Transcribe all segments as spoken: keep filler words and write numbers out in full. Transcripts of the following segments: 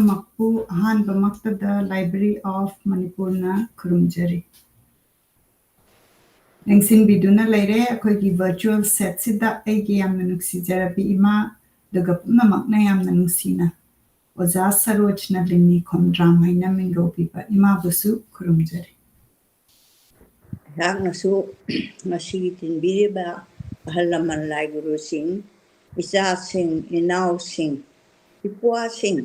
ꯄꯨꯝꯅꯃꯛꯄꯨ ꯑꯍꯥꯟꯕꯃꯛꯇꯗ Library of Manipurꯅ ꯈꯨꯔꯨꯝꯖꯔꯤ꯫ ꯂꯦꯡꯁꯤꯟꯕꯤꯗꯨꯅ ꯂꯩꯔꯦ ꯑꯩꯈꯣꯏꯒꯤ virtual setꯁꯤꯗ ꯑꯩꯒꯤ ꯌꯥꯝꯅ ꯅꯨꯡꯁꯤꯖꯔꯕꯤ ꯏꯃꯥ, ꯑꯗꯨꯒ ꯄꯨꯝꯅꯃꯛꯅ ꯌꯥꯝꯅ ꯅꯨꯡꯁꯤꯅ ꯑꯣꯖꯥ ꯁꯔꯣꯖꯅ ꯂꯤꯡꯅꯤ ꯈꯣꯝꯗ꯭ꯔꯥꯝ ꯍꯥꯏꯅ ꯃꯤꯡꯒꯧꯕꯤꯕ ꯏꯃꯥꯕꯨꯁꯨ ꯈꯨꯔꯨꯝꯖꯔꯤ꯫ ꯑꯩꯍꯥꯛꯅꯁꯨ ꯉꯁꯤꯒꯤ ꯇꯤꯟꯕꯤꯔꯤꯕ ꯑꯍꯜ ꯂꯃꯟ ꯂꯥꯏ ꯒꯨꯔꯨꯁꯤꯡ, ꯏꯆꯥꯁꯤꯡ, ꯏꯅꯥꯎꯁꯤꯡ, ꯏꯄ꯭ꯋꯥꯁꯤꯡ,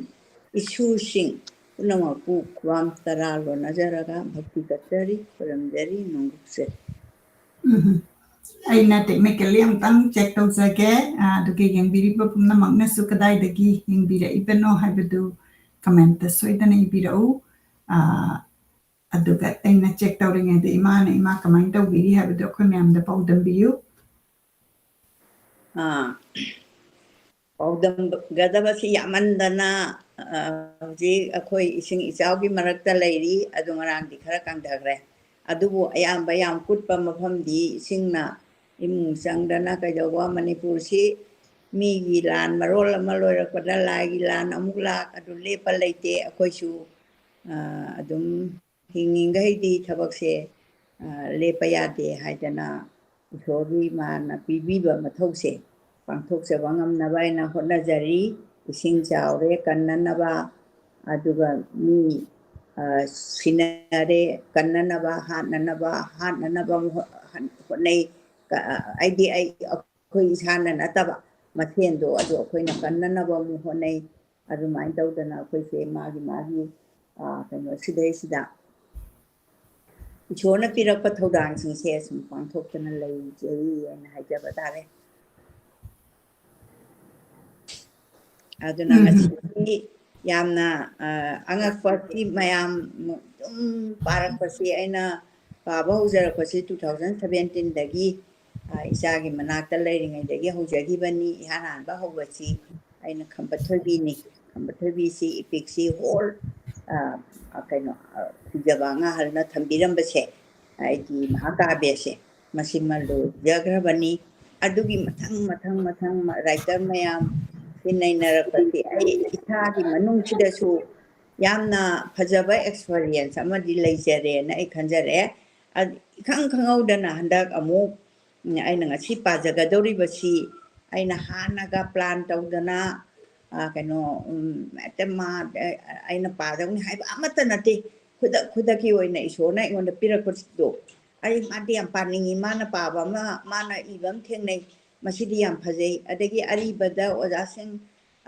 ꯏꯁꯨꯁꯤꯡ ꯄꯨꯝꯅꯃꯛꯄꯨ ꯈꯨꯕꯥꯝ ꯇꯔꯥ ꯂꯣꯟꯅꯖꯔꯒ ꯚꯛꯇꯤ ꯀꯠꯆꯔꯤ, ꯈꯨꯔꯨꯝꯖꯔꯤ, ꯅꯣꯡꯂꯨꯛꯆꯔꯤ꯫ ꯎꯝ꯫ ꯑꯩꯅ technically ꯑꯃꯨꯛꯇꯪ check ꯇꯧꯖꯒꯦ꯫ ꯑ, ꯑꯗꯨꯒ ꯌꯦꯡꯕꯤꯔꯤꯕ ꯄꯨꯝꯅꯃꯛꯅꯁꯨ ꯀꯗꯥꯏꯗꯒꯤ ꯌꯦꯡꯕꯤꯔꯛꯏꯕꯅꯣ ꯍꯥꯏꯕꯗꯨ commentꯇ ꯁꯣꯏꯗꯅ ꯏꯕꯤꯔꯛꯎ꯫ ꯑ, ꯑꯗꯨꯒ ꯑꯩꯅ check ꯇꯧꯔꯤꯉꯩꯗ ꯏꯃꯥꯅ, ꯏꯃꯥ ꯀꯃꯥꯏꯅ ꯇꯧꯕꯤꯔꯤ ꯍꯥꯏꯕꯗꯨ ꯑꯩꯈꯣꯏ ꯃꯌꯥꯝꯗ ꯄꯥꯎꯗꯝꯕꯤꯌꯨ꯫ ꯑꯥ, ꯄꯥꯎꯗꯝꯒꯗꯕꯁꯤ ꯌꯥꯝꯃꯟꯗꯅ, ꯑ, ꯍꯧꯖꯤꯛ ꯑꯩꯈꯣꯏ ꯏꯁꯤꯡ ꯏꯆꯥꯎꯒꯤ ꯃꯔꯛꯇ ꯂꯩꯔꯤ, ꯑꯗꯨ ꯉꯔꯥꯡꯗꯤ ꯈꯔ ꯀꯪꯊꯈ꯭ꯔꯦ꯫ ꯑꯗꯨꯕꯨ ꯑꯌꯥꯝꯕ ꯌꯥꯝ ꯀꯨꯠꯄ ꯃꯐꯝꯗꯤ ꯏꯁꯤꯡꯅ ꯏꯃꯨꯡ ꯆꯪꯗꯅ ꯀꯩꯗꯧꯕ, ꯃꯅꯤꯄꯨꯔꯁꯤ ꯃꯤꯒꯤ ꯂꯥꯟ ꯃꯔꯣꯜ ꯑꯃ ꯂꯣꯏꯔꯛꯄꯗ ꯂꯥꯏꯒꯤ ꯂꯥꯟ ꯑꯃꯨꯛ ꯂꯥꯛ, ꯑꯗꯨ ꯂꯦꯞꯄ ꯂꯩꯇꯦ꯫ ꯑꯩꯈꯣꯏꯁꯨ, ꯑ, ꯑꯗꯨꯝ ꯍꯤꯡꯉꯤꯈꯩꯗꯤ ꯊꯕꯛꯁꯦ, ꯑ, ꯂꯦꯞꯄ ꯌꯥꯗꯦ ꯍꯥꯏꯗꯅ ꯏꯁꯣꯔꯒꯤ ꯃꯥꯅ ꯄꯤꯕꯤꯕ ꯃꯊꯧꯁꯦ ꯄꯥꯡꯊꯣꯛꯆꯕ ꯉꯝꯅꯕ ꯍꯥꯏꯅ ꯍꯣꯠꯅꯖꯔꯤ꯫ ꯏꯁꯤꯡ ꯆꯥꯎꯔꯦ ꯀꯟꯅꯅꯕ, ꯑꯗꯨꯒ ꯃꯤ, ꯑ, ꯁꯤꯅꯔꯦ ꯀꯟꯅꯅꯕ, ꯍꯥꯠꯅꯅꯕ, ꯍꯥꯠꯅꯅꯕ ꯑꯃꯨꯛ ꯍꯣ-, ꯍꯟ-, ꯍꯣꯠꯅꯩ꯫ ꯀ-, ꯑ, ꯑꯩꯗꯤ ꯑꯩ, ꯑꯩꯈꯣꯏ ꯏꯁꯥꯅ ꯅꯠꯇꯕ ꯃꯁꯦꯟꯗꯣ ꯑꯗꯨ ꯑꯩꯈꯣꯏꯅ ꯀꯟꯅꯅꯕ ꯑꯃꯨꯛ ꯍꯣꯠꯅꯩ꯫ ꯑꯗꯨꯃꯥꯏꯅ ꯇꯧꯗꯅ ꯑꯩꯈꯣꯏꯁꯦ ꯃꯥꯒꯤ ꯃꯥꯒꯤ, ꯑ, ꯀꯩꯅꯣ ꯁꯤꯗꯩꯁꯤꯗ ꯏꯁꯣꯔꯅ ꯄꯤꯔꯛꯄ ꯊꯧꯗꯥꯡꯁꯤꯡꯁꯦ ꯁꯨꯝ ꯄꯥꯡꯊꯣꯛꯇꯅ ꯂꯩꯖꯩ ꯍꯥꯏꯅ ꯍꯥꯏꯖꯕ ꯇꯥꯔꯦ꯫ ꯑꯗꯨꯅ ꯎꯝ꯫ ꯉꯁꯤꯗꯤ ꯌꯥꯝꯅ, ꯑ, ꯑꯉꯛꯄ ꯁꯤ ꯃꯌꯥꯝ ꯑꯗꯨꯝ ꯄꯥꯔꯛꯄꯁꯤ ꯑꯩꯅ ꯄꯥꯕ ꯍꯧꯖꯔꯛꯄꯁꯤ two thousand seventeenꯗꯒꯤ, ꯑ, ꯏꯆꯥꯒꯤ ꯃꯅꯥꯛꯇ ꯂꯩꯔꯤꯉꯩꯗꯒꯤ ꯍꯧꯖꯈꯤꯕꯅꯤ꯫ ꯏꯍꯥꯟ ꯍꯥꯟꯕ ꯍꯧꯕꯁꯤ ꯑꯩꯅ ꯈꯝꯕ ꯊꯣꯏꯕꯤꯅꯤ꯫ ꯈꯝꯕ ꯊꯣꯏꯕꯤꯁꯤ epicꯁꯤ whole, ꯑ, ꯑ, ꯀꯩꯅꯣ, ꯑ, ꯁꯤꯡꯖꯕ ꯑꯉꯥꯡꯍꯜꯅ ꯊꯝꯕꯤꯔꯝꯕꯁꯦ ꯑꯩꯒꯤ ꯃꯍꯥꯀꯥꯕ꯭ꯌꯁꯦ ꯃꯁꯤꯃ ꯂꯣꯏꯖꯈ꯭ꯔꯕꯅꯤ꯫ ꯑꯗꯨꯒꯤ ꯃꯊꯪ, ꯃꯊꯪ, ꯃꯊꯪ ꯃ-, writer ꯃꯌꯥꯝ, ꯅꯩꯅꯔꯛꯄꯁꯤ ꯑꯩ ꯏꯁꯥꯒꯤ ꯃꯅꯨꯡꯁꯤꯗꯁꯨ ꯌꯥꯝꯅ ꯐꯖꯕ experience ꯑꯃꯗꯤ ꯂꯩꯖꯔꯦꯅ ꯑꯩ ꯈꯟꯖꯔꯦ꯫ ꯑ, ꯏꯈꯪ ꯈꯪꯍꯧꯗꯅ ꯍꯟꯗꯛ ꯑꯃꯨꯛ, ꯎꯝ, ꯑꯩꯅ ꯉꯁꯤ ꯄꯥꯖꯒꯗꯧꯔꯤꯕꯁꯤ ꯑꯩꯅ ꯍꯥꯟꯅꯒ plan ꯇꯧꯗꯅ, ꯑ, ꯀꯩꯅꯣ, ꯎꯝ, ꯍꯦꯛꯇ ꯃꯥ, ꯑ, ꯑꯩꯅ ꯄꯥꯗꯧꯅꯤ ꯍꯥꯏꯕ ꯑꯃꯠꯇ ꯅꯠꯇꯦ꯫ ꯈꯨꯗꯛ ꯈꯨꯗꯛꯀꯤ ꯑꯣꯏꯅ ꯏꯁꯣꯔꯅ ꯑꯩꯉꯣꯟꯗ ꯄꯤꯔꯛꯄꯗꯣ, ꯑꯩ ꯃꯥꯗꯤ ꯌꯥꯝ ꯄꯥꯅꯤꯡꯉꯤ, ꯃꯥꯅ ꯄꯥꯕ ꯑꯃ, ꯃꯥꯅ ꯏꯕ ꯑꯃ ꯊꯦꯡꯅꯩ, ꯃꯁꯤꯗꯤ ꯌꯥꯝ ꯐꯖꯩ꯫ ꯑꯗꯒꯤ ꯑꯔꯤꯕꯗ ꯑꯣꯖꯥꯁꯤꯡ,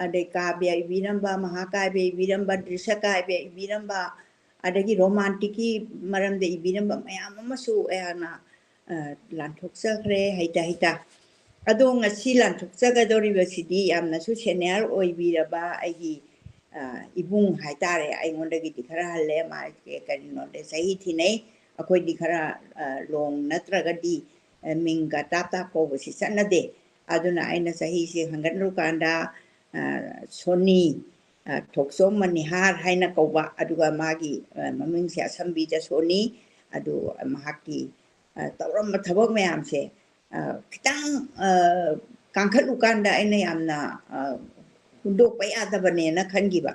ꯑꯗꯩ ꯀꯥꯕ꯭ꯌ ꯏꯕꯤꯔꯝꯕ, ꯃꯍꯥꯀꯥꯕ꯭ꯌ ꯏꯕꯤꯔꯝꯕ, ꯗ꯭ꯔꯤꯁ꯭ꯌ ꯀꯥꯕ꯭ꯌ ꯏꯕꯤꯔꯝꯕ, ꯑꯗꯒꯤ romantic ꯀꯤ ꯃꯔꯝꯗ ꯏꯕꯤꯔꯝꯕ ꯃꯌꯥꯝ ꯑꯃꯁꯨ ꯑꯩꯍꯥꯛꯅ, ꯑ, ꯂꯥꯟꯊꯣꯛꯆꯈ꯭ꯔꯦ ꯍꯩꯇ ꯍꯩꯇ꯫ ꯑꯗꯣ ꯉꯁꯤ ꯂꯥꯟꯊꯣꯛꯆꯒꯗꯧꯔꯤꯕꯁꯤꯗꯤ ꯌꯥꯝꯅꯁꯨ senior ꯑꯣꯏꯕꯤꯔꯕ ꯑꯩꯒꯤ, ꯑ, ꯏꯕꯨꯡ ꯍꯥꯏꯇꯥꯔꯦ, ꯑꯩꯉꯣꯟꯗꯒꯤꯗꯤ ꯈꯔ ꯍꯜꯂꯦ꯫ ꯃꯥꯁꯦ ꯀꯔꯤꯅꯣꯗ ꯆꯍꯤ ꯊꯤꯅꯩ, ꯑꯩꯈꯣꯏꯗꯤ ꯈꯔ, ꯑ, ꯂꯣꯡ ꯅꯠꯇ꯭ꯔꯒꯗꯤ, ꯑ, ꯃꯤꯡꯒ ꯇꯥꯞ ꯇꯥꯞ ꯀꯧꯕꯁꯤ ꯆꯠꯅꯗꯦ꯫ ꯑꯗꯨꯅ ꯑꯩꯅ ꯆꯍꯤꯁꯦ ꯍꯪꯒꯠꯂꯨꯀꯥꯟꯗ, ꯑ, ꯁꯣꯅꯤ, ꯑ, ꯊꯣꯛꯆꯣꯝ ꯃꯅꯤꯍꯥꯔ ꯍꯥꯏꯅ ꯀꯧꯕ, ꯑꯗꯨꯒ ꯃꯥꯒꯤ, ꯑ, ꯃꯃꯤꯡꯁꯦ ꯑꯁꯝꯕꯤꯗ ꯁꯣꯅꯤ꯫ ꯑꯗꯨ ꯃꯍꯥꯛꯀꯤ, ꯑ, ꯇꯧꯔꯝꯕ ꯊꯕꯛ ꯃꯌꯥꯝꯁꯦ, ꯑ, ꯈꯤꯇꯪ, ꯑ, ꯀꯥꯡꯈꯠꯂꯨꯀꯥꯟꯗ ꯑꯩꯅ ꯌꯥꯝꯅ, ꯑ, ꯍꯨꯟꯗꯣꯛꯄ ꯌꯥꯗꯕꯅꯦꯅ ꯈꯟꯈꯤꯕ꯫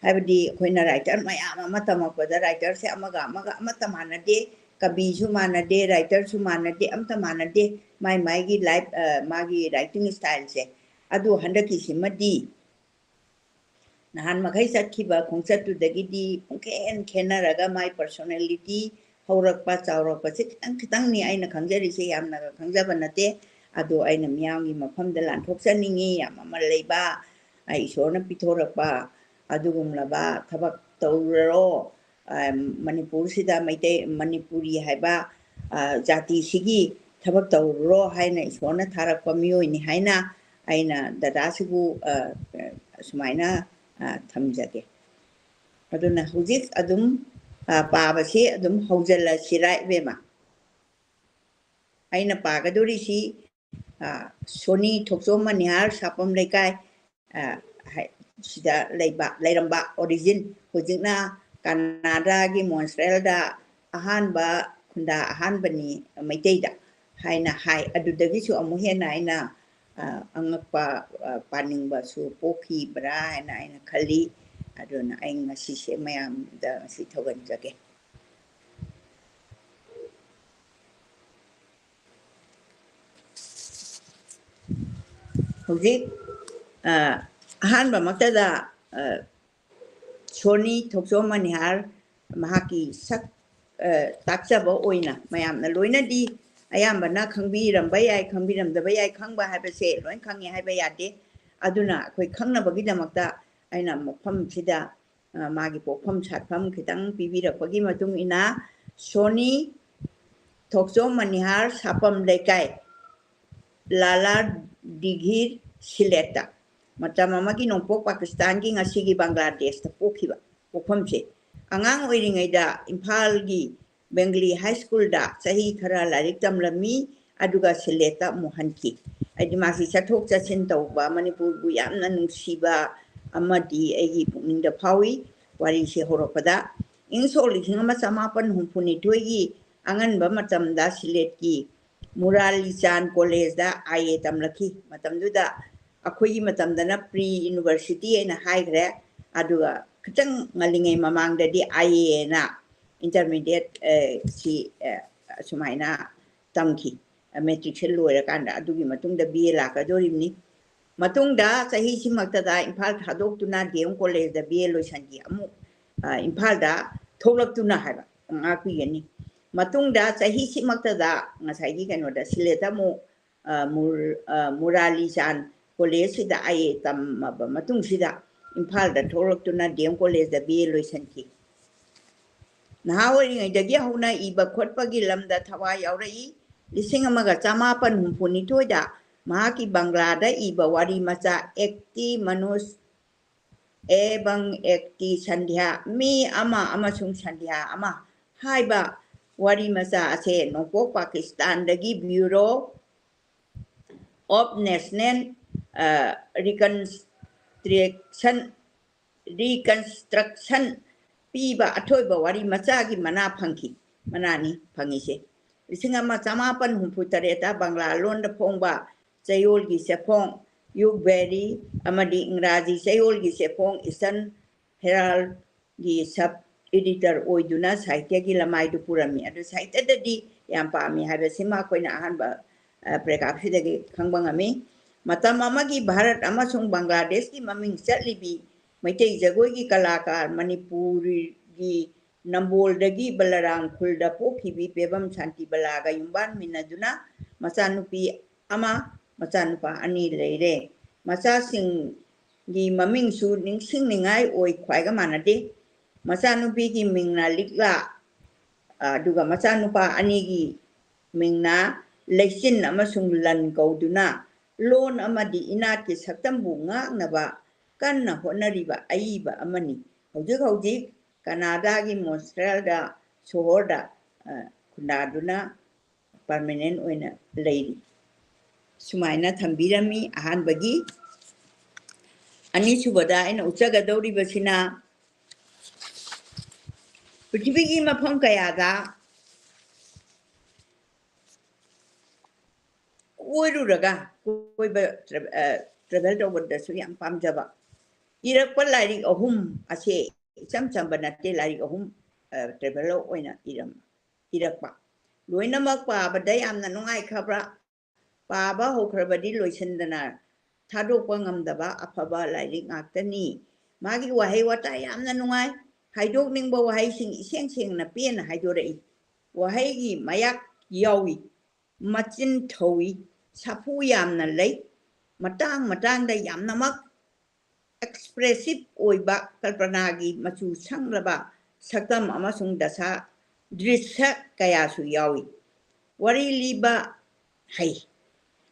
ꯍꯥꯏꯕꯗꯤ ꯑꯩꯈꯣꯏꯅ writer ꯃꯌꯥꯝ ꯑꯃ ꯇꯝꯃꯛꯄꯗ writer ꯁꯦ ꯑꯃꯒ ꯑꯃꯒ ꯑꯃꯠꯇ ꯃꯥꯟꯅꯗꯦ, ꯀꯕꯤꯁꯨ ꯃꯥꯟꯅꯗꯦ, writer ꯁꯨ ꯃꯥꯟꯅꯗꯦ, ꯑꯝꯇ ꯃꯥꯟꯅꯗꯦ꯫ ꯃꯥꯏ ꯃꯥꯏꯒꯤ life, ꯑ, ꯃꯥꯒꯤ writing style ꯁꯦ꯫ ꯑꯗꯨ ꯍꯟꯗꯛꯀꯤꯁꯤꯃꯗꯤ ꯅꯍꯥꯟ ꯃꯈꯩ ꯆꯠꯈꯤꯕ ꯈꯣꯡꯆꯠꯇꯨꯗꯒꯤꯗꯤ ꯄꯨꯡꯈꯦꯟ ꯈꯦꯟꯅꯔꯒ ꯃꯥꯏ personality ꯍꯧꯔꯛꯄ, ꯆꯥꯎꯔꯛꯄꯁꯦ ꯈꯤꯇꯪ ꯈꯤꯇꯪꯅꯤ ꯑꯩꯅ ꯈꯪꯖꯔꯤꯁꯦ, ꯌꯥꯝꯅꯒ ꯈꯪꯖꯕ ꯅꯠꯇꯦ꯫ ꯑꯗꯣ ꯑꯩꯅ ꯃꯤꯌꯥꯝꯒꯤ ꯃꯐꯝꯗ ꯂꯥꯟꯊꯣꯛꯆꯅꯤꯡꯉꯤ, ꯌꯥꯝ ꯃꯃꯜ ꯂꯩꯕ, ꯑ, ꯏꯁꯣꯔꯅ ꯄꯤꯊꯣꯔꯛꯄ ꯑꯗꯨꯒꯨꯝꯂꯕ ꯊꯕꯛ ꯇꯧꯔꯨꯔꯣ꯫ ꯑ, ꯃꯅꯤꯄꯨꯔꯁꯤꯗ ꯃꯩꯇꯩ, ꯃꯅꯤꯄꯨꯔꯤ ꯍꯥꯏꯕ, ꯑ, ꯖꯥꯇꯤꯁꯤꯒꯤ ꯊꯕꯛ ꯇꯧꯔꯨꯔꯣ ꯍꯥꯏꯅ ꯏꯁꯣꯔꯅ ꯊꯥꯔꯛꯄ ꯃꯤꯑꯣꯏꯅꯤ ꯍꯥꯏꯅ ꯑꯩꯅ ꯗꯗꯥꯁꯤꯕꯨ, ꯑ, ꯁꯨꯃꯥꯏꯅ, ꯑ, ꯊꯝꯖꯒꯦ꯫ ꯑꯗꯨꯅ ꯍꯧꯖꯤꯛ ꯑꯗꯨꯝ, ꯑ, ꯄꯥꯕꯁꯤ ꯑꯗꯨꯝ ꯍꯧꯖꯤꯜꯂꯁꯤꯔꯥ, ꯏꯕꯦꯝꯃ? ꯑꯩꯅ ꯄꯥꯒꯗꯧꯔꯤꯁꯤ, ꯑ, ꯁꯣꯅꯤ ꯊꯣꯛꯆꯣꯝ ꯃꯅꯤꯍꯥꯔ ꯁꯥꯄꯝ ꯂꯩꯀꯥꯏ, ꯑ, ꯍꯥꯏ-, ꯁꯤꯗ ꯂꯩꯕ, ꯂꯩꯔꯝꯕ, origin, ꯍꯧꯖꯤꯛꯅ ꯀꯅꯥꯗꯥꯒꯤ ꯃꯣꯟꯁ꯭ꯔꯦꯜꯗ ꯑꯍꯥꯟꯕ ꯈꯨꯟꯗꯥ ꯑꯍꯥꯟꯕꯅꯤ ꯃꯩꯇꯩꯗ ꯍꯥꯏꯅ ꯍꯥꯏ꯫ ꯑꯗꯨꯗꯒꯤꯁꯨ ꯑꯃꯨꯛ ꯍꯦꯟꯅ ꯑꯩꯅ, ꯑꯉꯛꯄ, ꯑ, ꯄꯥꯅꯤꯡꯕꯁꯨ ꯄꯣꯛꯈꯤꯕ꯭ꯔꯥ ꯍꯥꯏꯅ ꯑꯩꯅ ꯈꯜꯂꯤ꯫ ꯑꯗꯨꯅ ꯑꯩ ꯉꯁꯤꯁꯦ ꯃꯌꯥꯝꯗ ꯉꯁꯤ ꯊꯧꯒꯟꯖꯒꯦ꯫ ꯍꯧꯖꯤꯛ, ꯑ, ꯑꯍꯥꯟꯕꯃꯛꯇꯗ, ꯑ, ꯁꯣꯅꯤ ꯊꯣꯛꯆꯣꯝ ꯃꯅꯤꯍꯥꯔ ꯃꯍꯥꯛꯀꯤ ꯁꯛ, ꯑ, ꯇꯥꯛꯆꯕ ꯑꯣꯏꯅ ꯃꯌꯥꯝꯅ ꯂꯣꯏꯅꯗꯤ ꯑꯌꯥꯝꯕꯅ ꯈꯪꯕꯤꯔꯝꯕ ꯌꯥꯏ, ꯈꯪꯕꯤꯔꯝꯗꯕ ꯌꯥꯏ꯫ ꯈꯪꯕ ꯍꯥꯏꯕꯁꯦ ꯂꯣꯏ ꯈꯪꯉꯦ ꯍꯥꯏꯕ ꯌꯥꯗꯦ꯫ ꯑꯗꯨꯅ ꯑꯩꯈꯣꯏ ꯈꯪꯅꯕꯒꯤꯗꯃꯛꯇ ꯑꯩꯅ ꯃꯐꯝꯁꯤꯗ, ꯑ, ꯃꯥꯒꯤ ꯄꯣꯛꯐꯝ ꯁꯥꯠꯐꯝ ꯈꯤꯇꯪ ꯄꯤꯕꯤꯔꯛꯄꯒꯤ ꯃꯇꯨꯡ ꯏꯟꯅ, ꯁꯣꯅꯤ ꯊꯣꯛꯆꯣꯝ ꯃꯅꯤꯍꯥꯔ, ꯁꯥꯄꯝ ꯂꯩꯀꯥꯏ, ꯂꯥꯂꯥ ꯗꯤꯘꯤꯔ, ꯁꯤꯂꯦꯠꯇ꯫ ꯃꯇꯝ ꯑꯃꯒꯤ ꯅꯣꯡꯄꯣꯛ ꯄꯥꯀꯤꯁꯇꯥꯟꯒꯤ ꯉꯁꯤꯒꯤ ꯕꯪꯒ꯭ꯂꯥꯗꯦꯁꯇ ꯄꯣꯛꯈꯤꯕ ꯄꯣꯛꯐꯝꯁꯦ꯫ ꯑꯉꯥꯡ ꯑꯣꯏꯔꯤꯉꯩꯗ ꯏꯝꯐꯥꯜꯒꯤ ꯕꯦꯡꯒꯂꯤ ꯍꯥꯏ ꯁ꯭ꯀꯨꯜꯗ ꯆꯍꯤ ꯈꯔ ꯂꯥꯏꯔꯤꯛ ꯇꯝꯂꯝꯃꯤ, ꯑꯗꯨꯒ ꯁꯤꯂꯦꯠꯇ ꯑꯃꯨꯛ ꯍꯟꯈꯤ꯫ ꯍꯥꯏꯗꯤ ꯃꯥꯁꯤ ꯆꯠꯊꯣꯛ ꯆꯠꯁꯤꯟ ꯇꯧꯕ, ꯃꯅꯤꯄꯨꯔꯕꯨ ꯌꯥꯝꯅ ꯅꯨꯡꯁꯤꯕ ꯑꯃꯗꯤ ꯑꯩꯒꯤ ꯄꯨꯛꯅꯤꯡꯗ ꯐꯥꯎꯏ꯫ ꯋꯥꯔꯤꯁꯦ ꯍꯧꯔꯛꯄꯗ, ꯏꯪ ꯁꯣꯛ ꯂꯤꯁꯤꯡ ꯑꯃ ꯆꯃꯥꯄꯟ ꯍꯨꯝꯐꯨꯅꯤꯊꯣꯏꯒꯤ ꯑꯉꯟꯕ ꯃꯇꯝꯗ ꯁꯤꯂꯦꯠꯀꯤ ꯃꯨꯔꯥꯂꯤꯆꯥꯟ ꯀꯣꯂꯦꯖꯇ ꯑꯥꯏ ꯑꯦ ꯇꯝꯂꯛꯈꯤ꯫ ꯃꯇꯝꯗꯨꯗ, ꯑꯩꯈꯣꯏꯒꯤ ꯃꯇꯝꯗꯅ ꯄ꯭ꯔꯤ ꯌꯨꯅꯤꯚꯔꯁꯤꯇꯤ ꯍꯥꯏꯅ ꯍꯥꯏꯈ꯭ꯔꯦ, ꯑꯗꯨꯒ ꯈꯤꯇꯪ ꯉꯜꯂꯤꯉꯩ ꯃꯃꯥꯡꯗꯗꯤ ꯑꯥꯏ ꯑꯦꯅ ꯏꯟꯇꯔꯃꯤꯗꯤꯌꯦꯠ, ꯑ, ꯁꯤ, ꯑ, ꯑꯁꯨꯃꯥꯏꯅ ꯇꯝꯈꯤ꯫ ꯃꯦꯇ꯭ꯔꯤꯛꯁꯦ ꯂꯣꯏꯔꯀꯥꯟꯗ, ꯑꯗꯨꯒꯤ ꯃꯇꯨꯡꯗ ꯕꯤ ꯑꯦ ꯂꯥꯛꯀꯗꯣꯔꯤꯕꯅꯤ꯫ ꯃꯇꯨꯡꯗ ꯆꯍꯤꯁꯤꯃꯛꯇꯗ ꯏꯝꯐꯥꯜ ꯊꯥꯗꯣꯛꯇꯨꯅ ꯗꯤ ꯑꯦꯝ ꯀꯣꯂꯦꯖꯇ ꯕꯤ ꯑꯦ ꯂꯣꯏꯁꯤꯟꯈꯤ꯫ ꯑꯃꯨꯛ, ꯑ, ꯏꯝꯐꯥꯜꯗ ꯊꯣꯛꯂꯛꯇꯨꯅ ꯍꯥꯏꯕ ꯉꯥꯛꯄꯤꯒꯅꯤ꯫ ꯃꯇꯨꯡꯗ ꯆꯍꯤꯁꯤꯃꯛꯇꯗ ꯉꯁꯥꯏꯒꯤ ꯀꯩꯅꯣꯗ ꯁꯤꯂꯦꯠꯇ ꯑꯃꯨꯛ, ꯑ, ꯃꯨꯔ-, ꯑ, ꯃꯨꯔꯥꯂꯤꯆꯥꯟ ꯀꯣꯂꯦꯖꯁꯤꯗ ꯑꯥꯏ ꯑꯦ ꯇꯝꯃꯕ ꯃꯇꯨꯡꯁꯤꯗ ꯏꯝꯐꯥꯜꯗ ꯊꯣꯛꯂꯛꯇꯨꯅ ꯗꯤ ꯑꯦꯝ ꯀꯣꯂꯦꯖꯇ ꯕꯤ ꯑꯦ ꯂꯣꯏꯁꯤꯟꯈꯤ꯫ ꯅꯍꯥ ꯑꯣꯏꯔꯤꯉꯩꯗꯒꯤ ꯍꯧꯅ ꯏꯕ ꯈꯣꯠꯄꯒꯤ ꯂꯝꯗ ꯊꯋꯥꯏ ꯌꯥꯎꯔꯛꯏ꯫ ꯂꯤꯁꯤꯡ ꯑꯃꯒ ꯆꯃꯥꯄꯟ ꯍꯨꯝꯐꯨꯅꯤꯊꯣꯏꯗ ꯃꯍꯥꯛꯀꯤ ꯕꯪꯒ꯭ꯂꯥꯗ ꯏꯕ ꯋꯥꯔꯤ ꯃꯆꯥ ꯑꯦꯛꯇꯤ ꯃꯅꯨꯁ ꯑꯦꯕꯪ ꯑꯦꯛꯇꯤ ꯁꯟꯙ꯭ꯌꯥ, ꯃꯤ ꯑꯃ ꯑꯃꯁꯨꯡ ꯁꯟꯙ꯭ꯌꯥ ꯑꯃ ꯍꯥꯏꯕ ꯋꯥꯔꯤ ꯃꯆꯥ ꯑꯁꯦ ꯅꯣꯡꯄꯣꯛ ꯄꯥꯀꯤꯁꯇꯥꯟꯗꯒꯤ Bureau of National, ꯑ, Reconstruction, Reconstruction ꯄꯤꯕ ꯑꯊꯣꯏꯕ ꯋꯥꯔꯤ ꯃꯆꯥꯒꯤ ꯃꯅꯥ ꯐꯪꯈꯤ꯫ ꯃꯅꯥꯅꯤ ꯐꯪꯉꯤꯁꯦ꯫ ꯂꯤꯁꯤꯡ ꯑꯃ ꯆꯃꯥꯄꯟ ꯍꯨꯝꯐꯨ ꯇꯔꯦꯠꯇ ꯕꯪꯒ꯭ꯂꯥ ꯂꯣꯟꯗ ꯐꯣꯡꯕ ꯆꯌꯣꯜꯒꯤ ꯆꯦꯐꯣꯡ ꯌꯨꯛ ꯕꯦꯔꯤ ꯑꯃꯗꯤ ꯏꯪꯒ꯭ꯔꯥꯖꯤ ꯆꯌꯣꯜꯒꯤ ꯆꯦꯐꯣꯡ ꯏꯁꯇꯔꯟ ꯍꯦꯔꯥꯜꯒꯤ ꯁꯕ ꯑꯦꯗꯤꯇꯔ ꯑꯣꯏꯗꯨꯅ ꯁꯥꯍꯤꯇ꯭ꯌꯒꯤ ꯂꯃꯥꯏꯗꯨ ꯄꯨꯔꯝꯃꯤ꯫ ꯑꯗꯨ ꯁꯥꯍꯤꯇ꯭ꯌꯗꯗꯤ ꯌꯥꯝ ꯄꯥꯝꯃꯤ ꯍꯥꯏꯕꯁꯤꯃ ꯑꯩꯈꯣꯏꯅ ꯑꯍꯥꯟꯕ, ꯑ, ꯄ꯭ꯔꯦꯀꯥꯞꯁꯤꯗꯒꯤ ꯈꯪꯕ ꯉꯝꯃꯤ꯫ ꯃꯇꯝ ꯑꯃꯒꯤ ꯚꯥꯔꯠ ꯑꯃꯁꯨꯡ ꯕꯪꯒ꯭ꯂꯥꯗꯦꯁꯀꯤ ꯃꯃꯤꯡ ꯆꯠꯂꯤꯕꯤ ꯃꯩꯇꯩ ꯖꯒꯣꯏꯒꯤ ꯀꯂꯥꯀꯥꯔ ꯃꯅꯤꯄꯨꯔꯒꯤ ꯅꯝꯕꯣꯜꯗꯒꯤ ꯕꯂꯔꯥꯝ ꯈꯨꯜꯗ ꯄꯣꯛꯈꯤꯕꯤ ꯄꯦꯕꯝ ꯁꯥꯟꯇꯤꯕꯂꯥꯒ ꯌꯨꯝꯕꯥꯟꯃꯤꯟꯅꯗꯨꯅ ꯃꯆꯥꯅꯨꯄꯤ ꯑꯃ, ꯃꯆꯥꯅꯨꯄꯥ ꯑꯅꯤ ꯂꯩꯔꯦ꯫ ꯃꯆꯥꯁꯤꯡꯒꯤ ꯃꯃꯤꯡꯁꯨ ꯅꯤꯡꯁꯤꯡꯅꯤꯡꯉꯥꯏ ꯑꯣꯏ ꯈ꯭ꯋꯥꯏꯒ ꯃꯥꯟꯅꯗꯦ꯫ ꯃꯆꯥꯅꯨꯄꯤꯒꯤ ꯃꯤꯡꯅ ꯂꯤꯛꯂꯥ, ꯑꯗꯨꯒ ꯃꯆꯥꯅꯨꯄꯥ ꯑꯅꯤꯒꯤ ꯃꯤꯡꯅ ꯂꯩꯆꯤꯟ ꯑꯃꯁꯨꯡ ꯂꯟ ꯀꯧꯗꯨꯅ ꯂꯣꯟ ꯑꯃꯗꯤ ꯏꯅꯥꯠꯀꯤ ꯁꯛꯇꯝꯕꯨ ꯉꯥꯛꯅꯕ ꯀꯟꯅ ꯍꯣꯠꯅꯔꯤꯕ ꯑꯏꯕ ꯑꯃꯅꯤ꯫ ꯍꯧꯖꯤꯛ ꯍꯧꯖꯤꯛ ꯀꯅꯥꯗꯥꯒꯤ ꯃꯣꯟꯇ꯭ꯔꯤꯌꯜꯗ ꯁꯣꯍꯣꯔꯗ, ꯑ, ꯈꯨꯟꯗꯥꯗꯨꯅ ꯄꯔꯃꯅꯦꯟ ꯑꯣꯏꯅ ꯂꯩꯔꯤ꯫ ꯁꯨꯃꯥꯏꯅ ꯊꯝꯕꯤꯔꯝꯃꯤ ꯑꯍꯥꯟꯕꯒꯤ꯫ ꯑꯅꯤꯁꯨꯕꯗ ꯑꯩꯅ ꯎꯠꯆꯒꯗꯧꯔꯤꯕꯁꯤꯅ ꯄ꯭ꯔꯤꯊꯤꯕꯤꯒꯤ ꯃꯐꯝ ꯀꯌꯥꯗ ꯀꯣꯏꯔꯨꯔꯒ, ꯀꯣꯏꯕ, ꯇ꯭ꯔꯦ-, ꯑ, ꯇ꯭ꯔꯦꯚꯦꯜ ꯇꯧꯕꯗꯁꯨ ꯌꯥꯝ ꯄꯥꯝꯖꯕ, ꯏꯔꯛꯄ ꯂꯥꯏꯔꯤꯛ ꯑꯍꯨꯝ ꯑꯁꯦ ꯏꯆꯝ ꯆꯝꯕ ꯅꯠꯇꯦ, ꯂꯥꯏꯔꯤꯛ ꯑꯍꯨꯝ, ꯑ, ꯇ꯭ꯔꯦꯚꯦꯂꯔ ꯑꯣꯏꯅ ꯏꯔꯝ-, ꯏꯔꯛꯄ꯫ ꯂꯣꯏꯅꯃꯛ ꯄꯥꯕꯗ ꯌꯥꯝꯅ ꯅꯨꯡꯉꯥꯏꯈ꯭ꯔꯕ꯭ꯔꯥ? ꯄꯥꯕ ꯍꯧꯈ꯭ꯔꯕꯗꯤ ꯂꯣꯏꯁꯤꯟꯗꯅ ꯊꯥꯗꯣꯛꯄ ꯉꯝꯗꯕ ꯑꯐꯕ ꯂꯥꯏꯔꯤꯛ ꯉꯥꯛꯇꯅꯤ꯫ ꯃꯥꯒꯤ ꯋꯥꯍꯩ ꯋꯥꯇꯥ ꯌꯥꯝꯅ ꯅꯨꯡꯉꯥꯏ꯫ ꯍꯥꯏꯗꯣꯛꯅꯤꯡꯕ ꯋꯥꯍꯩꯁꯤꯡ ꯏꯁꯦꯡ ꯁꯦꯡꯅ ꯄꯦꯟꯅ ꯍꯥꯏꯗꯣꯔꯛꯏ꯫ ꯋꯥꯍꯩꯒꯤ ꯃꯌꯥꯛ ꯌꯥꯎꯏ꯫ ꯃꯆꯤꯟ ꯊꯧꯏ꯫ ꯁꯥꯐꯨ ꯌꯥꯝꯅ ꯂꯩ꯫ ꯃꯇꯥꯡ ꯃꯇꯥꯡꯗ ꯌꯥꯝꯅꯃꯛ ꯑꯦꯛꯁꯄ꯭ꯔꯦꯁꯤꯚ ꯑꯣꯏꯕ, ꯀꯜꯄꯅꯥꯒꯤ ꯃꯆꯨ ꯁꯪꯂꯕ ꯁꯛꯇꯝ ꯑꯃꯁꯨꯡ ꯗꯁꯥ ꯗ꯭ꯔꯤꯁ꯭ꯌ ꯀꯌꯥꯁꯨ ꯌꯥꯎꯏ꯫ ꯋꯥꯔꯤ ꯂꯤꯕ ꯍꯩ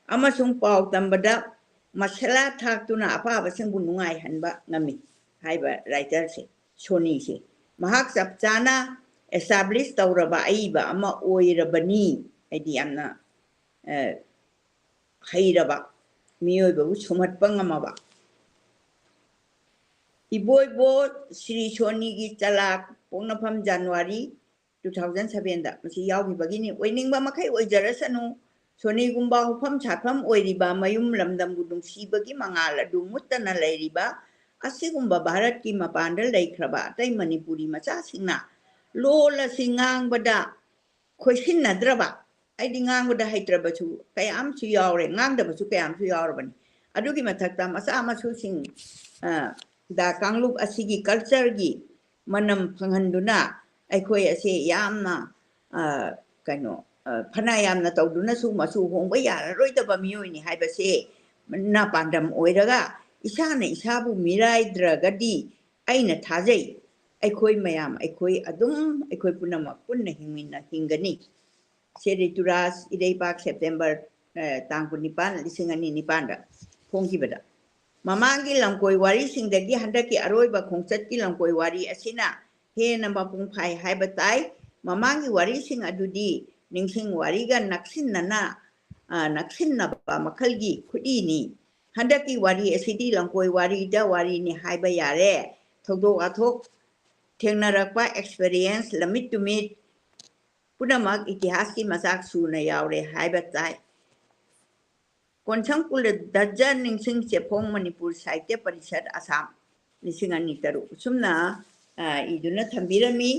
ꯑꯃꯁꯨꯡ ꯄꯥꯎ ꯇꯝꯕꯗ ꯃꯁꯥꯂꯥ ꯊꯥꯛꯇꯨꯅ ꯑꯄꯥꯕꯁꯤꯡꯕꯨ ꯅꯨꯡꯉꯥꯏꯍꯟꯕ ꯉꯝꯃꯤ ꯍꯥꯏꯕ ꯔꯥꯏꯇꯔꯁꯦ, ꯁꯣꯅꯤꯁꯦ꯫ ꯃꯍꯥꯛ ꯆꯞ ꯆꯥꯅ ꯑꯦꯁꯇꯥꯕ꯭ꯂꯤꯁ ꯇꯧꯔꯕ ꯑꯏꯕ ꯑꯃ ꯑꯣꯏꯔꯕꯅꯤ꯫ ꯍꯥꯏꯗꯤ ꯌꯥꯝꯅ, ꯑ, ꯍꯩꯔꯕ, ꯃꯤꯑꯣꯏꯕꯕꯨ ꯁꯨꯝꯍꯠꯄ ꯉꯝꯃꯕ꯫ ꯏꯕꯣꯏꯕꯣ ꯁ꯭ꯔꯤ ꯁꯣꯅꯤꯒꯤ ꯆꯂꯥꯛ, ꯄꯣꯛꯅꯐꯝ ꯖꯅꯋꯥꯔꯤ two thousand sevenꯗ꯫ ꯃꯁꯤ ꯌꯥꯎꯈꯤꯕꯒꯤꯅꯤ꯫ ꯑꯣꯏꯅꯤꯡꯕ ꯃꯈꯩ ꯑꯣꯏꯖꯔꯁꯅꯨ, ꯁꯣꯅꯤꯒꯨꯝꯕ ꯍꯧꯐꯝ ꯁꯥꯐꯝ ꯑꯣꯏꯔꯤꯕ ꯃꯌꯨꯝ ꯂꯝꯗꯝꯕꯨ ꯅꯨꯡꯁꯤꯕꯒꯤ ꯃꯉꯥꯜ ꯑꯗꯨ ꯃꯨꯠꯇꯅ ꯂꯩꯔꯤꯕ ꯑꯁꯤꯒꯨꯝꯕ ꯚꯥꯔꯠꯀꯤ ꯃꯄꯥꯟꯗ ꯂꯩꯈ꯭ꯔꯕ ꯑꯇꯩ ꯃꯅꯤꯄꯨꯔꯤ ꯃꯆꯥꯁꯤꯡꯅ ꯂꯣꯜ ꯑꯁꯤ ꯉꯥꯡꯕꯗ ꯈꯣꯏꯁꯤꯟꯅꯗ꯭ꯔꯕ, ꯑꯩꯗꯤ ꯉꯥꯡꯕꯗ ꯍꯩꯇ꯭ꯔꯕꯁꯨ ꯀꯌꯥ ꯑꯃꯁꯨ ꯌꯥꯎꯔꯦ, ꯉꯥꯡꯗꯕꯁꯨ ꯀꯌꯥ ꯑꯃꯁꯨ ꯌꯥꯎꯔꯕꯅꯤ꯫ ꯑꯗꯨꯒꯤ ꯃꯊꯛꯇ ꯃꯆꯥ ꯃꯁꯨꯁꯤꯡ, ꯑ, ꯗ ꯀꯥꯡꯂꯨꯞ ꯑꯁꯤꯒꯤ cultureꯒꯤ ꯃꯅꯝ ꯐꯪꯍꯟꯗꯨꯅ ꯑꯩꯈꯣꯏ ꯑꯁꯦ ꯌꯥꯝꯅ, ꯑ, ꯀꯩꯅꯣ, ꯑ, ꯐꯅ ꯌꯥꯝꯅ ꯇꯧꯗꯨꯅꯁꯨ ꯃꯆꯨ ꯍꯣꯡꯕ ꯌꯥꯔꯔꯣꯏꯗꯕ ꯃꯤꯑꯣꯏꯅꯤ ꯍꯥꯏꯕꯁꯦ ꯅ ꯄꯥꯟꯗꯝ ꯑꯣꯏꯔꯒ ꯏꯁꯥꯅ ꯏꯁꯥꯕꯨ ꯃꯤꯔꯥꯏꯗ꯭ꯔꯒꯗꯤ ꯑꯩꯅ ꯊꯥꯖꯩ ꯑꯩꯈꯣꯏ ꯃꯌꯥꯝ, ꯑꯩꯈꯣꯏ ꯑꯗꯨꯝ, ꯑꯩꯈꯣꯏ ꯄꯨꯝꯅꯃꯛ ꯄꯨꯟꯅ ꯍꯤꯡꯃꯤꯟꯅ ꯍꯤꯡꯒꯅꯤ꯫ ꯁꯦ ꯔꯤꯇꯨꯔꯥꯖ ꯏꯔꯩꯄꯥꯛ, ꯁꯦꯞꯇꯦꯝꯕꯔ, ꯑ, ꯇꯥꯡ ꯀꯨꯟꯅꯤꯄꯥꯟ, ꯂꯤꯁꯤꯡ ꯑꯅꯤ ꯅꯤꯄꯥꯟꯗ ꯐꯣꯡꯈꯤꯕꯗ꯫ ꯃꯃꯥꯡꯒꯤ ꯂꯝꯀꯣꯏ ꯋꯥꯔꯤꯁꯤꯡꯗꯒꯤ ꯍꯟꯗꯛꯀꯤ ꯑꯔꯣꯏꯕ ꯈꯣꯡꯆꯠꯀꯤ ꯂꯝꯀꯣꯏ ꯋꯥꯔꯤ ꯑꯁꯤꯅ ꯍꯦꯟꯅ ꯃꯄꯨꯡ ꯐꯥꯏ ꯍꯥꯏꯕ ꯇꯥꯏ꯫ ꯃꯃꯥꯡꯒꯤ ꯋꯥꯔꯤꯁꯤꯡ ꯑꯗꯨꯗꯤ ꯅꯤꯡꯁꯤꯡ ꯋꯥꯔꯤꯒ ꯅꯛꯁꯤꯟꯅꯅ, ꯑ, ꯅꯛꯁꯤꯟꯅꯕ ꯃꯈꯜꯒꯤ ꯈꯨꯠꯏꯅꯤ꯫ ꯍꯟꯗꯛꯀꯤ ꯋꯥꯔꯤ ꯑꯁꯤꯗꯤ ꯂꯝꯀꯣꯏ ꯋꯥꯔꯤꯗ ꯋꯥꯔꯤꯅꯤ ꯍꯥꯏꯕ ꯌꯥꯔꯦ꯫ ꯊꯧꯗꯣꯛ ꯋꯥꯊꯣꯛ, ꯊꯦꯡꯅꯔꯛꯄ experience, ꯂꯝꯃꯤꯠ ꯇꯨꯃꯤꯠ ꯄꯨꯝꯅꯃꯛ ꯏꯇꯤꯍꯥꯁꯀꯤ ꯃꯆꯥꯛ ꯁꯨꯅ ꯌꯥꯎꯔꯦ ꯍꯥꯏꯕ ꯇꯥꯏ꯫ ꯀꯣꯟꯁꯝ ꯀꯨꯂꯗꯖ ꯅꯤꯡꯁꯤꯡ ꯆꯦꯐꯣꯡ ꯃꯅꯤꯄꯨꯔ ꯁꯥꯍꯤꯇ꯭ꯌ ꯄꯔꯤꯁꯠ ꯑꯁꯥꯝ, ꯂꯤꯁꯤꯡ ꯑꯅꯤ ꯇꯔꯨꯛ꯫ ꯑꯁꯨꯝꯅ, ꯑ, ꯏꯗꯨꯅ ꯊꯝꯕꯤꯔꯝꯃꯤ꯫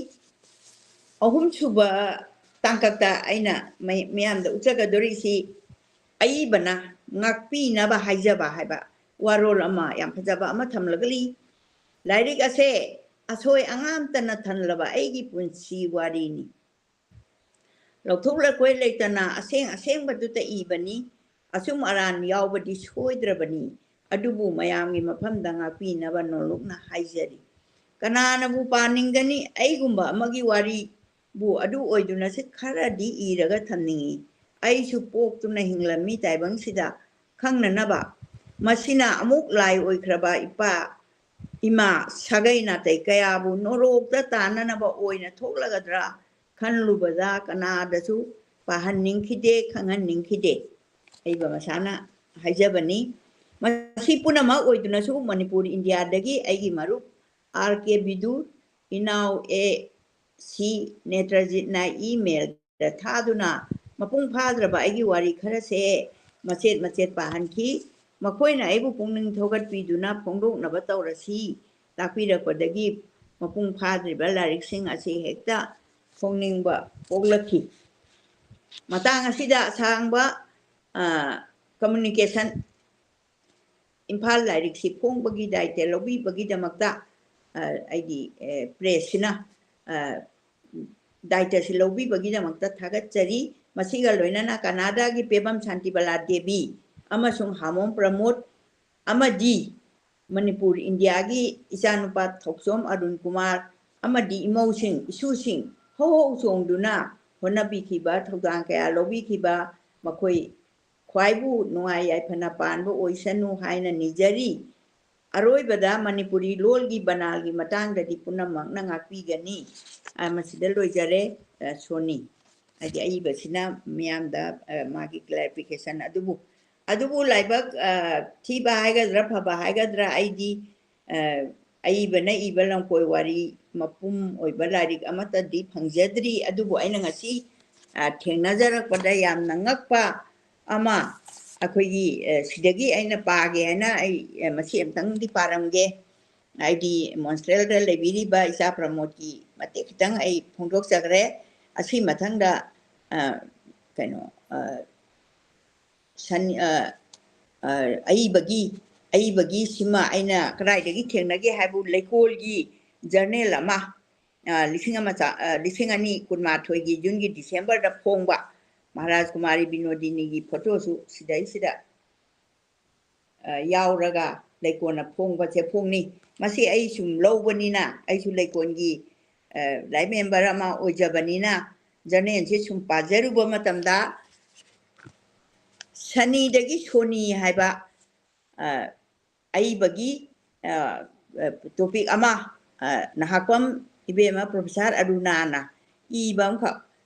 ꯑꯍꯨꯝꯁꯨꯕ ꯇꯥꯡꯀꯛꯇ ꯑꯩꯅ ꯃꯩ-, ꯃꯤꯌꯥꯝꯗ ꯎꯠꯆꯒꯗꯧꯔꯤꯁꯤ ꯑꯏꯕꯅ ꯉꯥꯛꯄꯤꯅꯕ ꯍꯥꯏꯖꯕ ꯍꯥꯏꯕ ꯋꯥꯔꯣꯜ ꯑꯃ, ꯌꯥꯝ ꯐꯖꯕ ꯑꯃ ꯊꯝꯂꯒꯂꯤ꯫ ꯂꯥꯏꯔꯤꯛ ꯑꯁꯦ ꯑꯁꯣꯏ ꯑꯉꯥꯝꯇꯅ ꯊꯜꯂꯕ ꯑꯩꯒꯤ ꯄꯨꯟꯁꯤ ꯋꯥꯔꯤꯅꯤ꯫ ꯂꯧꯊꯣꯛ ꯂꯧꯈꯣꯏ ꯂꯩꯇꯅ ꯑꯁꯦꯡ ꯑꯁꯦꯡꯕꯗꯨꯇ ꯏꯕꯅꯤ꯫ ꯑꯆꯨꯝ ꯑꯔꯥꯟ ꯌꯥꯎꯕꯗꯤ ꯁꯣꯏꯗ꯭ꯔꯕꯅꯤ꯫ ꯑꯗꯨꯕꯨ ꯃꯌꯥꯝꯒꯤ ꯃꯐꯝꯗ ꯉꯥꯛꯄꯤꯅꯕ ꯅꯣꯂꯨꯛꯅ ꯍꯥꯏꯖꯔꯤ꯫ ꯀꯅꯥꯅꯕꯨ ꯄꯥꯅꯤꯡꯒꯅꯤ? ꯑꯩꯒꯨꯝꯕ ꯑꯃꯒꯤ ꯋꯥꯔꯤꯕꯨ ꯑꯗꯨ ꯑꯣꯏꯗꯨꯅꯁꯨ ꯈꯔꯗꯤ ꯏꯔꯒ ꯊꯝꯅꯤꯡꯏ꯫ ꯑꯩꯁꯨ ꯄꯣꯛꯇꯨꯅ ꯍꯤꯡꯂꯝꯃꯤ ꯇꯥꯏꯕꯪꯁꯤꯗ ꯈꯪꯅꯅꯕ꯫ ꯃꯁꯤꯅ ꯑꯃꯨꯛ ꯂꯥꯏ ꯑꯣꯏꯈ꯭ꯔꯕ ꯏꯄꯥ ꯏꯃꯥ, ꯁꯥꯒꯩ ꯅꯥꯇꯩ ꯀꯌꯥꯕꯨ ꯅꯣꯔꯣꯛꯇ ꯇꯥꯅꯅꯕ ꯑꯣꯏꯅ ꯊꯣꯛꯂꯒꯗ꯭ꯔꯥ ꯈꯜꯂꯨꯕꯗ ꯀꯅꯥꯗꯁꯨ ꯄꯥꯍꯟꯅꯤꯡꯈꯤꯗꯦ, ꯈꯪꯍꯟꯅꯤꯡꯈꯤꯗꯦ꯫ ꯑꯏꯕ ꯃꯁꯥꯅ ꯍꯥꯏꯖꯕꯅꯤ꯫ ꯃꯁꯤ ꯄꯨꯝꯅꯃꯛ ꯑꯣꯏꯗꯨꯅꯁꯨ ꯃꯅꯤꯄꯨꯔ, ꯏꯟꯗꯤꯌꯥꯗꯒꯤ ꯑꯩꯒꯤ ꯃꯔꯨꯞ ꯑꯥꯔ ꯀꯦ ꯕꯤꯗꯨ, ꯏꯅꯥꯎ ꯑꯦ ꯁꯤ ꯅꯦꯇ꯭ꯔꯖꯤꯠꯅ ꯏꯃꯦꯜꯗ ꯊꯥꯗꯨꯅ ꯃꯄꯨꯡ ꯐꯥꯗ꯭ꯔꯕ ꯑꯩꯒꯤ ꯋꯥꯔꯤ ꯈꯔꯁꯦ ꯃꯆꯦꯠ ꯃꯆꯦꯠ ꯄꯥꯍꯟꯈꯤ꯫ ꯃꯈꯣꯏꯅ ꯑꯩꯕꯨ ꯄꯨꯛꯅꯤꯡ ꯊꯧꯒꯠꯄꯤꯗꯨꯅ ꯐꯣꯡꯗꯣꯛꯅꯕ ꯇꯧꯔꯁꯤ ꯇꯥꯛꯄꯤꯔꯛꯄꯗꯒꯤ ꯃꯄꯨꯡ ꯐꯥꯗ꯭ꯔꯤꯕ ꯂꯥꯏꯔꯤꯛꯁꯤꯡ ꯑꯁꯤ ꯍꯦꯛꯇ ꯐꯣꯡꯅꯤꯡꯕ ꯄꯣꯛꯂꯛꯈꯤ꯫ ꯃꯇꯥꯡ ꯑꯁꯤꯗ ꯑꯁꯥꯡꯕ, ꯑ, communication ꯏꯝꯐꯥꯜ ꯂꯥꯏꯔꯤꯛꯁꯤ ꯐꯣꯡꯕꯒꯤ ꯗꯥꯏꯇ ꯂꯧꯕꯤꯕꯒꯤꯗꯃꯛꯇ, ꯑ, ꯑꯩꯒꯤ, ꯑ, press ꯁꯤꯅ, ꯑ, ꯗꯥꯏꯇꯁꯤ ꯂꯧꯕꯤꯕꯒꯤꯗꯃꯛꯇ ꯊꯥꯒꯠꯆꯔꯤ꯫ ꯃꯁꯤꯒ ꯂꯣꯏꯅꯅ ꯀꯅꯥꯗꯥꯒꯤ ꯄꯦꯕꯝ ꯁꯥꯟꯇꯤꯕꯂꯥ ꯗꯦꯕꯤ ꯑꯃꯁꯨꯡ ꯍꯥꯃꯣꯝ ꯄ꯭ꯔꯃꯣꯗ ꯑꯃꯗꯤ ꯃꯅꯤꯄꯨꯔ ꯏꯟꯗꯤꯌꯥꯒꯤ ꯏꯆꯥꯅꯨꯄꯥ ꯊꯧꯆꯣꯝ ꯑꯔꯨꯟ ꯀꯨꯃꯥꯔ ꯑꯃꯗꯤ ꯏꯃꯧꯁꯤꯡ, ꯏꯁꯨꯁꯤꯡ ꯍꯧ ꯍꯧ ꯆꯣꯡꯗꯨꯅ ꯍꯣꯠꯅꯕꯤꯈꯤꯕ, ꯊꯧꯗꯥꯡ ꯀꯌꯥ ꯂꯧꯕꯤꯈꯤꯕ ꯃꯈꯣꯏ ꯈ꯭ꯋꯥꯏꯕꯨ ꯅꯨꯡꯉꯥꯏ ꯌꯥꯏꯐꯅ ꯄꯥꯟꯕ ꯑꯣꯏꯁꯅꯨ ꯍꯥꯏꯅ ꯅꯤꯖꯔꯤ꯫ ꯑꯔꯣꯏꯕꯗ ꯃꯅꯤꯄꯨꯔꯤ ꯂꯣꯜꯒꯤ ꯕꯅꯥꯜꯒꯤ ꯃꯇꯥꯡꯗꯗꯤ ꯄꯨꯝꯅꯃꯛꯅ ꯉꯥꯛꯄꯤꯒꯅꯤ꯫ ꯑ, ꯃꯁꯤꯗ ꯂꯣꯏꯖꯔꯦ, ꯑ, ꯁꯣꯅꯤ꯫ ꯍꯥꯏꯗꯤ ꯑꯏꯕꯁꯤꯅ ꯃꯤꯌꯥꯝꯗ, ꯑ, ꯃꯥꯒꯤ clarification ꯑꯗꯨꯕꯨ, ꯑꯗꯨꯕꯨ ꯂꯥꯏꯕꯛ, ꯑ, ꯊꯤꯕ ꯍꯥꯏꯒꯗ꯭ꯔꯥ, ꯐꯕ ꯍꯥꯏꯒꯗ꯭ꯔꯥ, ꯑꯩꯗꯤ, ꯑ, ꯑꯏꯕꯅ ꯏꯕ ꯂꯝꯀꯣꯏ ꯋꯥꯔꯤ ꯃꯄꯨꯝ ꯑꯣꯏꯕ ꯂꯥꯏꯔꯤꯛ ꯑꯃꯠꯇꯗꯤ ꯐꯪꯖꯗ꯭ꯔꯤ꯫ ꯑꯗꯨꯕꯨ ꯑꯩꯅ ꯉꯁꯤ, ꯑ, ꯊꯦꯡꯅꯖꯔꯛꯄꯗ ꯌꯥꯝꯅ ꯉꯛꯄ ꯑꯃ, ꯑꯩꯈꯣꯏꯒꯤ, ꯑ, ꯁꯤꯗꯒꯤ ꯑꯩꯅ ꯄꯥꯒꯦ ꯍꯥꯏꯅ ꯑꯩ, ꯑ, ꯃꯁꯤ ꯑꯝꯇꯪꯗꯤ ꯄꯥꯔꯝꯒꯦ꯫ ꯍꯥꯏꯗꯤ ꯃꯣꯟꯁꯇ꯭ꯔꯦꯜꯗ ꯂꯩꯕꯤꯔꯤꯕ ꯏꯆꯥ ꯄ꯭ꯔꯃꯣꯗꯀꯤ ꯃꯇꯦꯛ ꯈꯤꯇꯪ ꯑꯩ ꯐꯣꯡꯗꯣꯛꯆꯈ꯭ꯔꯦ꯫ ꯑꯁꯤ ꯃꯊꯪꯗ, ꯑ, ꯀꯩꯅꯣ, ꯑ, ꯁꯟ-, ꯑ, ꯑ, ꯑꯏꯕꯒꯤ, ꯑꯏꯕꯒꯤ ꯁꯤꯃ ꯑꯩꯅ ꯀꯗꯥꯏꯗꯒꯤ ꯊꯦꯡꯅꯒꯦ ꯍꯥꯏꯕꯨ ꯂꯩꯀꯣꯜꯒꯤ journal ꯑꯃ, ꯑ, ꯂꯤꯁꯤꯡ ꯑꯃ ꯆꯥ-, ꯑ, ꯂꯤꯁꯤꯡ ꯑꯅꯤ ꯀꯨꯟꯃꯥꯊꯣꯏꯒꯤ ꯖꯨꯟꯒꯤ ꯗꯤꯁꯦꯝꯕꯔꯗ ꯐꯣꯡꯕ ꯃꯍꯥꯔꯥꯖ ꯀꯨꯃꯥꯔꯤ ꯕꯤꯅꯣꯗꯤꯅꯤꯒꯤ photo ꯁꯨ ꯁꯤꯗꯩꯁꯤꯗ, ꯑ, ꯌꯥꯎꯔꯒ ꯂꯩꯀꯣꯟꯅ ꯐꯣꯡꯕꯁꯦ ꯐꯣꯡꯅꯤ꯫ ꯃꯁꯤ ꯑꯩ ꯁꯨꯝ ꯂꯧꯕꯅꯤꯅ, ꯑꯩꯁꯨ ꯂꯩꯀꯣꯟꯒꯤ, ꯑ, life member ꯑꯃ ꯑꯣꯏꯖꯕꯅꯤꯅ, journal ꯁꯦ ꯁꯨꯝ ꯄꯥꯖꯔꯨꯕ ꯃꯇꯝꯗ ꯁꯅꯤꯗꯒꯤ ꯁꯣꯅꯤ ꯍꯥꯏꯕ, ꯑ, ꯑꯏꯕꯒꯤ, ꯑ, ꯑ, topic ꯑꯃ, ꯑ, ꯅꯍꯥꯛꯄꯝ ꯏꯕꯦꯝꯃ Professor ꯑꯔꯨꯅꯥꯅ ꯏꯕ ꯑꯃꯈꯛ,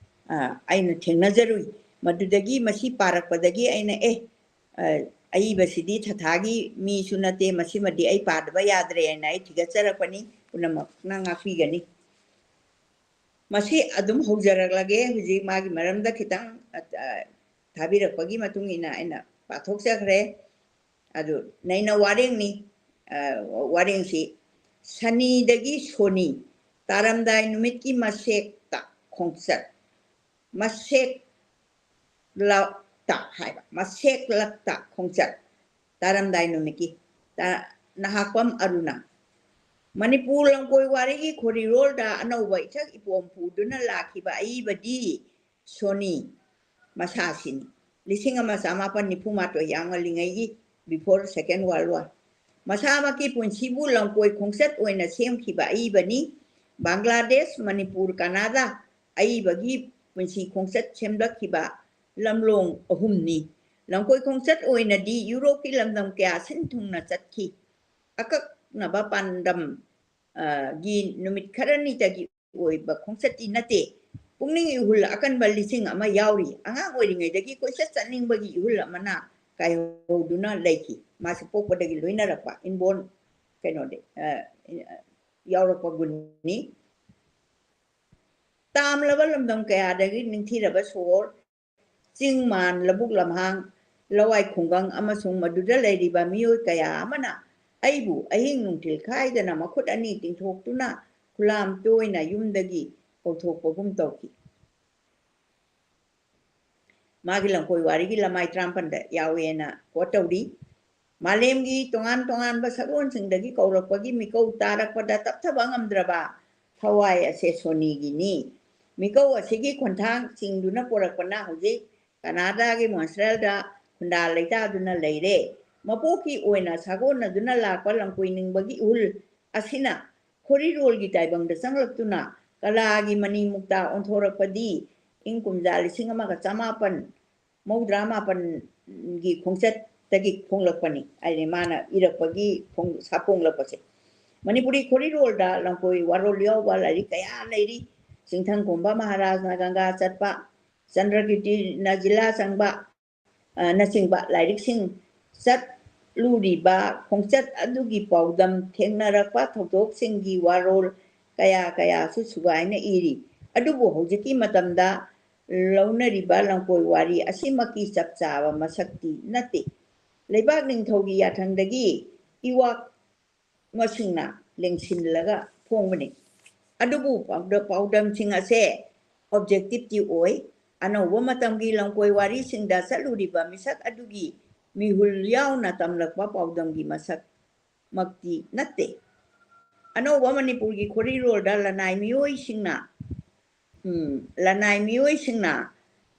ꯑ, ꯑꯩꯅ ꯊꯦꯡꯅꯖꯔꯨꯏ꯫ ꯃꯗꯨꯗꯒꯤ ꯃꯁꯤ ꯄꯥꯔꯛꯄꯗꯒꯤ ꯑꯩꯅ, "ꯑꯦ, ꯑ, ꯑꯏꯕꯁꯤꯗꯤ ꯊꯊꯥꯒꯤ ꯃꯤꯁꯨ ꯅꯠꯇꯦ, ꯃꯁꯤꯃꯗꯤ ꯑꯩ ꯄꯥꯗꯕ ꯌꯥꯗ꯭ꯔꯦ" ꯍꯥꯏꯅ ꯑꯩ ꯊꯤꯒꯠꯆꯔꯛꯄꯅꯤ꯫ ꯄꯨꯝꯅꯃꯛꯅ ꯉꯥꯛꯄꯤꯒꯅꯤ꯫ ꯃꯁꯤ ꯑꯗꯨꯝ ꯍꯧꯖꯔꯛꯂꯒꯦ꯫ ꯍꯧꯖꯤꯛ ꯃꯥꯒꯤ ꯃꯔꯝꯗ ꯈꯤꯇꯪ, ꯑ, ꯊꯥꯕꯤꯔꯛꯄꯒꯤ ꯃꯇꯨꯡ ꯏꯟꯅ ꯑꯩꯅ ꯄꯥꯊꯣꯛꯆꯈ꯭ꯔꯦ꯫ ꯑꯗꯨ ꯅꯩꯅ ꯋꯥꯔꯦꯡꯅꯤ, ꯑ, ꯋꯥꯔꯦꯡꯁꯤ ꯁꯅꯤꯗꯒꯤ ꯁꯣꯅꯤ, ꯇꯥꯔꯝꯗꯥꯏ ꯅꯨꯃꯤꯠꯀꯤ ꯃꯁꯦꯛꯇ ꯈꯣꯡꯆꯠ, ꯃꯁꯦꯛ ꯂꯛꯇ ꯍꯥꯏꯕ, ꯃꯁꯦꯛ ꯂꯛꯇ ꯈꯣꯡꯆꯠ, ꯇꯥꯔꯝꯗꯥꯏ ꯅꯨꯃꯤꯠꯀꯤ꯫ ꯇ-, ꯅꯍꯥꯛꯄꯝ ꯑꯔꯨꯅ꯫ ꯃꯅꯤꯄꯨꯔ ꯂꯝꯀꯣꯏ ꯋꯥꯔꯤꯒꯤ ꯈꯣꯔꯤꯔꯣꯜꯗ ꯑꯅꯧꯕ ꯏꯁꯛ ꯏꯄꯣꯝ ꯄꯨꯗꯨꯅ ꯂꯥꯛꯈꯤꯕ ꯑꯏꯕꯗꯤ ꯁꯣꯅꯤ ꯃꯁꯥꯁꯤꯅꯤ꯫ ꯂꯤꯁꯤꯡ ꯑꯃ ꯆꯃꯥꯄꯟ ꯅꯤꯐꯨ ꯃꯥꯊꯣꯏ, ꯌꯥꯝ ꯉꯜꯂꯤꯉꯩꯒꯤ, before Second World War꯫ ꯃꯁꯥꯃꯛꯀꯤ ꯄꯨꯟꯁꯤꯕꯨ ꯂꯝꯀꯣꯏ ꯈꯣꯡꯆꯠ ꯑꯣꯏꯅ ꯁꯦꯝꯈꯤꯕ ꯑꯏꯕꯅꯤ꯫ ꯕꯪꯒ꯭ꯂꯥꯗꯦꯁ, ꯃꯅꯤꯄꯨꯔ, ꯀꯅꯥꯗꯥ ꯑꯏꯕꯒꯤ ꯄꯨꯟꯁꯤ ꯈꯣꯡꯆꯠ ꯁꯦꯝꯂꯛꯈꯤꯕ ꯂꯝꯂꯣꯡ ꯑꯍꯨꯝꯅꯤ꯫ ꯂꯝꯀꯣꯏ ꯈꯣꯡꯆꯠ ꯑꯣꯏꯅꯗꯤ ꯌꯨꯔꯣꯞꯀꯤ ꯂꯝꯗꯝ ꯀꯌꯥ ꯁꯤꯟ ꯊꯨꯡꯅ ꯆꯠꯈꯤ꯫ ꯑꯀꯛꯅꯕ ꯄꯥꯟꯗꯝ, ꯑ, ꯒꯤ ꯅꯨꯃꯤꯠ ꯈꯔꯅꯤꯇꯒꯤ ꯑꯣꯏꯕ ꯈꯣꯡꯆꯠꯇꯤ ꯅꯠꯇꯦ꯫ ꯄꯨꯛꯅꯤꯡ ꯏꯍꯨꯜ ꯑꯀꯟꯕ ꯂꯤꯁꯤꯡ ꯑꯃ ꯌꯥꯎꯔꯤ꯫ ꯑꯉꯥꯡ ꯑꯣꯏꯔꯤꯉꯩꯗꯒꯤ ꯀꯣꯏꯆꯠ ꯆꯠꯅꯤꯡꯕꯒꯤ ꯏꯍꯨꯜ ꯑꯃꯅ ꯀꯥꯏꯍꯧꯗꯨꯅ ꯂꯩꯈꯤ꯫ ꯃꯥꯁꯦ ꯄꯣꯛꯄꯗꯒꯤ ꯂꯣꯏꯅꯔꯛꯄ inborn ꯀꯩꯅꯣꯗꯤ, ꯑ, ꯌꯥꯎꯔꯛꯄ ꯒꯨꯟꯅꯤ꯫ ꯇꯥꯝꯂꯕ ꯂꯝꯗꯝ ꯀꯌꯥꯗꯒꯤ ꯅꯤꯡꯊꯤꯔꯕ ꯁꯣꯍꯣꯔ, ꯆꯤꯡ ꯃꯥꯟ, ꯂꯧꯕꯨꯛ ꯂꯝꯍꯥꯡ, ꯂꯋꯥꯏ ꯈꯨꯡꯒꯪ ꯑꯃꯁꯨꯡ ꯃꯗꯨꯗ ꯂꯩꯔꯤꯕ ꯃꯤꯑꯣꯏ ꯀꯌꯥ ꯑꯃꯅ ꯑꯩꯕꯨ ꯑꯍꯤꯡ ꯅꯨꯡꯊꯤꯜ ꯈꯥꯏꯗꯅ ꯃꯈꯨꯠ ꯑꯅꯤ ꯇꯤꯡꯊꯣꯛꯇꯨꯅ ꯈꯨꯂꯥꯝ ꯇꯣꯏꯅ ꯌꯨꯝꯗꯒꯤ ꯀꯧꯊꯣꯛꯄꯒꯨꯝ ꯇꯧꯈꯤ꯫ ꯃꯥꯒꯤ ꯂꯝꯀꯣꯏ ꯋꯥꯔꯤꯒꯤ ꯂꯃꯥꯏ ꯇꯔꯥꯃꯥꯄꯟꯗ ꯌꯥꯎꯋꯦꯅ quote ꯇꯧꯔꯤ꯫ ꯃꯥꯂꯦꯝꯒꯤ ꯇꯣꯉꯥꯟ ꯇꯣꯉꯥꯟꯕ ꯁꯛꯂꯣꯟꯁꯤꯡꯗꯒꯤ ꯀꯧꯔꯛꯄꯒꯤ ꯃꯤꯀꯧ ꯇꯥꯔꯛꯄꯗ ꯇꯞꯊꯕ ꯉꯝꯗ꯭ꯔꯕ ꯊꯋꯥꯏ ꯑꯁꯦ ꯁꯣꯅꯤꯒꯤꯅꯤ꯫ ꯃꯤꯀꯧ ꯑꯁꯤꯒꯤ ꯈꯣꯟꯊꯥꯡ ꯆꯤꯡꯗꯨꯅ ꯄꯣꯔꯛꯄꯅ ꯍꯧꯖꯤꯛ ꯀꯅꯥꯗꯥꯒꯤ ꯃꯣꯟꯁꯔꯦꯜꯗ ꯈꯨꯟꯗꯥ ꯂꯩꯇꯥꯗꯨꯅ ꯂꯩꯔꯦ꯫ ꯃꯄꯣꯛꯀꯤ ꯑꯣꯏꯅ ꯁꯥꯒꯣꯟꯅꯗꯨꯅ ꯂꯥꯛꯄ ꯂꯝꯀꯣꯏꯅꯤꯡꯕꯒꯤ ꯏꯍꯨꯜ ꯑꯁꯤꯅ ꯈꯣꯔꯤꯔꯣꯜꯒꯤ ꯇꯥꯏꯕꯪꯗ ꯆꯪꯂꯛꯇꯨꯅ ꯀꯂꯥꯒꯤ ꯃꯅꯤ ꯃꯨꯛꯇꯥ ꯑꯣꯟꯊꯣꯔꯛꯄꯗꯤ ꯏꯪ ꯀꯨꯝꯖꯥ ꯂꯤꯁꯤꯡ ꯑꯃꯒ ꯆꯃꯥꯄꯟ ꯃꯧꯗ꯭ꯔꯥ ꯃꯥꯄꯟꯒꯤ ꯈꯣꯡꯆꯠꯇꯒꯤ ꯐꯣꯡꯂꯛꯄꯅꯤ꯫ ꯍꯥꯏꯗꯤ ꯃꯥꯅ ꯏꯔꯛꯄꯒꯤ ꯐꯣꯡ-, ꯁꯥꯐꯣꯡꯂꯛꯄꯁꯦ꯫ ꯃꯅꯤꯄꯨꯔꯤ ꯈꯣꯔꯤꯔꯣꯜꯗ ꯂꯝꯀꯣꯏ ꯋꯥꯔꯣꯜ ꯌꯥꯎꯕ ꯂꯥꯏꯔꯤꯛ ꯀꯌꯥ ꯂꯩꯔꯤ꯫ ꯆꯤꯡꯊꯪ ꯀꯣꯝꯕ ꯃꯍꯥꯔꯥꯖꯅ ꯒꯪꯒꯥ ꯆꯠꯄ, ꯆꯟꯗ꯭ꯔꯀꯤꯔꯇꯤꯅ ꯖꯤꯂꯥ ꯆꯪꯕ, ꯑ, ꯅꯆꯤꯡꯕ ꯂꯥꯏꯔꯤꯛꯁꯤꯡ ꯆꯠꯂꯨꯔꯤꯕ ꯈꯣꯡꯆꯠ ꯑꯗꯨꯒꯤ ꯄꯥꯎꯗꯝ ꯊꯦꯡꯅꯔꯛꯄ ꯊꯧꯗꯣꯛꯁꯤꯡꯒꯤ ꯋꯥꯔꯣꯜ ꯀꯌꯥ ꯀꯌꯥꯁꯨ ꯁꯨꯒꯥꯏꯅ ꯏꯔꯤ꯫ ꯑꯗꯨꯕꯨ ꯍꯧꯖꯤꯛꯀꯤ ꯃꯇꯝꯗ ꯂꯧꯅꯔꯤꯕ ꯂꯝꯀꯣꯏ ꯋꯥꯔꯤ ꯑꯁꯤꯃꯛꯀꯤ ꯆꯞ ꯆꯥꯕ ꯃꯁꯛꯇꯤ ꯅꯠꯇꯦ꯫ ꯂꯩꯕꯥꯛ ꯅꯤꯡꯊꯧꯒꯤ ꯌꯥꯊꯪꯗꯒꯤ ꯏꯋꯥꯛ ꯃꯁꯤꯡꯅ ꯂꯦꯡꯁꯤꯜꯂꯒ ꯐꯣꯡꯕꯅꯤ꯫ ꯑꯗꯨꯕꯨ ꯄꯥꯎꯗ-, ꯄꯥꯎꯗꯝꯁꯤꯡ ꯑꯁꯦ objectiveꯇꯤ ꯑꯣꯏ꯫ ꯑꯅꯧꯕ ꯃꯇꯝꯒꯤ ꯂꯝꯀꯣꯏ ꯋꯥꯔꯤꯁꯤꯡꯗ ꯆꯠꯂꯨꯔꯤꯕ ꯃꯤꯁꯛ ꯑꯗꯨꯒꯤ ꯃꯤꯍꯨꯜ ꯌꯥꯎꯅ ꯇꯝꯂꯛꯄ ꯄꯥꯎꯗꯝꯒꯤ ꯃꯁꯛꯃꯛꯇꯤ ꯅꯠꯇꯦ꯫ ꯑꯅꯧꯕ ꯃꯅꯤꯄꯨꯔꯒꯤ ꯈꯣꯔꯤꯔꯣꯜꯗ ꯂꯅꯥꯏ ꯃꯤꯑꯣꯏꯁꯤꯡꯅ, ꯎꯝ, ꯂꯅꯥꯏ ꯃꯤꯑꯣꯏꯁꯤꯡꯅ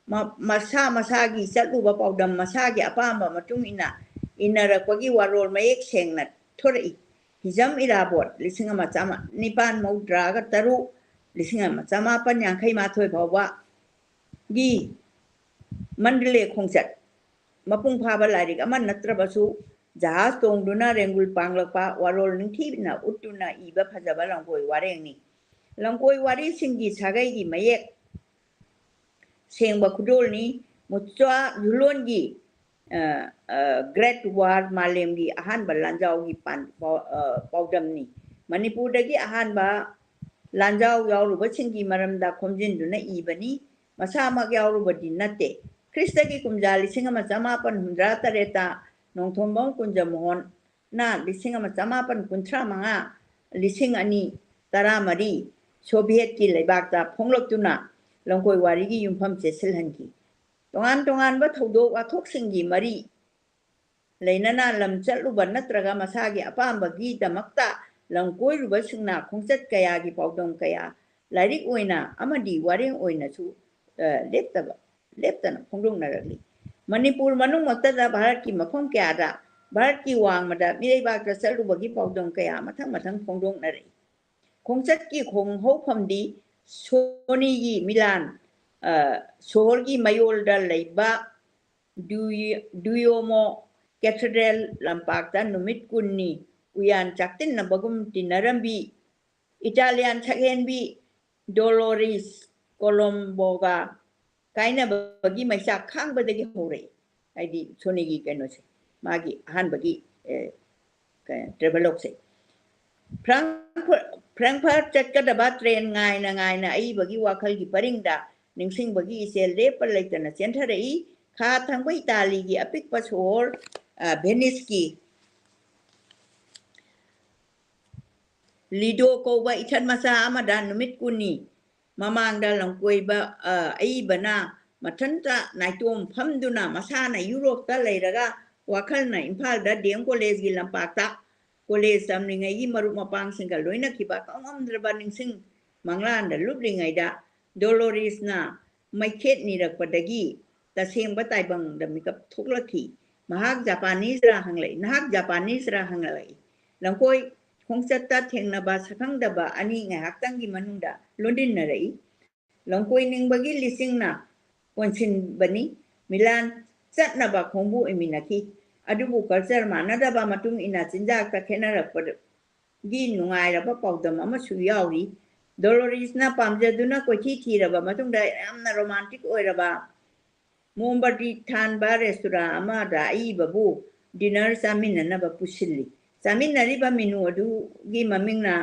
ꯃ-, ꯃꯁꯥ ꯃꯁꯥꯒꯤ ꯆꯠꯂꯨꯕ ꯄꯥꯎꯗꯝ ꯃꯁꯥꯒꯤ ꯑꯄꯥꯝꯕ ꯃꯇꯨꯡ ꯏꯟꯅ ꯏꯟꯅꯔꯛꯄꯒꯤ ꯋꯥꯔꯣꯜ ꯃꯌꯦꯛ ꯁꯦꯡꯅ ꯊꯣꯔꯛꯏ꯫ ꯍꯤꯖꯝ ꯏꯔꯥꯕꯣꯠ ꯂꯤꯁꯤꯡ ꯑꯃ ꯆꯥꯃ-, ꯅꯤꯄꯥꯟ ꯃꯧꯗ꯭ꯔꯥꯒ ꯇꯔꯨꯛ, ꯂꯤꯁꯤꯡ ꯑꯃ ꯆꯃꯥꯄꯟ ꯌꯥꯡꯈꯩ ꯃꯥꯊꯣꯏ ꯐꯥꯎꯕꯒꯤ ꯃꯟꯗꯂꯦ ꯈꯣꯡꯆꯠ ꯃꯄꯨꯡ ꯐꯥꯕ ꯂꯥꯏꯔꯤꯛ ꯑꯃ ꯅꯠꯇ꯭ꯔꯕꯁꯨ, ꯖꯍꯥꯖ ꯇꯣꯡꯗꯨꯅ ꯔꯦꯡꯒꯨꯜ ꯄꯥꯡꯂꯛꯄ ꯋꯥꯔꯣꯜ ꯅꯤꯡꯊꯤꯅ ꯎꯠꯇꯨꯅ ꯏꯕ ꯐꯖꯕ ꯂꯝꯀꯣꯏ ꯋꯥꯔꯦꯡꯅꯤ꯫ ꯂꯝꯀꯣꯏ ꯋꯥꯔꯤꯁꯤꯡꯒꯤ ꯁꯥꯒꯩꯒꯤ ꯃꯌꯦꯛ ꯁꯦꯡꯕ ꯈꯨꯗꯣꯜꯅꯤ꯫ ꯃꯨꯆ꯭ꯋꯥ ꯖꯨꯂꯣꯟꯒꯤ, ꯑ, ꯑ, Great War, ꯃꯥꯂꯦꯝꯒꯤ ꯑꯍꯥꯟꯕ ꯂꯥꯟꯖꯥꯎꯒꯤ ꯄꯥꯟ-, ꯄꯥꯎ-, ꯑ, ꯄꯥꯎꯗꯝꯅꯤ꯫ ꯃꯅꯤꯄꯨꯔꯗꯒꯤ ꯑꯍꯥꯟꯕ ꯂꯥꯟꯖꯥꯎ ꯌꯥꯎꯔꯨꯕꯁꯤꯡꯒꯤ ꯃꯔꯝꯗ ꯈꯣꯝꯖꯤꯟꯗꯨꯅ ꯏꯕꯅꯤ꯫ ꯃꯁꯥꯃꯛ ꯌꯥꯎꯔꯨꯕꯗꯤ ꯅꯠꯇꯦ꯫ ꯈ꯭ꯔꯤꯁꯇꯒꯤ ꯀꯨꯝꯖꯥ ꯂꯤꯁꯤꯡ ꯑꯃ ꯆꯃꯥꯄꯟ ꯍꯨꯝꯗ꯭ꯔꯥ ꯇꯔꯦꯠꯇ ꯅꯣꯡꯊꯣꯝꯕꯝ ꯀꯨꯟꯖꯃꯣꯍꯟꯅ ꯂꯤꯁꯤꯡ ꯑꯃ ꯆꯃꯥꯄꯟ ꯀꯨꯟꯊ꯭ꯔꯥ ꯃꯉꯥ, ꯂꯤꯁꯤꯡ ꯑꯅꯤ ꯇꯔꯥꯃꯔꯤ ꯁꯣꯚꯤꯌꯦꯠꯀꯤ ꯂꯩꯕꯥꯛꯇ ꯐꯣꯡꯂꯛꯇꯨꯅ ꯂꯝꯀꯣꯏ ꯋꯥꯔꯤꯒꯤ ꯌꯨꯝꯐꯝ ꯆꯦꯠꯁꯤꯜꯍꯟꯈꯤ꯫ ꯇꯣꯉꯥꯟ ꯇꯣꯉꯥꯟꯕ ꯊꯧꯗꯣꯛ ꯋꯥꯊꯣꯛꯁꯤꯡꯒꯤ ꯃꯔꯤ ꯂꯩꯅꯅ ꯂꯝ ꯆꯠꯂꯨꯕ ꯅꯠꯇ꯭ꯔꯒ ꯃꯁꯥꯒꯤ ꯑꯄꯥꯝꯕꯒꯤꯗꯃꯛꯇ ꯂꯝ ꯀꯣꯏꯔꯨꯕꯁꯤꯡꯅ ꯈꯣꯡꯆꯠ ꯀꯌꯥꯒꯤ ꯄꯥꯎꯗꯝ ꯀꯌꯥ ꯂꯥꯏꯔꯤꯛ ꯑꯣꯏꯅ ꯑꯃꯗꯤ ꯋꯥꯔꯦꯡ ꯑꯣꯏꯅꯁꯨ, ꯑ, ꯂꯦꯞꯇꯕ, ꯂꯦꯞꯇꯅ ꯐꯣꯡꯗꯣꯛꯅꯔꯛꯂꯤ꯫ ꯃꯅꯤꯄꯨꯔ ꯃꯅꯨꯡꯃꯛꯇꯗ ꯚꯥꯔꯠꯀꯤ ꯃꯐꯝ ꯀꯌꯥꯗ ꯚꯥꯔꯠꯀꯤ ꯋꯥꯡꯃꯗ ꯃꯤꯔꯩꯕꯥꯛꯇ ꯆꯠꯂꯨꯕꯒꯤ ꯄꯥꯎꯗꯝ ꯀꯌꯥ ꯃꯊꯪ ꯃꯊꯪ ꯐꯣꯡꯗꯣꯛꯅꯔꯛꯏ꯫ ꯈꯣꯡꯆꯠꯀꯤ ꯈꯣꯡꯍꯧꯐꯝꯗꯤ ꯁꯣꯅꯤꯒꯤ ꯃꯤꯂꯥꯟ, ꯑ, ꯁꯣꯍꯣꯔꯒꯤ ꯃꯌꯣꯜꯗ ꯂꯩꯕ ꯗꯨꯌ-, ꯗꯨꯌꯣꯃꯣ ꯀꯦꯊꯦꯗ꯭ꯔꯦꯜ ꯂꯝꯄꯥꯛꯇ ꯅꯨꯃꯤꯠ ꯀꯨꯟꯅꯤ ꯎꯌꯥꯟ ꯆꯥꯛꯇꯤꯟꯅꯕꯒꯨꯝ ꯇꯤꯟꯅꯔꯝꯕꯤ ꯏꯇꯥꯂꯤꯌꯥꯟ ꯁꯛꯍꯦꯟꯕꯤ ꯗꯣꯂꯣꯔꯤꯁ ꯀꯣꯂꯣꯝꯕꯣꯒ ꯀꯥꯏꯅꯕꯒꯤ ꯃꯩꯆꯥꯛ ꯈꯥꯡꯕꯗꯒꯤ ꯍꯧꯔꯛꯏ꯫ ꯍꯥꯏꯗꯤ ꯁꯣꯅꯤꯒꯤ ꯀꯩꯅꯣꯁꯦ, ꯃꯥꯒꯤ ꯑꯍꯥꯟꯕꯒꯤ, ꯑꯦ, ꯀ-, ꯇ꯭ꯔꯦꯚꯦꯂꯣꯛꯁꯦ꯫ ꯐ꯭ꯔꯥꯡꯛꯐꯔ-, ꯐ꯭ꯔꯦꯡꯛꯐꯔꯠ ꯆꯠꯀꯗꯕ ꯇ꯭ꯔꯦꯟ ꯉꯥꯏꯅ ꯉꯥꯏꯅ ꯑꯏꯕꯒꯤ ꯋꯥꯈꯜꯒꯤ ꯄꯔꯤꯡꯗ ꯅꯤꯡꯁꯤꯡꯕꯒꯤ ꯏꯆꯦꯜ ꯂꯦꯞꯄ ꯂꯩꯇꯅ ꯆꯦꯟꯊꯔꯛꯏ꯫ ꯈꯥ ꯊꯪꯕ ꯏꯇꯥꯂꯤꯒꯤ ꯑꯄꯤꯛꯄ ꯁꯣꯍꯣꯔ, ꯑ, ꯚꯦꯅꯤꯁꯀꯤ ꯂꯤꯗꯣ ꯀꯧꯕ ꯏꯊꯠ ꯃꯆꯥ ꯑꯃꯗ ꯅꯨꯃꯤꯠ ꯀꯨꯟꯅꯤ ꯃꯃꯥꯡꯗ ꯂꯝꯀꯣꯏꯕ, ꯑ, ꯑꯏꯕꯅ ꯃꯊꯟꯇ ꯅꯥꯏꯇꯣꯝ ꯐꯝꯗꯨꯅ ꯃꯁꯥꯅ ꯌꯨꯔꯣꯞꯇ ꯂꯩꯔꯒ ꯋꯥꯈꯜꯅ ꯏꯝꯐꯥꯜꯗ ꯗꯤ ꯑꯦꯝ ꯀꯣꯂꯦꯖꯒꯤ ꯂꯝꯄꯥꯛꯇ ꯀꯣꯂꯦꯖ ꯇꯝꯂꯤꯉꯩꯒꯤ ꯃꯔꯨꯞ ꯃꯄꯥꯡꯁꯤꯡꯒ ꯂꯣꯏꯅꯈꯤꯕ ꯀꯥꯎꯉꯝꯗ꯭ꯔꯕ ꯅꯤꯡꯁꯤꯡ ꯃꯪꯂꯥꯟꯗ ꯂꯨꯞꯂꯤꯉꯩꯗ ꯗꯣꯂꯣꯔꯤꯁꯅ ꯃꯩꯈꯦꯠ ꯅꯤꯔꯛꯄꯗꯒꯤ ꯇꯁꯦꯡꯕ ꯇꯥꯏꯕꯪꯗ ꯃꯤꯀꯞ ꯊꯣꯛꯂꯛꯈꯤ꯫ ꯃꯍꯥꯛ ꯖꯄꯥꯅꯤꯁꯔꯥ ꯍꯪꯂꯛꯏ, ꯅꯍꯥꯛ ꯖꯄꯥꯅꯤꯁꯔꯥ ꯍꯪꯂꯛꯏ꯫ ꯂꯝꯀꯣꯏ ꯈꯣꯡꯆꯠꯇ ꯊꯦꯡꯅꯕ ꯁꯛꯈꯪꯗꯕ ꯑꯅꯤ ꯉꯥꯏꯍꯥꯛꯇꯪꯒꯤ ꯃꯅꯨꯡꯗ ꯂꯣꯟꯗꯤꯟꯅꯔꯛꯏ꯫ ꯂꯝꯀꯣꯏ ꯅꯤꯡꯕꯒꯤ ꯂꯤꯁꯤꯡꯅ ꯀꯣꯟꯁꯤꯟꯕꯅꯤ꯫ ꯃꯤꯂꯥꯟ ꯆꯠꯅꯕ ꯈꯣꯡꯕꯨ ꯏꯃꯤꯟꯅꯈꯤ꯫ ꯑꯗꯨꯕꯨ ꯀꯜꯆꯔ ꯃꯥꯟꯅꯗꯕ ꯃꯇꯨꯡ ꯏꯟꯅ ꯆꯤꯟꯖꯥꯛꯇ ꯈꯦꯠꯅꯔꯛꯄꯒꯤ ꯅꯨꯡꯉꯥꯏꯔꯕ ꯄꯥꯎꯗꯝ ꯑꯃꯁꯨ ꯌꯥꯎꯔꯤ꯫ ꯗꯣꯂꯣꯔꯤꯁꯅ ꯄꯥꯝꯖꯗꯨꯅ ꯀꯣꯏꯊꯤ ꯊꯤꯔꯕ ꯃꯇꯨꯡꯗ ꯌꯥꯝꯅ ꯔꯣꯃꯥꯟꯇꯤꯛ ꯑꯣꯏꯔꯕ ꯃꯣꯝꯕꯇꯤ ꯊꯥꯟꯕ ꯔꯦꯁꯇꯨꯔꯥ ꯑꯃꯗ ꯑꯏꯕꯕꯨ ꯗꯤꯅꯔ ꯆꯥꯃꯤꯟꯅꯅꯕ ꯄꯨꯁꯤꯜꯂꯤ꯫ ꯆꯥꯃꯤꯟꯅꯔꯤꯕ ꯃꯦꯅꯨ ꯑꯗꯨꯒꯤ ꯃꯃꯤꯡꯅ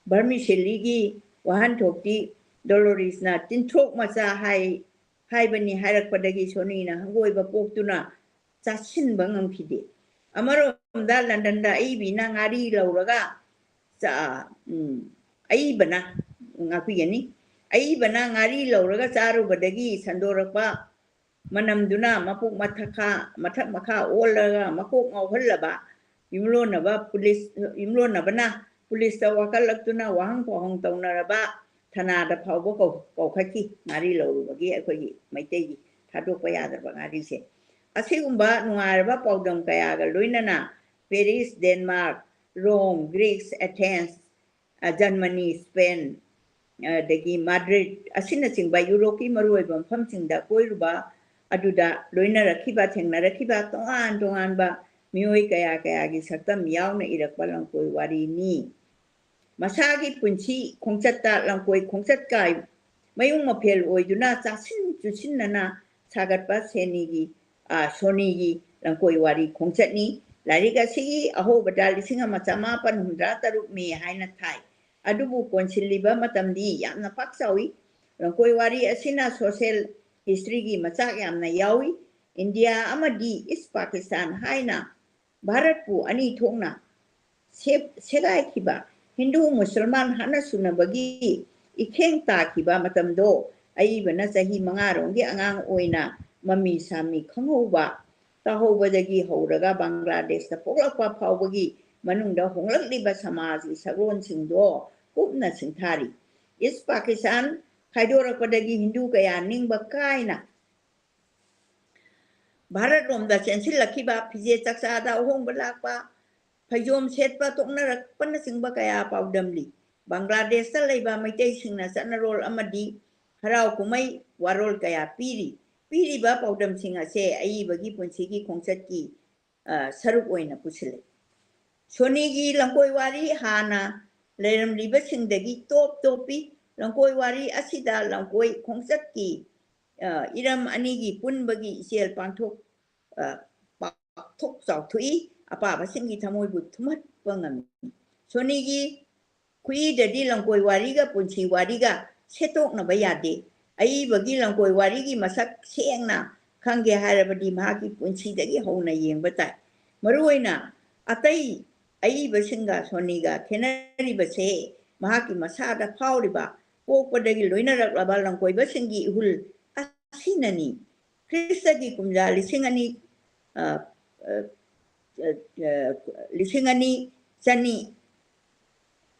ꯚꯔꯃꯤꯁꯦꯂꯤꯒꯤ ꯋꯥꯍꯟꯊꯣꯛꯇꯤ ꯗꯣꯂꯣꯔꯤꯁꯅ ꯇꯤꯟꯊ꯭ꯔꯣꯛ ꯃꯆꯥ ꯍꯥꯏ, ꯍꯥꯏꯕꯅꯤ ꯍꯥꯏꯔꯛꯄꯗꯒꯤ ꯁꯣꯅꯤꯅ ꯍꯪꯒꯣꯏꯕ ꯄꯣꯛꯇꯨꯅ ꯆꯥꯁꯤꯟꯕ ꯉꯝꯈꯤꯗꯦ꯫ ꯑꯃꯔꯣꯝꯗ ꯂꯟꯗꯟꯗ ꯑꯏꯕꯤꯅ ꯉꯥꯔꯤ ꯂꯧꯔꯒ ꯆꯥ-, ꯎꯝ, ꯑꯏꯕꯅ, ꯉꯥꯛꯄꯤꯒꯅꯤ, ꯑꯏꯕꯅ ꯉꯥꯔꯤ ꯂꯧꯔꯒ ꯆꯥꯔꯨꯕꯗꯒꯤ ꯁꯟꯗꯣꯔꯛꯄ ꯃꯅꯝꯗꯨꯅ ꯃꯄꯨꯛ ꯃꯊꯛꯈꯥ-, ꯃꯊꯛ ꯃꯈꯥ ꯑꯣꯜꯂꯒ ꯃꯀꯣꯛ ꯉꯥꯎꯍꯜꯂꯕ ꯌꯨꯝꯂꯣꯟꯅꯕ ꯄꯨꯂꯤꯁ, ꯌꯨꯝꯂꯣꯟꯅꯕꯅ ꯄꯨꯂꯤꯁꯇ ꯋꯥꯀꯠꯂꯛꯇꯨꯅ ꯋꯥꯍꯪ ꯄꯥꯎꯍꯪ ꯇꯧꯅꯔꯕ ꯊꯅꯥꯗ ꯐꯥꯎꯕ ꯀꯧ-, ꯀꯧꯈꯠꯈꯤ꯫ ꯉꯥꯔꯤ ꯂꯧꯔꯨꯕꯒꯤ ꯑꯩꯈꯣꯏꯒꯤ ꯃꯩꯇꯩꯒꯤ ꯊꯥꯗꯣꯛꯄ ꯌꯥꯗ꯭ꯔꯕ ꯉꯥꯔꯤꯁꯦ꯫ ꯑꯁꯤꯒꯨꯝꯕ ꯅꯨꯡꯉꯥꯏꯔꯕ ꯄꯥꯎꯗꯝ ꯀꯌꯥꯒ ꯂꯣꯏꯅꯅ ꯄꯦꯔꯤꯁ, ꯗꯦꯟꯃꯥꯔꯛ, ꯔꯣꯝ, ꯒ꯭ꯔꯤꯛꯁ, ꯑꯦꯊꯦꯟꯁ, ꯑ, ꯖꯔꯃꯅꯤ, ꯁ꯭ꯄꯦꯟ, ꯑꯗꯒꯤ ꯃꯥꯗ꯭ꯔꯤꯗ ꯑꯁꯤꯅꯆꯤꯡꯕ ꯌꯨꯔꯣꯞꯀꯤ ꯃꯔꯨꯑꯣꯏꯕ ꯃꯐꯝꯁꯤꯡꯗ ꯀꯣꯏꯔꯨꯕ ꯑꯗꯨꯗ ꯂꯣꯏꯅꯔꯛꯈꯤꯕ, ꯊꯦꯡꯅꯔꯛꯈꯤꯕ ꯇꯣꯉꯥꯟ ꯇꯣꯉꯥꯟꯕ ꯃꯤꯑꯣꯏ ꯀꯌꯥ ꯀꯌꯥꯒꯤ ꯁꯛꯇꯝ ꯌꯥꯎꯅ ꯏꯔꯛꯄ ꯂꯝꯀꯣꯏ ꯋꯥꯔꯤꯅꯤ꯫ ꯃꯁꯥꯒꯤ ꯄꯨꯟꯁꯤ ꯈꯣꯡꯆꯠꯇ ꯂꯝꯀꯣꯏ ꯈꯣꯡꯆꯠꯀꯥꯏ ꯃꯌꯨꯡ ꯃꯐꯦꯜ ꯑꯣꯏꯗꯨꯅ ꯆꯥꯁꯤꯟ ꯆꯨꯁꯤꯟꯅꯅ ꯁꯥꯒꯠꯄ ꯁꯦꯅꯤꯒꯤ, ꯑ, ꯁꯣꯅꯤꯒꯤ ꯂꯝꯀꯣꯏ ꯋꯥꯔꯤ ꯈꯣꯡꯆꯠꯅꯤ꯫ ꯂꯥꯏꯔꯤꯛ ꯑꯁꯤꯒꯤ ꯑꯍꯧꯕꯗ ꯂꯤꯁꯤꯡ ꯑꯃ ꯆꯃꯥꯄꯟ ꯍꯨꯝꯗ꯭ꯔꯥ ꯇꯔꯨꯛ ꯃꯦ ꯍꯥꯏꯅ ꯊꯥꯏ꯫ ꯑꯗꯨꯕꯨ ꯀꯣꯟꯁꯤꯜꯂꯤꯕ ꯃꯇꯝꯗꯤ ꯌꯥꯝꯅ ꯄꯥꯛ ꯆꯥꯎꯏ꯫ ꯂꯝꯀꯣꯏ ꯋꯥꯔꯤ ꯑꯁꯤꯅ social historyꯒꯤ ꯃꯆꯥꯛ ꯌꯥꯝꯅ ꯌꯥꯎꯏ꯫ ꯏꯟꯗꯤꯌꯥ ꯑꯃꯗꯤ ꯏꯁ ꯄꯥꯀꯤꯁꯇꯥꯟ ꯍꯥꯏꯅ ꯚꯥꯔꯠꯄꯨ ꯑꯅꯤ ꯊꯣꯛꯅ ꯁꯦꯞ-, ꯁꯦꯒꯥꯏꯈꯤꯕ ꯍꯤꯟꯗꯨ ꯃꯨꯁꯜꯃꯥꯟ ꯍꯥꯠꯅ ꯁꯨꯅꯕꯒꯤ ꯏꯈꯦꯡ ꯇꯥꯈꯤꯕ ꯃꯇꯝꯗꯣ ꯑꯏꯕꯅ ꯆꯍꯤ ꯃꯉꯥꯔꯣꯝꯒꯤ ꯑꯉꯥꯡ ꯑꯣꯏꯅ ꯃꯃꯤ ꯁꯥꯃꯤ ꯈꯪꯍꯧꯕ ꯇꯥꯍꯧꯕꯗꯒꯤ ꯍꯧꯔꯒ ꯕꯪꯒ꯭ꯂꯥꯗꯦꯁꯇ ꯄꯣꯛꯂꯛꯄ ꯐꯥꯎꯕꯒꯤ ꯃꯅꯨꯡꯗ ꯍꯣꯡꯂꯛꯂꯤꯕ ꯁꯃꯥꯖꯒꯤ ꯁꯛꯂꯣꯟꯁꯤꯡꯗꯣ ꯀꯨꯞꯅ ꯁꯤꯡꯊꯥꯔꯤ꯫ ꯏꯁ ꯄꯥꯀꯤꯁꯇꯥꯟ ꯈꯥꯏꯗꯣꯔꯛꯄꯗꯒꯤ ꯍꯤꯟꯗꯨ ꯀꯌꯥ ꯅꯤꯡꯕ ꯀꯥꯏꯅ ꯚꯥꯔꯠꯂꯣꯝꯗ ꯆꯦꯟꯁꯤꯜꯂꯛꯈꯤꯕ, ꯐꯤꯖꯦꯠ ꯆꯥꯛꯆꯥꯗ ꯑꯍꯣꯡꯕ ꯂꯥꯛꯄ, ꯐꯩꯖꯣꯝ ꯁꯦꯠꯄ ꯇꯣꯛꯅꯔꯛꯄꯅꯆꯤꯡꯕ ꯀꯌꯥ ꯄꯥꯎꯗꯝꯂꯤ꯫ ꯕꯪꯒ꯭ꯂꯥꯗꯦꯁꯇ ꯂꯩꯕ ꯃꯩꯇꯩꯁꯤꯡꯅ ꯆꯠꯅꯔꯣꯜ ꯑꯃꯗꯤ ꯍꯔꯥꯎ ꯀꯨꯝꯍꯩ ꯋꯥꯔꯣꯜ ꯀꯌꯥ ꯄꯤꯔꯤ꯫ ꯄꯤꯔꯤꯕ ꯄꯥꯎꯗꯝꯁꯤꯡ ꯑꯁꯦ ꯑꯏꯕꯒꯤ ꯄꯨꯟꯁꯤꯒꯤ ꯈꯣꯡꯆꯠꯀꯤ, ꯑ, ꯁꯔꯨꯛ ꯑꯣꯏꯅ ꯄꯨꯁꯤꯜꯂꯤ꯫ ꯁꯣꯅꯤꯒꯤ ꯂꯝꯀꯣꯏ ꯋꯥꯔꯤ ꯍꯥꯟꯅ ꯂꯩꯔꯝꯂꯤꯕꯁꯤꯡꯗꯒꯤ ꯇꯣꯞ ꯇꯣꯞꯄꯤ꯫ ꯂꯝꯀꯣꯏ ꯋꯥꯔꯤ ꯑꯁꯤꯗ ꯂꯝꯀꯣꯏ ꯈꯣꯡꯆꯠꯀꯤ, ꯑ, ꯏꯔꯝ ꯑꯅꯤꯒꯤ ꯄꯨꯟꯕꯒꯤ ꯏꯆꯦꯜ ꯄꯥꯡꯊꯣꯛ-, ꯑ, ꯄꯥꯛꯊꯣꯛ ꯆꯥꯎꯊꯣꯛꯏ, ꯑꯄꯥꯕꯁꯤꯡꯒꯤ ꯊꯃꯣꯏꯕꯨ ꯊꯨꯝꯍꯠꯄ ꯉꯝꯃꯤ꯫ ꯁꯣꯅꯤꯒꯤ ꯈꯨꯏꯗꯗꯤ ꯂꯝꯀꯣꯏ ꯋꯥꯔꯤꯒ ꯄꯨꯟꯁꯤ ꯋꯥꯔꯤꯒ ꯁꯦꯠꯇꯣꯛꯅꯕ ꯌꯥꯗꯦ꯫ ꯑꯏꯕꯒꯤ ꯂꯝꯀꯣꯏ ꯋꯥꯔꯤꯒꯤ ꯃꯁꯛ ꯁꯦꯡꯅ ꯈꯪꯒꯦ ꯍꯥꯏꯔꯕꯗꯤ ꯃꯍꯥꯛꯀꯤ ꯄꯨꯟꯁꯤꯗꯒꯤ ꯍꯧꯅ ꯌꯦꯡꯕ ꯇꯥꯏ꯫ ꯃꯔꯨꯑꯣꯏꯅ ꯑꯇꯩ ꯑꯏꯕꯁꯤꯡꯒ ꯁꯣꯅꯤꯒ ꯈꯦꯠꯅꯔꯤꯕꯁꯦ ꯃꯍꯥꯛꯀꯤ ꯃꯁꯥꯗ ꯐꯥꯎꯔꯤꯕ ꯄꯣꯛꯄꯗꯒꯤ ꯂꯣꯏꯅꯔꯛꯂꯕ ꯂꯝꯀꯣꯏꯕꯁꯤꯡꯒꯤ ꯏꯍꯨꯜ ꯑꯁꯤꯅꯅꯤ꯫ ꯈ꯭ꯔꯤꯁꯇꯒꯤ ꯀꯨꯝꯖꯥ ꯂꯤꯁꯤꯡ ꯑꯅꯤ, ꯑ, ꯑ, ꯑ, ꯑ, ꯂꯤꯁꯤꯡ ꯑꯅꯤ ꯆꯅꯤ,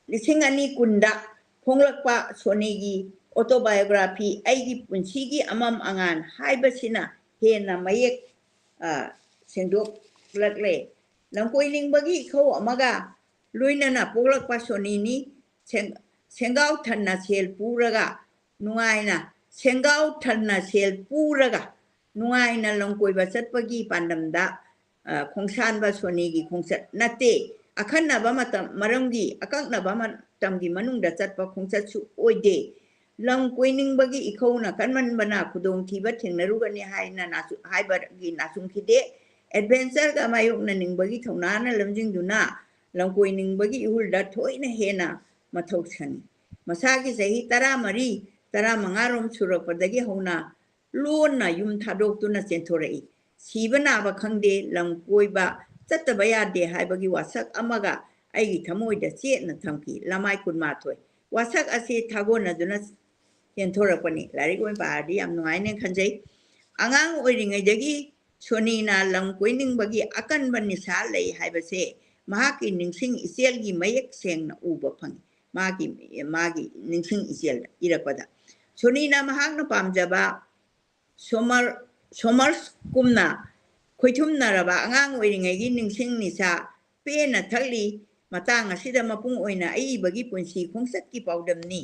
ꯂꯤꯁꯤꯡ ꯑꯅꯤ ꯀꯨꯟꯗ ꯐꯣꯡꯂꯛꯄ ꯁꯣꯅꯤꯒꯤ autobiography ꯑꯩꯒꯤ ꯄꯨꯟꯁꯤꯒꯤ ꯑꯃꯝ ꯑꯉꯥꯟ ꯍꯥꯏꯕꯁꯤꯅ ꯍꯦꯟꯅ ꯃꯌꯦꯛ, ꯑ, ꯁꯦꯡꯗꯣꯛꯂꯛꯂꯦ꯫ ꯂꯝꯀꯣꯏꯅꯤꯡꯕꯒꯤ ꯏꯊꯧ ꯑꯃꯒ ꯂꯣꯏꯅꯅ ꯄꯣꯛꯂꯛꯄ ꯁꯣꯅꯤꯅꯤ꯫ ꯁꯦꯡ-, ꯁꯦꯡꯒꯥꯎ ꯊꯟꯅ ꯁꯦꯜ ꯄꯨꯔꯒ ꯅꯨꯡꯉꯥꯏꯅ, ꯁꯦꯡꯒꯥꯎ ꯊꯟꯅ ꯁꯦꯜ ꯄꯨꯔꯒ ꯅꯨꯡꯉꯥꯏꯅ ꯂꯝꯀꯣꯏꯕ ꯆꯠꯄꯒꯤ ꯄꯥꯟꯗꯝꯗ, ꯑ, ꯈꯣꯡꯁꯥꯟꯕ ꯁꯣꯅꯤꯒꯤ ꯈꯣꯡꯆꯠ ꯅꯠꯇꯦ꯫ ꯑꯈꯟꯅꯕ ꯃꯇꯝ, ꯃꯔꯝꯒꯤ ꯑꯀꯛꯅꯕ ꯃꯇꯝꯒꯤ ꯃꯅꯨꯡꯗ ꯆꯠꯄ ꯈꯣꯡꯆꯠꯁꯨ ꯑꯣꯏꯗꯦ꯫ ꯂꯝ ꯀꯣꯏꯅꯤꯡꯕꯒꯤ ꯏꯈꯧꯅ ꯀꯟꯃꯟꯕꯅ ꯈꯨꯗꯣꯡꯊꯤꯕ ꯊꯦꯡꯅꯔꯨꯒꯅꯤ ꯍꯥꯏꯅ ꯅꯥꯆꯨ-, ꯍꯥꯏꯕꯒꯤ ꯅꯥꯆꯨꯡꯈꯤꯗꯦ꯫ Adventureꯒ ꯃꯥꯌꯣꯛꯅꯅꯤꯡꯕꯒꯤ ꯊꯧꯅꯥꯅ ꯂꯝꯖꯤꯡꯗꯨꯅ ꯂꯝ ꯀꯣꯏꯅꯤꯡꯕꯒꯤ ꯏꯍꯨꯜꯗ ꯊꯣꯏꯅ ꯍꯦꯟꯅ ꯃꯊꯧ ꯁꯪꯏ꯫ ꯃꯁꯥꯒꯤ ꯆꯍꯤ ꯇꯔꯥꯃꯔꯤ, ꯇꯔꯥꯃꯉꯥ ꯔꯣꯝ ꯁꯨꯔꯛꯄꯗꯒꯤ ꯍꯧꯅ ꯂꯣꯟꯅ ꯌꯨꯝ ꯊꯥꯗꯣꯛꯇꯨꯅ ꯆꯦꯟꯊꯣꯔꯛꯏ꯫ ꯁꯤꯕ ꯅꯥꯕ ꯈꯪꯗꯦ, ꯂꯝ ꯀꯣꯏꯕ ꯆꯠꯇꯕ ꯌꯥꯗꯦ ꯍꯥꯏꯕꯒꯤ ꯋꯥꯁꯛ ꯑꯃꯒ ꯑꯩꯒꯤ ꯊꯃꯣꯏꯗ ꯆꯦꯠꯅ ꯊꯝꯈꯤ꯫ ꯂꯃꯥꯏ ꯀꯨꯟꯃꯥꯊꯣꯏ꯫ ꯋꯥꯁꯛ ꯑꯁꯤ ꯊꯥꯒꯣꯟꯅꯗꯨꯅ ꯆꯦꯟꯊꯣꯔꯛꯄꯅꯤ꯫ ꯂꯥꯏꯔꯤꯛ ꯑꯣꯏꯅ ꯄꯥꯔꯗꯤ ꯌꯥꯝ ꯅꯨꯡꯉꯥꯏꯅꯦ ꯈꯟꯖꯩ꯫ ꯑꯉꯥꯡ ꯑꯣꯏꯔꯤꯉꯩꯗꯒꯤ ꯁꯣꯅꯤꯅ ꯂꯝ ꯀꯣꯏꯅꯤꯡꯕꯒꯤ ꯑꯀꯟꯕ ꯅꯤꯁꯥ ꯂꯩ ꯍꯥꯏꯕꯁꯦ ꯃꯍꯥꯛꯀꯤ ꯅꯤꯡꯁꯤꯡ ꯏꯆꯦꯜꯒꯤ ꯃꯌꯦꯛ ꯁꯦꯡꯅ ꯎꯕ ꯐꯪꯉꯤ꯫ ꯃꯥꯒꯤ, ꯃꯥꯒꯤ ꯅꯤꯡꯁꯤꯡ ꯏꯆꯦꯜꯗ ꯏꯔꯛꯄꯗ ꯁꯣꯅꯤꯅ ꯃꯍꯥꯛꯅ ꯄꯥꯝꯖꯕ ꯁꯣꯃꯔ, ꯁꯣꯃꯔꯁ ꯀꯨꯝꯅ ꯈꯣꯏꯊꯨꯝꯅꯔꯕ ꯑꯉꯥꯡ ꯑꯣꯏꯔꯤꯉꯩꯒꯤ ꯅꯤꯡꯁꯤꯡ ꯅꯤꯁꯥ ꯄꯦꯟꯅ ꯊꯛꯂꯤ꯫ ꯃꯇꯥꯡ ꯑꯁꯤꯗ ꯃꯄꯨꯡ ꯑꯣꯏꯅ ꯑꯏꯕꯒꯤ ꯄꯨꯟꯁꯤ ꯈꯣꯡꯆꯠꯀꯤ ꯄꯥꯎꯗꯝꯅꯤ꯫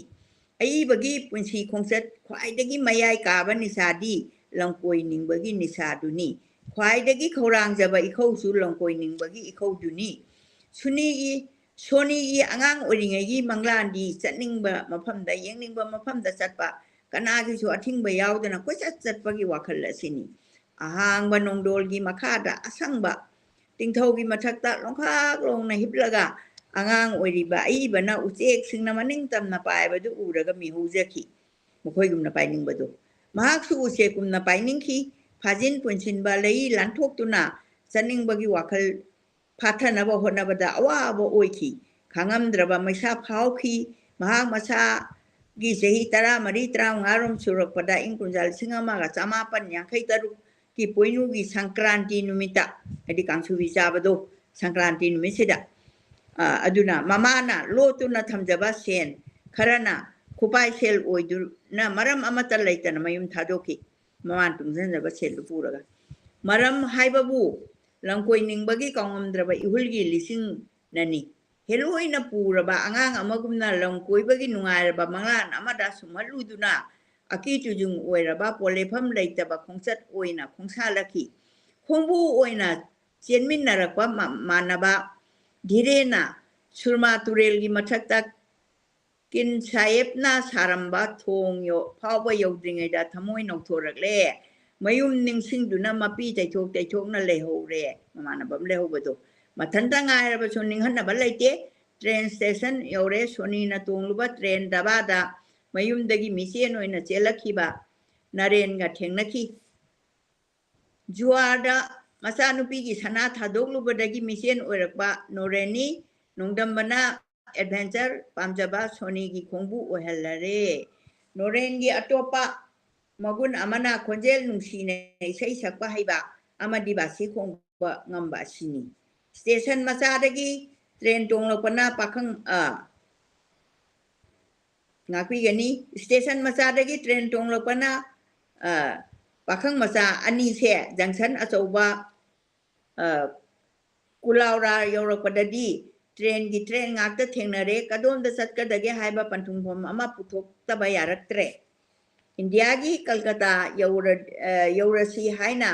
ꯑꯏꯕꯒꯤ ꯄꯨꯟꯁꯤ ꯈꯣꯡꯆꯠ ꯈ꯭ꯋꯥꯏꯗꯒꯤ ꯃꯌꯥꯏ ꯀꯥꯕ ꯅꯤꯁꯥꯗꯤ ꯂꯝꯀꯣꯏ ꯅꯤꯡꯕꯒꯤ ꯅꯤꯁꯥꯗꯨꯅꯤ꯫ ꯈ꯭ꯋꯥꯏꯗꯒꯤ ꯈꯧꯔꯥꯡꯖꯕ ꯏꯈꯧꯁꯨ ꯂꯝꯀꯣꯏ ꯅꯤꯡꯕꯒꯤ ꯏꯈꯧꯗꯨꯅꯤ꯫ ꯁꯨꯅꯤꯒꯤ, ꯁꯣꯅꯤꯒꯤ ꯑꯉꯥꯡ ꯑꯣꯏꯔꯤꯉꯩꯒꯤ ꯃꯪꯂꯥꯟꯗꯤ ꯆꯠꯅꯤꯡꯕ ꯃꯐꯝꯗ, ꯌꯦꯡꯅꯤꯡꯕ ꯃꯐꯝꯗ ꯆꯠꯄ, ꯀꯅꯥꯒꯤꯁꯨ ꯑꯊꯤꯡꯕ ꯌꯥꯎꯗꯅ ꯀꯣꯏꯆꯠ ꯆꯠꯄꯒꯤ ꯋꯥꯈꯜ ꯑꯁꯤꯅꯤ꯫ ꯑꯍꯥꯡꯕ ꯅꯣꯡꯗꯣꯜꯒꯤ ꯃꯈꯥꯗ ꯑꯁꯪꯕ ꯇꯤꯡꯊꯧꯒꯤ ꯃꯊꯛꯇ ꯂꯣꯡꯈꯥꯛ ꯂꯣꯡꯅ ꯍꯤꯞꯂꯒ ꯑꯉꯥꯡ ꯑꯣꯏꯔꯤꯕ ꯑꯏꯕꯅ ꯎꯆꯦꯛꯁꯤꯡꯅ ꯃꯅꯤꯡ ꯇꯝꯅ ꯄꯥꯏꯕꯗꯨ ꯎꯔꯒ ꯃꯤꯍꯧꯖꯈꯤ꯫ ꯃꯈꯣꯏꯒꯨꯝꯅ ꯄꯥꯏꯅꯤꯡꯕꯗꯨ꯫ ꯃꯍꯥꯛꯁꯨ ꯎꯆꯦꯛꯀꯨꯝꯅ ꯄꯥꯏꯅꯤꯡꯈꯤ꯫ ꯐꯥꯖꯤꯟ ꯄꯨꯟꯁꯤꯟꯕ ꯂꯩ ꯂꯥꯟꯊꯣꯛꯇꯨꯅ ꯆꯠꯅꯤꯡꯕꯒꯤ ꯋꯥꯈꯜ ꯐꯥꯊꯅꯕ ꯍꯣꯠꯅꯕꯗ ꯑꯋꯥꯕ ꯑꯣꯏꯈꯤ꯫ ꯈꯥꯡꯉꯝꯗ꯭ꯔꯕ ꯃꯩꯁꯥ ꯐꯥꯎꯈꯤ꯫ ꯃꯍꯥꯛ ꯃꯁꯥꯒꯤ ꯆꯍꯤ ꯇꯔꯥꯃꯔꯤ, ꯇꯔꯥꯃꯉꯥ ꯔꯣꯝ ꯁꯨꯔꯛꯄꯗ ꯏꯪ ꯀꯨꯝꯖꯥ ꯂꯤꯁꯤꯡ ꯑꯃꯒ ꯆꯃꯥꯄꯟ ꯌꯥꯡꯈꯩ ꯇꯔꯨꯛꯀꯤ ꯄꯣꯏꯅꯨꯒꯤ ꯁꯪꯀ꯭ꯔꯥꯟꯇꯤ ꯅꯨꯃꯤꯠꯇ, ꯍꯥꯏꯗꯤ ꯀꯥꯡꯁꯨꯕꯤ ꯆꯥꯕꯗꯣ, ꯁꯪꯀ꯭ꯔꯥꯟꯇꯤ ꯅꯨꯃꯤꯠꯁꯤꯗ, ꯑ, ꯑꯗꯨꯅ ꯃꯃꯥꯅ ꯂꯣꯠꯇꯨꯅ ꯊꯝꯖꯕ ꯁꯦꯟ ꯈꯔꯅ ꯈꯨꯄꯥꯏ ꯁꯦꯜ ꯑꯣꯏꯗꯨꯅ ꯃꯔꯝ ꯑꯃꯠꯇ ꯂꯩꯇꯅ ꯃꯌꯨꯝ ꯊꯥꯗꯣꯛꯈꯤ꯫ ꯃꯃꯥꯅ ꯇꯨꯡꯁꯤꯟꯖꯕ ꯁꯦꯜꯗꯨ ꯄꯨꯔꯒ꯫ ꯃꯔꯝ ꯍꯥꯏꯕꯕꯨ ꯂꯝꯀꯣꯏ ꯅꯤꯡꯕꯒꯤ ꯀꯥꯎꯉꯝꯗ꯭ꯔꯕ ꯏꯍꯨꯜꯒꯤ ꯂꯤꯁꯤꯡꯅꯅꯤ꯫ ꯍꯦꯂꯣꯏꯅ ꯄꯨꯔꯕ ꯑꯉꯥꯡ ꯑꯃꯒꯨꯝꯅ ꯂꯝ ꯀꯣꯏꯕꯒꯤ ꯅꯨꯡꯉꯥꯏꯔꯕ ꯃꯪꯂꯥꯟ ꯑꯃꯗ ꯁꯨꯝꯍꯠꯂꯨꯗꯨꯅ ꯑꯀꯤ ꯇꯨꯖꯨꯡ ꯑꯣꯏꯔꯕ ꯄꯣꯂꯦꯐꯝ ꯂꯩꯇꯕ ꯈꯣꯡꯆꯠ ꯑꯣꯏꯅ ꯈꯣꯡꯁꯥꯜꯂꯛꯈꯤ꯫ ꯈꯣꯡꯕꯨ ꯑꯣꯏꯅ ꯆꯦꯟꯃꯤꯟꯅꯔꯛꯄ ꯃ-, ꯃꯥꯟꯅꯕ ꯙꯤꯔꯦꯟꯅ ꯁꯨꯔꯃꯥ ꯇꯨꯔꯦꯜꯒꯤ ꯃꯊꯛꯇ ꯀꯤꯟ ꯁꯥꯍꯦꯕꯅ ꯁꯥꯔꯝꯕ ꯊꯣꯡ ꯌꯧ-, ꯐꯥꯎꯕ ꯌꯧꯗ꯭ꯔꯤꯉꯩꯗ ꯊꯃꯣꯏ ꯅꯧꯊꯣꯔꯛꯂꯦ꯫ ꯃꯌꯨꯝ ꯅꯤꯡꯁꯤꯡꯗꯨꯅ ꯃꯄꯤ ꯇꯩꯊꯣꯛ ꯇꯩꯊꯣꯛꯅ ꯂꯩꯍꯧꯔꯦ꯫ ꯃꯃꯥꯟꯅꯕ ꯑꯃ ꯂꯩꯍꯧꯕꯗꯣ꯫ ꯃꯊꯟꯇ ꯉꯥꯏꯔꯕꯁꯨ ꯅꯤꯡꯍꯟꯅꯕ ꯂꯩꯇꯦ꯫ ꯇ꯭ꯔꯦꯟ ꯁ꯭ꯇꯦꯁꯟ ꯌꯧꯔꯦ꯫ ꯁꯣꯅꯤꯅ ꯇꯣꯡꯂꯨꯕ ꯇ꯭ꯔꯦꯟ ꯗꯕꯥꯗ ꯃꯌꯨꯝꯗꯒꯤ ꯃꯤꯆꯦꯟ ꯑꯣꯏꯅ ꯆꯦꯜꯂꯛꯈꯤꯕ ꯅꯔꯦꯟꯒ ꯊꯦꯡꯅꯈꯤ꯫ ꯖꯨꯋꯥꯔꯗ ꯃꯆꯥꯅꯨꯄꯤꯒꯤ ꯁꯅꯥ ꯊꯥꯗꯣꯛꯂꯨꯕꯗꯒꯤ ꯃꯤꯆꯦꯟ ꯑꯣꯏꯔꯛꯄ ꯅꯣꯔꯦꯟꯅꯤ꯫ ꯅꯣꯡꯗꯝꯕꯅ ꯑꯦꯗꯚꯦꯟꯆꯔ ꯄꯥꯝꯖꯕ ꯁꯣꯅꯤꯒꯤ ꯈꯣꯡꯕꯨ ꯑꯣꯏꯍꯜꯂꯔꯦ꯫ ꯅꯣꯔꯦꯟꯒꯤ ꯑꯇꯣꯞꯄ ꯃꯒꯨꯟ ꯑꯃꯅ ꯈꯣꯟꯖꯦꯜ ꯅꯨꯡꯁꯤꯅ ꯏꯁꯩ ꯁꯛꯄ ꯍꯩꯕ ꯑꯃꯗꯤ ꯕꯥꯁꯤ ꯈꯣꯡꯕ ꯉꯝꯕ ꯑꯁꯤꯅꯤ꯫ ꯁ꯭ꯇꯦꯁꯟ ꯃꯆꯥꯗꯒꯤ ꯇ꯭ꯔꯦꯟ ꯇꯣꯡꯂꯛꯄꯅ ꯄꯥꯈꯪ, ꯑ, ꯉꯥꯛꯄꯤꯒꯅꯤ꯫ ꯁ꯭ꯇꯦꯁꯟ ꯃꯆꯥꯗꯒꯤ ꯇ꯭ꯔꯦꯟ ꯇꯣꯡꯂꯛꯄꯅ, ꯑ, ꯄꯥꯈꯪ ꯃꯆꯥ ꯑꯅꯤꯁꯦ ꯖꯪꯁꯟ ꯑꯆꯧꯕ, ꯑ, ꯀꯨꯂꯥꯎꯔꯥ ꯌꯧꯔꯛꯄꯗꯗꯤ ꯇ꯭ꯔꯦꯟꯒꯤ ꯇ꯭ꯔꯦꯟ ꯉꯥꯛꯇ ꯊꯦꯡꯅꯔꯦ꯫ ꯀꯗꯣꯝꯗ ꯆꯠꯀꯗꯒꯦ ꯍꯥꯏꯕ ꯄꯟꯊꯨꯡꯐꯝ ꯑꯃ ꯄꯨꯊꯣꯛꯇꯕ ꯌꯥꯔꯛꯇ꯭ꯔꯦ꯫ ꯏꯟꯗꯤꯌꯥꯒꯤ ꯀꯜꯀꯇꯥ ꯌꯧꯔ-, ꯑ, ꯌꯧꯔꯁꯤ ꯍꯥꯏꯅ,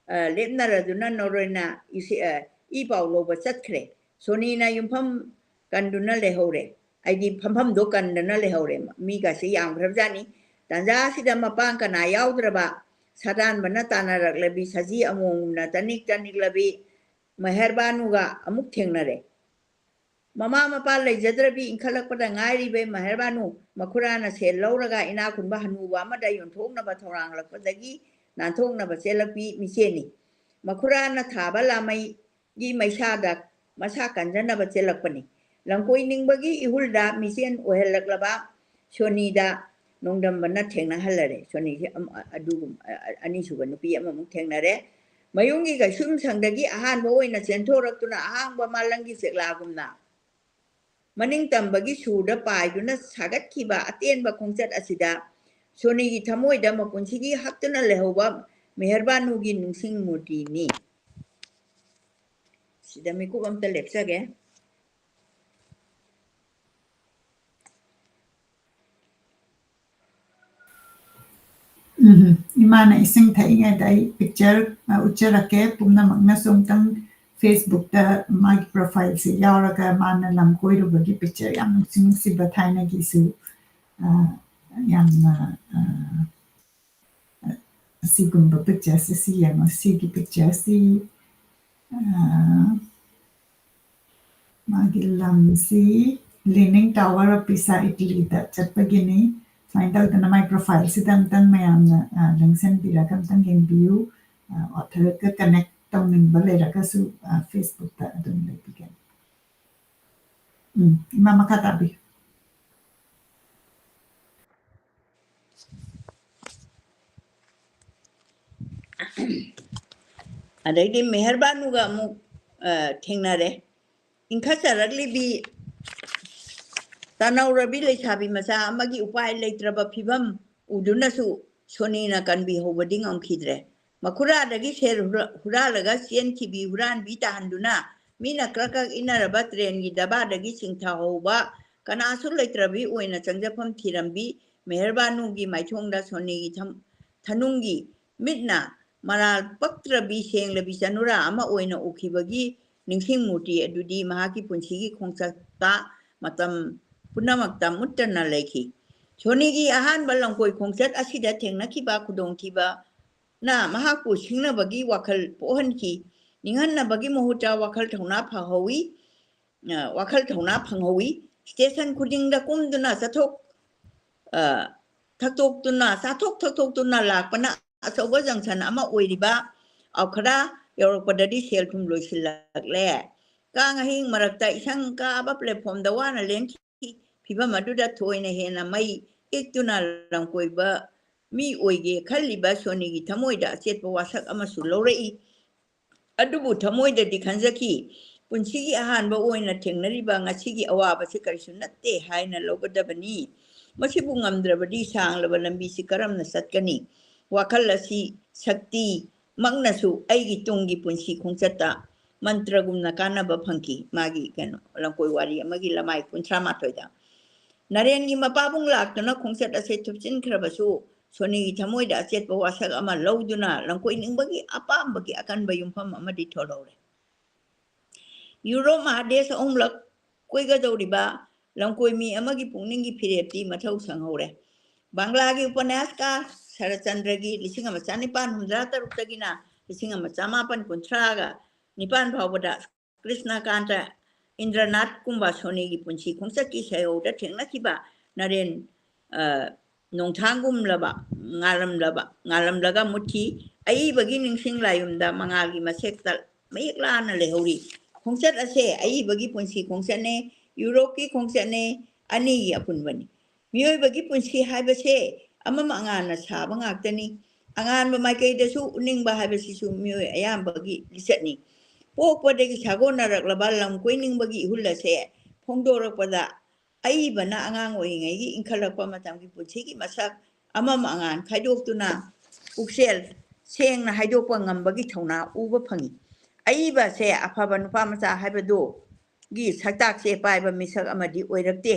ꯑ, ꯂꯦꯞꯅꯔꯗꯨꯅ ꯅꯣꯔꯦꯟꯅ ꯏꯁꯤ-, ꯑ, ꯏ ꯄꯥꯎ ꯂꯧꯕ ꯆꯠꯈ꯭ꯔꯦ꯫ ꯁꯣꯅꯤꯅ ꯌꯨꯝꯐꯝ ꯀꯟꯗꯨꯅ ꯂꯩꯍꯧꯔꯦ꯫ ꯍꯥꯏꯗꯤ ꯐꯝꯐꯝꯗꯣ ꯀꯟꯗꯅ ꯂꯩꯍꯧꯔꯦ꯫ ꯃꯤꯒꯁꯦ ꯌꯥꯝꯈ꯭ꯔꯕꯖꯥꯠꯅꯤ꯫ ꯇꯥꯟꯖꯥ ꯑꯁꯤꯗ ꯃꯄꯥꯡ ꯀꯅꯥ ꯌꯥꯎꯗ꯭ꯔꯕ ꯁꯥꯗꯥꯟꯕꯅ ꯇꯥꯟꯅꯔꯛꯂꯕꯤ ꯁꯖꯤ ꯑꯃꯣꯝꯅ ꯇꯅꯤꯛ ꯇꯅꯤꯛꯂꯕꯤ ꯃꯍꯦꯔꯕꯥꯅꯨꯒ ꯑꯃꯨꯛ ꯊꯦꯡꯅꯔꯦ꯫ ꯃꯃꯥ ꯃꯄꯥ ꯂꯩꯖꯗ꯭ꯔꯕꯤ ꯏꯟꯈꯠꯂꯛꯄꯗ ꯉꯥꯏꯔꯤꯕ ꯃꯍꯦꯔꯕꯥꯅꯨ ꯃꯈꯨꯔꯥꯅ ꯁꯦꯜ ꯂꯧꯔꯒ ꯏꯅꯥꯛ ꯈꯨꯟꯕ ꯍꯅꯨꯕ ꯑꯃꯗ ꯌꯣꯟꯊꯣꯛꯅꯕ ꯊꯧꯔꯥꯡꯂꯛꯄꯗꯒꯤ ꯅꯥꯟꯊꯣꯛꯅꯕ ꯆꯦꯜꯂꯛꯄꯤ ꯃꯤꯆꯦꯟꯅꯤ꯫ ꯃꯈꯨꯔꯥꯅ ꯊꯥꯕ ꯂꯥꯃꯩꯒꯤ ꯃꯩꯁꯥꯗ ꯃꯁꯥ ꯀꯟꯖꯅꯕ ꯆꯦꯜꯂꯛꯄꯅꯤ꯫ ꯂꯝꯀꯣꯏꯅꯤꯡꯕꯒꯤ ꯏꯍꯨꯜꯗ ꯃꯤꯆꯦꯟ ꯑꯣꯏꯍꯜꯂꯛꯂꯕ ꯁꯣꯅꯤꯗ ꯅꯣꯡꯗꯝꯕꯅ ꯊꯦꯡꯅꯍꯜꯂꯔꯦ꯫ ꯁꯣꯅꯤꯁꯦ ꯑꯝ-, ꯑ-, ꯑꯗꯨꯒꯨꯝ-, ꯑ-, ꯑ-, ꯑꯅꯤꯁꯨꯕ ꯅꯨꯄꯤ ꯑꯃꯃꯨꯛ ꯊꯦꯡꯅꯔꯦ꯫ ꯃꯌꯨꯝꯒꯤ ꯀꯩꯁꯨꯝꯁꯪꯗꯒꯤ ꯑꯍꯥꯟꯕ ꯑꯣꯏꯅ ꯆꯦꯟꯊꯣꯔꯛꯇꯨꯅ ꯑꯍꯥꯡꯕ ꯃꯥꯂꯪꯒꯤ ꯆꯦꯛꯂꯥꯒꯨꯝꯅ ꯃꯅꯤꯡ ꯇꯝꯕꯒꯤ ꯁꯨꯔꯗ ꯄꯥꯏꯗꯨꯅ ꯁꯥꯒꯠꯈꯤꯕ ꯑꯇꯦꯟꯕ ꯈꯣꯡꯆꯠ ꯑꯁꯤꯗ ꯁꯣꯅꯤꯒꯤ ꯊꯃꯣꯏꯗ ꯃꯄꯨꯟꯁꯤꯒꯤ ꯍꯛꯇꯨꯅ ꯂꯩꯍꯧꯕ ꯃꯦꯍꯔꯕꯥꯅꯨꯒꯤ ꯅꯤꯡꯁꯤꯡ ꯃꯨꯔꯇꯤꯅꯤ꯫ ꯁꯤꯗ ꯃꯤꯀꯨꯞ ꯑꯝꯇ ꯂꯦꯞꯆꯒꯦ꯫ ꯎꯝ, ꯏꯃꯥꯅ ꯏꯁꯤꯡ ꯊꯛꯏꯉꯩꯗ ꯑꯩ picture, ꯑ, ꯎꯠꯆꯔꯛꯀꯦ꯫ ꯄꯨꯝꯅꯃꯛꯅꯁꯨ ꯑꯝꯇꯪ Facebook-ꯇ ꯃꯥꯒꯤ profile-ꯁꯦ ꯌꯥꯎꯔꯒ ꯃꯥꯅ ꯂꯝ ꯀꯣꯏꯔꯨꯕꯒꯤ picture ꯌꯥꯝ ꯅꯨꯡꯁꯤ ꯅꯨꯡꯁꯤꯕ ꯊꯥꯏꯅꯒꯤꯁꯨ, ꯑ, ꯌꯥꯝꯅ, ꯑ, ꯑꯁꯤꯒꯨꯝꯕ picture-ꯁꯦ ꯁꯤ ꯌꯦꯡꯉꯣ꯫ ꯁꯤꯒꯤ picture-ꯁꯤ, ꯑ, ꯃꯥꯒꯤ ꯂꯝꯁꯤ Leaning Tower of Pisa, ꯏꯇꯂꯤꯗ ꯆꯠꯄꯒꯤꯅꯤ꯫ ꯁꯨꯃꯥꯏꯅ ꯇꯧꯗꯅ ꯃꯥꯏ profile ꯁꯤꯗ ꯑꯝꯇꯪ ꯃꯌꯥꯝꯅ, ꯑ, ꯂꯦꯡꯁꯟꯕꯤꯔꯒ ꯑꯝꯇꯪ ꯌꯦꯡꯕꯤꯌꯨ꯫ ꯑ, author ꯒ connect ꯇꯧꯅꯤꯡꯕ ꯂꯩꯔꯒꯁꯨ, ꯑ, Facebook ꯇ ꯑꯗꯨꯝ ꯂꯩꯕꯤꯒꯅꯤ꯫ ꯎꯝ, ꯏꯃꯥ, ꯃꯈꯥ ꯇꯥꯕꯤꯌꯨ꯫ ꯑꯗꯩꯗꯤ ꯃꯦꯍꯔꯕꯥꯅꯨꯒ ꯑꯃꯨꯛ, ꯑ, ꯊꯦꯡꯅꯔꯦ꯫ ꯏꯟꯈꯠꯆꯔꯛꯂꯤꯕꯤ ꯇꯅꯧꯔꯕꯤ ꯂꯩꯁꯥꯕꯤ ꯃꯆꯥ ꯑꯃꯒꯤ ꯎꯄꯥꯏ ꯂꯩꯇ꯭ꯔꯕ ꯐꯤꯚꯝ ꯎꯗꯨꯅꯁꯨ ꯁꯣꯅꯤꯅ ꯀꯟꯕꯤꯍꯧꯕꯗꯤ ꯉꯝꯈꯤꯗ꯭ꯔꯦ꯫ ꯃꯈꯨꯔꯥꯗꯒꯤ ꯁꯦꯜ ꯍꯨꯔ-, ꯍꯨꯔꯥꯜꯂꯒ ꯆꯦꯟꯈꯤꯕꯤ ꯍꯨꯔꯥꯟꯕꯤ ꯇꯥꯍꯟꯗꯨꯅ ꯃꯤꯅ ꯀ꯭ꯔꯛ ꯀ꯭ꯔꯛ ꯏꯟꯅꯔꯕ train ꯒꯤ ꯗꯕꯥꯗꯒꯤ ꯆꯤꯡꯊꯍꯧꯕ ꯀꯅꯥꯁꯨ ꯂꯩꯇ꯭ꯔꯕꯤ ꯑꯣꯏꯅ ꯆꯪꯖꯐꯝ ꯊꯤꯔꯝꯕꯤ ꯃꯦꯍꯔꯕꯥꯅꯨꯒꯤ ꯃꯥꯏꯊꯣꯡꯗ ꯁꯣꯅꯤꯒꯤ ꯊꯝ-, ꯊꯅꯨꯡꯒꯤ ꯃꯤꯠꯅ ꯃꯔꯥꯜ ꯄꯛꯇ꯭ꯔꯕꯤ ꯁꯦꯡꯂꯕꯤ ꯆꯅꯨꯔꯥ ꯑꯃ ꯑꯣꯏꯅ ꯎꯈꯤꯕꯒꯤ ꯅꯤꯡꯁꯤꯡ ꯃꯨꯔꯇꯤ ꯑꯗꯨꯗꯤ ꯃꯍꯥꯛꯀꯤ ꯄꯨꯟꯁꯤꯒꯤ ꯈꯣꯡꯆꯠꯇ ꯃꯇꯝ ꯄꯨꯝꯅꯃꯛꯇ ꯃꯨꯠꯇꯅ ꯂꯩꯈꯤ꯫ ꯁꯣꯅꯤꯒꯤ ꯑꯍꯥꯟꯕ ꯂꯝꯀꯣꯏ ꯈꯣꯡꯆꯠ ꯑꯁꯤꯗ ꯊꯦꯡꯅꯈꯤꯕ ꯈꯨꯗꯣꯡꯊꯤꯕꯅ ꯃꯍꯥꯛꯄꯨ ꯁꯤꯡꯅꯕꯒꯤ ꯋꯥꯈꯜ ꯄꯣꯛꯍꯟꯈꯤ꯫ ꯅꯤꯡꯍꯟꯅꯕꯒꯤ ꯃꯍꯨꯠꯇ ꯋꯥꯈꯜ ꯊꯧꯅꯥ ꯐꯍꯧꯏ, ꯑ, ꯋꯥꯈꯜ ꯊꯧꯅꯥ ꯐꯪꯍꯧꯏ꯫ Station ꯈꯨꯗꯤꯡꯗ ꯀꯨꯝꯗꯨꯅ ꯆꯠꯊꯣꯛ, ꯑ, ꯊꯛꯇꯣꯛꯇꯨꯅ, ꯆꯥꯊꯣꯛ ꯊꯛꯇꯣꯛꯇꯨꯅ ꯂꯥꯛꯄꯅ ꯑꯆꯧꯕ junction ꯑꯃ ꯑꯣꯏꯔꯤꯕ ꯑꯧꯈꯔꯥ ꯌꯧꯔꯛꯄꯗꯗꯤ ꯁꯦꯜ ꯊꯨꯝ ꯂꯣꯏꯁꯤꯜꯂꯛꯂꯦ꯫ ꯀꯥꯡ ꯑꯍꯤꯡ ꯃꯔꯛꯇ ꯏꯁꯪ ꯀꯥꯕ platform ꯗ ꯋꯥꯅ ꯂꯦꯟꯈꯤ꯫ ꯐꯤꯚꯝ ꯑꯗꯨꯗ ꯊꯣꯏꯅ ꯍꯦꯟꯅ ꯃꯩ ꯏꯛꯇꯨꯅ ꯂꯝꯀꯣꯏꯕ ꯃꯤ ꯑꯣꯏꯒꯦ ꯈꯜꯂꯤꯕ ꯁꯣꯅꯤꯒꯤ ꯊꯃꯣꯏꯗ ꯑꯆꯦꯠꯄ ꯋꯥꯁꯛ ꯑꯃꯁꯨ ꯂꯧꯔꯛꯏ꯫ ꯑꯗꯨꯕꯨ ꯊꯃꯣꯏꯗꯗꯤ ꯈꯟꯖꯈꯤ, ꯄꯨꯟꯁꯤꯒꯤ ꯑꯍꯥꯟꯕ ꯑꯣꯏꯅ ꯊꯦꯡꯅꯔꯤꯕ ꯉꯁꯤꯒꯤ ꯑꯋꯥꯕꯁꯤ ꯀꯔꯤꯁꯨ ꯅꯠꯇꯦ ꯍꯥꯏꯅ ꯂꯧꯒꯗꯕꯅꯤ꯫ ꯃꯁꯤꯕꯨ ꯉꯝꯗ꯭ꯔꯕꯗꯤ ꯁꯥꯡꯂꯕ ꯂꯝꯕꯤꯁꯤ ꯀꯔꯝꯅ ꯆꯠꯀꯅꯤ? ꯋꯥꯈꯜ ꯑꯁꯤ ꯁꯛꯇꯤꯃꯛꯅꯁꯨ ꯑꯩꯒꯤ ꯇꯨꯡꯒꯤ ꯄꯨꯟꯁꯤ ꯈꯣꯡꯆꯠꯇ ꯃꯟꯇ꯭ꯔꯒꯨꯝꯅ ꯀꯥꯟꯅꯕ ꯐꯪꯈꯤ꯫ ꯃꯥꯒꯤ ꯀꯩꯅꯣ, ꯂꯝꯀꯣꯏ ꯋꯥꯔꯤ ꯑꯃꯒꯤ ꯂꯃꯥꯏ ꯀꯨꯟꯊ꯭ꯔꯥ ꯃꯥꯊꯣꯏꯗ꯫ ꯅꯔꯦꯟꯒꯤ ꯃꯄꯥꯕꯨꯡ ꯂꯥꯛꯇꯨꯅ ꯈꯣꯡꯆꯠ ꯑꯁꯦ ꯊꯨꯞꯆꯤꯟꯈ꯭ꯔꯕꯁꯨ, ꯁꯣꯅꯤꯒꯤ ꯊꯃꯣꯏꯗ ꯑꯆꯦꯠꯄ ꯋꯥꯁꯛ ꯑꯃ ꯂꯧꯗꯨꯅ ꯂꯝꯀꯣꯏꯅꯤꯡꯕꯒꯤ ꯑꯄꯥꯝꯕꯒꯤ ꯑꯀꯟꯕ ꯌꯨꯝꯐꯝ ꯑꯃꯗꯤ ꯊꯣꯜꯍꯧꯔꯦ꯫ ꯌꯨꯔꯣꯞ ꯃꯍꯥꯗꯦꯁ ꯑꯍꯨꯝꯂꯛ ꯀꯣꯏꯒꯗꯧꯔꯤꯕ ꯂꯝꯀꯣꯏ ꯃꯤ ꯑꯃꯒꯤ ꯄꯨꯛꯅꯤꯡꯒꯤ ꯐꯤꯔꯦꯞꯇꯤ ꯃꯊꯧ ꯁꯪꯍꯧꯔꯦ꯫ ꯕꯪꯒ꯭ꯂꯥꯒꯤ ꯎꯄꯅ꯭ꯌꯥꯁꯀꯥꯔ ꯁꯔꯠꯆꯟꯗ꯭ꯔꯒꯤ ꯂꯤꯁꯤꯡ ꯑꯃ ꯆꯥꯅꯤꯄꯥꯟ ꯍꯨꯝꯗ꯭ꯔꯥ ꯇꯔꯨꯛꯇꯒꯤꯅ ꯂꯤꯁꯤꯡ ꯑꯃ ꯆꯥꯃꯥꯄꯟ ꯀꯨꯟꯊ꯭ꯔꯥꯒ ꯅꯤꯄꯥꯟ ꯐꯥꯎꯕꯗ ꯀ꯭ꯔꯤꯁꯅꯀꯥꯟꯇ ꯏꯟꯗ꯭ꯔꯅꯥꯊꯀꯨꯝꯕ ꯁꯣꯅꯤꯒꯤ ꯄꯨꯟꯁꯤ ꯈꯣꯡꯆꯠꯀꯤ ꯁꯩꯍꯧꯗ ꯊꯦꯡꯅꯈꯤꯕ ꯅꯔꯦꯟ, ꯑ, ꯅꯣꯡꯊꯥꯡꯒꯨꯝꯂꯕ, ꯉꯥꯜꯂꯝꯂꯕ, ꯉꯥꯜꯂꯝꯂꯒ ꯃꯨꯠꯈꯤ꯫ ꯑꯏꯕꯒꯤ ꯅꯤꯡꯁꯤꯡ ꯂꯥꯏꯌꯨꯝꯗ ꯃꯉꯥꯜꯒꯤ ꯃꯁꯦꯛꯇ ꯃꯌꯦꯛ ꯂꯥꯅ ꯂꯩꯍꯧꯔꯤ꯫ ꯈꯣꯡꯆꯠ ꯑꯁꯦ ꯑꯏꯕꯒꯤ ꯄꯨꯟꯁꯤ ꯈꯣꯡꯆꯠꯅꯦ, ꯌꯨꯔꯣꯞꯀꯤ ꯈꯣꯡꯆꯠꯅꯦ, ꯑꯅꯤꯒꯤ ꯑꯄꯨꯟꯕꯅꯤ꯫ ꯃꯤꯑꯣꯏꯕꯒꯤ ꯄꯨꯟꯁꯤ ꯍꯥꯏꯕꯁꯦ ꯑꯃꯝ ꯑꯉꯥꯟꯅ ꯁꯥꯕ ꯉꯥꯛꯇꯅꯤ꯫ ꯑꯉꯥꯟꯕ ꯃꯥꯏꯀꯩꯗꯁꯨ ꯎꯅꯤꯡꯕ ꯍꯥꯏꯕꯁꯤꯁꯨ ꯃꯤꯑꯣꯏ ꯑꯌꯥꯝꯕꯒꯤ ꯂꯤꯆꯠꯅꯤ꯫ ꯄꯣꯛꯄꯗꯒꯤ ꯁꯥꯒꯣꯟꯅꯔꯛꯂꯕ ꯂꯝ ꯀꯣꯏꯅꯤꯡꯕꯒꯤ ꯏꯍꯨꯜ ꯑꯁꯦ ꯐꯣꯡꯗꯣꯔꯛꯄꯗ ꯑꯏꯕꯅ ꯑꯉꯥꯡ ꯑꯣꯏꯔꯤꯉꯩꯒꯤ ꯏꯟꯈꯠꯂꯛꯄ ꯃꯇꯝꯒꯤ ꯄꯨꯟꯁꯤꯒꯤ ꯃꯁꯛ ꯑꯃꯝ ꯑꯉꯥꯟ ꯈꯥꯏꯗꯣꯛꯇꯨꯅ ꯄꯨꯛꯆꯦꯜ ꯁꯦꯡꯅ ꯍꯥꯏꯗꯣꯛꯄ ꯉꯝꯕꯒꯤ ꯊꯧꯅꯥ ꯎꯕ ꯐꯪꯏ꯫ ꯑꯏꯕꯁꯦ ꯑꯐꯕ ꯅꯨꯄꯥ ꯃꯆꯥ ꯍꯥꯏꯕꯗꯨꯒꯤ ꯁꯛꯇꯥꯛꯁꯦ ꯄꯥꯏꯕ ꯃꯤꯁꯛ ꯑꯃꯗꯤ ꯑꯣꯏꯔꯛꯇꯦ꯫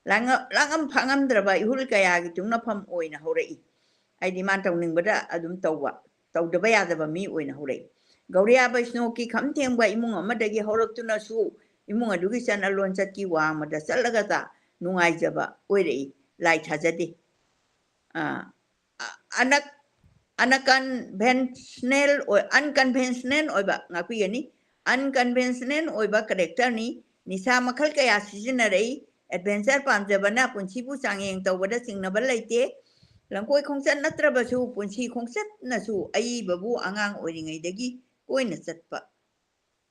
ꯂꯥꯡꯉ-, ꯂꯥꯡꯉꯝ ꯐꯥꯉꯝꯗ꯭ꯔꯕ ꯏꯍꯨꯜ ꯀꯌꯥꯒꯤ ꯇꯨꯡꯅꯐꯝ ꯑꯣꯏꯅ ꯍꯧꯔꯛꯏ꯫ ꯍꯥꯏꯗꯤ ꯃꯥꯅ ꯇꯧꯅꯤꯡꯕꯗ ꯑꯗꯨꯝ ꯇꯧꯕ, ꯇꯧꯗꯕ ꯌꯥꯗꯕ ꯃꯤ ꯑꯣꯏꯅ ꯍꯧꯔꯛꯏ꯫ ꯒꯧꯔꯤꯌꯥ ꯕꯩꯁꯅꯣꯒꯤ ꯈꯝ ꯊꯦꯡꯕ ꯏꯃꯨꯡ ꯑꯃꯗꯒꯤ ꯍꯧꯔꯛꯇꯨꯅꯁꯨ ꯏꯃꯨꯡ ꯑꯗꯨꯒꯤ ꯆꯠꯅ ꯂꯣꯟꯆꯠꯀꯤ ꯋꯥꯡꯃꯗ ꯆꯠꯂꯒꯇ ꯅꯨꯡꯉꯥꯏꯖꯕ ꯑꯣꯏꯔꯛꯏ꯫ ꯂꯥꯏ ꯊꯥꯖꯗꯦ꯫ ꯑ, ꯑ-, ꯑꯅꯛ-, unconventional ꯑꯣꯏ-, unconventional ꯑꯣꯏꯕ, ꯉꯥꯛꯄꯤꯒꯅꯤ, unconventional ꯑꯣꯏꯕ characterꯅꯤ꯫ ꯅꯤꯁꯥ ꯃꯈꯜ ꯀꯌꯥ ꯁꯤꯖꯤꯟꯅꯔꯛꯏ꯫ Adventure ꯄꯥꯝꯖꯕꯅ ꯄꯨꯟꯁꯤꯕꯨ ꯆꯥꯡꯌꯦꯡ ꯇꯧꯕꯗ ꯆꯤꯡꯅꯕ ꯂꯩꯇꯦ꯫ ꯂꯝꯀꯣꯏ ꯈꯣꯡꯆꯠ ꯅꯠꯇ꯭ꯔꯕꯁꯨ ꯄꯨꯟꯁꯤ ꯈꯣꯡꯆꯠꯅꯁꯨ ꯑꯏꯕꯕꯨ ꯑꯉꯥꯡ ꯑꯣꯏꯔꯤꯉꯩꯗꯒꯤ ꯀꯣꯏꯅ ꯆꯠꯄ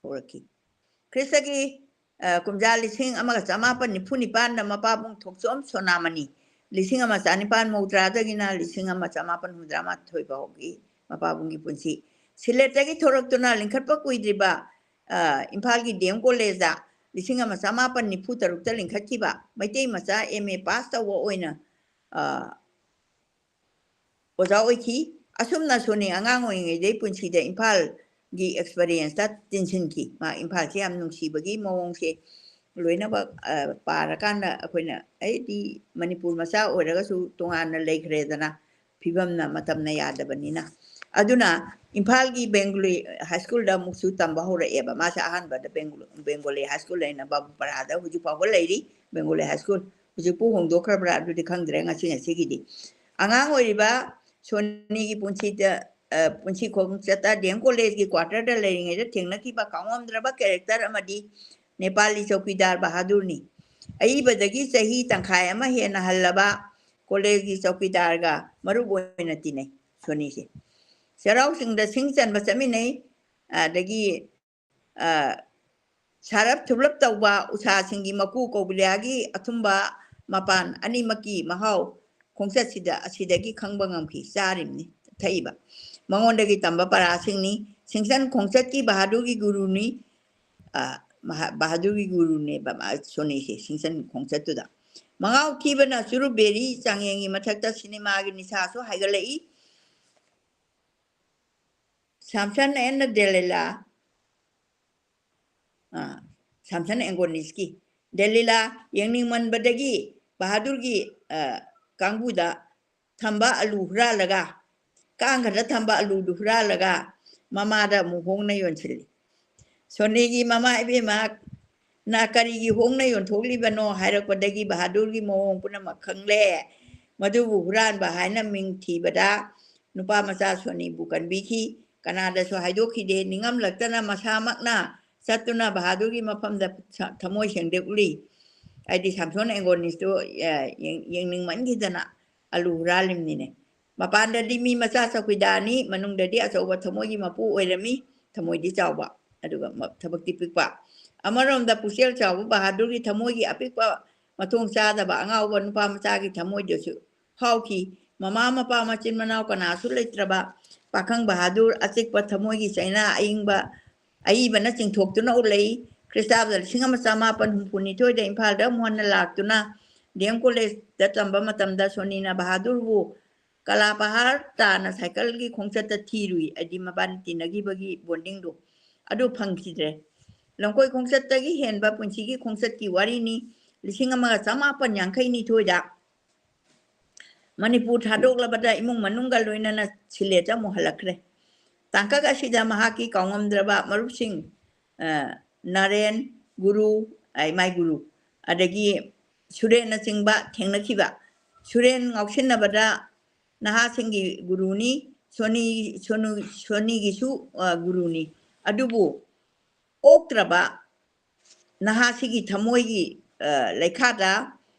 ꯍꯧꯔꯛꯈꯤ꯫ ꯈ꯭ꯔꯤꯁꯇꯒꯤ, ꯑ, ꯀꯨꯝꯖꯥ ꯂꯤꯁꯤꯡ ꯑꯃꯒ ꯆꯃꯥꯄꯟ ꯅꯤꯐꯨ ꯅꯤꯄꯥꯟꯗ ꯃꯄꯥꯕꯨꯡ ꯊꯣꯛꯆꯣꯝ ꯁꯣꯅꯥꯃꯅꯤ, ꯂꯤꯁꯤꯡ ꯑꯃ ꯆꯥꯅꯤꯄꯥꯟ ꯃꯧꯗ꯭ꯔꯥꯗꯒꯤꯅ ꯂꯤꯁꯤꯡ ꯑꯃ ꯆꯃꯥꯄꯟ ꯍꯨꯝꯗ꯭ꯔꯥ ꯃꯥꯊꯣꯏ ꯐꯥꯎꯒꯤ ꯃꯄꯥꯕꯨꯡꯒꯤ ꯄꯨꯟꯁꯤ꯫ ꯁꯤꯂꯦꯠꯇꯒꯤ ꯊꯣꯔꯛꯇꯨꯅ ꯂꯤꯡꯈꯠꯄ ꯀꯨꯏꯗ꯭ꯔꯤꯕ, ꯑ, ꯏꯝꯐꯥꯜꯒꯤ ꯗꯤ ꯑꯦꯝ ꯀꯣꯂꯦꯖꯇ ꯂꯤꯁꯤꯡ ꯑꯃ ꯆꯃꯥꯄꯟ ꯅꯤꯐꯨ ꯇꯔꯨꯛꯇ ꯂꯤꯡꯈꯠꯈꯤꯕ ꯃꯩꯇꯩ ꯃꯆꯥ ꯑꯦꯝ ꯑꯦ ꯄꯥꯁ ꯇꯧꯕ ꯑꯣꯏꯅ, ꯑ, ꯑꯣꯖꯥ ꯑꯣꯏꯈꯤ꯫ ꯑꯁꯨꯝꯅ ꯁꯣꯅꯤ ꯑꯉꯥꯡ ꯑꯣꯏꯔꯤꯉꯩꯗꯩ ꯄꯨꯟꯁꯤꯗ ꯏꯝꯐꯥꯜꯒꯤ experienceꯇ ꯇꯤꯟꯁꯤꯟꯈꯤ꯫ ꯃꯥ ꯏꯝꯐꯥꯜꯁꯦ ꯌꯥꯝ ꯅꯨꯡꯁꯤꯕꯒꯤ ꯃꯑꯣꯡꯁꯦ ꯂꯣꯏꯅꯃꯛ, ꯑ, ꯄꯥꯔꯀꯥꯟꯗ ꯑꯩꯈꯣꯏꯅ, ꯑꯩꯗꯤ ꯃꯅꯤꯄꯨꯔ ꯃꯆꯥ ꯑꯣꯏꯔꯒꯁꯨ ꯇꯣꯉꯥꯟꯅ ꯂꯩꯈ꯭ꯔꯦꯗꯅ, ꯐꯤꯕꯝꯅ ꯃꯇꯝꯅ ꯌꯥꯗꯕꯅꯤꯅ꯫ ꯑꯗꯨꯅ ꯏꯝꯐꯥꯜꯒꯤ ꯕꯦꯡꯒꯣꯂꯤ ꯍꯥꯏ ꯁ꯭ꯀꯨꯜꯗ ꯑꯃꯨꯛꯁꯨ ꯇꯝꯕ ꯍꯧꯔꯛꯑꯦꯕ꯫ ꯃꯥꯁꯦ ꯑꯍꯥꯟꯕꯗ ꯕꯦꯡꯒꯣ-, ꯕꯦꯡꯒꯣꯂꯤ ꯍꯥꯏ ꯁ꯭ꯀꯨꯜ ꯍꯥꯏꯅ ꯕꯥꯕꯨꯄꯔꯥꯗ ꯍꯧꯖꯤꯛ ꯐꯥꯎꯕ ꯂꯩꯔꯤ, ꯕꯦꯡꯒꯣꯂꯤ ꯍꯥꯏ ꯁ꯭ꯀꯨꯜ꯫ ꯍꯧꯖꯤꯛꯄꯨ ꯍꯣꯡꯗꯣꯛꯈ꯭ꯔꯕ꯭ꯔꯥ ꯑꯗꯨꯗꯤ ꯈꯪꯗ꯭ꯔꯦ ꯉꯁꯤ ꯉꯁꯤꯒꯤꯗꯤ꯫ ꯑꯉꯥꯡ ꯑꯣꯏꯔꯤꯕ ꯁꯣꯅꯤꯒꯤ ꯄꯨꯟꯁꯤꯗ, ꯑ, ꯄꯨꯟꯁꯤ ꯈꯣꯡꯆꯠꯇ ꯗꯤ ꯑꯦꯝ ꯀꯣꯂꯦꯖꯀꯤ quarterꯗ ꯂꯩꯔꯤꯉꯩꯗ ꯊꯦꯡꯅꯈꯤꯕ ꯀꯥꯎꯉꯝꯗ꯭ꯔꯕ character ꯑꯃꯗꯤ ꯅꯦꯄꯥꯂꯤ ꯆꯧꯀꯤꯗꯥꯔ ꯕꯍꯥꯗꯨꯔꯅꯤ꯫ ꯑꯏꯕꯗꯒꯤ ꯆꯍꯤ ꯇꯪꯈꯥꯏ ꯑꯃ ꯍꯦꯟꯅ ꯍꯜꯂꯕ ꯀꯣꯂꯦꯖꯒꯤ ꯆꯧꯀꯤꯗꯥꯔꯒ ꯃꯔꯨꯞ ꯑꯣꯏꯅ ꯇꯤꯟꯅꯩ ꯁꯣꯅꯤꯁꯦ꯫ ꯆꯩꯔꯥꯎ ꯆꯤꯡꯗ ꯁꯤꯡ ꯆꯟꯕ ꯆꯠꯃꯤꯟꯅꯩ꯫ ꯑꯗꯒꯤ, ꯑ, ꯁꯥꯔꯞ ꯊꯨꯞꯂꯞ ꯇꯧꯕ ꯎꯁꯥꯁꯤꯡꯒꯤ ꯃꯀꯨ ꯀꯧꯕꯤꯂꯥꯒꯤ ꯑꯊꯨꯝꯕ ꯃꯄꯥꯟ ꯑꯅꯤꯃꯛꯀꯤ ꯃꯍꯥꯎ ꯈꯣꯡꯆꯠꯁꯤꯗ, ꯑꯁꯤꯗꯒꯤ ꯈꯪꯕ ꯉꯝꯈꯤ꯫ ꯆꯥꯔꯤꯕꯅꯤ, ꯊꯛꯏꯕ꯫ ꯃꯉꯣꯟꯗꯒꯤ ꯇꯝꯕ ꯄꯔꯥꯁꯤꯡꯅꯤ꯫ ꯁꯤꯡꯁꯟ ꯈꯣꯡꯆꯠꯀꯤ ꯕꯍꯥꯗꯨꯔꯒꯤ ꯒꯨꯔꯨꯅꯤ꯫ ꯑ, ꯃꯍꯥ-, ꯕꯍꯥꯗꯨꯔꯒꯤ ꯒꯨꯔꯨꯅꯦꯕ ꯃꯥ ꯁꯣꯅꯤꯁꯦ, ꯁꯤꯡꯁꯟ ꯈꯣꯡꯆꯠꯇꯨꯗ꯫ ꯃꯉꯥꯎ ꯊꯤꯕꯅ ꯆꯨꯔꯨꯞ ꯕꯦꯔꯤ ꯆꯥꯡꯌꯦꯡꯒꯤ ꯃꯊꯛꯇ ꯁꯤꯅꯦꯃꯥꯒꯤ ꯅꯤꯁꯥꯁꯨ ꯍꯥꯏꯒꯠꯂꯛꯏ꯫ ꯁꯥꯝꯁꯟ ꯑꯦꯟ ꯗꯦꯂꯤꯂꯥ, ꯑ, ꯁꯥꯝꯁꯟ ꯑꯦꯡꯒꯣꯅꯤꯁꯀꯤ ꯗꯦꯂꯤꯂꯥ ꯌꯦꯡꯅꯤꯡꯃꯟꯕꯗꯒꯤ ꯕꯍꯥꯗꯨꯔꯒꯤ, ꯑ, ꯀꯥꯡꯕꯨꯗ ꯊꯝꯕ ꯑꯂꯨ ꯍꯨꯔꯥꯜꯂꯒ, ꯀꯥꯡꯈꯗ ꯊꯝꯕ ꯑꯂꯨꯗꯨ ꯍꯨꯔꯥꯜꯂꯒ ꯃꯃꯥꯗ ꯑꯃꯨꯛ ꯍꯣꯡꯅ ꯌꯣꯟꯁꯤꯜꯂꯤ꯫ ꯁꯣꯅꯤꯒꯤ ꯃꯃꯥ, "ꯏꯕꯦꯝꯃ, ꯅ ꯀꯔꯤꯒꯤ ꯍꯣꯡꯅ ꯌꯣꯟꯊꯣꯛꯂꯤꯕꯅꯣ?" ꯍꯥꯏꯔꯛꯄꯗꯒꯤ ꯕꯍꯥꯗꯨꯔꯒꯤ ꯃꯑꯣꯡ ꯄꯨꯝꯅꯃꯛ ꯈꯪꯂꯦ꯫ ꯃꯗꯨꯕꯨ ꯍꯨꯔꯥꯟꯕ ꯍꯥꯏꯅ ꯃꯤꯡ ꯊꯤꯕꯗ ꯅꯨꯄꯥ ꯃꯆꯥ ꯁꯣꯅꯤꯕꯨ ꯀꯟꯕꯤꯈꯤ꯫ ꯀꯅꯥꯗꯁꯨ ꯍꯥꯏꯗꯣꯛꯈꯤꯗꯦ꯫ ꯅꯤꯡꯉꯝꯂꯛꯇꯅ ꯃꯁꯥꯃꯛꯅ ꯆꯠꯇꯨꯅ ꯕꯍꯥꯗꯨꯔꯒꯤ ꯃꯐꯝꯗ ꯊ-, ꯊꯃꯣꯏ ꯁꯦꯡꯗꯣꯛꯂꯤ꯫ ꯍꯥꯏꯗꯤ ꯁꯥꯝꯁꯣꯟ ꯑꯦꯡꯒꯣꯅꯤꯁꯇꯨ, ꯑ, ꯌꯦꯡ-, ꯌꯦꯡꯅꯤꯡꯃꯟꯈꯤꯗꯅ ꯑꯂꯨ ꯍꯨꯔꯥꯜꯂꯤꯝꯅꯤꯅꯦ꯫ ꯃꯄꯥꯟꯗꯗꯤ ꯃꯤ ꯃꯆꯥ ꯆꯧꯀꯤꯗꯥꯔꯅꯤ, ꯃꯅꯨꯡꯗꯗꯤ ꯑꯆꯧꯕ ꯊꯃꯣꯏꯒꯤ ꯃꯄꯨ ꯑꯣꯏꯔꯝꯃꯤ꯫ ꯊꯃꯣꯏꯗꯤ ꯆꯥꯎꯕ, ꯑꯗꯨꯒ ꯃ-, ꯊꯕꯛꯇꯤ ꯄꯤꯛꯄ꯫ ꯑꯃꯔꯣꯝꯗ ꯄꯨꯛꯆꯦꯜ ꯆꯥꯎꯕ ꯕꯍꯥꯗꯨꯔꯒꯤ ꯊꯃꯣꯏꯒꯤ ꯑꯄꯤꯛꯄ, ꯃꯊꯣꯡ ꯆꯥꯗꯕ ꯑꯉꯥꯎꯕ ꯅꯨꯄꯥ ꯃꯆꯥꯒꯤ ꯊꯃꯣꯏꯗꯁꯨ ꯐꯥꯎꯈꯤ꯫ ꯃꯃꯥ ꯃꯄꯥ ꯃꯆꯤꯟ ꯃꯅꯥꯎ ꯀꯅꯥꯁꯨ ꯂꯩꯇ꯭ꯔꯕ ꯄꯥꯈꯪ ꯕꯍꯥꯗꯨꯔ ꯑꯆꯤꯛꯄ ꯊꯃꯣꯏꯒꯤ ꯆꯩꯅꯥ ꯑꯏꯪꯕ, ꯑꯏꯕꯅ ꯆꯤꯡꯊꯣꯛꯇꯨꯅ ꯎꯠꯂꯛꯏ꯫ ꯈ꯭ꯔꯤꯁꯇꯥꯕꯗ ꯂꯤꯁꯤꯡ ꯑꯃ ꯆꯃꯥꯄꯟ ꯍꯨꯝꯐꯨ ꯅꯤꯊꯣꯏꯗ ꯏꯝꯐꯥꯜꯗ ꯑꯃꯨꯛ ꯍꯟꯅ ꯂꯥꯛꯇꯨꯅ ꯗꯤ ꯑꯦꯝ ꯀꯣꯂꯦꯖꯇ ꯇꯝꯕ ꯃꯇꯝꯗ ꯁꯣꯅꯤꯅ ꯕꯍꯥꯗꯨꯔꯕꯨ ꯀꯂꯥꯄꯍꯥꯔ ꯇꯥꯅ ꯁꯥꯏꯀꯜꯒꯤ ꯈꯣꯡꯆꯠꯇ ꯊꯤꯔꯨꯏ, ꯍꯥꯏꯗꯤ ꯃꯕꯥꯅꯤ ꯇꯤꯟꯅꯈꯤꯕꯒꯤ ꯕꯣꯟꯗꯤꯡꯗꯣ ꯑꯗꯨ ꯐꯪꯈꯤꯗ꯭ꯔꯦ꯫ ꯂꯝꯀꯣꯏ ꯈꯣꯡꯆꯠꯇꯒꯤ ꯍꯦꯟꯕ ꯄꯨꯟꯁꯤꯒꯤ ꯈꯣꯡꯆꯠꯀꯤ ꯋꯥꯔꯤꯅꯤ꯫ ꯂꯤꯁꯤꯡ ꯑꯃꯒ ꯆꯃꯥꯄꯟ ꯌꯥꯡꯈꯩ ꯅꯤꯊꯣꯏꯗ ꯃꯅꯤꯄꯨꯔ ꯊꯥꯗꯣꯛꯂꯕꯗ ꯏꯃꯨꯡ ꯃꯅꯨꯡꯒ ꯂꯣꯏꯅꯅ ꯁꯤꯂꯦꯠꯇ ꯑꯃꯨꯛ ꯍꯜꯂꯛꯈ꯭ꯔꯦ꯫ ꯇꯥꯡꯀꯛ ꯑꯁꯤꯗ ꯃꯍꯥꯛꯀꯤ ꯀꯥꯎꯉꯝꯗ꯭ꯔꯕ ꯃꯔꯨꯞꯁꯤꯡ, ꯑ, ꯅꯔꯦꯟ, ꯒꯨꯔꯨ, ꯑ, ꯏꯃꯥꯏ ꯒꯨꯔꯨ, ꯑꯗꯒꯤ ꯁꯨꯔꯦꯟꯅꯆꯤꯡꯕ ꯊꯦꯡꯅꯈꯤꯕ꯫ ꯁꯨꯔꯦꯟ ꯉꯥꯎꯁꯤꯟꯅꯕꯗ ꯅꯍꯥꯁꯤꯡꯒꯤ ꯒꯨꯔꯨꯅꯤ, ꯁꯣꯅꯤ, ꯁꯣꯅꯨ-, ꯁꯣꯅꯤꯒꯤꯁꯨ, ꯑ, ꯒꯨꯔꯨꯅꯤ꯫ ꯑꯗꯨꯕꯨ ꯑꯣꯛꯇ꯭ꯔꯕ ꯅꯍꯥꯁꯤꯒꯤ ꯊꯃꯣꯏꯒꯤ, ꯑ, ꯂꯩꯈꯥꯗ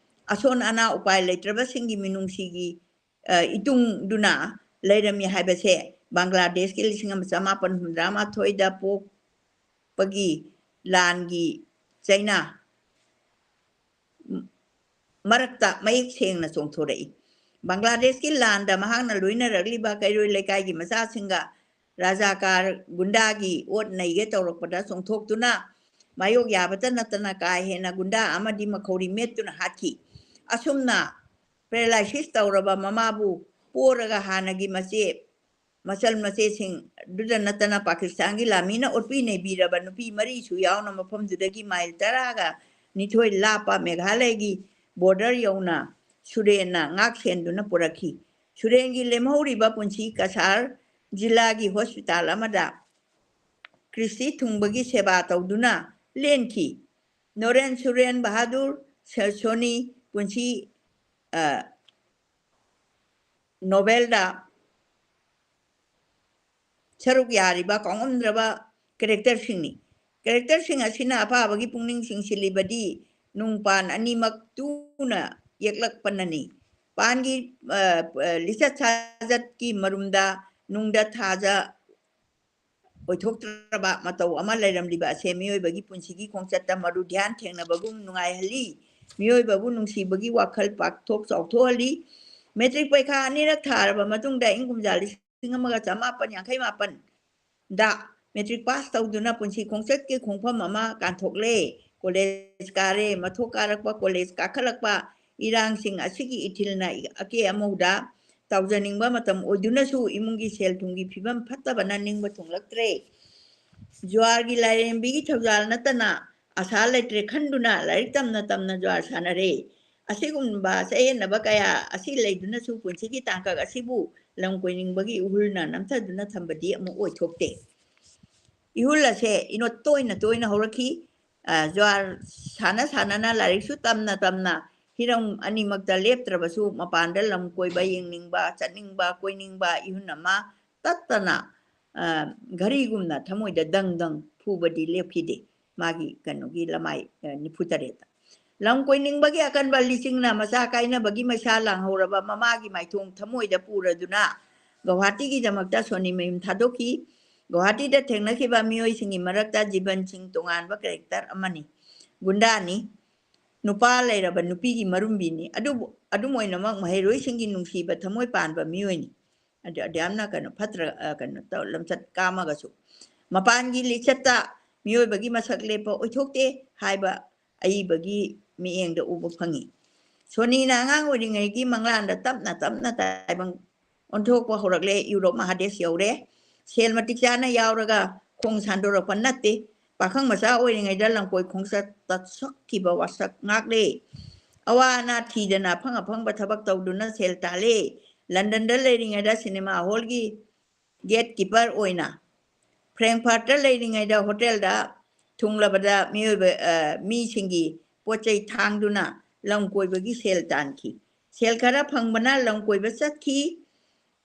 ꯑꯁꯣꯟ ꯑꯅꯥ ꯎꯄꯥꯏ ꯂꯩꯇ꯭ꯔꯕꯁꯤꯡꯒꯤ ꯃꯤꯅꯨꯡꯁꯤꯒꯤ, ꯑ, ꯏꯇꯨꯡꯗꯨꯅ ꯂꯩꯔꯝꯃꯤ ꯍꯥꯏꯕꯁꯦ ꯕꯪꯒ꯭ꯂꯥꯗꯦꯁꯀꯤ ꯂꯤꯁꯤꯡ ꯑꯃ ꯆꯃꯥꯄꯟ ꯍꯨꯝꯗ꯭ꯔꯥ ꯃꯥꯊꯣꯏꯗ ꯄꯣꯛꯄꯒꯤ ꯂꯥꯟꯒꯤ ꯆꯩꯅꯥ ꯃꯔꯛꯇ ꯃꯌꯦꯛ ꯁꯦꯡꯅ ꯆꯣꯡꯊꯣꯔꯛꯏ꯫ ꯕꯪꯒ꯭ꯂꯥꯗꯦꯁꯀꯤ ꯂꯥꯟꯗ ꯃꯍꯥꯛꯅ ꯂꯣꯏꯅꯔꯛꯂꯤꯕ ꯀꯩꯔꯣꯏ ꯂꯩꯀꯥꯏꯒꯤ ꯃꯆꯥꯁꯤꯡꯒ ꯔꯥꯖꯥꯀꯥꯔ ꯒꯨꯟꯗꯥꯒꯤ ꯑꯣꯠ ꯅꯩꯒꯦ ꯇꯧꯔꯛꯄꯗ ꯆꯣꯡꯊꯣꯛꯇꯨꯅ ꯃꯥꯌꯣꯛ ꯌꯥꯕꯇ ꯅꯠꯇꯅ ꯀꯥ ꯍꯦꯟꯅ ꯒꯨꯟꯗꯥ ꯑꯃꯗꯤ ꯃꯈꯧꯔꯤ ꯃꯦꯠꯇꯨꯅ ꯍꯥꯠꯈꯤ꯫ ꯑꯁꯨꯝꯅ paralysis ꯇꯧꯔꯕ ꯃꯃꯥꯕꯨ ꯄꯣꯔꯒ ꯍꯥꯟꯅꯒꯤ ꯃꯆꯦ ꯃꯆꯜ ꯃꯆꯦꯁꯤꯡ ꯑꯗꯨꯗ ꯅꯠꯇꯅ ꯄꯥꯀꯤꯁꯇꯥꯟꯒꯤ ꯂꯥꯟꯃꯤꯅ ꯑꯣꯠꯄꯤ ꯅꯩꯕꯤꯔꯕ ꯅꯨꯄꯤ ꯃꯔꯤꯁꯨ ꯌꯥꯎꯅ ꯃꯐꯝꯗꯨꯗꯒꯤ ꯃꯥꯏꯜ ꯇꯔꯥꯒ ꯅꯤꯊꯣꯏ ꯂꯥꯞꯄ ꯃꯦꯘꯥꯂꯌꯒꯤ border ꯌꯧꯅ ꯁꯨꯔꯦꯟꯅ ꯉꯥꯛ ꯁꯦꯟꯗꯨꯅ ꯄꯨꯔꯛꯈꯤ꯫ ꯁꯨꯔꯦꯟꯒꯤ ꯂꯦꯝꯍꯧꯔꯤꯕ ꯄꯨꯟꯁꯤ ꯀꯁꯥꯔ ꯖꯤꯂꯥꯒꯤ ꯍꯣꯁꯄꯤꯇꯥꯜ ꯑꯃꯗ ꯈ꯭ꯔꯤꯁꯇꯤ ꯊꯨꯡꯕꯒꯤ ꯁꯦꯕꯥ ꯇꯧꯗꯨꯅ ꯂꯦꯟꯈꯤ꯫ ꯅꯣꯔꯦꯟ ꯁꯨꯔꯦꯟ ꯕꯍꯥꯗꯨꯔ ꯁ-, ꯁꯣꯅꯤ ꯄꯨꯟꯁꯤ, ꯑ, ꯅꯣꯕꯦꯜꯗ ꯁꯔꯨꯛ ꯌꯥꯔꯤꯕ ꯀꯥꯎꯉꯝꯗ꯭ꯔꯕ characterꯁꯤꯡꯅꯤ꯫ Characterꯁꯤꯡ ꯑꯁꯤꯅ ꯑꯄꯥꯕꯒꯤ ꯄꯨꯛꯅꯤꯡ ꯆꯤꯡꯁꯤꯜꯂꯤꯕꯗꯤ ꯅꯨꯡꯄꯥꯟ ꯑꯅꯤꯃꯛ ꯇꯨꯅ ꯌꯦꯛꯂꯛꯄꯅꯅꯤ꯫ ꯄꯥꯟꯒꯤ, ꯑ, ꯑ, ꯂꯤꯆꯠ ꯁꯥꯖꯠꯀꯤ ꯃꯔꯨꯝꯗ ꯅꯨꯡꯗ ꯊꯥꯖ ꯑꯣꯏꯊꯣꯛꯇ꯭ꯔꯕ ꯃꯇꯧ ꯑꯃ ꯂꯩꯔꯝꯂꯤꯕ ꯑꯁꯦ ꯃꯤꯑꯣꯏꯕꯒꯤ ꯄꯨꯟꯁꯤꯒꯤ ꯈꯣꯡꯆꯠꯇ ꯃꯔꯨ ꯙ꯭ꯌꯥꯟ ꯊꯦꯡꯅꯕꯒꯨꯝ ꯅꯨꯡꯉꯥꯏꯍꯜꯂꯤ꯫ ꯃꯤꯑꯣꯏꯕꯕꯨ ꯅꯨꯡꯁꯤꯕꯒꯤ ꯋꯥꯈꯜ ꯄꯥꯛꯊꯣꯛ ꯆꯥꯎꯊꯣꯛꯍꯜꯂꯤ꯫ ꯃꯦꯇ꯭ꯔꯤꯛ ꯄꯩꯈꯥ ꯑꯅꯤꯔꯛ ꯊꯥꯔꯕ ꯃꯇꯨꯡꯗ ꯏꯪ ꯀꯨꯝꯖꯥ ꯂꯤꯁꯤꯡ ꯑꯃꯒ ꯆꯃꯥꯄꯟ ꯌꯥꯡꯈꯩ ꯃꯥꯄꯟꯗ ꯃꯦꯇ꯭ꯔꯤꯛ ꯄꯥꯁ ꯇꯧꯗꯨꯅ ꯄꯨꯟꯁꯤ ꯈꯣꯡꯆꯠꯀꯤ ꯈꯣꯡꯐꯝ ꯑꯃ ꯀꯥꯟꯊꯣꯛꯂꯦ꯫ ꯀꯣꯂꯦꯖ ꯀꯥꯔꯦ꯫ ꯃꯊꯣꯛ ꯀꯥꯔꯛꯄ, ꯀꯣꯂꯦꯖ ꯀꯥꯈꯠꯂꯛꯄ ꯏꯔꯥꯡꯁꯤꯡ ꯑꯁꯤꯒꯤ ꯏꯊꯤꯜꯅ ꯑꯀꯦ ꯑꯃꯧꯗ ꯇꯥꯎꯖꯅꯤꯡꯕ ꯃꯇꯝ ꯑꯣꯏꯗꯨꯅꯁꯨ ꯏꯃꯨꯡꯒꯤ ꯁꯦꯜ ꯊꯨꯝꯒꯤ ꯐꯤꯕꯝ ꯐꯠꯇꯕꯅ ꯅꯤꯡꯕ ꯊꯨꯡꯂꯛꯇ꯭ꯔꯦ꯫ ꯖ꯭ꯋꯥꯔꯒꯤ ꯂꯥꯏꯔꯦꯝꯕꯤꯒꯤ ꯊꯧꯖꯥꯜ ꯅꯠꯇꯅ ꯑꯁꯥ ꯂꯩꯇ꯭ꯔꯦ ꯈꯟꯗꯨꯅ ꯂꯥꯏꯔꯤꯛ ꯇꯝꯅ ꯇꯝꯅ ꯖ꯭ꯋꯥꯔ ꯁꯥꯟꯅꯔꯦ꯫ ꯑꯁꯤꯒꯨꯝꯕ ꯆꯌꯦꯠꯅꯕ ꯀꯌꯥ ꯑꯁꯤ ꯂꯩꯗꯨꯅꯁꯨ ꯄꯨꯟꯁꯤꯒꯤ ꯇꯥꯡꯀꯛ ꯑꯁꯤꯕꯨ ꯂꯝ ꯀꯣꯏꯅꯤꯡꯕꯒꯤ ꯏꯍꯨꯜꯅ ꯅꯝꯊꯗꯨꯅ ꯊꯝꯕꯗꯤ ꯑꯃꯨꯛ ꯑꯣꯏꯊꯣꯛꯇꯦ꯫ ꯏꯍꯨꯜ ꯑꯁꯦ ꯏꯅꯣꯠ ꯇꯣꯏꯅ ꯇꯣꯏꯅ ꯍꯧꯔꯛꯈꯤ꯫ ꯑ, ꯖ꯭ꯋꯥꯔ ꯁꯥꯟꯅ ꯁꯥꯟꯅꯅ ꯂꯥꯏꯔꯤꯛꯁꯨ ꯇꯝꯅ ꯇꯝꯅ ꯍꯤꯔꯝ ꯑꯅꯤꯃꯛꯇ ꯂꯦꯞꯇ꯭ꯔꯕꯁꯨ ꯃꯄꯥꯟꯗ ꯂꯝ ꯀꯣꯏꯕ, ꯌꯦꯡꯅꯤꯡꯕ, ꯆꯠꯅꯤꯡꯕ, ꯀꯣꯏꯅꯤꯡꯕ ꯏꯍꯨꯟ ꯑꯃ ꯇꯠꯇꯅ, ꯑ, ꯘꯔꯤꯒꯨꯝꯅ ꯊꯃꯣꯏꯗ ꯗꯪ ꯗꯪ ꯐꯨꯕꯗꯤ ꯂꯦꯞꯈꯤꯗꯦ꯫ ꯃꯥꯒꯤ ꯀꯩꯅꯣꯒꯤ ꯂꯃꯥꯏ, ꯑ, ꯅꯤꯐꯨ ꯇꯔꯦꯠꯇ꯫ ꯂꯝ ꯀꯣꯏꯅꯤꯡꯕꯒꯤ ꯑꯀꯟꯕ ꯂꯤꯆꯤꯡꯅ ꯃꯆꯥ ꯀꯥꯏꯅꯕꯒꯤ ꯃꯩꯁꯥ ꯂꯥꯡꯍꯧꯔꯕ ꯃꯃꯥꯒꯤ ꯃꯥꯏꯊꯣꯡ ꯊꯃꯣꯏꯗ ꯄꯨꯔꯗꯨꯅ ꯒꯧꯍꯥꯇꯤꯒꯤꯗꯃꯛꯇ ꯁꯣꯅꯤ ꯃꯌꯨꯝ ꯊꯥꯗꯣꯛꯈꯤ꯫ ꯒꯧꯍꯥꯇꯤꯗ ꯊꯦꯡꯅꯈꯤꯕ ꯃꯤꯑꯣꯏꯁꯤꯡꯒꯤ ꯃꯔꯛꯇ ꯖꯤꯕꯟ ꯁꯤꯡ ꯇꯣꯉꯥꯟꯕ character ꯑꯃꯅꯤ꯫ ꯒꯨꯟꯗꯥꯅꯤ, ꯅꯨꯄꯥ ꯂꯩꯔꯕ ꯅꯨꯄꯤꯒꯤ ꯃꯔꯨꯝꯕꯤꯅꯤ꯫ ꯑꯗꯨꯕꯨ ꯑꯗꯨꯝ ꯑꯣꯏꯅꯃꯛ ꯃꯍꯩꯔꯣꯏꯁꯤꯡꯒꯤ ꯅꯨꯡꯁꯤꯕ ꯊꯃꯣꯏ ꯄꯥꯟꯕ ꯃꯤꯑꯣꯏꯅꯤ꯫ ꯑꯗꯨ, ꯑꯗꯨ ꯌꯥꯝꯅ ꯀꯩꯅꯣ ꯐꯠꯇ꯭ꯔ-, ꯑ, ꯀꯩꯅꯣ ꯇꯧ-, ꯂꯝꯆꯠ ꯀꯥꯝꯃꯒꯁꯨ ꯃꯄꯥꯟꯒꯤ ꯂꯤꯆꯠꯇ ꯃꯤꯑꯣꯏꯕꯒꯤ ꯃꯁꯛ ꯂꯦꯞꯄ ꯑꯣꯏꯊꯣꯛꯇꯦ ꯍꯥꯏꯕ ꯑꯏꯕꯒꯤ ꯃꯤꯠꯌꯦꯡꯗ ꯎꯕ ꯐꯪꯉꯤ꯫ ꯁꯣꯅꯤꯅ ꯑꯉꯥꯡ ꯑꯣꯏꯔꯤꯉꯩꯒꯤ ꯃꯪꯂꯥꯟꯗ ꯇꯞꯅ ꯇꯞꯅ ꯇꯥꯏꯕꯪ ꯑꯣꯟꯊꯣꯛꯄ ꯍꯧꯔꯛꯂꯦ꯫ ꯌꯨꯔꯣꯞ ꯃꯍꯥꯗꯦꯁ ꯌꯧꯔꯦ꯫ ꯁꯦꯜ ꯃꯇꯤꯛ ꯆꯥꯅ ꯌꯥꯎꯔꯒ ꯈꯣꯡ ꯁꯥꯟꯗꯣꯔꯛꯄ ꯅꯠꯇꯦ꯫ ꯄꯥꯈꯪ ꯃꯆꯥ ꯑꯣꯏꯔꯤꯉꯩꯗ ꯂꯝꯀꯣꯏ ꯈꯣꯡꯆꯠꯇ ꯁꯛꯈꯤꯕ ꯋꯥꯁꯛ ꯉꯥꯛꯂꯦ꯫ ꯑꯋꯥ ꯑꯅꯥ ꯊꯤꯗꯅ ꯑꯐꯪ ꯑꯐꯪꯕ ꯊꯕꯛ ꯇꯧꯗꯨꯅ ꯁꯦꯜ ꯇꯥꯜꯂꯦ꯫ ꯂꯟꯗꯟꯗ ꯂꯩꯔꯤꯉꯩꯗ ꯁꯤꯅꯦꯃꯥ ꯍꯣꯜꯒꯤ gatekeeper ꯑꯣꯏꯅ, ꯐ꯭ꯔꯦꯡꯐꯔꯠꯇ ꯂꯩꯔꯤꯉꯩꯗ ꯍꯣꯇꯦꯜꯗ ꯊꯨꯡꯂꯕꯗ ꯃꯤꯑꯣꯏꯕ, ꯑ, ꯃꯤꯁꯤꯡꯒꯤ ꯄꯣꯠ ꯆꯩ ꯊꯥꯡꯗꯨꯅ ꯂꯝ ꯀꯣꯏꯕꯒꯤ ꯁꯦꯜ ꯇꯥꯟꯈꯤ꯫ ꯁꯦꯜ ꯈꯔ ꯐꯪꯕꯅ ꯂꯝ ꯀꯣꯏꯕ ꯆꯠꯈꯤ꯫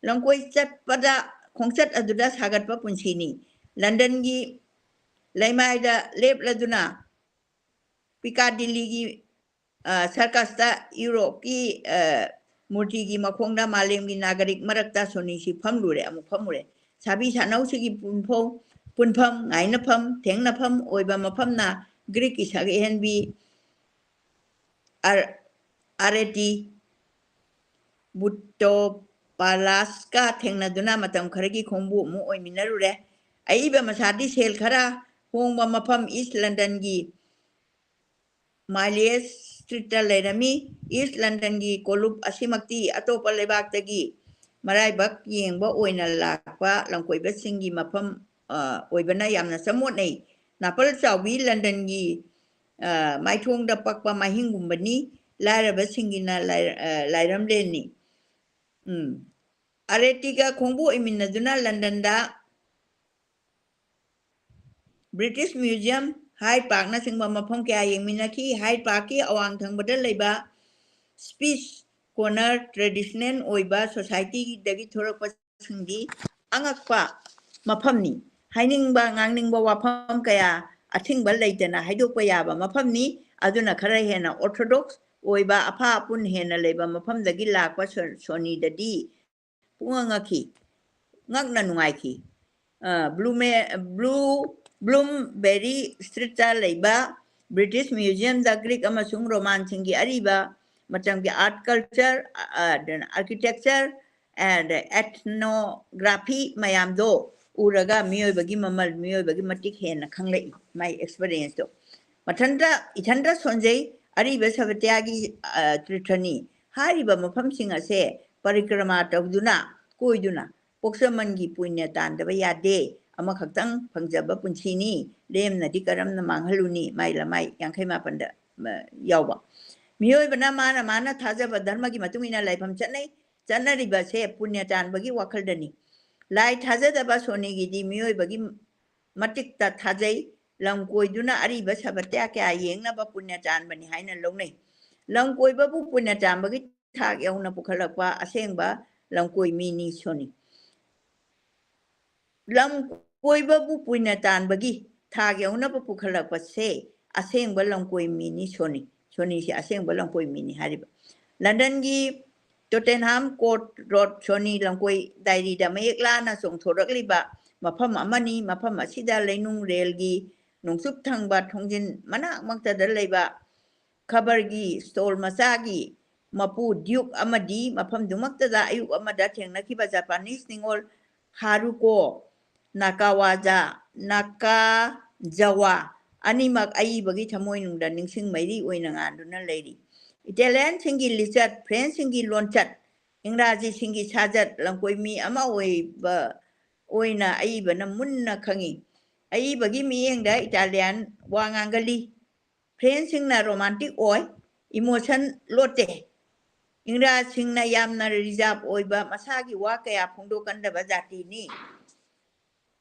ꯂꯝꯀꯣꯏ ꯆꯠꯄꯗ ꯈꯣꯡꯆꯠ ꯑꯗꯨꯗ ꯁꯥꯒꯠꯄ ꯄꯨꯟꯁꯤꯅꯤ꯫ ꯂꯟꯗꯟꯒꯤ ꯂꯩꯃꯥꯏꯗ ꯂꯦꯞꯂꯗꯨꯅ ꯄꯤꯀꯥꯗꯤꯂꯤꯒꯤ, ꯑ, ꯁꯔꯀꯁꯇ ꯌꯨꯔꯣꯞꯀꯤ, ꯑ, ꯃꯨꯔꯇꯤꯒꯤ ꯃꯈꯣꯡꯗ ꯃꯥꯂꯦꯝꯒꯤ ꯅꯥꯒꯔꯤꯛ ꯃꯔꯛꯇ ꯁꯣꯅꯤꯁꯤ ꯐꯝꯂꯨꯔꯦ, ꯑꯃꯨꯛ ꯐꯝꯃꯨꯔꯦ꯫ ꯁꯥꯕꯤ ꯁꯥꯅꯧꯁꯤꯒꯤ ꯄꯨꯟꯐꯧ-, ꯄꯨꯟꯐꯝ, ꯉꯥꯏꯅꯐꯝ, ꯊꯦꯡꯅꯐꯝ ꯑꯣꯏꯕ ꯃꯐꯝꯅ ꯒ꯭ꯔꯤꯛꯀꯤ ꯁꯛꯍꯦꯟꯕꯤ ꯑꯔ-, ꯑꯔꯦꯇꯤ ꯕꯨꯇꯣꯄꯥꯂꯥꯁꯀ ꯊꯦꯡꯅꯗꯨꯅ ꯃꯇꯝ ꯈꯔꯒꯤ ꯈꯣꯡꯕꯨ ꯑꯃꯨꯛ ꯑꯣꯏꯃꯤꯟꯅꯔꯨꯔꯦ꯫ ꯑꯏꯕ ꯃꯆꯥꯗꯤ ꯁꯦꯜ ꯈꯔ ꯍꯣꯡꯕ ꯃꯐꯝ ꯏꯁ ꯂꯟꯗꯟꯒꯤ ꯃꯥꯏꯂꯦꯁ ꯁ꯭ꯇ꯭ꯔꯤꯠꯇ ꯂꯩꯔꯝꯃꯤ꯫ ꯏꯁ ꯂꯟꯗꯟꯒꯤ ꯀꯣꯂꯨꯞ ꯑꯁꯤꯃꯛꯇꯤ ꯑꯇꯣꯞꯄ ꯂꯩꯕꯥꯛꯇꯒꯤ ꯃꯔꯥꯏꯕꯛ ꯌꯦꯡꯕ ꯑꯣꯏꯅ ꯂꯥꯛꯄ ꯂꯝꯀꯣꯏꯕꯁꯤꯡꯒꯤ ꯃꯐꯝ, ꯑ, ꯑꯣꯏꯕꯅ ꯌꯥꯝꯅ ꯆꯃꯣꯠꯅꯩ꯫ ꯅꯥꯄꯜ ꯆꯥꯎꯕꯤ ꯂꯟꯗꯟꯒꯤ, ꯑ, ꯃꯥꯏꯊꯣꯡꯗ ꯄꯛꯄ ꯃꯍꯤꯡꯒꯨꯝꯕꯅꯤ꯫ ꯂꯥꯏꯔꯕꯁꯤꯡꯒꯤꯅ ꯂꯥꯏ-, ꯑ, ꯂꯥꯏꯔꯝꯂꯦꯟꯅꯤ꯫ ꯎꯝ꯫ ꯑꯔꯦꯇꯤꯒ ꯈꯣꯡꯕꯨ ꯑꯣꯏꯃꯤꯟꯅꯗꯨꯅ ꯂꯟꯗꯟꯗ British Museum, Hyde Parkꯅꯆꯤꯡꯕ ꯃꯐꯝ ꯀꯌꯥ ꯌꯦꯡꯃꯤꯟꯅꯈꯤ꯫ Hyde Parkꯀꯤ ꯑꯋꯥꯡ ꯊꯪꯕꯗ ꯂꯩꯕ Speech Corner traditional ꯑꯣꯏꯕ societyꯗꯒꯤ ꯊꯣꯔꯛꯄꯁꯤꯡꯒꯤ ꯑꯉꯛꯄ ꯃꯐꯝꯅꯤ꯫ ꯍꯥꯏꯅꯤꯡꯕ, ꯉꯥꯡꯅꯤꯡꯕ ꯋꯥꯐꯝ ꯀꯌꯥ ꯑꯊꯤꯡꯕ ꯂꯩꯇꯅ ꯍꯥꯏꯗꯣꯛꯄ ꯌꯥꯕ ꯃꯐꯝꯅꯤ꯫ ꯑꯗꯨꯅ ꯈꯔ ꯍꯦꯟꯅ orthodox ꯑꯣꯏꯕ, ꯑꯐ ꯑꯄꯨꯟ ꯍꯦꯟꯅ ꯂꯩꯕ ꯃꯐꯝꯗꯒꯤ ꯂꯥꯛꯄ ꯁꯣ-, ꯁꯣꯅꯤꯗꯗꯤ ꯄꯨꯡꯉꯛ ꯉꯛꯈꯤ, ꯉꯛꯅ ꯅꯨꯡꯉꯥꯏꯈꯤ꯫ ꯑ, ꯕ꯭ꯂꯨꯃꯦ-, ꯕ꯭ꯂꯨ-, ꯕ꯭ꯂꯨꯝꯕꯦꯔꯤ ꯁ꯭ꯇ꯭ꯔꯤꯠꯇ ꯂꯩꯕ British Museumꯗ Greek ꯑꯃꯁꯨꯡ Romanꯁꯤꯡꯒꯤ ꯑꯔꯤꯕ ꯃꯇꯝꯒꯤ art, culture, ꯑ, ꯑ, architecture and ethnography ꯃꯌꯥꯝꯗꯣ ꯎꯔꯒ ꯃꯤꯑꯣꯏꯕꯒꯤ ꯃꯃꯜ, ꯃꯤꯑꯣꯏꯕꯒꯤ ꯃꯇꯤꯛ ꯍꯦꯟꯅ ꯈꯪꯂꯛꯏ, my experienceꯗꯣ꯫ ꯃꯊꯟꯇ, ꯏꯊꯟꯇ ꯁꯣꯟꯖꯩ, ꯑꯔꯤꯕ ꯁꯕꯇ꯭ꯌꯥꯒꯤ, ꯑ, ꯇꯤꯔꯊꯅꯤ꯫ ꯍꯥꯏꯔꯤꯕ ꯃꯐꯝꯁꯤꯡ ꯑꯁꯦ ꯄꯔꯤꯀ꯭ꯔꯃꯥ ꯇꯧꯗꯨꯅ, ꯀꯣꯏꯗꯨꯅ, ꯄꯣꯛꯆꯃꯟꯒꯤ ꯄꯨꯅ꯭ꯌ ꯇꯥꯟꯗꯕ ꯌꯥꯗꯦ, ꯑꯃꯈꯛꯇꯪ ꯐꯪꯖꯕ ꯄꯨꯟꯁꯤꯅꯤ, ꯂꯦꯝꯅꯗꯤ ꯀꯔꯝꯅ ꯃꯥꯡꯍꯜꯂꯨꯅꯤ, ꯃꯥꯏ ꯂꯃꯥꯏ ꯌꯥꯡꯈꯩ ꯃꯥꯄꯟꯗ, ꯑ, ꯌꯥꯎꯕ꯫ ꯃꯤꯑꯣꯏꯕꯅ ꯃꯥꯅ ꯃꯥꯅ ꯊꯥꯖꯕ ꯙꯔꯃꯒꯤ ꯃꯇꯨꯡ ꯏꯟꯅ ꯂꯥꯏꯐꯝ ꯆꯠꯅꯩ, ꯆꯠꯅꯔꯤꯕꯁꯦ ꯄꯨꯅ꯭ꯌ ꯇꯥꯟꯕꯒꯤ ꯋꯥꯈꯜꯗꯅꯤ꯫ ꯂꯥꯏ ꯊꯥꯖꯗꯕ ꯁꯣꯅꯤꯒꯤꯗꯤ ꯃꯤꯑꯣꯏꯕꯒꯤ ꯃꯇꯤꯛꯇ ꯊꯥꯖꯩ, ꯂꯝ ꯀꯣꯏꯗꯨꯅ ꯑꯔꯤꯕ ꯁꯕꯇ꯭ꯌꯥ ꯀꯌꯥ ꯌꯦꯡꯅꯕ ꯄꯨꯅ꯭ꯌ ꯇꯥꯟꯕꯅꯤ ꯍꯥꯏꯅ ꯂꯧꯅꯩ꯫ ꯂꯝ ꯀꯣꯏꯕꯕꯨ ꯄꯨꯅ꯭ꯌ ꯇꯥꯟꯕꯒꯤ ꯊꯥꯛ ꯌꯧꯅ ꯄꯨꯈꯠꯂꯛꯄ ꯑꯁꯦꯡꯕ ꯂꯝꯀꯣꯏ ꯃꯤꯅꯤ ꯁꯣꯅꯤ꯫ ꯂꯝ ꯀꯣꯏꯕꯕꯨ ꯄꯨꯅ꯭ꯌ ꯇꯥꯟꯕꯒꯤ ꯊꯥꯛ ꯌꯧꯅꯕ ꯄꯨꯈꯠꯂꯛꯄꯁꯦ ꯑꯁꯦꯡꯕ ꯂꯝꯀꯣꯏ ꯃꯤꯅꯤ ꯁꯣꯅꯤ꯫ ꯁꯣꯅꯤꯁꯦ ꯑꯁꯦꯡꯕ ꯂꯝꯀꯣꯏ ꯃꯤꯅꯤ ꯍꯥꯏꯔꯤꯕ꯫ ꯂꯟꯗꯟꯒꯤ Tottenham Court Road ꯁꯣꯅꯤ ꯂꯝꯀꯣꯏ diaryꯗ ꯃꯌꯦꯛ ꯂꯥꯅ ꯆꯣꯡꯊꯣꯔꯛꯂꯤꯕ ꯃꯐꯝ ꯑꯃꯅꯤ꯫ ꯃꯐꯝ ꯑꯁꯤꯗ ꯂꯩꯅꯨꯡ ꯔꯦꯜꯒꯤ ꯅꯣꯡꯆꯨꯞ ꯊꯪꯕ ꯊꯣꯡꯖꯤꯟ ꯃꯅꯥꯛꯃꯛꯇꯗ ꯂꯩꯕ ꯈꯕꯔꯒꯤ stall ꯃꯆꯥꯒꯤ ꯃꯄꯨ ꯗ꯭ꯌꯨꯛ ꯑꯃꯗꯤ ꯃꯐꯝꯗꯨꯃꯛꯇꯗ ꯑꯌꯨꯛ ꯑꯃꯗ ꯊꯦꯡꯅꯈꯤꯕ Japanese ꯅꯤꯉꯣꯜ ꯍꯥꯔꯨꯀꯣ ꯅꯥꯀꯥꯋꯥꯖꯥ, ꯅꯥꯀꯥꯖꯥꯋꯥ ꯑꯅꯤꯃꯛ ꯑꯏꯕꯒꯤ ꯊꯃꯣꯏꯅꯨꯡꯗ ꯅꯤꯡꯁꯤꯡ ꯃꯩꯔꯤ ꯑꯣꯏꯅ ꯉꯥꯟꯗꯨꯅ ꯂꯩꯔꯤ꯫ Italianꯁꯤꯡꯒꯤ ꯂꯤꯆꯠ, Frenchꯁꯤꯡꯒꯤ ꯂꯣꯟꯆꯠ, ꯏꯪꯒ꯭ꯔꯥꯖꯤꯁꯤꯡꯒꯤ ꯁꯥꯖꯠ, ꯂꯝꯀꯣꯏ ꯃꯤ ꯑꯃ ꯑꯣꯏꯕ, ꯑꯣꯏꯅ ꯑꯏꯕꯅ ꯃꯨꯟꯅ ꯈꯪꯏ꯫ ꯑꯏꯕꯒꯤ ꯃꯤꯠꯌꯦꯡꯗ Italian ꯋꯥ ꯉꯥꯡꯒꯜꯂꯤ꯫ Frenchꯁꯤꯡꯅ romantic ꯑꯣꯏ, emotion ꯂꯣꯠꯇꯦ꯫ ꯏꯪꯒ꯭ꯔꯥꯖꯁꯤꯡꯅ ꯌꯥꯝꯅ reserve ꯑꯣꯏꯕ, ꯃꯁꯥꯒꯤ ꯋꯥ ꯀꯌꯥ ꯐꯣꯡꯗꯣꯛꯀꯟꯗꯕ ꯖꯥꯇꯤꯅꯤ꯫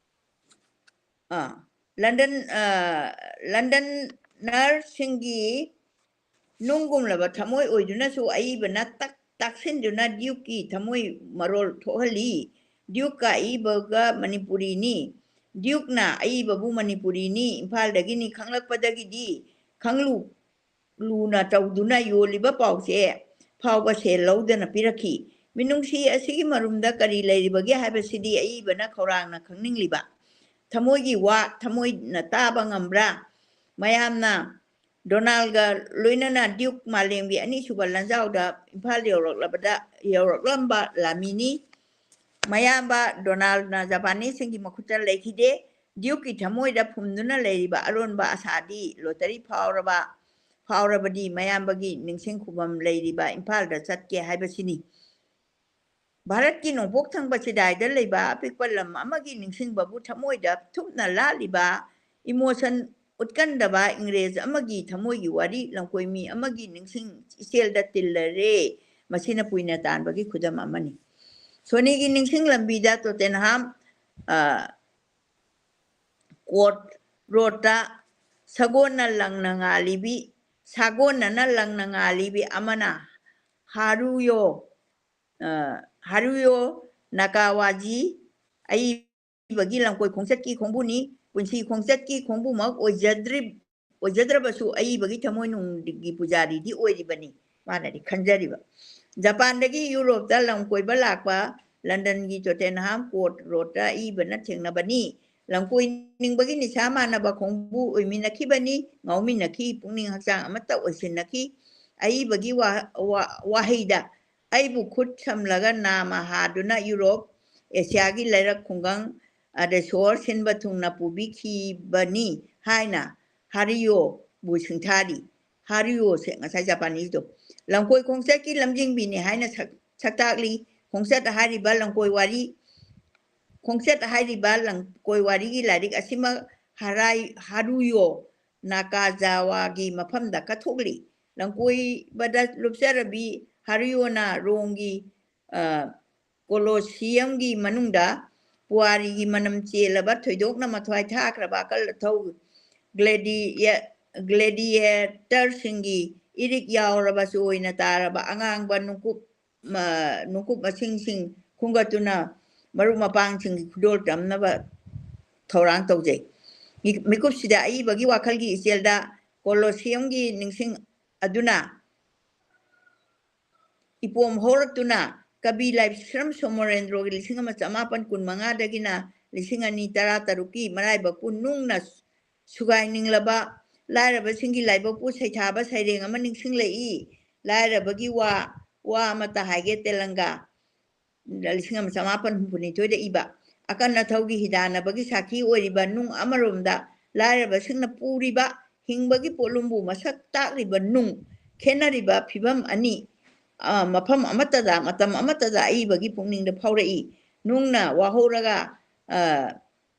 ꯑꯥ, London, ꯑ, Londoners ꯁꯤꯡꯒꯤ ꯅꯨꯡꯒꯨꯝꯂꯕ ꯊꯃꯣꯏ ꯑꯣꯏꯗꯨꯅꯁꯨ ꯑꯏꯕꯅ ꯇꯛ ꯇꯥꯛꯁꯤꯟꯗꯨꯅ Dukeꯀꯤ ꯊꯃꯣꯏ ꯃꯔꯣꯜ ꯊꯣꯛꯍꯜꯂꯤ꯫ Dukeꯀ ꯑꯏꯕꯒ ꯃꯅꯤꯄꯨꯔꯤꯅꯤ꯫ ꯗ꯭ꯌꯨꯛꯅ ꯑꯏꯕꯕꯨ ꯃꯅꯤꯄꯨꯔꯤꯅꯤ, ꯏꯝꯐꯥꯜꯗꯒꯤꯅꯤ ꯈꯪꯂꯛꯄꯗꯒꯤꯗꯤ ꯈꯪꯂꯨ ꯂꯨꯅ ꯇꯧꯗꯨꯅ ꯌꯣꯜꯂꯤꯕ ꯄꯥꯎꯆꯦ ꯐꯥꯎꯕ ꯁꯦꯜ ꯂꯧꯗꯅ ꯄꯤꯔꯛꯈꯤ꯫ ꯃꯤꯅꯨꯡꯁꯤ ꯑꯁꯤꯒꯤ ꯃꯔꯨꯝꯗ ꯀꯔꯤ ꯂꯩꯔꯤꯕꯒꯦ ꯍꯥꯏꯕꯁꯤꯗꯤ ꯑꯏꯕꯅ ꯈꯧꯔꯥꯡꯅ ꯈꯪꯅꯤꯡꯂꯤꯕ꯫ ꯊꯃꯣꯏꯒꯤ ꯋꯥ ꯊꯃꯣꯏꯅ ꯇꯥꯕ ꯉꯝꯕ꯭ꯔꯥ? ꯃꯌꯥꯝꯅ ꯗꯣꯅꯥꯜꯒ ꯂꯣꯏꯅꯅ ꯗ꯭ꯌꯨꯛ ꯃꯥꯂꯦꯝꯒꯤ ꯑꯅꯤꯁꯨꯕ ꯂꯥꯟꯖꯥꯎꯗ ꯏꯝꯐꯥꯜ ꯌꯧꯔꯛꯂꯕꯗ, ꯌꯧꯔꯛꯂꯝꯕ ꯂꯥꯟꯃꯤꯅꯤ꯫ ꯃꯌꯥꯝꯕ ꯗꯣꯅꯥꯜꯅ ꯖꯄꯥꯅꯤꯁꯁꯤꯡꯒꯤ ꯃꯈꯨꯠꯇ ꯂꯩꯈꯤꯗꯦ꯫ ꯗ꯭ꯌꯨꯛꯀꯤ ꯊꯃꯣꯏꯗ ꯐꯨꯝꯗꯨꯅ ꯂꯩꯔꯤꯕ ꯑꯔꯣꯟꯕ ꯑꯁꯥꯗꯤ ꯂꯣꯇꯔꯤ ꯐꯥꯎꯔꯕ, ꯐꯥꯎꯔꯕꯗꯤ ꯃꯌꯥꯝꯕꯒꯤ ꯅꯤꯡꯁꯤꯡ ꯈꯨꯕꯝ ꯂꯩꯔꯤꯕ ꯏꯝꯐꯥꯜꯗ ꯆꯠꯀꯦ ꯍꯥꯏꯕꯁꯤꯅꯤ꯫ ꯚꯥꯔꯠꯀꯤ ꯅꯣꯡꯄꯣꯛ ꯊꯪꯕ ꯆꯤꯗꯥꯏꯗ ꯂꯩꯕ ꯑꯄꯤꯛꯄ ꯂꯝ ꯑꯃꯒꯤ ꯅꯤꯡꯁꯤꯡꯕꯕꯨ ꯊꯃꯣꯏꯗ ꯊꯨꯞꯅ ꯂꯥꯠꯂꯤꯕ emotion ꯎꯠꯀꯟꯗꯕ ꯏꯪꯔꯦꯖ ꯑꯃꯒꯤ ꯊꯃꯣꯏꯒꯤ ꯋꯥꯔꯤ ꯂꯝꯀꯣꯏ ꯃꯤ ꯑꯃꯒꯤ ꯅꯤꯡꯁꯤꯡ ꯏꯆꯦꯜꯗ ꯇꯤꯜꯂꯔꯦ꯫ ꯃꯁꯤꯅ ꯀꯨꯏꯅ ꯇꯥꯟꯕꯒꯤ ꯈꯨꯗꯝ ꯑꯃꯅꯤ꯫ ꯁꯣꯅꯤꯒꯤ ꯅꯤꯡꯁꯤꯡ ꯂꯝꯕꯤꯗ ꯇꯣꯇꯦꯟꯍꯥꯝ, ꯑ, ꯀꯣꯔꯠ ꯔꯣꯗꯇ ꯁꯒꯣꯜꯅ ꯂꯪꯅ ꯉꯥꯜꯂꯤꯕꯤ, ꯁꯥꯒꯣꯟꯅꯅ ꯂꯪꯅ ꯉꯥꯜꯂꯤꯕꯤ ꯑꯃꯅ ꯍꯥꯔꯨꯌꯣ, ꯑ, ꯍꯥꯔꯨꯌꯣ ꯅꯥꯀꯥꯋꯥꯖꯤ ꯑꯏꯕꯒꯤ ꯂꯝꯀꯣꯏ ꯈꯣꯡꯆꯠꯀꯤ ꯈꯣꯡꯕꯨꯅꯤ꯫ ꯄꯨꯟꯁꯤ ꯈꯣꯡꯆꯠꯀꯤ ꯈꯣꯡꯕꯨꯃꯛ ꯑꯣꯏꯖꯗ꯭ꯔꯤ-, ꯑꯣꯏꯖꯗ꯭ꯔꯕꯁꯨ ꯑꯏꯕꯒꯤ ꯊꯃꯣꯏꯅꯨꯡꯒꯤ ꯄꯨꯖꯥꯔꯤꯗꯤ ꯑꯣꯏꯔꯤꯕꯅꯤ꯫ ꯃꯥꯅꯗꯤ ꯈꯟꯖꯔꯤꯕ꯫ ꯖꯄꯥꯟꯗꯒꯤ ꯌꯨꯔꯣꯞꯇ ꯂꯝ ꯀꯣꯏꯕ ꯂꯥꯛꯄ ꯂꯟꯗꯟꯒꯤ ꯇꯣꯇꯦꯟꯍꯥꯝ ꯀꯣꯔꯠ ꯔꯣꯗꯇ ꯑꯏꯕꯅ ꯊꯦꯡꯅꯕꯅꯤ꯫ ꯂꯝꯀꯣꯏꯅꯤꯡꯕꯒꯤ ꯅꯤꯁꯥ ꯃꯥꯟꯅꯕ ꯈꯣꯡꯕꯨ ꯑꯣꯏꯃꯤꯟꯅꯈꯤꯕꯅꯤ, ꯉꯥꯎꯃꯤꯟꯅꯈꯤ, ꯄꯨꯛꯅꯤꯡ ꯍꯛꯆꯥꯡ ꯑꯃꯠꯇ ꯑꯣꯏꯁꯤꯟꯅꯈꯤ꯫ ꯑꯏꯕꯒꯤ ꯋꯥ-, ꯋꯥ-, ꯋꯥꯍꯩꯗ ꯑꯩꯕꯨ ꯈꯨꯠ ꯁꯝꯂꯒ ꯅꯥꯃ ꯍꯥꯗꯨꯅ ꯌꯨꯔꯣꯞ, ꯑꯦꯁꯤꯌꯥꯒꯤ ꯂꯩꯔꯛ ꯈꯨꯡꯒꯪ ꯑꯗ ꯁꯣꯔ ꯁꯤꯟꯕ ꯊꯨꯡꯅ ꯄꯨꯕꯤꯈꯤꯕꯅꯤ ꯍꯥꯏꯅ ꯍꯥꯔꯤꯌꯣꯕꯨ ꯁꯤꯡꯊꯥꯔꯤ꯫ ꯍꯥꯔꯤꯌꯣꯁꯦ ꯉꯁꯥꯏ ꯖꯄꯥꯅꯤꯁꯇꯣ ꯂꯝꯀꯣꯏ ꯈꯣꯡꯆꯠꯀꯤ ꯂꯝꯖꯤꯡꯕꯤꯅꯤ ꯍꯥꯏꯅ ꯁꯛ-, ꯁꯛꯇꯥꯛꯂꯤ꯫ ꯈꯣꯡꯆꯠ ꯍꯥꯏꯔꯤꯕ ꯂꯝꯀꯣꯏ ꯋꯥꯔꯤ, ꯈꯣꯡꯆꯠ ꯍꯥꯏꯔꯤꯕ ꯂꯝꯀꯣꯏ ꯋꯥꯔꯤꯒꯤ ꯂꯥꯏꯔꯤꯛ ꯑꯁꯤꯃꯛ ꯍꯔꯥꯏ-, ꯍꯥꯔꯨꯌꯣ ꯅꯥꯀꯥꯖꯥꯋꯥꯒꯤ ꯃꯐꯝꯗ ꯀꯠꯊꯣꯛꯂꯤ꯫ ꯂꯝꯀꯣꯏꯕꯗ ꯂꯨꯞꯆꯔꯕꯤ ꯍꯥꯔꯨꯌꯣꯅ ꯔꯣꯝꯒꯤ, ꯑ, ꯀꯣꯂꯣꯁꯤꯌꯝꯒꯤ ꯃꯅꯨꯡꯗ ꯄꯨꯋꯥꯔꯤꯒꯤ ꯃꯅꯝ ꯆꯦꯜꯂꯕ ꯊꯣꯏꯗꯣꯛꯅ ꯃꯊ꯭ꯋꯥꯏ ꯊꯥꯈ꯭ꯔꯕ ꯑꯀꯜ ꯑꯊꯧ ꯒ꯭ꯂꯦꯗꯤꯌꯦ-, ꯒ꯭ꯂꯦꯗꯤꯌꯦꯇꯔꯁꯤꯡꯒꯤ ꯏꯔꯤꯛ ꯌꯥꯎꯔꯕ ꯆꯣꯏꯅ ꯇꯥꯔꯕ ꯑꯉꯥꯡꯕ ꯅꯨꯡꯀꯨꯞ, ꯃ-, ꯅꯨꯡꯀꯨꯞ ꯃꯁꯤꯡꯁꯤꯡ ꯈꯨꯝꯒꯠꯇꯨꯅ ꯃꯔꯨꯞ ꯃꯄꯥꯡꯁꯤꯡꯒꯤ ꯈꯨꯗꯣꯜ ꯇꯝꯅꯕ ꯊꯧꯔꯥꯡ ꯇꯧꯖꯩ꯫ ꯃꯤ-, ꯃꯤꯀꯨꯞꯁꯤꯗ ꯑꯏꯕꯒꯤ ꯋꯥꯈꯜꯒꯤ ꯏꯆꯦꯜꯗ ꯀꯣꯂꯣꯁꯤꯌꯝꯒꯤ ꯅꯤꯡꯁꯤꯡ ꯑꯗꯨꯅ ꯏꯄꯣꯝ ꯍꯧꯔꯛꯇꯨꯅ ꯀꯕꯤ ꯂꯥꯏꯁ꯭ꯔꯝ ꯁꯣꯃꯣꯔꯦꯟꯗ꯭ꯔꯣꯒꯤ ꯂꯤꯁꯤꯡ ꯑꯃ ꯆꯃꯥꯄꯟ ꯀꯨꯟ ꯃꯉꯥꯗꯒꯤꯅ ꯂꯤꯁꯤꯡ ꯑꯅꯤ ꯇꯔꯥ ꯇꯔꯨꯛꯀꯤ ꯃꯔꯥꯏꯕꯛꯄꯨ ꯅꯨꯡꯅ ꯁꯨꯒꯥꯏꯅꯤꯡꯂꯕ ꯂꯥꯏꯔꯕꯁꯤꯡꯒꯤ ꯂꯥꯏꯕꯛꯄꯨ ꯁꯩꯊꯥꯕ ꯁꯩꯔꯦꯡ ꯑꯃ ꯅꯤꯡꯁꯤꯡꯂꯛꯏ꯫ ꯂꯥꯏꯔꯕꯒꯤ ꯋꯥ, ꯋꯥ ꯑꯃꯇ ꯍꯥꯏꯒꯦ ꯇꯦꯂꯪꯒꯥ, ꯂꯤꯁꯤꯡ ꯑꯃ ꯆꯃꯥꯄꯟ ꯍꯨꯝꯐꯨꯅꯤꯊꯣꯏꯗ ꯏꯕ꯫ ꯑꯀꯟ ꯑꯊꯧꯒꯤ ꯍꯤꯗꯥꯟꯅꯕꯒꯤ ꯁꯥꯈꯤ ꯑꯣꯏꯔꯤꯕ ꯅꯨꯡ ꯑꯃꯔꯣꯝꯗ, ꯂꯥꯏꯔꯕꯁꯤꯡꯅ ꯄꯨꯔꯤꯕ ꯍꯤꯡꯕꯒꯤ ꯄꯣꯠꯂꯨꯝꯕꯨ ꯃꯁꯛ ꯇꯥꯛꯂꯤꯕ ꯅꯨꯡ, ꯈꯦꯠꯅꯔꯤꯕ ꯐꯤꯚꯝ ꯑꯅꯤ, ꯑ, ꯃꯐꯝ ꯑꯃꯠꯇꯗ, ꯃꯇꯝ ꯑꯃꯠꯇꯗ ꯑꯏꯕꯒꯤ ꯄꯨꯛꯅꯤꯡꯗ ꯐꯥꯎꯔꯛꯏ꯫ ꯅꯨꯡꯅ ꯋꯥꯍꯧꯔꯒ, ꯑ,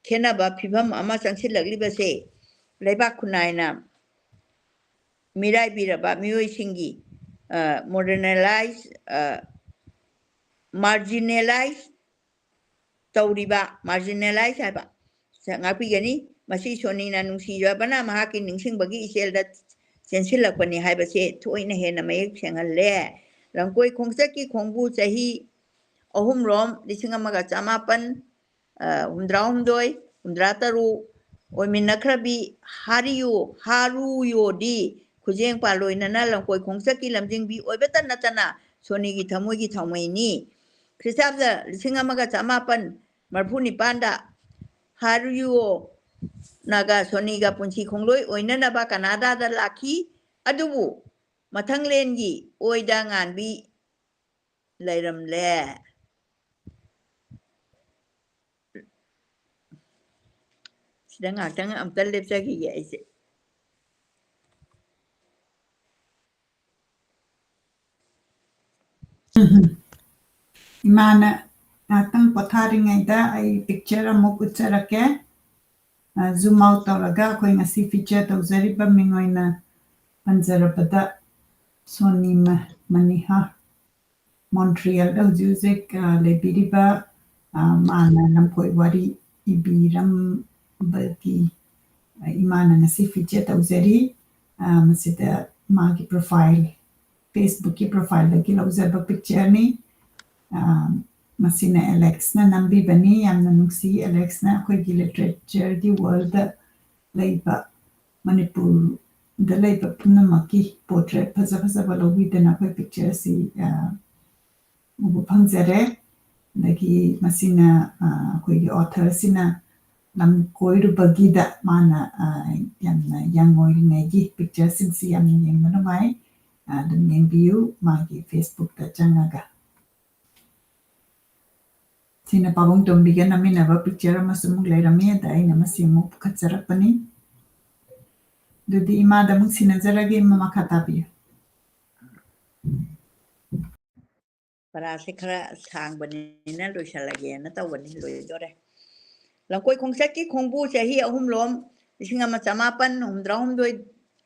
ꯈꯦꯠꯅꯕ ꯐꯤꯚꯝ ꯑꯃ ꯆꯪꯁꯤꯜꯂꯛꯂꯤꯕꯁꯦ ꯂꯩꯕꯥꯛ ꯈꯨꯟꯅꯥꯏꯅ ꯃꯤꯔꯥꯏꯕꯤꯔꯕ ꯃꯤꯑꯣꯏꯁꯤꯡꯒꯤ, ꯑ, ꯃꯣꯗꯔꯅꯦꯂꯥꯏꯖ, ꯑ, ꯃꯥꯔꯖꯤꯅꯦꯂꯥꯏꯖ ꯇꯧꯔꯤꯕ, ꯃꯥꯔꯖꯤꯅꯦꯂꯥꯏꯖ ꯍꯥꯏꯕ, ꯁ-, ꯉꯥꯛꯄꯤꯒꯅꯤ꯫ ꯃꯁꯤ ꯁꯣꯅꯤꯅ ꯅꯨꯡꯁꯤꯖꯕꯅ ꯃꯍꯥꯛꯀꯤ ꯅꯤꯡꯁꯤꯡꯕꯒꯤ ꯏꯆꯦꯜꯗ ꯆꯦꯟꯁꯤꯜꯂꯛꯄꯅꯤ ꯍꯥꯏꯕꯁꯦ ꯊꯣꯏꯅ ꯍꯦꯟꯅ ꯃꯌꯦꯛ ꯁꯦꯡꯍꯜꯂꯦ꯫ ꯂꯝꯀꯣꯏ ꯈꯣꯡꯆꯠꯀꯤ ꯈꯣꯡꯕꯨ ꯆꯍꯤ ꯑꯍꯨꯝꯔꯣꯝ, ꯂꯤꯁꯤꯡ ꯑꯃꯒ ꯆꯃꯥꯄꯟ, ꯑ, ꯍꯨꯝꯗ꯭ꯔꯥꯍꯨꯝꯗꯣꯏ, ꯍꯨꯝꯗ꯭ꯔꯥꯇꯔꯨꯛ, ꯑꯣꯏꯃꯤꯟꯅꯈ꯭ꯔꯕꯤ ꯍꯥꯔꯤꯌꯣ, ꯍꯥꯔꯨꯌꯣꯗꯤ ꯈꯨꯖꯦꯡ ꯄꯥꯜ ꯂꯣꯏꯅꯅ ꯂꯝꯀꯣꯏ ꯈꯣꯡꯆꯠꯀꯤ ꯂꯝꯖꯤꯡꯕꯤ ꯑꯣꯏꯕꯇ ꯅꯠꯇꯅ ꯁꯣꯅꯤꯒꯤ ꯊꯃꯣꯏꯒꯤ ꯊꯥꯎꯃꯩꯅꯤ꯫ ꯈ꯭ꯔꯤꯁꯇꯥꯕꯗ ꯂꯤꯁꯤꯡ ꯑꯃꯒ ꯆꯃꯥꯄꯟ ꯃꯔꯐꯨ ꯅꯤꯄꯥꯟꯗ ꯍꯥꯔꯨꯌꯣ ꯅꯥꯒꯥ ꯁꯣꯅꯤꯒ ꯄꯨꯟꯁꯤ ꯈꯣꯡꯂꯣꯏ ꯑꯣꯏꯅꯅꯕ ꯀꯅꯥꯗꯥꯗ ꯂꯥꯛꯈꯤ꯫ ꯑꯗꯨꯕꯨ ꯃꯊꯪꯂꯦꯟꯒꯤ ꯑꯣꯏꯗ ꯉꯥꯟꯕꯤ ꯂꯩꯔꯝꯂꯦ꯫ ꯁꯤꯗ ꯉꯥꯛꯇꯪ ꯑꯝꯇ ꯂꯦꯞꯆꯈꯤꯒꯦ ꯑꯩꯁꯦ꯫ ꯏꯃꯥꯅ ꯉꯥꯛꯇꯪ ꯄꯣꯊꯥꯔꯤꯉꯩꯗ ꯑꯩ picture ꯑꯃꯨꯛ ꯎꯠꯆꯔꯛꯀꯦ꯫ ꯑ, zoom out ꯇꯧꯔꯒ ꯑꯩꯈꯣꯏ ꯉꯁꯤ feature ꯇꯧꯖꯔꯤꯕ ꯃꯤꯡ ꯑꯣꯏꯅ ꯄꯟꯖꯔꯕꯗ ꯁꯣꯅꯤ ꯃ-, ꯃꯅꯤꯍꯥ, ꯃꯣꯟꯇ꯭ꯔꯤꯌꯦꯜꯗ ꯍꯧꯖꯤꯛ ꯍꯧꯖꯤꯛ, ꯑ, ꯂꯩꯕꯤꯔꯤꯕ, ꯑ, ꯃꯥꯅ ꯂꯝꯀꯣꯏ ꯋꯥꯔꯤ ꯏꯕꯤꯔꯝꯕꯒꯤ, ꯑ, ꯏꯃꯥꯅ ꯉꯁꯤ feature ꯇꯧꯖꯔꯤ꯫ ꯑ, ꯃꯁꯤꯗ ꯃꯥꯒꯤ profile, Facebook-ꯀꯤ profile-ꯗꯒꯤ ꯂꯧꯖꯕ picture-ꯅꯤ꯫ ꯑ, ꯃꯁꯤꯅ ꯑꯦꯂꯦꯛꯁꯅ ꯅꯝꯕꯤꯕꯅꯤ꯫ ꯌꯥꯝꯅ ꯅꯨꯡꯁꯤ꯫ ꯑꯦꯂꯦꯛꯁꯅ ꯑꯩꯈꯣꯏꯒꯤ ꯂꯤꯇꯔꯦꯆꯔꯒꯤ ꯋꯥꯔꯜꯗ ꯂꯩꯕ, ꯃꯅꯤꯄꯨꯔꯗ ꯂꯩꯕ ꯄꯨꯝꯅꯃꯛꯀꯤ ꯄꯣꯔꯇ꯭ꯔꯦꯠ ꯐꯖ ꯐꯖꯕ ꯂꯧꯕꯤꯗꯅ ꯑꯩꯈꯣꯏ ꯄꯤꯛꯆꯔꯁꯤ, ꯑ, ꯎꯕ ꯐꯪꯖꯔꯦ꯫ ꯑꯗꯒꯤ ꯃꯁꯤꯅ, ꯑ, ꯑꯩꯈꯣꯏꯒꯤ ꯑꯣꯊꯔꯁꯤꯅ ꯂꯝ ꯀꯣꯏꯔꯨꯕꯒꯤꯗ ꯃꯥꯅ, ꯑ, ꯌꯥꯝꯅ ꯌꯪ ꯑꯣꯏꯔꯤꯉꯩꯒꯤ ꯄꯤꯛꯆꯔꯁꯤꯡꯁꯤ ꯌꯥꯝꯅ ꯌꯦꯡꯕ ꯅꯨꯡꯉꯥꯏ꯫ ꯑ, ꯑꯗꯨꯝ ꯌꯦꯡꯕꯤꯌꯨ ꯃꯥꯒꯤ ꯐꯦꯁꯕꯨꯛꯇ ꯆꯪꯉꯒ꯫ ꯁꯤꯅ ꯄꯥꯕꯨꯡ ꯇꯣꯝꯕꯤꯒ ꯅꯝꯃꯤꯟꯅꯕ ꯄꯤꯛꯆꯔ ꯑꯃꯁꯨ ꯑꯃꯨꯛ ꯂꯩꯔꯝꯃꯤ꯫ ꯑꯗ ꯑꯩꯅ ꯃꯁꯤ ꯑꯃꯨꯛ ꯄꯨꯈꯠꯆꯔꯛꯄꯅꯤ꯫ ꯑꯗꯨꯗꯤ ꯏꯃꯥꯗ ꯑꯃꯨꯛ ꯁꯤꯟꯅꯖꯔꯒꯦ, ꯏꯃꯥ ꯃꯈꯥ ꯇꯥꯕꯤꯌꯨ꯫ ꯄꯔꯥꯁꯦ ꯈꯔ ꯁꯥꯡꯕꯅꯤꯅ ꯂꯣꯏꯁꯜꯂꯒꯦꯅ ꯇꯧꯕꯅꯤ, ꯂꯣꯏꯗꯣꯔꯦ꯫ ꯂꯝꯀꯣꯏ ꯈꯣꯡꯆꯠꯀꯤ ꯈꯣꯡꯕꯨ ꯆꯍꯤ ꯑꯍꯨꯝꯂꯣꯝ, ꯂꯤꯁꯤꯡ ꯑꯃ ꯆꯃꯥꯄꯟ ꯍꯨꯝꯗ꯭ꯔꯥ ꯍꯨꯝꯗꯣꯏ,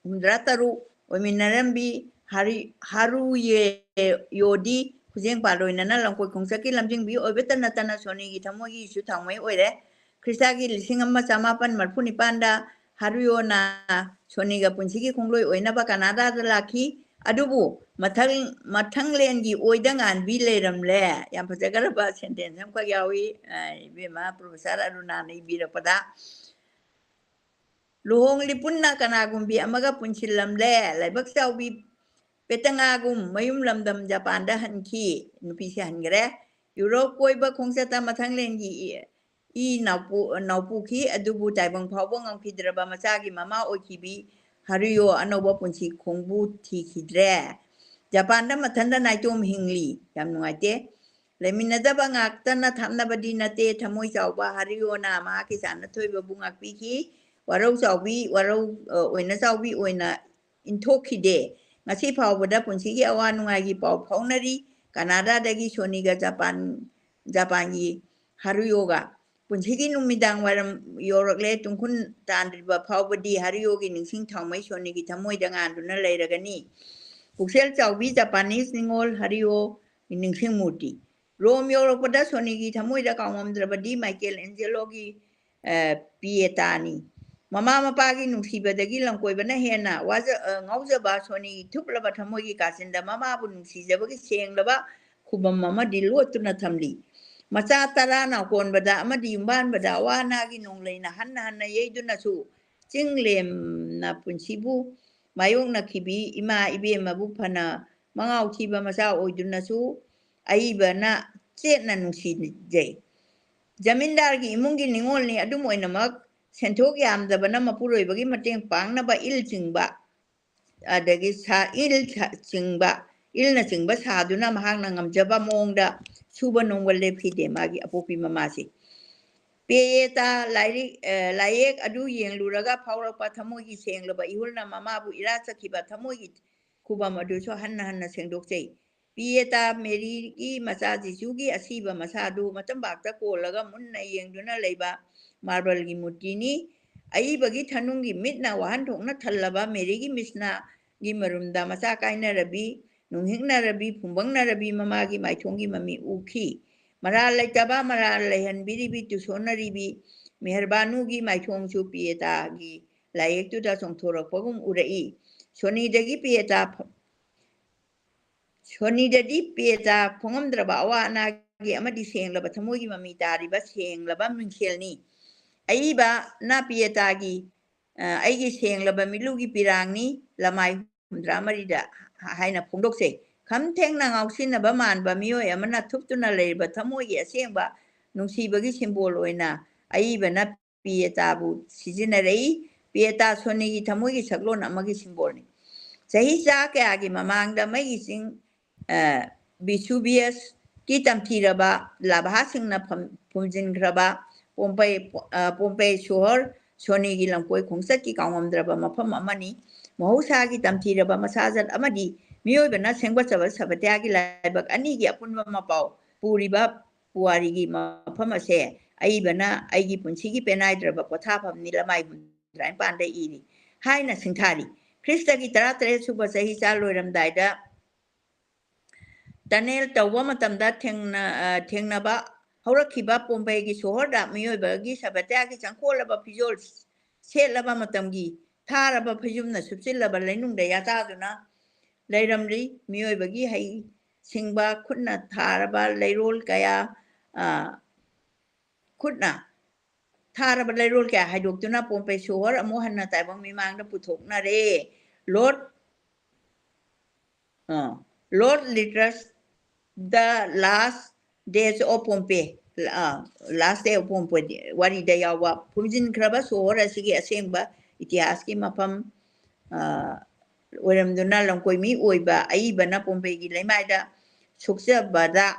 ꯍꯨꯝꯗ꯭ꯔꯥ ꯇꯔꯨꯛ ꯑꯣꯏꯃꯤꯟꯅꯔꯝꯕꯤ ꯍꯥꯔꯤ-, ꯍꯥꯔꯨ ꯌꯦ-, ꯌꯣꯗꯤ ꯈꯨꯖꯦꯡꯄꯥ ꯂꯣꯏꯅꯅ ꯂꯝꯀꯣꯏ ꯈꯣꯡꯆꯠꯀꯤ ꯂꯝꯖꯤꯡꯕꯤ ꯑꯣꯏꯕꯇ ꯅꯠꯇꯅ ꯁꯣꯅꯤꯒꯤ ꯊꯃꯣꯏꯒꯤꯁꯨ ꯊꯥꯎꯃꯩ ꯑꯣꯏꯔꯦ꯫ ꯈ꯭ꯔꯤꯁꯇꯒꯤ ꯂꯤꯁꯤꯡ ꯑꯃ ꯆꯃꯥꯄꯟ ꯃꯔꯐꯨ ꯅꯤꯄꯥꯟꯗ ꯍꯥꯔꯨꯌꯣꯅ ꯁꯣꯅꯤꯒ ꯄꯨꯟꯁꯤꯒꯤ ꯈꯣꯡꯂꯣꯏ ꯑꯣꯏꯅꯕ ꯀꯅꯥꯗꯥꯗ ꯂꯥꯛꯈꯤ꯫ ꯑꯗꯨꯕꯨ ꯃꯊꯪ, ꯃꯊꯪꯂꯦꯟꯒꯤ ꯑꯣꯏꯗ ꯉꯥꯟꯕꯤ ꯂꯩꯔꯝꯂꯦ꯫ ꯌꯥꯝ ꯐꯖꯈ꯭ꯔꯕ sentence ꯑꯃꯈꯛ ꯌꯥꯎꯏ, ꯑ, ꯏꯕꯦꯝꯃ ꯄ꯭ꯔꯣꯐꯦꯁꯔ ꯑꯔꯨꯅꯥꯅ ꯏꯕꯤꯔꯛꯄꯗ꯫ ꯂꯨꯍꯣꯡꯂꯤ ꯄꯨꯟꯅ ꯀꯅꯥꯒꯨꯝꯕꯤ ꯑꯃꯒ ꯄꯨꯟꯁꯤꯜꯂꯝꯂꯦ꯫ ꯂꯥꯏꯕꯛ ꯆꯥꯎꯕꯤ ꯄꯦꯇꯉꯥꯒꯨꯝ ꯃꯌꯨꯝ ꯂꯝꯗꯝ ꯖꯄꯥꯟꯗ ꯍꯟꯈꯤ꯫ ꯅꯨꯄꯤꯁꯦ ꯍꯟꯈ꯭ꯔꯦ꯫ ꯌꯨꯔꯣꯞ ꯀꯣꯏꯕ ꯈꯣꯡꯆꯠꯇ ꯃꯊꯪꯂꯦꯟꯒꯤ ꯏ, ꯏ ꯅꯥꯎꯄꯨ-, ꯅꯥꯎꯄꯨꯈꯤ, ꯑꯗꯨꯕꯨ ꯇꯥꯏꯕꯪ ꯐꯥꯎꯕ ꯉꯝꯈꯤꯗ꯭ꯔꯕ ꯃꯆꯥꯒꯤ ꯃꯃꯥ ꯑꯣꯏꯈꯤꯕꯤ ꯍꯥꯔꯨꯌꯣ ꯑꯅꯧꯕ ꯄꯨꯟꯁꯤ ꯈꯣꯡꯕꯨ ꯊꯤꯈꯤꯗ꯭ꯔꯦ꯫ ꯖꯄꯥꯟꯗ ꯃꯊꯟꯇ ꯅꯥꯏꯇꯣꯝ ꯍꯤꯡꯂꯤ꯫ ꯌꯥꯝ ꯅꯨꯡꯉꯥꯏꯇꯦ꯫ ꯂꯩꯃꯤꯟꯅꯗꯕ ꯉꯥꯛꯇꯅ ꯊꯥꯞꯅꯕꯗꯤ ꯅꯠꯇꯦ꯫ ꯊꯃꯣꯏ ꯆꯥꯎꯕ ꯍꯥꯔꯤꯌꯣꯅ ꯃꯍꯥꯛꯀꯤ ꯆꯥꯅ ꯊꯣꯏꯕꯕꯨ ꯉꯥꯛꯄꯤꯈꯤ꯫ ꯋꯥꯔꯧ ꯆꯥꯎꯕꯤ, ꯋꯥꯔꯧ, ꯑ, ꯑꯣꯏꯅ ꯆꯥꯎꯕꯤ ꯑꯣꯏꯅ ꯏꯟꯊꯣꯛꯈꯤꯗꯦ꯫ ꯉꯁꯤ ꯐꯥꯎꯕꯗ ꯄꯨꯟꯁꯤꯒꯤ ꯑꯋꯥ ꯅꯨꯡꯉꯥꯏꯒꯤ ꯄꯥꯎ ꯐꯥꯎꯅꯔꯤ꯫ ꯀꯅꯥꯗꯥꯗꯒꯤ ꯁꯣꯅꯤꯒ ꯖꯄꯥꯟ, ꯖꯄꯥꯟꯒꯤ ꯍꯥꯔꯨꯌꯣꯒ꯫ ꯄꯨꯟꯁꯤꯒꯤ ꯅꯨꯃꯤꯗꯥꯡ ꯋꯥꯏꯔꯝ ꯌꯧꯔꯛꯂꯦ꯫ ꯇꯨꯡꯈꯨꯟ ꯇꯥꯟꯗ꯭ꯔꯤꯕ ꯐꯥꯎꯕꯗꯤ ꯍꯥꯔꯨꯌꯣꯒꯤ ꯅꯤꯡꯁꯤꯡ ꯊꯥꯎꯃꯩ ꯁꯣꯅꯤꯒꯤ ꯊꯃꯣꯏꯗ ꯉꯥꯟꯗꯨꯅ ꯂꯩꯔꯒꯅꯤ꯫ ꯄꯨꯛꯆꯦꯜ ꯆꯥꯎꯕꯤ ꯖꯄꯥꯅꯤꯁ ꯅꯤꯉꯣꯜ ꯍꯥꯔꯨꯌꯣꯒꯤ ꯅꯤꯡꯁꯤꯡ ꯃꯨꯔꯇꯤ꯫ ꯔꯣꯝ ꯌꯧꯔꯛꯄꯗ ꯁꯣꯅꯤꯒꯤ ꯊꯃꯣꯏꯗ ꯀꯥꯎꯉꯝꯗ꯭ꯔꯕꯗꯤ ꯃꯥꯏꯀꯦꯜ ꯑꯦꯟꯖꯦꯂꯣꯒꯤ, ꯑ, ꯄꯤꯌꯦꯇꯥꯅꯤ꯫ ꯃꯃꯥ ꯃꯄꯥꯒꯤ ꯅꯨꯡꯁꯤꯕꯗꯒꯤ ꯂꯝꯀꯣꯏꯕꯅ ꯍꯦꯟꯅ ꯋꯥꯖ-, ꯑ, ꯉꯥꯎꯖꯕ ꯁꯣꯅꯤꯒꯤ ꯊꯨꯞꯂꯕ ꯊꯃꯣꯏꯒꯤ ꯀꯥꯆꯤꯟꯗ ꯃꯃꯥꯕꯨ ꯅꯨꯡꯁꯤꯖꯕꯒꯤ ꯁꯦꯡꯂꯕ ꯈꯨꯕꯝ ꯑꯃꯗꯤ ꯂꯣꯠꯇꯨꯅ ꯊꯝꯂꯤ꯫ ꯃꯆꯥ ꯇꯔꯥ ꯅꯥꯎꯀꯣꯟꯕꯗ ꯑꯃꯗꯤ ꯌꯨꯝꯕꯥꯟꯕꯗ ꯑꯋꯥ ꯑꯅꯥꯒꯤ ꯅꯣꯡꯂꯩꯅ ꯍꯟꯅ ꯍꯟꯅ ꯌꯩꯗꯨꯅꯁꯨ ꯆꯤꯡ ꯂꯦꯝꯅ ꯄꯨꯟꯁꯤꯕꯨ ꯃꯥꯌꯣꯛꯅꯈꯤꯕꯤ ꯏꯃꯥ ꯏꯕꯦꯝꯃꯕꯨ ꯐꯅ ꯃꯉꯥꯎ ꯊꯤꯕ ꯃꯆꯥ ꯑꯣꯏꯗꯨꯅꯁꯨ ꯑꯏꯕꯅ ꯆꯦꯠꯅ ꯅꯨꯡꯁꯤꯖꯩ꯫ ꯖꯃꯤꯟꯗꯥꯔꯒꯤ ꯏꯃꯨꯡꯒꯤ ꯅꯤꯉꯣꯜꯅꯤ, ꯑꯗꯨꯝ ꯑꯣꯏꯅꯃꯛ ꯁꯦꯟꯊꯣꯛ ꯌꯥꯝꯗꯕꯅ ꯃꯄꯨꯔꯣꯏꯕꯒꯤ ꯃꯇꯦꯡ ꯄꯥꯡꯅꯕ ꯏꯜ ꯆꯤꯡꯕ, ꯑꯗꯒꯤ ꯁꯥ-, ꯏꯜ ꯁꯥ-, ꯆꯤꯡꯕ, ꯏꯜꯅ ꯆꯤꯡꯕ ꯁꯥꯗꯨꯅ ꯃꯍꯥꯛꯅ ꯉꯝꯖꯕ ꯃꯑꯣꯡꯗ ꯁꯨꯕ ꯅꯣꯝꯕ ꯂꯦꯞꯈꯤꯗꯦ ꯃꯥꯒꯤ ꯑꯄꯣꯛꯄꯤ ꯃꯃꯥꯁꯦ꯫ ꯄꯦꯌꯦꯇꯥ ꯂꯥꯏꯔꯤꯛ, ꯑ, ꯂꯥꯏꯌꯦꯛ ꯑꯗꯨ ꯌꯦꯡꯂꯨꯔꯒ ꯐꯥꯎꯔꯛꯄ ꯊꯃꯣꯏꯒꯤ ꯁꯦꯡꯂꯕ ꯏꯍꯨꯜꯅ ꯃꯃꯥꯕꯨ ꯏꯔꯥ ꯆꯠꯈꯤꯕ ꯊꯃꯣꯏꯒꯤ ꯈꯨꯕꯝ ꯑꯗꯨꯁꯨ ꯍꯟꯅ ꯍꯟꯅ ꯁꯦꯡꯗꯣꯛꯆꯩ꯫ ꯄꯤꯌꯦꯇꯥ ꯃꯦꯔꯤꯒꯤ ꯃꯆꯥ ꯖꯤꯁꯨꯒꯤ ꯑꯁꯤꯕ ꯃꯁꯥꯗꯨ ꯃꯇꯝꯕꯥꯛꯇ ꯀꯣꯜꯂꯒ ꯃꯨꯟꯅ ꯌꯦꯡꯗꯨꯅ ꯂꯩꯕ ꯃꯥꯔꯕꯜꯒꯤ ꯃꯨꯔꯇꯤꯅꯤ꯫ ꯑꯏꯕꯒꯤ ꯊꯅꯨꯡꯒꯤ ꯃꯤꯠꯅ ꯋꯥꯍꯟꯊꯣꯛꯅ ꯊꯜꯂꯕ ꯃꯦꯔꯤꯒꯤ ꯃꯤꯁꯅꯥꯒꯤ ꯃꯔꯨꯝꯗ ꯃꯆꯥ ꯀꯥꯏꯅꯔꯕꯤ, ꯅꯨꯡꯍꯤꯛꯅꯔꯕꯤ, ꯐꯨꯝꯕꯪꯅꯔꯕꯤ ꯃꯃꯥꯒꯤ ꯃꯥꯏꯊꯣꯡꯒꯤ ꯃꯃꯤ ꯎꯈꯤ꯫ ꯃꯔꯥꯜ ꯂꯩꯇꯕ, ꯃꯔꯥꯜ ꯂꯩꯍꯟꯕꯤꯔꯤꯕꯤ, ꯇꯨꯁꯣꯟꯅꯔꯤꯕꯤ ꯃꯦꯍꯔꯕꯥꯅꯨꯒꯤ ꯃꯥꯏꯊꯣꯡꯁꯨ ꯄꯤꯌꯦꯇꯥꯒꯤ ꯂꯥꯏꯌꯦꯛꯇꯨꯗ ꯆꯣꯡꯊꯣꯔꯛꯄꯒꯨꯝ ꯎꯔꯛꯏ꯫ ꯁꯣꯅꯤꯗꯒꯤ ꯄꯤꯌꯦꯇꯥ ꯐ-, ꯁꯣꯅꯤꯗꯗꯤ ꯄꯤꯌꯦꯇꯥ ꯐꯣꯡꯉꯝꯗ꯭ꯔꯕ ꯑꯋꯥ ꯑꯅꯥꯒꯤ ꯑꯃꯗꯤ ꯁꯦꯡꯂꯕ ꯊꯃꯣꯏꯒꯤ ꯃꯃꯤ ꯇꯥꯔꯤꯕ ꯁꯦꯡꯂꯕ ꯃꯤꯡꯁꯦꯜꯅꯤ꯫ ꯑꯏꯕꯅ ꯄꯤꯌꯦꯇꯥꯒꯤ, ꯑ, "ꯑꯩꯒꯤ ꯁꯦꯡꯂꯕ ꯃꯤꯠꯂꯨꯒꯤ ꯄꯤꯔꯥꯡꯅꯤ", ꯂꯃꯥꯏ ꯍꯨꯝꯗ꯭ꯔꯥ ꯃꯔꯤꯗ ꯍꯥꯏꯅ ꯐꯣꯡꯗꯣꯛꯆꯩ꯫ ꯈꯝ ꯊꯦꯡꯅ ꯉꯥꯎꯁꯤꯟꯅꯕ ꯃꯥꯟꯕ ꯃꯤꯑꯣꯏ ꯑꯃꯅ ꯊꯨꯞꯇꯨꯅ ꯂꯩꯔꯤꯕ ꯊꯃꯣꯏꯒꯤ ꯑꯁꯦꯡꯕ ꯅꯨꯡꯁꯤꯕꯒꯤ ꯁꯤꯝꯕꯣꯜ ꯑꯣꯏꯅ ꯑꯏꯕꯅ ꯄꯤꯌꯦꯇꯥꯕꯨ ꯁꯤꯖꯤꯟꯅꯔꯛꯏ꯫ ꯄꯤꯌꯦꯇꯥ ꯁꯣꯅꯤꯒꯤ ꯊꯃꯣꯏꯒꯤ ꯁꯛꯂꯣꯟ ꯑꯃꯒꯤ ꯁꯤꯝꯕꯣꯜꯅꯤ꯫ ꯆꯍꯤ ꯆꯥ ꯀꯌꯥꯒꯤ ꯃꯃꯥꯡꯗ ꯃꯩꯒꯤ ꯆꯤꯡ, ꯑ, ꯕꯤꯁꯨꯕꯤꯌꯁꯀꯤ ꯇꯝꯊꯤꯔꯕ ꯂꯥꯚꯥꯁꯤꯡꯅ ꯐꯝ-, ꯐꯨꯝꯖꯤꯟꯈ꯭ꯔꯕ ꯄꯣꯝꯄꯩ, ꯑ, ꯄꯣꯝꯄꯩ ꯁꯣꯍꯔ ꯁꯣꯅꯤꯒꯤ ꯂꯝꯀꯣꯏ ꯈꯣꯡꯆꯠꯀꯤ ꯀꯥꯎꯉꯝꯗ꯭ꯔꯕ ꯃꯐꯝ ꯑꯃꯅꯤ꯫ ꯃꯍꯧꯁꯥꯒꯤ ꯇꯝꯊꯤꯔꯕ ꯃꯁꯥꯖꯠ ꯑꯃꯗꯤ ꯃꯤꯑꯣꯏꯕꯅ ꯁꯦꯝꯒꯠꯆꯕ ꯁꯕꯇ꯭ꯌꯥꯒꯤ ꯂꯥꯏꯕꯛ ꯑꯅꯤꯒꯤ ꯑꯄꯨꯟꯕ ꯃꯄꯥꯎ ꯄꯨꯔꯤꯕ ꯄꯨꯋꯥꯔꯤꯒꯤ ꯃꯐꯝ ꯑꯁꯦ ꯑꯏꯕꯅ "ꯑꯩꯒꯤ ꯄꯨꯟꯁꯤꯒꯤ ꯄꯦꯅꯥꯏꯗ꯭ꯔꯕ ꯄꯣꯊꯥꯐꯝꯅꯤ" ꯂꯃꯥꯏ ꯍꯨꯝꯗ꯭ꯔꯥ ꯅꯤꯄꯥꯟꯗ ꯏꯔꯤ ꯍꯥꯏꯅ ꯁꯤꯡꯊꯥꯔꯤ꯫ ꯈ꯭ꯔꯤꯁꯇꯒꯤ ꯇꯔꯥꯇꯔꯦꯠ ꯁꯨꯕ ꯆꯍꯤꯆꯥ ꯂꯣꯏꯔꯝꯗꯥꯏꯗ tunnel ꯇꯧꯕ ꯃꯇꯝꯗ ꯊꯦꯡꯅ-, ꯑ, ꯊꯦꯡꯅꯕ ꯍꯧꯔꯛꯈꯤꯕ ꯄꯣꯝꯄꯩꯒꯤ ꯁꯣꯍꯔꯗ ꯃꯤꯑꯣꯏꯕꯒꯤ ꯁꯕꯇ꯭ꯌꯥꯒꯤ ꯆꯪꯈꯣꯜꯂꯕ ꯐꯤꯖꯣꯜ ꯁꯦꯠꯂꯕ ꯃꯇꯝꯒꯤ ꯊꯥꯔꯕ ꯐꯩꯖꯨꯝꯅ ꯁꯨꯞꯆꯤꯜꯂꯕ ꯂꯩꯅꯨꯡꯗ ꯌꯥꯇꯥꯗꯨꯅ ꯂꯩꯔꯝꯂꯤ꯫ ꯃꯤꯑꯣꯏꯕꯒꯤ ꯍꯩ ꯁꯤꯡꯕ ꯈꯨꯠꯅ ꯊꯥꯔꯕ ꯂꯩꯔꯣꯜ ꯀꯌꯥ, ꯑ, ꯈꯨꯠꯅ ꯊꯥꯔꯕ ꯂꯩꯔꯣꯜ ꯀꯌꯥ ꯍꯥꯏꯗꯣꯛꯇꯨꯅ ꯄꯣꯝꯄꯦ ꯁꯣꯍꯣꯔ ꯑꯃꯨꯛ ꯍꯟꯅ ꯇꯥꯏꯕꯪ ꯃꯤꯃꯥꯡꯗ ꯄꯨꯊꯣꯛꯅꯔꯦ꯫ Lord, ꯑ, Lord Littrus, The Last Days of Pompeii, ꯑ, Last Day of Pompeii ꯋꯥꯔꯤꯗ ꯌꯥꯎꯕ ꯐꯨꯝꯖꯤꯟꯈ꯭ꯔꯕ ꯁꯣꯍꯣꯔ ꯑꯁꯤꯒꯤ ꯑꯁꯦꯡꯕ ꯏꯇꯤꯍꯥꯁꯀꯤ ꯃꯐꯝ, ꯑ, ꯑꯣꯏꯔꯝꯗꯨꯅ ꯂꯝꯀꯣꯏ ꯃꯤ ꯑꯣꯏꯕ ꯑꯏꯕꯅ ꯄꯣꯝꯄꯦꯒꯤ ꯂꯩꯃꯥꯏꯗ ꯁꯣꯛꯆꯕꯗ,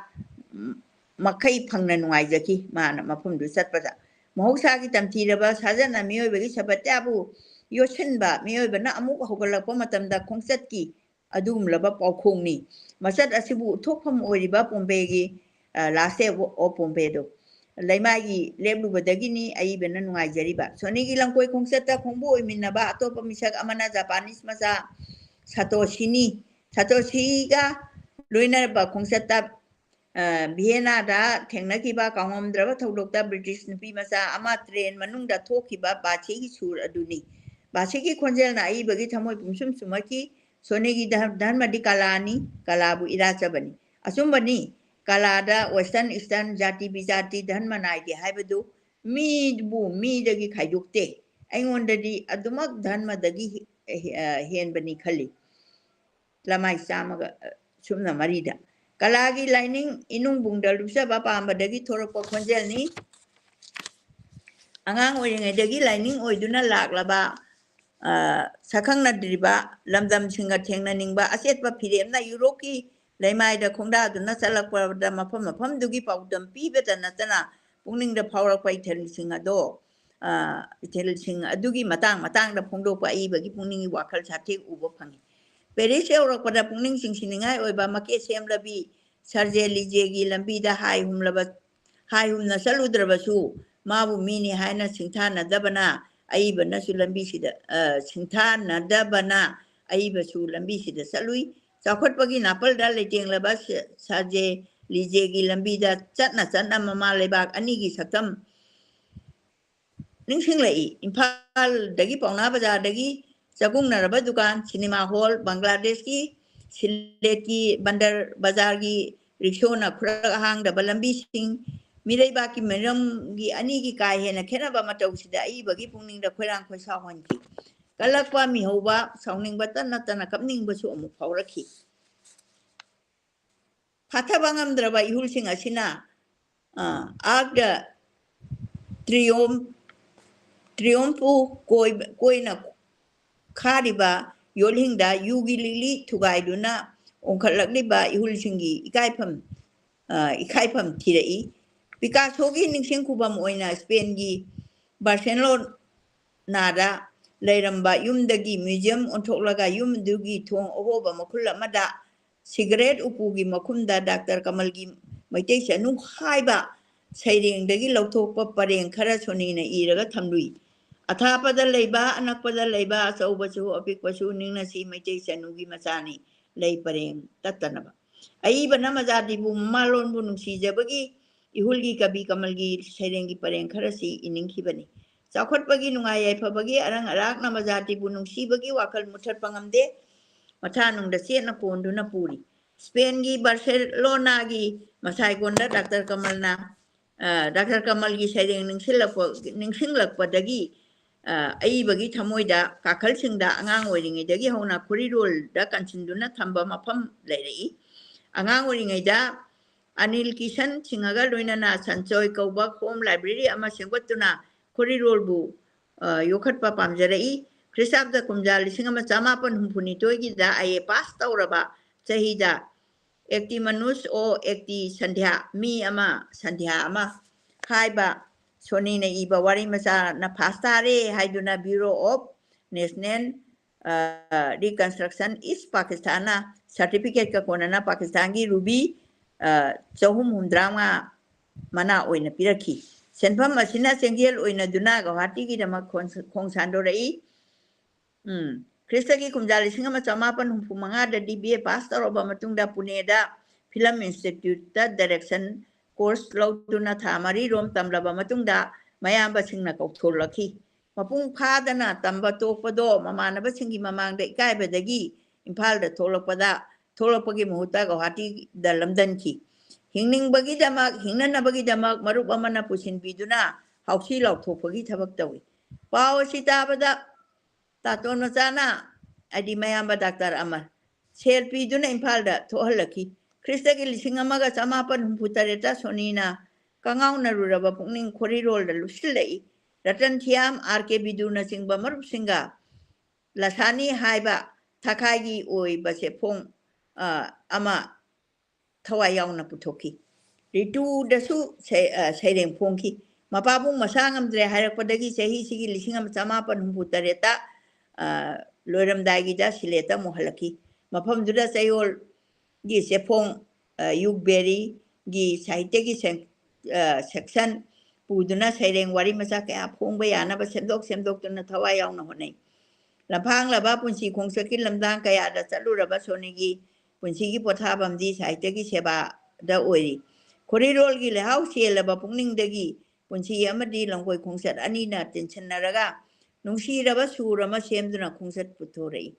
ꯎꯝ, ꯃꯈꯩ ꯐꯪꯅ ꯅꯨꯡꯉꯥꯏꯖꯈꯤ꯫ ꯃꯥꯅ ꯃꯐꯝꯗꯨ ꯆꯠꯄꯗ ꯃꯍꯧꯁꯥꯒꯤ ꯇꯝꯊꯤꯔꯕ ꯁꯥꯖꯟꯅ ꯃꯤꯑꯣꯏꯕꯒꯤ ꯁꯕꯠꯌꯥꯕꯨ ꯌꯣꯠꯁꯤꯟꯕ ꯃꯤꯑꯣꯏꯕꯅ ꯑꯃꯨꯛ ꯍꯧꯒꯠꯂꯛꯄ ꯃꯇꯝꯗ ꯈꯣꯡꯆꯠꯀꯤ ꯑꯗꯨꯒꯨꯝꯂꯕ ꯄꯥꯎꯈꯣꯡꯅꯤ꯫ ꯃꯆꯠ ꯑꯁꯤꯕꯨ ꯎꯠꯊꯣꯛꯐꯝ ꯑꯣꯏꯔꯤꯕ ꯄꯣꯝꯄꯦꯒꯤ, ꯑ, Last Day of Pompeii ꯑꯗꯨ ꯂꯩꯃꯥꯏꯒꯤ ꯂꯦꯞꯂꯨꯕꯗꯒꯤꯅꯤ ꯑꯏꯕꯅ ꯅꯨꯡꯉꯥꯏꯖꯔꯤꯕ꯫ ꯁꯣꯅꯤꯒꯤ ꯂꯝꯀꯣꯏ ꯈꯣꯡꯆꯠꯇ ꯈꯣꯡꯕꯨ ꯑꯣꯏꯃꯤꯟꯅꯕ ꯑꯇꯣꯞꯄ ꯃꯤꯁꯛ ꯑꯃꯅ ꯖꯄꯥꯅꯤꯁ ꯃꯆꯥ ꯁꯥꯇꯣꯁꯤꯅꯤ꯫ ꯁꯥꯇꯣꯁꯤꯒ ꯂꯣꯏꯅꯔꯕ ꯈꯣꯡꯆꯠꯇ, ꯑ, ꯚꯤꯌꯦꯅꯥꯗ ꯊꯦꯡꯅꯈꯤꯕ ꯀꯥꯎꯉꯝꯗ꯭ꯔꯕ ꯊꯧꯗꯣꯛꯇ ꯕ꯭ꯔꯤꯇꯤꯁ ꯅꯨꯄꯤ ꯃꯆꯥ ꯑꯃ ꯇ꯭ꯔꯦꯟ ꯃꯅꯨꯡꯗ ꯊꯣꯛꯈꯤꯕ ꯕꯥꯁꯤꯒꯤ ꯁꯨꯔ ꯑꯗꯨꯅꯤ꯫ ꯕꯥꯁꯤꯒꯤ ꯈꯣꯟꯖꯦꯜꯅ ꯑꯏꯕꯒꯤ ꯊꯃꯣꯏ ꯄꯨꯝꯁꯨꯝ ꯁꯨꯝꯍꯠꯈꯤ꯫ ꯁꯣꯅꯤꯒꯤ ꯙꯔ-, ꯙꯔꯃꯗꯤ ꯀꯂꯥꯅꯤ, ꯀꯂꯥꯕꯨ ꯏꯔꯥꯠꯆꯕꯅꯤ꯫ ꯑꯆꯨꯝꯕꯅꯤ, ꯀꯂꯥꯗ Western, Eastern, ꯖꯥꯇꯤ ꯕꯤꯖꯥꯇꯤ, ꯙꯔꯃ ꯅꯥꯏꯗꯦ ꯍꯥꯏꯕꯗꯨ ꯃꯤꯕꯨ ꯃꯤꯗꯒꯤ ꯈꯥꯏꯗꯣꯛꯇꯦ꯫ ꯑꯩꯉꯣꯟꯗꯗꯤ ꯑꯗꯨꯃꯛ ꯙꯔꯃꯗꯒꯤ ꯍꯦ-, ꯑ, ꯍꯦꯟꯕꯅꯤ ꯈꯜꯂꯤ꯫ ꯂꯃꯥꯏ ꯆꯥꯝꯃꯒ, ꯑ, ꯁꯨꯞꯅ ꯃꯔꯤꯗ꯫ ꯀꯂꯥꯒꯤ ꯂꯥꯏꯅꯤꯡ ꯏꯅꯨꯡꯕꯨꯡꯗ ꯂꯨꯞꯆꯕ ꯄꯥꯝꯕꯗꯒꯤ ꯊꯣꯔꯛꯄ ꯈꯣꯟꯖꯦꯜꯅꯤ꯫ ꯑꯉꯥꯡ ꯑꯣꯏꯔꯤꯉꯩꯗꯒꯤ ꯂꯥꯏꯅꯤꯡ ꯑꯣꯏꯗꯨꯅ ꯂꯥꯛꯂꯕ, ꯑ, ꯁꯛꯈꯪꯅꯗ꯭ꯔꯤꯕ ꯂꯝꯗꯝꯁꯤꯡꯒ ꯊꯦꯡꯅꯅꯤꯡꯕ ꯑꯆꯦꯠꯄ ꯐꯤꯔꯦꯞꯅ ꯌꯨꯔꯣꯞꯀꯤ ꯂꯩꯃꯥꯏꯗ ꯈꯣꯡꯗꯥꯗꯨꯅ ꯆꯠꯂꯛꯄꯗ ꯃꯐꯝ ꯃꯐꯝꯗꯨꯒꯤ ꯄꯥꯎꯗꯝ ꯄꯤꯕꯇ ꯅꯠꯇꯅ ꯄꯨꯛꯅꯤꯡꯗ ꯐꯥꯎꯔꯛꯄ ꯏꯊꯤꯜꯁꯤꯡ ꯑꯗꯣ, ꯑ, ꯏꯊꯤꯜꯁꯤꯡ ꯑꯗꯨꯒꯤ ꯃꯇꯥꯡ ꯃꯇꯥꯡꯗ ꯐꯣꯡꯗꯣꯛꯄ ꯑꯏꯕꯒꯤ ꯄꯨꯛꯅꯤꯡꯒꯤ ꯋꯥꯈꯜ ꯁꯥꯊꯦꯛ ꯎꯕ ꯐꯪꯉꯤ꯫ ꯄꯦꯔꯤꯁ ꯌꯧꯔꯛꯄꯗ ꯄꯨꯛꯅꯤꯡ ꯆꯤꯡꯁꯤꯟꯅꯤꯡꯉꯥꯏ ꯑꯣꯏꯕ ꯃꯀꯦ ꯁꯦꯝꯂꯕꯤ ꯁꯥꯔꯖꯦ ꯂꯤꯖꯦꯒꯤ ꯂꯝꯕꯤꯗ ꯍꯥꯏ ꯍꯨꯝꯂꯕ, ꯍꯥꯏ ꯍꯨꯝꯅ ꯆꯠꯂꯨꯗ꯭ꯔꯕꯁꯨ ꯃꯥꯕꯨ ꯃꯤꯅꯤ ꯍꯥꯏꯅ ꯁꯤꯡꯊꯥꯅꯗꯕꯅ ꯑꯏꯕꯅꯁꯨ ꯂꯝꯕꯤꯁꯤꯗ, ꯑ, ꯁꯤꯡꯊꯥꯅꯗꯕꯅ ꯑꯏꯕꯁꯨ ꯂꯝꯕꯤꯁꯤꯗ ꯆꯠꯂꯨꯏ꯫ ꯆꯥꯎꯈꯠꯄꯒꯤ ꯅꯥꯄꯜꯗ ꯂꯩꯇꯦꯡꯂꯕ ꯁ-, ꯁꯥꯔꯖꯦ ꯂꯤꯖꯦꯒꯤ ꯂꯝꯕꯤꯗ ꯆꯠꯅ ꯆꯠꯅ ꯃꯃꯥ ꯂꯩꯕꯥꯛ ꯑꯅꯤꯒꯤ ꯁꯛꯇꯝ ꯅꯤꯡꯁꯤꯡꯂꯛꯏ꯫ ꯏꯝꯐꯥꯜꯗꯒꯤ ꯄꯥꯎꯅꯥ ꯕꯖꯥꯔꯗꯒꯤ ꯆꯒꯨꯡꯅꯔꯕ ꯗꯨꯀꯥꯟ, ꯁꯤꯅꯦꯃꯥ ꯍꯣꯜ, ꯕꯪꯒ꯭ꯂꯥꯗꯦꯁꯀꯤ ꯁꯤꯂꯦꯠꯀꯤ ꯕꯟꯗꯔ ꯕꯖꯥꯔꯒꯤ ꯔꯤꯛꯁꯣꯅ ꯈꯨꯔꯛ ꯑꯍꯥꯡꯗꯕ ꯂꯝꯕꯤꯁꯤꯡ, ꯃꯤꯔꯩꯕꯥꯛꯀꯤ ꯃꯤꯔꯝꯒꯤ ꯑꯅꯤꯒꯤ ꯀꯥ ꯍꯦꯟꯅ ꯈꯦꯠꯅꯕ ꯃꯇꯧꯁꯤꯗ ꯑꯏꯕꯒꯤ ꯄꯨꯛꯅꯤꯡꯗ ꯈꯣꯏꯔꯥꯡ ꯈꯣꯏꯁꯥꯎꯍꯟꯈꯤ꯫ ꯀꯜꯂꯛꯄ ꯃꯤꯍꯧꯕ, ꯁꯥꯎꯅꯤꯡꯕꯇ ꯅꯠꯇꯅ ꯀꯞꯅꯤꯡꯕꯁꯨ ꯑꯃꯨꯛ ꯐꯥꯎꯔꯛꯈꯤ꯫ ꯐꯥꯊꯕ ꯉꯝꯗ꯭ꯔꯕ ꯏꯍꯨꯜꯁꯤꯡ ꯑꯁꯤꯅ, ꯑ, Arc de Triomphe, Triomphe ꯀꯣꯏꯕ-, ꯀꯣꯏꯅ ꯈꯥꯔꯤꯕ ꯌꯣꯠꯂꯤꯡꯗ ꯌꯨꯒꯤ ꯂꯤꯛꯂꯤ ꯊꯨꯒꯥꯏꯗꯨꯅ ꯑꯣꯟꯈꯠꯂꯛꯂꯤꯕ ꯏꯍꯨꯜꯁꯤꯡꯒꯤ ꯏꯀꯥꯏꯐꯝ, ꯑ, ꯏꯀꯥꯏꯐꯝ ꯊꯤꯔꯛꯏ꯫ ꯄꯤꯀꯥꯁꯣꯒꯤ ꯅꯤꯡꯁꯤꯡ ꯈꯨꯕꯝ ꯑꯣꯏꯅ ꯁ꯭ꯄꯦꯟꯒꯤ ꯕꯥꯔꯁꯦꯂꯣꯅꯥꯗ ꯂꯩꯔꯝꯕ ꯌꯨꯝꯗꯒꯤ ꯃ꯭ꯌꯨꯖꯤꯌꯝ ꯑꯣꯟꯊꯣꯛꯂꯒ ꯌꯨꯝ ꯑꯗꯨꯒꯤ ꯊꯣꯡ ꯑꯍꯣꯕ ꯃꯈꯨꯜ ꯑꯃꯗ ꯁꯤꯒꯔꯦꯠ ꯎꯄꯨꯒꯤ ꯃꯈꯨꯝꯗ ꯗꯥꯛꯇꯔ ꯀꯃꯜꯒꯤ ꯃꯩꯇꯩ ꯆꯅꯨ ꯍꯥꯏꯕ ꯁꯩꯔꯦꯡꯗꯒꯤ ꯂꯧꯊꯣꯛꯄ ꯄꯔꯦꯡ ꯈꯔ ꯁꯣꯅꯤꯅ ꯏꯔꯒ ꯊꯝꯂꯨꯏ꯫ "ꯑꯊꯥꯞꯄꯗ ꯂꯩꯕ, ꯑꯅꯛꯄꯗ ꯂꯩꯕ, ꯑꯆꯧꯕꯁꯨ ꯑꯄꯤꯛꯄꯁꯨ ꯅꯤꯡꯅꯁꯤ, ꯃꯩꯇꯩ ꯆꯅꯨꯒꯤ ꯃꯆꯥꯅꯤ, ꯂꯩ ꯄꯔꯦꯡ ꯇꯠꯇꯅꯕ"꯫ ꯑꯏꯕꯅ ꯃꯖꯥꯇꯤꯕꯨ, ꯃꯃꯥꯂꯣꯟꯕꯨ ꯅꯨꯡꯁꯤꯖꯕꯒꯤ ꯏꯍꯨꯜꯒꯤ ꯀꯕꯤ ꯀꯃꯜꯒꯤ ꯁꯩꯔꯦꯡꯒꯤ ꯄꯔꯦꯡ ꯈꯔꯁꯤ ꯏꯅꯤꯡꯈꯤꯕꯅꯤ꯫ ꯆꯥꯎꯈꯠꯄꯒꯤ, ꯅꯨꯡꯉꯥꯏ ꯌꯥꯏꯐꯕꯒꯤ ꯑꯔꯪ ꯑꯔꯥꯛꯅ ꯃꯖꯥꯇꯤꯕꯨ ꯅꯨꯡꯁꯤꯕꯒꯤ ꯋꯥꯈꯜ ꯃꯨꯊꯠꯄ ꯉꯝꯗꯦ꯫ ꯃꯊꯥꯅꯨꯡꯗ ꯆꯦꯠꯅ ꯀꯣꯟꯗꯨꯅ ꯄꯨꯔꯤ꯫ ꯁ꯭ꯄꯦꯟꯒꯤ ꯕꯥꯔꯁꯦꯂꯣꯅꯥꯒꯤ ꯃꯁꯥꯏꯒꯣꯟꯗ ꯗꯥꯛꯇꯔ ꯀꯃꯜꯅ, ꯑ, ꯗꯥꯛꯇꯔ ꯀꯃꯜꯒꯤ ꯁꯩꯔꯦꯡ ꯅꯤꯡꯁꯤꯡꯂꯛꯄ-, ꯅꯤꯡꯁꯤꯡꯂꯛꯄꯗꯒꯤ, ꯑ, ꯑꯏꯕꯒꯤ ꯊꯃꯣꯏꯗ ꯀꯥꯈꯜꯁꯤꯡꯗ ꯑꯉꯥꯡ ꯑꯣꯏꯔꯤꯉꯩꯗꯒꯤ ꯍꯧꯅ ꯈꯨꯔꯤꯔꯣꯜꯗ ꯀꯟꯁꯤꯟꯗꯨꯅ ꯊꯝꯕ ꯃꯐꯝ ꯂꯩꯔꯛꯏ꯫ ꯑꯉꯥꯡ ꯑꯣꯏꯔꯤꯉꯩꯗ ꯑꯅꯤꯜ ꯀꯤꯁꯟ ꯁꯤꯡꯍꯒ ꯂꯣꯏꯅꯅ ꯁꯟꯆꯣꯏ ꯀꯧꯕ ꯍꯣꯝ ꯂꯥꯏꯕ꯭ꯔꯦꯔꯤ ꯑꯃ ꯁꯦꯝꯒꯠꯇꯨꯅ ꯈꯨꯔꯤꯔꯣꯜꯕꯨ, ꯑ, ꯌꯣꯛꯈꯠꯄ ꯄꯥꯝꯖꯔꯛꯏ꯫ ꯈ꯭ꯔꯤꯁꯇꯥꯕꯗ ꯀꯨꯝꯖꯥ ꯂꯤꯁꯤꯡ ꯑꯃ ꯆꯃꯥꯄꯟ ꯍꯨꯝꯐꯨ ꯅꯤꯊꯣꯏꯒꯤꯗ ꯑꯥꯏ ꯑꯦ ꯄꯥꯁ ꯇꯧꯔꯕ ꯆꯍꯤꯗ ꯑꯦꯛꯇꯤ ꯃꯅꯨꯁ ꯑꯣ ꯑꯦꯛꯇꯤ ꯁꯟꯙ꯭ꯌꯥ, ꯃꯤ ꯑꯃ ꯁꯟꯙ꯭ꯌꯥ ꯑꯃ ꯍꯥꯏꯕ ꯁꯣꯅꯤꯅ ꯏꯕ ꯋꯥꯔꯤ ꯃꯆꯥꯅ ꯐꯥꯁ ꯇꯥꯔꯦ ꯍꯥꯏꯗꯨꯅ Bureau of National, ꯑ, Reconstruction East Pakistanꯅ ꯁꯔꯇꯤꯐꯤꯀꯦꯠꯀ ꯀꯣꯟꯅꯅ ꯄꯥꯀꯤꯁꯇꯥꯟꯒꯤ ꯔꯨꯕꯤ, ꯑ, ꯆꯍꯨꯝ ꯍꯨꯝꯗ꯭ꯔꯥ ꯃꯉꯥ ꯃꯅꯥ ꯑꯣꯏꯅ ꯄꯤꯔꯛꯈꯤ꯫ ꯁꯦꯟꯐꯝ ꯑꯁꯤꯅ ꯆꯦꯡꯖꯦꯜ ꯑꯣꯏꯅꯗꯨꯅ ꯒꯧꯍꯥꯇꯤꯒꯤꯗꯃꯛ ꯈꯣꯡ-, ꯈꯣꯡ ꯁꯥꯟꯗꯣꯔꯛꯏ꯫ ꯎꯝ, ꯈ꯭ꯔꯤꯁꯇꯒꯤ ꯀꯨꯝꯖꯥ ꯂꯤꯁꯤꯡ ꯑꯃ ꯆꯃꯥꯄꯟ ꯍꯨꯝꯐꯨ ꯃꯉꯥꯗ ꯗꯤ ꯕꯤ ꯑꯦ ꯄꯥꯁ ꯇꯧꯔꯕ ꯃꯇꯨꯡꯗ ꯄꯨꯅꯦꯗ ꯐꯤꯂꯝ ꯏꯟꯁꯇꯤꯇ꯭ꯌꯨꯠꯇ ꯗꯥꯏꯔꯦꯛꯁꯟ ꯀꯣꯔꯁ ꯂꯧꯗꯨꯅ ꯊꯥ ꯃꯔꯤ ꯔꯣꯝ ꯇꯝꯂꯕ ꯃꯇꯨꯡꯗ ꯃꯌꯥꯝꯕꯁꯤꯡꯅ ꯀꯧꯊꯣꯔꯛꯈꯤ꯫ ꯃꯄꯨꯡ ꯐꯥꯗꯅ ꯇꯝꯕ ꯇꯣꯛꯄꯗꯣ ꯃꯃꯥꯟꯅꯕꯁꯤꯡꯒꯤ ꯃꯃꯥꯡꯗ ꯏꯀꯥꯏꯕꯗꯒꯤ ꯏꯝꯐꯥꯜꯗ ꯊꯣꯛꯂꯛꯄꯗ, ꯊꯣꯛꯂꯛꯄꯒꯤ ꯃꯍꯨꯠꯇ ꯒꯧꯍꯥꯇꯤꯗ ꯂꯝꯗꯝꯈꯤ꯫ ꯍꯤꯡꯅꯤꯡꯕꯒꯤꯗꯃꯛ, ꯍꯤꯡꯅꯅꯕꯒꯤꯗꯃꯛ ꯃꯔꯨꯞ ꯑꯃꯅ ꯄꯨꯁꯤꯟꯕꯤꯗꯨꯅ ꯍꯥꯎꯁꯤ ꯂꯥꯎꯊꯣꯛꯄꯒꯤ ꯊꯕꯛ ꯇꯧꯏ꯫ ꯄꯥꯎ ꯑꯁꯤ ꯇꯥꯕꯗ ꯇꯥꯇꯣꯟ ꯃꯆꯥꯅ, ꯍꯥꯏꯗꯤ ꯃꯌꯥꯝꯕ ꯗꯥꯛꯇꯔ ꯑꯃꯔ, ꯁꯦꯜ ꯄꯤꯗꯨꯅ ꯏꯝꯐꯥꯜꯗ ꯊꯣꯛꯍꯜꯂꯛꯈꯤ꯫ ꯈ꯭ꯔꯤꯁꯇꯒꯤ ꯂꯤꯁꯤꯡ ꯑꯃꯒ ꯆꯃꯥꯄꯟ ꯍꯨꯝꯐꯨ ꯇꯔꯦꯠꯇ ꯁꯣꯅꯤꯅ ꯀꯉꯥꯎꯅꯔꯨꯔꯕ ꯄꯨꯛꯅꯤꯡ ꯈꯣꯔꯤꯔꯣꯜꯗ ꯂꯨꯞꯁꯤꯜꯂꯛꯏ꯫ ꯔꯇꯟ ꯊꯤꯌꯥꯝ, ꯑꯥꯔ ꯀꯦ ꯕꯤꯗꯨꯅꯆꯤꯡꯕ ꯃꯔꯨꯞꯁꯤꯡꯒ ꯂꯁꯥꯅꯤ ꯍꯥꯏꯕ ꯊꯥꯈꯥꯏꯒꯤ ꯑꯣꯏꯕ ꯆꯦꯐꯣꯡ, ꯑ, ꯑꯃ ꯊꯋꯥꯏ ꯌꯥꯎꯅ ꯄꯨꯊꯣꯛꯈꯤ꯫ ꯔꯤꯇꯨꯗꯁꯨ ꯁꯩ-, ꯑ, ꯁꯩꯔꯦꯡ ꯐꯣꯡꯈꯤ꯫ ꯃꯄꯥꯕꯨꯡ ꯃꯁꯥ ꯉꯝꯗ꯭ꯔꯦ ꯍꯥꯏꯔꯛꯄꯗꯒꯤ ꯆꯍꯤꯁꯤꯒꯤ ꯂꯤꯁꯤꯡ ꯑꯃ ꯆꯃꯥꯄꯟ ꯍꯨꯝꯐꯨ ꯇꯔꯦꯠꯇ, ꯑ, ꯂꯣꯏꯔꯝꯗꯥꯏꯒꯤꯗ ꯁꯤꯂꯦꯠꯇ ꯑꯃꯨꯛ ꯍꯜꯂꯛꯈꯤ꯫ ꯃꯐꯝꯗꯨꯗ ꯆꯌꯣꯜꯒꯤ ꯆꯦꯐꯣꯡ, ꯑ, ꯌꯨꯒꯕꯦꯔꯤꯒꯤ ꯁꯥꯍꯤꯇ꯭ꯌꯒꯤ ꯁꯦꯛ-, ꯑ, ꯁꯦꯛꯁꯟ ꯄꯨꯗꯨꯅ ꯁꯩꯔꯦꯡ ꯋꯥꯔꯤ ꯃꯆꯥ ꯀꯌꯥ ꯐꯣꯡꯕ ꯌꯥꯅꯕ ꯁꯦꯝꯗꯣꯛ ꯁꯦꯝꯗꯣꯛꯇꯨꯅ ꯊꯋꯥꯏ ꯌꯥꯎꯅ ꯍꯣꯠꯅꯩ꯫ ꯂꯝꯐꯥꯡꯂꯕ ꯄꯨꯟꯁꯤ ꯈꯣꯡꯆꯠꯀꯤ ꯂꯝꯗꯥꯡ ꯀꯌꯥꯗ ꯆꯠꯂꯨꯔꯕ ꯁꯣꯅꯤꯒꯤ ꯄꯨꯟꯁꯤꯒꯤ ꯄꯣꯊꯥꯐꯝꯗꯤ ꯁꯥꯍꯤꯇ꯭ꯌꯒꯤ ꯁꯦꯕꯥꯗ ꯑꯣꯏꯔꯤ꯫ ꯈꯣꯔꯤꯔꯣꯜꯒꯤ ꯂꯩꯍꯥꯎ ꯆꯦꯜꯂꯕ ꯄꯨꯛꯅꯤꯡꯗꯒꯤ ꯄꯨꯟꯁꯤ ꯑꯃꯗꯤ ꯂꯝꯀꯣꯏ ꯈꯣꯡꯆꯠ ꯑꯅꯤꯅ ꯇꯤꯟꯁꯤꯟꯅꯔꯒ ꯅꯨꯡꯁꯤꯔꯕ ꯁꯨꯔ ꯑꯃ ꯁꯦꯝꯗꯨꯅ ꯈꯣꯡꯆꯠ ꯄꯨꯊꯣꯔꯛꯏ꯫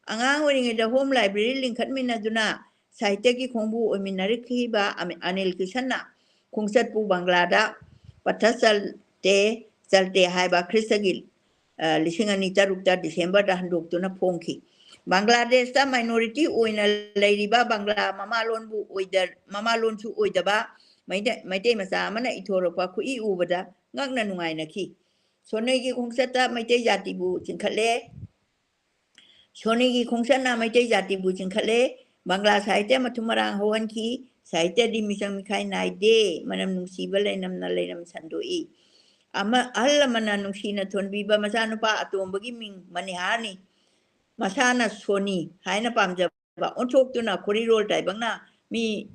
ꯑꯉꯥꯡ ꯑꯣꯏꯔꯤꯉꯩꯗ ꯍꯣꯝ ꯂꯥꯏꯕ꯭ꯔꯦꯔꯤ ꯂꯤꯡꯈꯠꯃꯤꯟꯅꯗꯨꯅ ꯁꯥꯍꯤꯇ꯭ꯌꯒꯤ ꯈꯣꯡꯕꯨ ꯑꯣꯏꯃꯤꯟꯅꯔꯛꯈꯤꯕ ꯑꯃ-, ꯑꯅꯤꯜ ꯀꯤꯁꯟꯅ ꯈꯣꯡꯆꯠꯄꯨ ꯕꯪꯒ꯭ꯂꯥꯗ ꯄꯊ ꯆꯜꯇꯦ, ꯆꯜꯇꯦ ꯍꯥꯏꯕ ꯈ꯭ꯔꯤꯁꯇꯒꯤ, ꯑ, ꯂꯤꯁꯤꯡ ꯑꯅꯤ ꯇꯔꯨꯛꯇ ꯗꯤꯁꯦꯝꯕꯔꯗ ꯍꯟꯗꯣꯛꯇꯨꯅ ꯐꯣꯡꯈꯤ꯫ ꯕꯪꯒ꯭ꯂꯥꯗꯦꯁꯇ ꯃꯥꯏꯅꯣꯔꯤꯇꯤ ꯑꯣꯏꯅ ꯂꯩꯔꯤꯕ ꯕꯪꯒ꯭ꯂꯥ ꯃꯃꯥꯂꯣꯟꯕꯨ ꯑꯣꯏꯗ-, ꯃꯃꯥꯂꯣꯟꯁꯨ ꯑꯣꯏꯗꯕ ꯃꯩꯇꯩ, ꯃꯩꯇꯩ ꯃꯆꯥ ꯑꯃꯅ ꯏꯊꯣꯔꯛꯄ ꯈꯨꯏ ꯎꯕꯗ ꯉꯛꯅ ꯅꯨꯡꯉꯥꯏꯅꯈꯤ꯫ ꯁꯣꯅꯤꯒꯤ ꯈꯣꯡꯆꯠꯇ ꯃꯩꯇꯩ ꯖꯥꯇꯤꯕꯨ ꯆꯤꯡꯈꯠꯂꯦ꯫ ꯁꯣꯅꯤꯒꯤ ꯈꯣꯡꯆꯠꯅ ꯃꯩꯇꯩ ꯖꯥꯇꯤꯕꯨ ꯆꯤꯡꯈꯠꯂꯦ꯫ ꯕꯪꯒ꯭ꯂꯥ ꯁꯥꯍꯤꯇ꯭ꯌ ꯃꯊꯨꯝ ꯃꯔꯥꯡ ꯍꯧꯍꯟꯈꯤ꯫ ꯁꯥꯍꯤꯇ꯭ꯌꯗꯤ ꯃꯤꯆꯪ ꯃꯤꯈꯥꯏ ꯅꯥꯏꯗꯦ꯫ ꯃꯅꯝ ꯅꯨꯡꯁꯤꯕ ꯂꯩꯅꯝꯅ ꯂꯩꯅꯝ ꯁꯟꯗꯣꯛꯏ꯫ ꯑꯃ, ꯑꯍꯜ ꯂꯃꯟꯅ ꯅꯨꯡꯁꯤꯅ ꯊꯣꯟꯕꯤꯕ ꯃꯆꯥꯅꯨꯄꯥ ꯑꯇꯣꯝꯕꯒꯤ ꯃꯤꯡ ꯃꯅꯤꯍꯥꯔꯅꯤ꯫ ꯃꯁꯥꯅ ꯁꯣꯅꯤ ꯍꯥꯏꯅ ꯄꯥꯝꯖꯕ ꯑꯣꯟꯊꯣꯛꯇꯨꯅ ꯈꯣꯔꯤꯔꯣꯜ ꯇꯥꯏꯕꯪꯅ ꯃꯤ,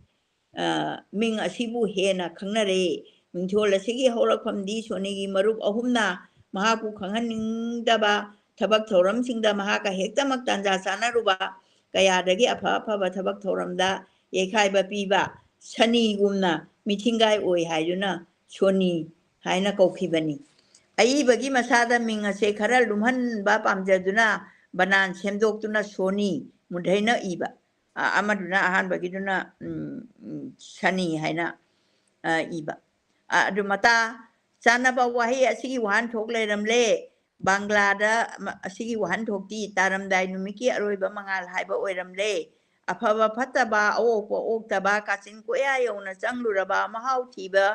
ꯑ, ꯃꯤꯡ ꯑꯁꯤꯕꯨ ꯍꯦꯟꯅ ꯈꯪꯅꯔꯦ꯫ ꯃꯤꯡꯊꯣꯜ ꯑꯁꯤꯒꯤ ꯍꯧꯔꯛꯐꯝꯗꯤ ꯁꯣꯅꯤꯒꯤ ꯃꯔꯨꯞ ꯑꯍꯨꯝꯅ ꯃꯍꯥꯛꯄꯨ ꯈꯪꯍꯟꯅꯤꯡꯗꯕ ꯊꯕꯛ ꯊꯧꯔꯝꯁꯤꯡꯗ ꯃꯍꯥꯛꯀ ꯍꯦꯛꯇꯃꯛ ꯇꯥꯟꯖꯥ ꯆꯥꯅꯔꯨꯕ, ꯀꯌꯥꯗꯒꯤ ꯑꯐ ꯑꯐꯕ ꯊꯕꯛ ꯊꯧꯔꯝꯗ ꯌꯩꯈꯥꯏꯕ ꯄꯤꯕ ꯁꯅꯤꯒꯨꯝꯅ ꯃꯤꯊꯤꯡꯒꯥꯏ ꯑꯣꯏ ꯍꯥꯏꯗꯨꯅ ꯁꯣꯅꯤ ꯍꯥꯏꯅ ꯀꯧꯈꯤꯕꯅꯤ꯫ ꯑꯏꯕꯒꯤ ꯃꯁꯥꯗ ꯃꯤꯡ ꯑꯁꯦ ꯈꯔ ꯂꯨꯝꯍꯟꯕ ꯄꯥꯝꯖꯗꯨꯅ ꯕꯅꯥꯟ ꯁꯦꯝꯗꯣꯛꯇꯨꯅ ꯁꯣꯅꯤ, ꯃꯨꯗꯩꯅ ꯏꯕ꯫ ꯑ, ꯑꯃꯗꯨꯅ, ꯑꯍꯥꯟꯕꯒꯤꯗꯨꯅ, ꯎꯝ, ꯎꯝ, ꯁꯅꯤ ꯍꯥꯏꯅ, ꯑ, ꯏꯕ꯫ ꯑ, ꯑꯗꯨ ꯃꯇꯥ ꯆꯥꯅꯕ ꯋꯥꯍꯩ ꯑꯁꯤꯒꯤ ꯋꯥꯍꯟꯊꯣꯛ ꯂꯩꯔꯝꯂꯦ꯫ ꯕꯪꯒ꯭ꯂꯥꯗ ꯃ-, ꯑꯁꯤꯒꯤ ꯋꯥꯍꯟꯊꯣꯛꯇꯤ ꯇꯥꯔꯝꯗꯥꯏ ꯅꯨꯃꯤꯠꯀꯤ ꯑꯔꯣꯏꯕ ꯃꯉꯥꯜ ꯍꯥꯏꯕ ꯑꯣꯏꯔꯝꯂꯦ꯫ ꯑꯐꯕ ꯐꯠꯇꯕ, ꯑꯣꯛꯄ ꯑꯣꯛꯇꯕ, ꯀꯥꯆꯤꯟ ꯀꯣꯌꯥ ꯌꯧꯅ ꯆꯪꯂꯨꯔꯕ, ꯃꯍꯥꯎ ꯊꯤꯕ,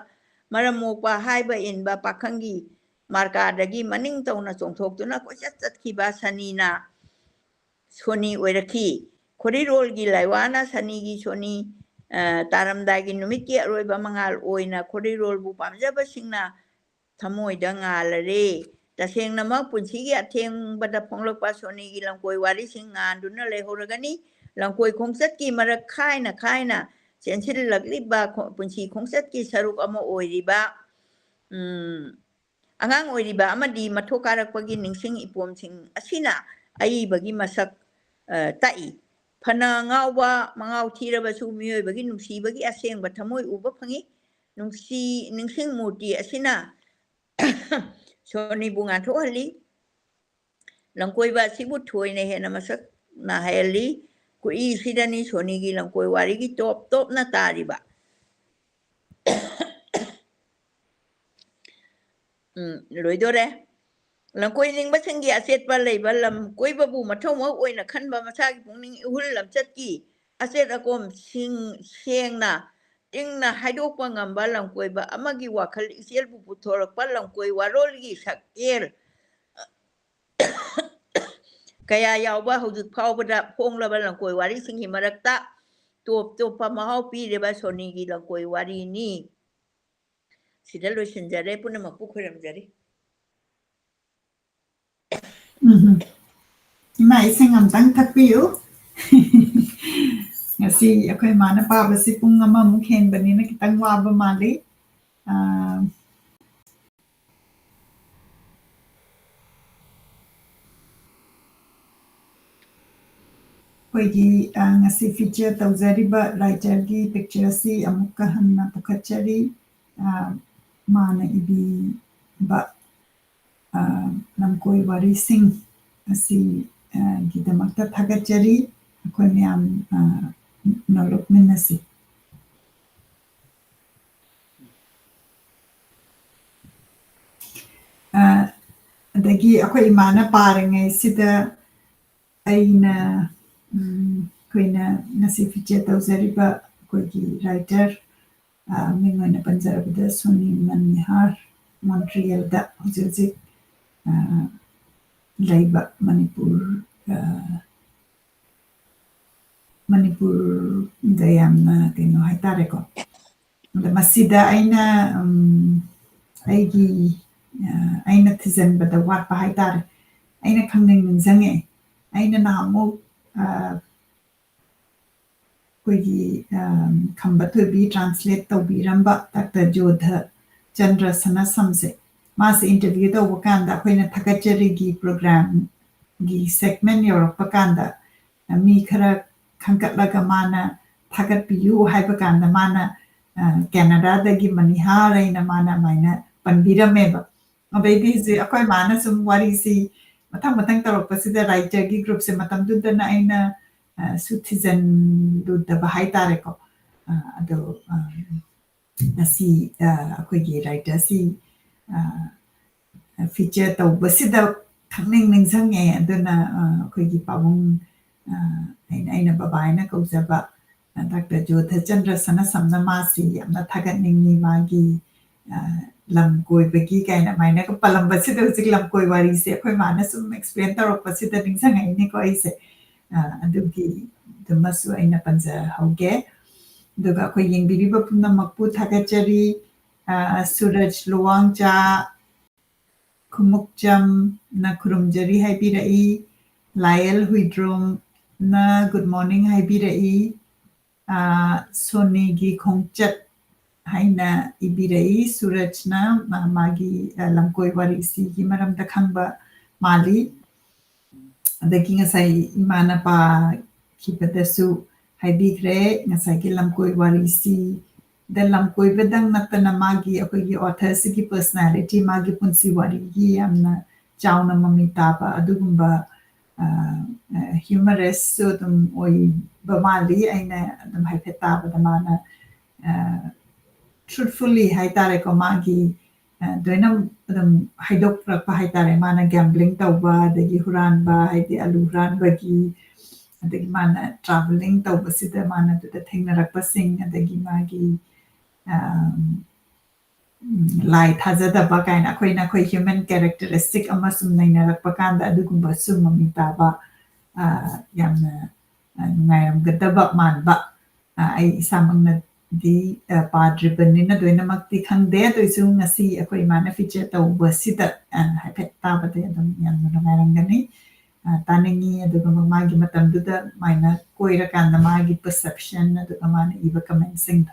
ꯃꯔꯝ ꯃꯣꯛꯄ, ꯍꯥꯏꯕ ꯏꯟꯕ ꯄꯥꯈꯪꯒꯤ ꯃꯥꯔꯀꯥꯗꯒꯤ ꯃꯅꯤꯡ ꯇꯧꯅ ꯆꯣꯡꯊꯣꯛꯇꯨꯅ ꯀꯣꯏꯆꯠ ꯆꯠꯈꯤꯕ ꯁꯅꯤꯅ ꯁꯣꯅꯤ ꯑꯣꯏꯔꯛꯈꯤ꯫ ꯈꯣꯔꯤꯔꯣꯜꯒꯤ ꯂꯥꯏꯋꯥꯅ ꯁꯅꯤꯒꯤ ꯁꯣꯅꯤ, ꯑ, ꯇꯥꯔꯝꯗꯥꯏꯒꯤ ꯅꯨꯃꯤꯠꯀꯤ ꯑꯔꯣꯏꯕ ꯃꯉꯥꯜ ꯑꯣꯏꯅ ꯈꯣꯔꯤꯔꯣꯜꯕꯨ ꯄꯥꯝꯖꯕꯁꯤꯡꯅ ꯊꯃꯣꯏꯗ ꯉꯥꯜꯂꯔꯦ꯫ ꯇꯁꯦꯡꯅꯃꯛ ꯄꯨꯟꯁꯤꯒꯤ ꯑꯊꯦꯡꯕꯗ ꯐꯣꯡꯂꯛꯄ ꯁꯣꯅꯤꯒꯤ ꯂꯝꯀꯣꯏ ꯋꯥꯔꯤꯁꯤꯡ ꯉꯥꯟꯗꯨꯅ ꯂꯩꯍꯧꯔꯒꯅꯤ꯫ ꯂꯝꯀꯣꯏ ꯈꯣꯡꯆꯠꯀꯤ ꯃꯔꯛ ꯈꯥꯏꯅ ꯈꯥꯏꯅ ꯆꯦꯟꯁꯤꯜꯂꯛꯂꯤꯕ ꯈꯣ-, ꯄꯨꯟꯁꯤ ꯈꯣꯡꯆꯠꯀꯤ ꯁꯔꯨꯛ ꯑꯃ ꯑꯣꯏꯔꯤꯕ, ꯎꯝ, ꯑꯉꯥꯡ ꯑꯣꯏꯔꯤꯕ ꯑꯃꯗꯤ ꯃꯊꯣꯛ ꯀꯥꯔꯛꯄꯒꯤ ꯅꯤꯡꯁꯤꯡ ꯏꯄꯣꯝꯁꯤꯡ ꯑꯁꯤꯅ ꯑꯏꯕꯒꯤ ꯃꯁꯛ, ꯑ, ꯇꯥꯛꯏ꯫ ꯐꯅ ꯉꯥꯎꯕ, ꯃꯉꯥꯎ ꯊꯤꯔꯕꯁꯨ ꯃꯤꯑꯣꯏꯕꯒꯤ ꯅꯨꯡꯁꯤꯕꯒꯤ ꯑꯁꯦꯡꯕ ꯊꯃꯣꯏ ꯎꯕ ꯐꯪꯏ꯫ ꯅꯨꯡꯁꯤ, ꯅꯤꯡꯁꯤꯡ ꯃꯨꯔꯇꯤ ꯑꯁꯤꯅ ꯁꯣꯅꯤꯕꯨ ꯉꯥꯟꯊꯣꯛꯍꯜꯂꯤ꯫ ꯂꯝꯀꯣꯏꯕ ꯑꯁꯤꯕꯨ ꯊꯣꯏꯅ ꯍꯦꯟꯅ ꯃꯁꯛ ꯅꯥꯍꯜꯂꯤ꯫ ꯈꯨꯏꯁꯤꯗꯅꯤ ꯁꯣꯅꯤꯒꯤ ꯂꯝꯀꯣꯏ ꯋꯥꯔꯤꯒꯤ ꯇꯣꯞ ꯇꯣꯞꯅ ꯇꯥꯔꯤꯕ꯫ ꯎꯝ, ꯂꯣꯏꯗꯣꯔꯦ꯫ ꯂꯝꯀꯣꯏꯅꯤꯡꯕꯁꯤꯡꯒꯤ ꯑꯆꯦꯠꯄ ꯂꯩꯕ ꯂꯝ ꯀꯣꯏꯕꯕꯨ ꯃꯊꯧ ꯃꯔꯨ ꯑꯣꯏꯅ ꯈꯟꯕ ꯃꯁꯥꯒꯤ ꯄꯨꯛꯅꯤꯡ ꯏꯍꯨꯜ ꯂꯝꯆꯠꯀꯤ ꯑꯆꯦꯠ ꯑꯀꯣꯝꯁꯤꯡ ꯁꯦꯡꯅ ꯇꯤꯡꯅ ꯍꯥꯏꯗꯣꯛꯄ ꯉꯝꯕ ꯂꯝꯀꯣꯏꯕ ꯑꯃꯒꯤ ꯋꯥꯈꯜ ꯏꯆꯦꯜꯕꯨ ꯄꯨꯊꯣꯔꯛꯄ ꯂꯝꯀꯣꯏ ꯋꯥꯔꯣꯜꯒꯤ ꯁꯛꯍꯦꯜ ꯀꯌꯥ ꯌꯥꯎꯕ ꯍꯧꯖꯤꯛ ꯐꯥꯎꯕꯗ ꯐꯣꯡꯂꯕ ꯂꯝꯀꯣꯏ ꯋꯥꯔꯤꯁꯤꯡꯒꯤ ꯃꯔꯛꯇ ꯇꯣꯞ ꯇꯣꯞꯄ ꯃꯍꯥꯎ ꯄꯤꯔꯤꯕ ꯁꯣꯅꯤꯒꯤ ꯂꯝꯀꯣꯏ ꯋꯥꯔꯤꯅꯤ꯫ ꯁꯤꯗ ꯂꯣꯏꯁꯤꯟꯖꯔꯦ꯫ ꯄꯨꯝꯅꯃꯛꯄꯨ ꯈꯣꯏꯔꯝꯖꯔꯤ꯫ ꯎꯝ꯫ ꯏꯃꯥ, ꯏꯁꯤꯡ ꯑꯝꯇꯪ ꯊꯛꯄꯤꯌꯨ꯫ ꯉꯁꯤ ꯑꯩꯈꯣꯏ ꯃꯥꯅ ꯄꯥꯕꯁꯤ ꯄꯨꯡ ꯑꯃꯃꯨꯛ ꯍꯦꯟꯕꯅꯤꯅ ꯈꯤꯇꯪ ꯋꯥꯕ ꯃꯥꯜꯂꯤ꯫ ꯑꯥ, ꯑꯩꯈꯣꯏꯒꯤ, ꯑ, ꯉꯁꯤ feature ꯇꯧꯖꯔꯤꯕ writerꯒꯤ picture ꯑꯁꯤ ꯑꯃꯨꯛꯀ ꯍꯟꯅ ꯄꯨꯈꯠꯆꯔꯤ꯫ ꯑ, ꯃꯥꯅ ꯏꯕꯤꯕ, ꯑ, ꯂꯝꯀꯣꯏ ꯋꯥꯔꯤꯁꯤꯡ ꯑꯁꯤ, ꯑ, ꯒꯤꯗꯃꯛꯇ ꯊꯥꯒꯠꯆꯔꯤ꯫ ꯑꯩꯈꯣꯏ ꯃꯌꯥꯝ, ꯑ, ꯅꯣꯂꯨꯛꯃꯤꯟꯅꯁꯤ꯫ ꯑ, ꯑꯗꯒꯤ ꯑꯩꯈꯣꯏ ꯏꯃꯥꯅ ꯄꯥꯔꯤꯉꯩꯁꯤꯗ ꯑꯩꯅ, ꯎꯝ, ꯑꯩꯈꯣꯏꯅ ꯉꯁꯤ feature ꯇꯧꯖꯔꯤꯕ ꯑꯩꯈꯣꯏꯒꯤ writer, ꯑ, ꯃꯤꯡ ꯑꯣꯏꯅ ꯄꯟꯖꯔꯕꯗ ꯁꯣꯅꯤ ꯃꯅꯤꯍꯥꯔ, ꯃꯣꯟꯇ꯭ꯔꯤꯌꯦꯜꯗ ꯍꯧꯖꯤꯛ ꯍꯧꯖꯤꯛ, ꯑ, ꯂꯩꯕ ꯃꯅꯤꯄꯨꯔ, ꯑ, ꯃꯅꯤꯄꯨꯔꯗ ꯌꯥꯝꯅ ꯀꯩꯅꯣ ꯍꯥꯏꯇꯥꯔꯦꯀꯣ꯫ ꯑꯗ ꯃꯁꯤꯗ ꯑꯩꯅ, ꯎꯝ, ꯑꯩꯒꯤ, ꯑ, ꯑꯩꯅ ꯊꯤꯖꯤꯟꯕꯗ ꯋꯥꯠꯄ ꯍꯥꯏꯇꯥꯔꯦ꯫ ꯑꯩꯅ ꯈꯪꯅꯤꯡ ꯅꯤꯡꯁꯤꯡꯉꯛꯑꯦ꯫ ꯑꯩꯅ ꯅꯍꯥꯟꯃꯨꯛ, ꯑ, ꯑꯩꯈꯣꯏꯒꯤ, ꯑ, ꯈꯝꯕ ꯊꯣꯏꯕꯤ translate ꯇꯧꯕꯤꯔꯝꯕ ꯗꯥꯛꯇꯔ ꯖꯣꯙ ꯆꯟꯗ꯭ꯔ ꯁꯅꯥꯁꯝꯁꯦ, ꯃꯥꯁꯦ interview ꯇꯧꯕ ꯀꯥꯟꯗ ꯑꯩꯈꯣꯏꯅ ꯊꯥꯒꯠꯆꯔꯤꯒꯤ programꯒꯤ segment ꯌꯧꯔꯛꯄ ꯀꯥꯟꯗ, ꯃꯤ ꯈꯔ ꯈꯟꯒꯠꯂꯒ ꯃꯥꯅ ꯊꯥꯒꯠꯄꯤꯌꯨ ꯍꯥꯏꯕ ꯀꯥꯟꯗ ꯃꯥꯅ, ꯑ, ꯀꯦꯅꯗꯥꯗꯒꯤ ꯃꯅꯤꯍꯥꯔ ꯍꯥꯏꯅ ꯃꯥꯅ ꯑꯗꯨꯃꯥꯏꯅ ꯄꯟꯕꯤꯔꯝꯃꯦꯕ꯫ ꯑꯗꯩꯗꯤ ꯍꯧꯖꯤꯛ ꯑꯩꯈꯣꯏ ꯃꯥꯅ ꯁꯨꯝ ꯋꯥꯔꯤꯁꯤ ꯃꯊꯪ ꯃꯊꯪ ꯇꯧꯔꯛꯄꯁꯤꯗ writerꯒꯤ groupꯁꯦ ꯃꯇꯝꯗꯨꯗꯅ ꯑꯩꯅ, ꯑ, ꯁꯨ ꯊꯤꯖꯤꯜꯂꯨꯗꯕ ꯍꯥꯏꯇꯥꯔꯦꯀꯣ꯫ ꯑ, ꯑꯗꯣ, ꯑ, ꯉꯁꯤ, ꯑ, ꯑꯩꯈꯣꯏꯒꯤ writerꯁꯤ, ꯑ, feature ꯇꯧꯕꯁꯤꯗ ꯈꯪꯅꯤꯡ ꯅꯤꯡꯁꯤꯡꯉꯦ꯫ ꯑꯗꯨꯅ, ꯑ, ꯑꯩꯈꯣꯏꯒꯤ ꯄꯥꯕꯨꯡ, ꯑ, ꯑꯩꯅ, ꯑꯩꯅ ꯕꯕꯥ ꯍꯥꯏꯅ ꯀꯧꯖꯕ, ꯑ, ꯗꯥꯛꯇꯔ ꯖꯣꯙꯆꯟꯗ꯭ꯔ ꯁꯅꯥꯁꯝꯅ ꯃꯥꯁꯤ ꯌꯥꯝꯅ ꯊꯥꯒꯠꯅꯤꯡꯉꯤ, ꯃꯥꯒꯤ, ꯑ, ꯂꯝ ꯀꯣꯏꯕꯒꯤ ꯀꯥꯏꯅ ꯑꯗꯨꯃꯥꯏꯅꯒ ꯄꯜꯂꯝꯕꯁꯤꯗ ꯍꯧꯖꯤꯛ ꯂꯝꯀꯣꯏ ꯋꯥꯔꯤꯁꯦ ꯑꯩꯈꯣꯏ ꯃꯥꯅ ꯁꯨꯝ explain ꯇꯧꯔꯛꯄꯁꯤꯗ ꯅꯤꯡꯁꯤꯡꯉꯛꯏꯅꯦꯀꯣ ꯑꯩꯁꯦ꯫ ꯑ, ꯑꯗꯨꯒꯤ, ꯑꯗꯨꯃꯁꯨ ꯑꯩꯅ ꯄꯟꯖꯍꯧꯒꯦ꯫ ꯑꯗꯨꯒ ꯑꯩꯈꯣꯏ ꯌꯦꯡꯕꯤꯔꯤꯕ ꯄꯨꯝꯅꯃꯛꯄꯨ ꯊꯥꯒꯠꯆꯔꯤ꯫ ꯑ, ꯁꯨꯔꯖ ꯂꯨꯋꯥꯡꯆꯥ, ꯈꯨꯃꯨꯛꯆꯝꯅ ꯈꯨꯔꯨꯝꯖꯔꯤ ꯍꯥꯏꯕꯤꯔꯛꯏ꯫ ꯂꯥꯏꯌꯦꯜ ꯍꯨꯏꯗ꯭ꯔꯣꯝꯅ good morning ꯍꯥꯏꯕꯤꯔꯛꯏ꯫ ꯑ, ꯁꯣꯅꯤꯒꯤ ꯈꯣꯡꯆꯠ ꯍꯥꯏꯅ ꯏꯕꯤꯔꯛꯏ꯫ ꯁꯨꯔꯖꯅ ꯃꯥ-, ꯃꯥꯒꯤ, ꯑ, ꯂꯝꯀꯣꯏ ꯋꯥꯔꯤꯁꯤꯒꯤ ꯃꯔꯝꯗ ꯈꯪꯕ ꯃꯥꯜꯂꯤ꯫ ꯑꯗꯒꯤ ꯉꯁꯥꯏ ꯏꯃꯥꯅ ꯄꯥꯈꯤꯕꯗꯁꯨ ꯍꯥꯏꯕꯤꯈ꯭ꯔꯦ, ꯉꯁꯥꯏꯒꯤ ꯂꯝꯀꯣꯏ ꯋꯥꯔꯤꯁꯤꯗ ꯂꯝꯀꯣꯏꯕꯗꯪ ꯅꯠꯇꯅ ꯃꯥꯒꯤ, ꯑꯩꯈꯣꯏꯒꯤ authorꯁꯤꯒꯤ personality, ꯃꯥꯒꯤ ꯄꯨꯟꯁꯤ ꯋꯥꯔꯤꯒꯤ ꯌꯥꯝꯅ ꯆꯥꯎꯅ ꯃꯃꯤ ꯇꯥꯕ ꯑꯗꯨꯒꯨꯝꯕ, ꯍ꯭ꯌꯨꯃꯔꯁꯁꯨ ꯑꯗꯨꯝ ꯑꯣꯏꯕ ꯃꯥꯜꯂꯤ꯫ ꯑꯩꯅ ꯑꯗꯨꯝ ꯍꯥꯏꯐꯦꯠ ꯇꯥꯕꯗ ꯃꯥꯅ ꯇ꯭ꯔꯨꯠꯐꯨꯜꯂꯤ ꯍꯥꯏꯇꯥꯔꯦꯀꯣ, ꯃꯥꯒꯤ ꯑ, ꯂꯣꯏꯅ ꯑꯗꯨꯝ ꯍꯥꯏꯗꯣꯛꯂꯛꯄ ꯍꯥꯏꯇꯥꯔꯦ꯫ ꯃꯥꯅ ꯒꯦꯝꯕ꯭ꯂꯤꯡ ꯇꯧꯕ, ꯑꯗꯒꯤ ꯍꯨꯔꯥꯟꯕ, ꯍꯥꯏꯗꯤ ꯑꯂꯨ ꯍꯨꯔꯥꯟꯕꯒꯤ, ꯑꯗꯒꯤ ꯃꯥꯅ ꯇ꯭ꯔꯥꯚꯦꯂꯤꯡ ꯇꯧꯕꯁꯤꯗ ꯃꯥꯅ ꯑꯗꯨꯗ ꯊꯦꯡꯅꯔꯛꯄꯁꯤꯡ, ꯑꯗꯒꯤ ꯃꯥꯒꯤ ꯑ, ꯎꯝ, ꯂꯥꯏ ꯊꯥꯖꯗꯕ ꯀꯥꯏꯅ ꯑꯩꯈꯣꯏꯅ ꯑꯩꯈꯣꯏ ꯍ꯭ꯌꯨꯃꯦꯟ ꯀꯦꯔꯦꯛꯇꯔꯤꯁꯇꯤꯛ ꯑꯃ ꯁꯨꯝ ꯅꯩꯅꯔꯛꯄ ꯀꯥꯟꯗ ꯑꯗꯨꯒꯨꯝꯕꯁꯨ ꯃꯃꯤ ꯇꯥꯕ, ꯑ, ꯌꯥꯝꯅ ꯑ, ꯅꯨꯡꯉꯥꯏꯔꯝꯒꯗꯕ ꯃꯥꯟꯕ꯫ ꯑ, ꯑꯩ ꯏꯁꯥꯃꯛꯅꯗꯤ ꯑ, ꯄꯥꯗ꯭ꯔꯤꯕꯅꯤꯅ ꯂꯣꯏꯅꯃꯛꯇꯤ ꯈꯪꯗꯦ꯫ ꯑꯗꯨ ꯑꯣꯏꯁꯨ ꯉꯁꯤ ꯑꯩꯈꯣꯏ ꯏꯃꯥꯅ ꯐꯤꯆꯔ ꯇꯧꯕꯁꯤꯗ ꯑ, ꯍꯥꯏꯐꯦꯠ ꯇꯥꯕꯗꯤ ꯑꯗꯨꯝ ꯌꯥꯝꯅ ꯅꯨꯡꯉꯥꯏꯔꯝꯒꯅꯤ꯫ ꯑ, ꯇꯥꯅꯤꯡꯉꯤ꯫ ꯑꯗꯨꯒ ꯃꯥꯒꯤ ꯃꯇꯝꯗꯨꯗ ꯃꯥꯏꯅ ꯀꯣꯏꯔꯀꯥꯟꯗ ꯃꯥꯒꯤ ꯄꯔꯁꯦꯞꯁꯟ, ꯑꯗꯨꯒ ꯃꯥꯅ ꯏꯕ ꯀꯃꯦꯟꯁꯤꯡꯗꯣ꯫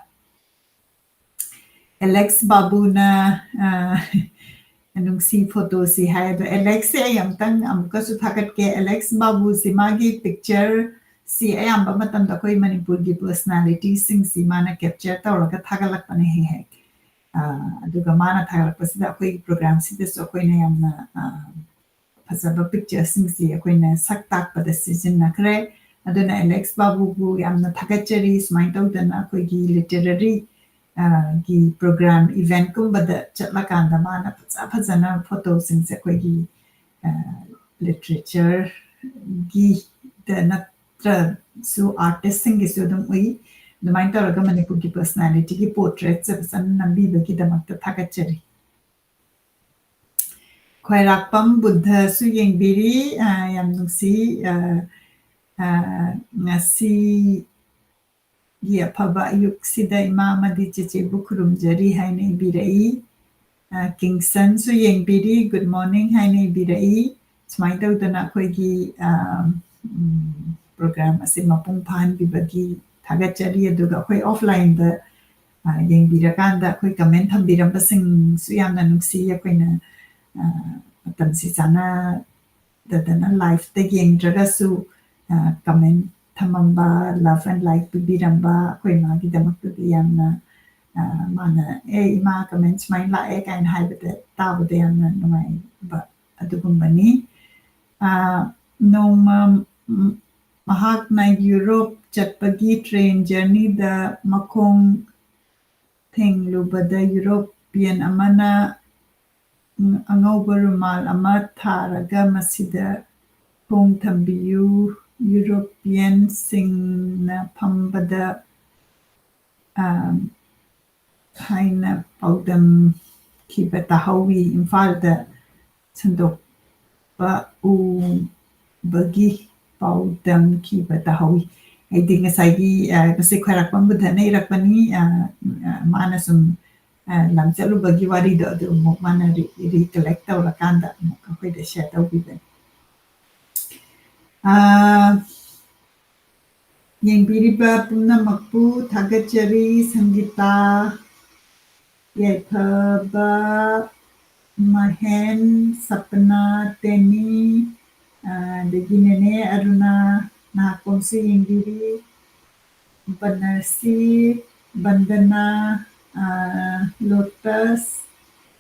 ꯑꯦꯂꯦꯛꯁ ꯕꯥꯕꯨꯅ ꯑ, ꯅꯨꯡꯁꯤ ꯐꯣꯇꯣꯁꯤ ꯍꯥꯏ꯫ ꯑꯗꯣ ꯑꯦꯂꯦꯛꯁꯁꯦ ꯑꯩ ꯑꯃꯨꯛꯇꯪ ꯑꯃꯨꯛꯀꯁꯨ ꯊꯥꯒꯠꯀꯦ꯫ ꯑꯦꯂꯦꯛꯁ ꯕꯥꯕꯨꯁꯤ ꯃꯥꯒꯤ ꯄꯤꯛꯆꯔꯁꯤ ꯑꯌꯥꯝꯕ ꯃꯇꯝꯗ ꯑꯩꯈꯣꯏ ꯃꯅꯤꯄꯨꯔꯒꯤ ꯄꯔꯁꯅꯥꯂꯤꯇꯤꯁꯤꯡꯁꯤ ꯃꯥꯅ ꯀꯦꯞꯆꯔ ꯇꯧꯔꯒ ꯊꯥꯒꯠꯂꯛꯄꯅꯦ ꯍꯦꯛ ꯍꯦꯛ꯫ ꯑ, ꯑꯗꯨꯒ ꯃꯥꯅ ꯊꯥꯒꯠꯂꯛꯄꯁꯤꯗ ꯑꯩꯈꯣꯏꯒꯤ ꯄ꯭ꯔꯣꯒ꯭ꯔꯥꯝꯁꯤꯗꯁꯨ ꯑꯩꯈꯣꯏꯅ ꯌꯥꯝꯅ ꯑ, ꯐꯖꯕ ꯄꯤꯛꯆꯔꯁꯤꯡꯁꯤ ꯑꯩꯈꯣꯏꯅ ꯁꯛ ꯇꯥꯛꯄꯗ ꯁꯤꯖꯤꯟꯅꯈ꯭ꯔꯦ꯫ ꯑꯗꯨꯅ ꯑꯦꯂꯦꯛꯁ ꯕꯥꯕꯨꯕꯨ ꯌꯥꯝꯅ ꯊꯥꯒꯠꯆꯔꯤ꯫ ꯁꯨꯃꯥꯏꯅ ꯇꯧꯗꯅ ꯑꯩꯈꯣꯏꯒꯤ ꯂꯤꯇꯔꯦꯔꯤ ꯒꯤ ꯄ꯭ꯔꯣꯒ꯭ꯔꯥꯝ ꯏꯚꯦꯟꯠꯀꯨꯝꯕꯗ ꯆꯠꯂꯀꯥꯟꯗ ꯃꯥꯅ ꯐꯖ ꯐꯖꯅ ꯐꯣꯇꯣꯁꯤꯡꯁꯦ ꯑꯩꯈꯣꯏꯒꯤ ꯂꯤꯇꯔꯦꯆꯔꯒꯤꯗ ꯅꯠꯇ꯭ꯔꯁꯨ ꯑꯥꯔꯇꯤꯁꯁꯤꯡꯒꯤꯁꯨ ꯑꯗꯨꯝ ꯎꯏ꯫ ꯑꯗꯨꯃꯥꯏꯅ ꯇꯧꯔꯒ ꯃꯅꯤꯄꯨꯔꯒꯤ ꯄꯔꯁꯅꯥꯂꯤꯇꯤꯒꯤ ꯄꯣꯔꯇ꯭ꯔꯦꯠꯁꯦ ꯐꯖꯅ ꯅꯝꯕꯤꯕꯒꯤꯗꯃꯛꯇ ꯊꯥꯒꯠꯆꯔꯤ꯫ ꯈ꯭ꯋꯥꯏꯔꯥꯛꯄꯝ ꯕꯨꯙꯁꯨ ꯌꯦꯡꯕꯤꯔꯤ꯫ ꯑ, ꯌꯥꯝ ꯅꯨꯡꯁꯤ꯫ ꯑ, ꯑ, ꯉꯁꯤꯒꯤ ꯑꯐꯕ ꯑꯌꯨꯛꯁꯤꯗ ꯏꯃꯥ ꯑꯃꯗꯤ ꯆꯦꯆꯦꯕꯨ ꯈꯨꯔꯨꯝꯖꯔꯤ ꯍꯥꯏꯅ ꯏꯕꯤꯔꯛꯏ꯫ ꯑ, ꯀꯤꯡꯁꯟꯁꯨ ꯌꯦꯡꯕꯤꯔꯤ, ꯒꯨꯗ ꯃꯣꯔꯅꯤꯡ ꯍꯥꯏꯅ ꯏꯕꯤꯔꯛꯏ꯫ ꯁꯨꯃꯥꯏꯅ ꯇꯧꯗꯅ ꯑꯩꯈꯣꯏꯒꯤ, ꯑ, ꯎꯝ, ꯄ꯭ꯔꯣꯒ꯭ꯔꯥꯝ ꯑꯁꯤ ꯃꯄꯨꯡ ꯐꯥꯍꯟꯕꯤꯕꯒꯤ ꯊꯥꯒꯠꯆꯔꯤ꯫ ꯑꯗꯨꯒ ꯑꯩꯈꯣꯏ ꯑꯣꯐꯂꯥꯏꯟꯗ ꯑ, ꯌꯦꯡꯕꯤꯔꯀꯥꯟꯗ ꯑꯩꯈꯣꯏ ꯀꯃꯦꯟ ꯊꯝꯕꯤꯔꯝꯕꯁꯤꯡꯁꯨ ꯌꯥꯝꯅ ꯅꯨꯡꯁꯤ꯫ ꯑꯩꯈꯣꯏꯅ, ꯑ, ꯃꯇꯝꯁꯤ ꯆꯥꯟꯅꯗꯗꯅ ꯂꯥꯏꯐꯇ ꯌꯦꯡꯗ꯭ꯔꯒꯁꯨ, ꯑ, ꯀꯃꯦꯟ ꯊꯝꯃꯝꯕ, ꯂꯚ ꯑꯦꯟ ꯂꯥꯏꯛ ꯄꯤꯕꯤꯔꯝꯕ ꯑꯩꯈꯣꯏ ꯏꯃꯥꯒꯤꯗꯃꯛꯇꯗꯤ ꯌꯥꯝꯅ, ꯑ, ꯃꯥꯅ, "ꯑꯦ, ꯏꯃꯥ, ꯀꯃꯦꯟ ꯁꯨꯃꯥꯏꯅ ꯂꯥꯛꯑꯦ" ꯀꯥꯏꯅ ꯍꯥꯏꯕꯗ ꯇꯥꯕꯗ ꯌꯥꯝꯅ ꯅꯨꯡꯉꯥꯏꯕ ꯑꯗꯨꯒꯨꯝꯕꯅꯤ꯫ ꯑ, ꯅꯣꯡꯃ ꯃꯍꯥꯛꯅ ꯌꯨꯔꯣꯞ ꯆꯠꯄꯒꯤ ꯇ꯭ꯔꯦꯟ ꯖꯔꯅꯤꯗ ꯃꯈꯣꯡ ꯊꯦꯡꯂꯨꯕꯗ ꯌꯨꯔꯣꯄꯤꯌꯟ ꯑꯃꯅ ꯑꯉꯧꯕ ꯔꯨꯃꯥꯜ ꯑꯃ ꯊꯥꯔꯒ ꯃꯁꯤꯗ ꯈꯣꯡ ꯊꯝꯕꯤꯌꯨ, ꯌꯨꯔꯣꯄꯤꯌꯟꯁꯤꯡꯅ ꯐꯝꯕꯗ ꯍꯥꯏꯅ ꯄꯥꯎꯗꯝꯈꯤꯕ ꯇꯥꯍꯧꯋꯤ꯫ ꯏꯝꯐꯥꯜꯗ ꯁꯟꯗꯣꯛꯄ ꯎꯕꯒꯤ ꯄꯥꯎꯗꯝꯈꯤꯕ ꯇꯥꯍꯧꯋꯤ꯫ ꯑꯩꯗꯤ ꯉꯁꯥꯏꯒꯤ ꯉꯁꯤ ꯈ꯭ꯋꯥꯏꯔꯥꯛꯄꯝ ꯕꯨꯙꯅ ꯏꯔꯛꯄꯅꯤ꯫ ꯃꯥꯅ ꯁꯨꯝ ꯂꯝ ꯆꯠꯂꯨꯕꯒꯤ ꯋꯥꯔꯤꯗꯣ ꯑꯗꯨ ꯑꯃꯨꯛ ꯃꯥꯅ recollect ꯇꯧꯔꯀꯥꯟꯗ ꯑꯃꯨꯛ ꯑꯩꯈꯣꯏꯗ share ꯇꯧꯕꯤꯕꯅꯤ꯫ ꯌꯦꯡꯕꯤꯔꯤꯕ ꯄꯨꯝꯅꯃꯛꯄꯨ ꯊꯥꯒꯠꯆꯔꯤ꯫ ꯁꯪꯒꯤꯇꯥ, ꯌꯥꯏꯐꯕ, ꯃꯍꯦꯟ, ꯁꯄꯅꯥ, ꯇꯦꯅꯤ, ꯑꯗꯒꯤ ꯅꯦꯅꯦ ꯑꯔꯨꯅꯥ, ꯅꯍꯥꯛꯀꯣꯝꯁꯨ ꯌꯦꯡꯕꯤꯔꯤ꯫ ꯕꯅꯔꯁꯤ, ꯕꯟꯗꯅꯥ, ꯂꯣꯇꯁ,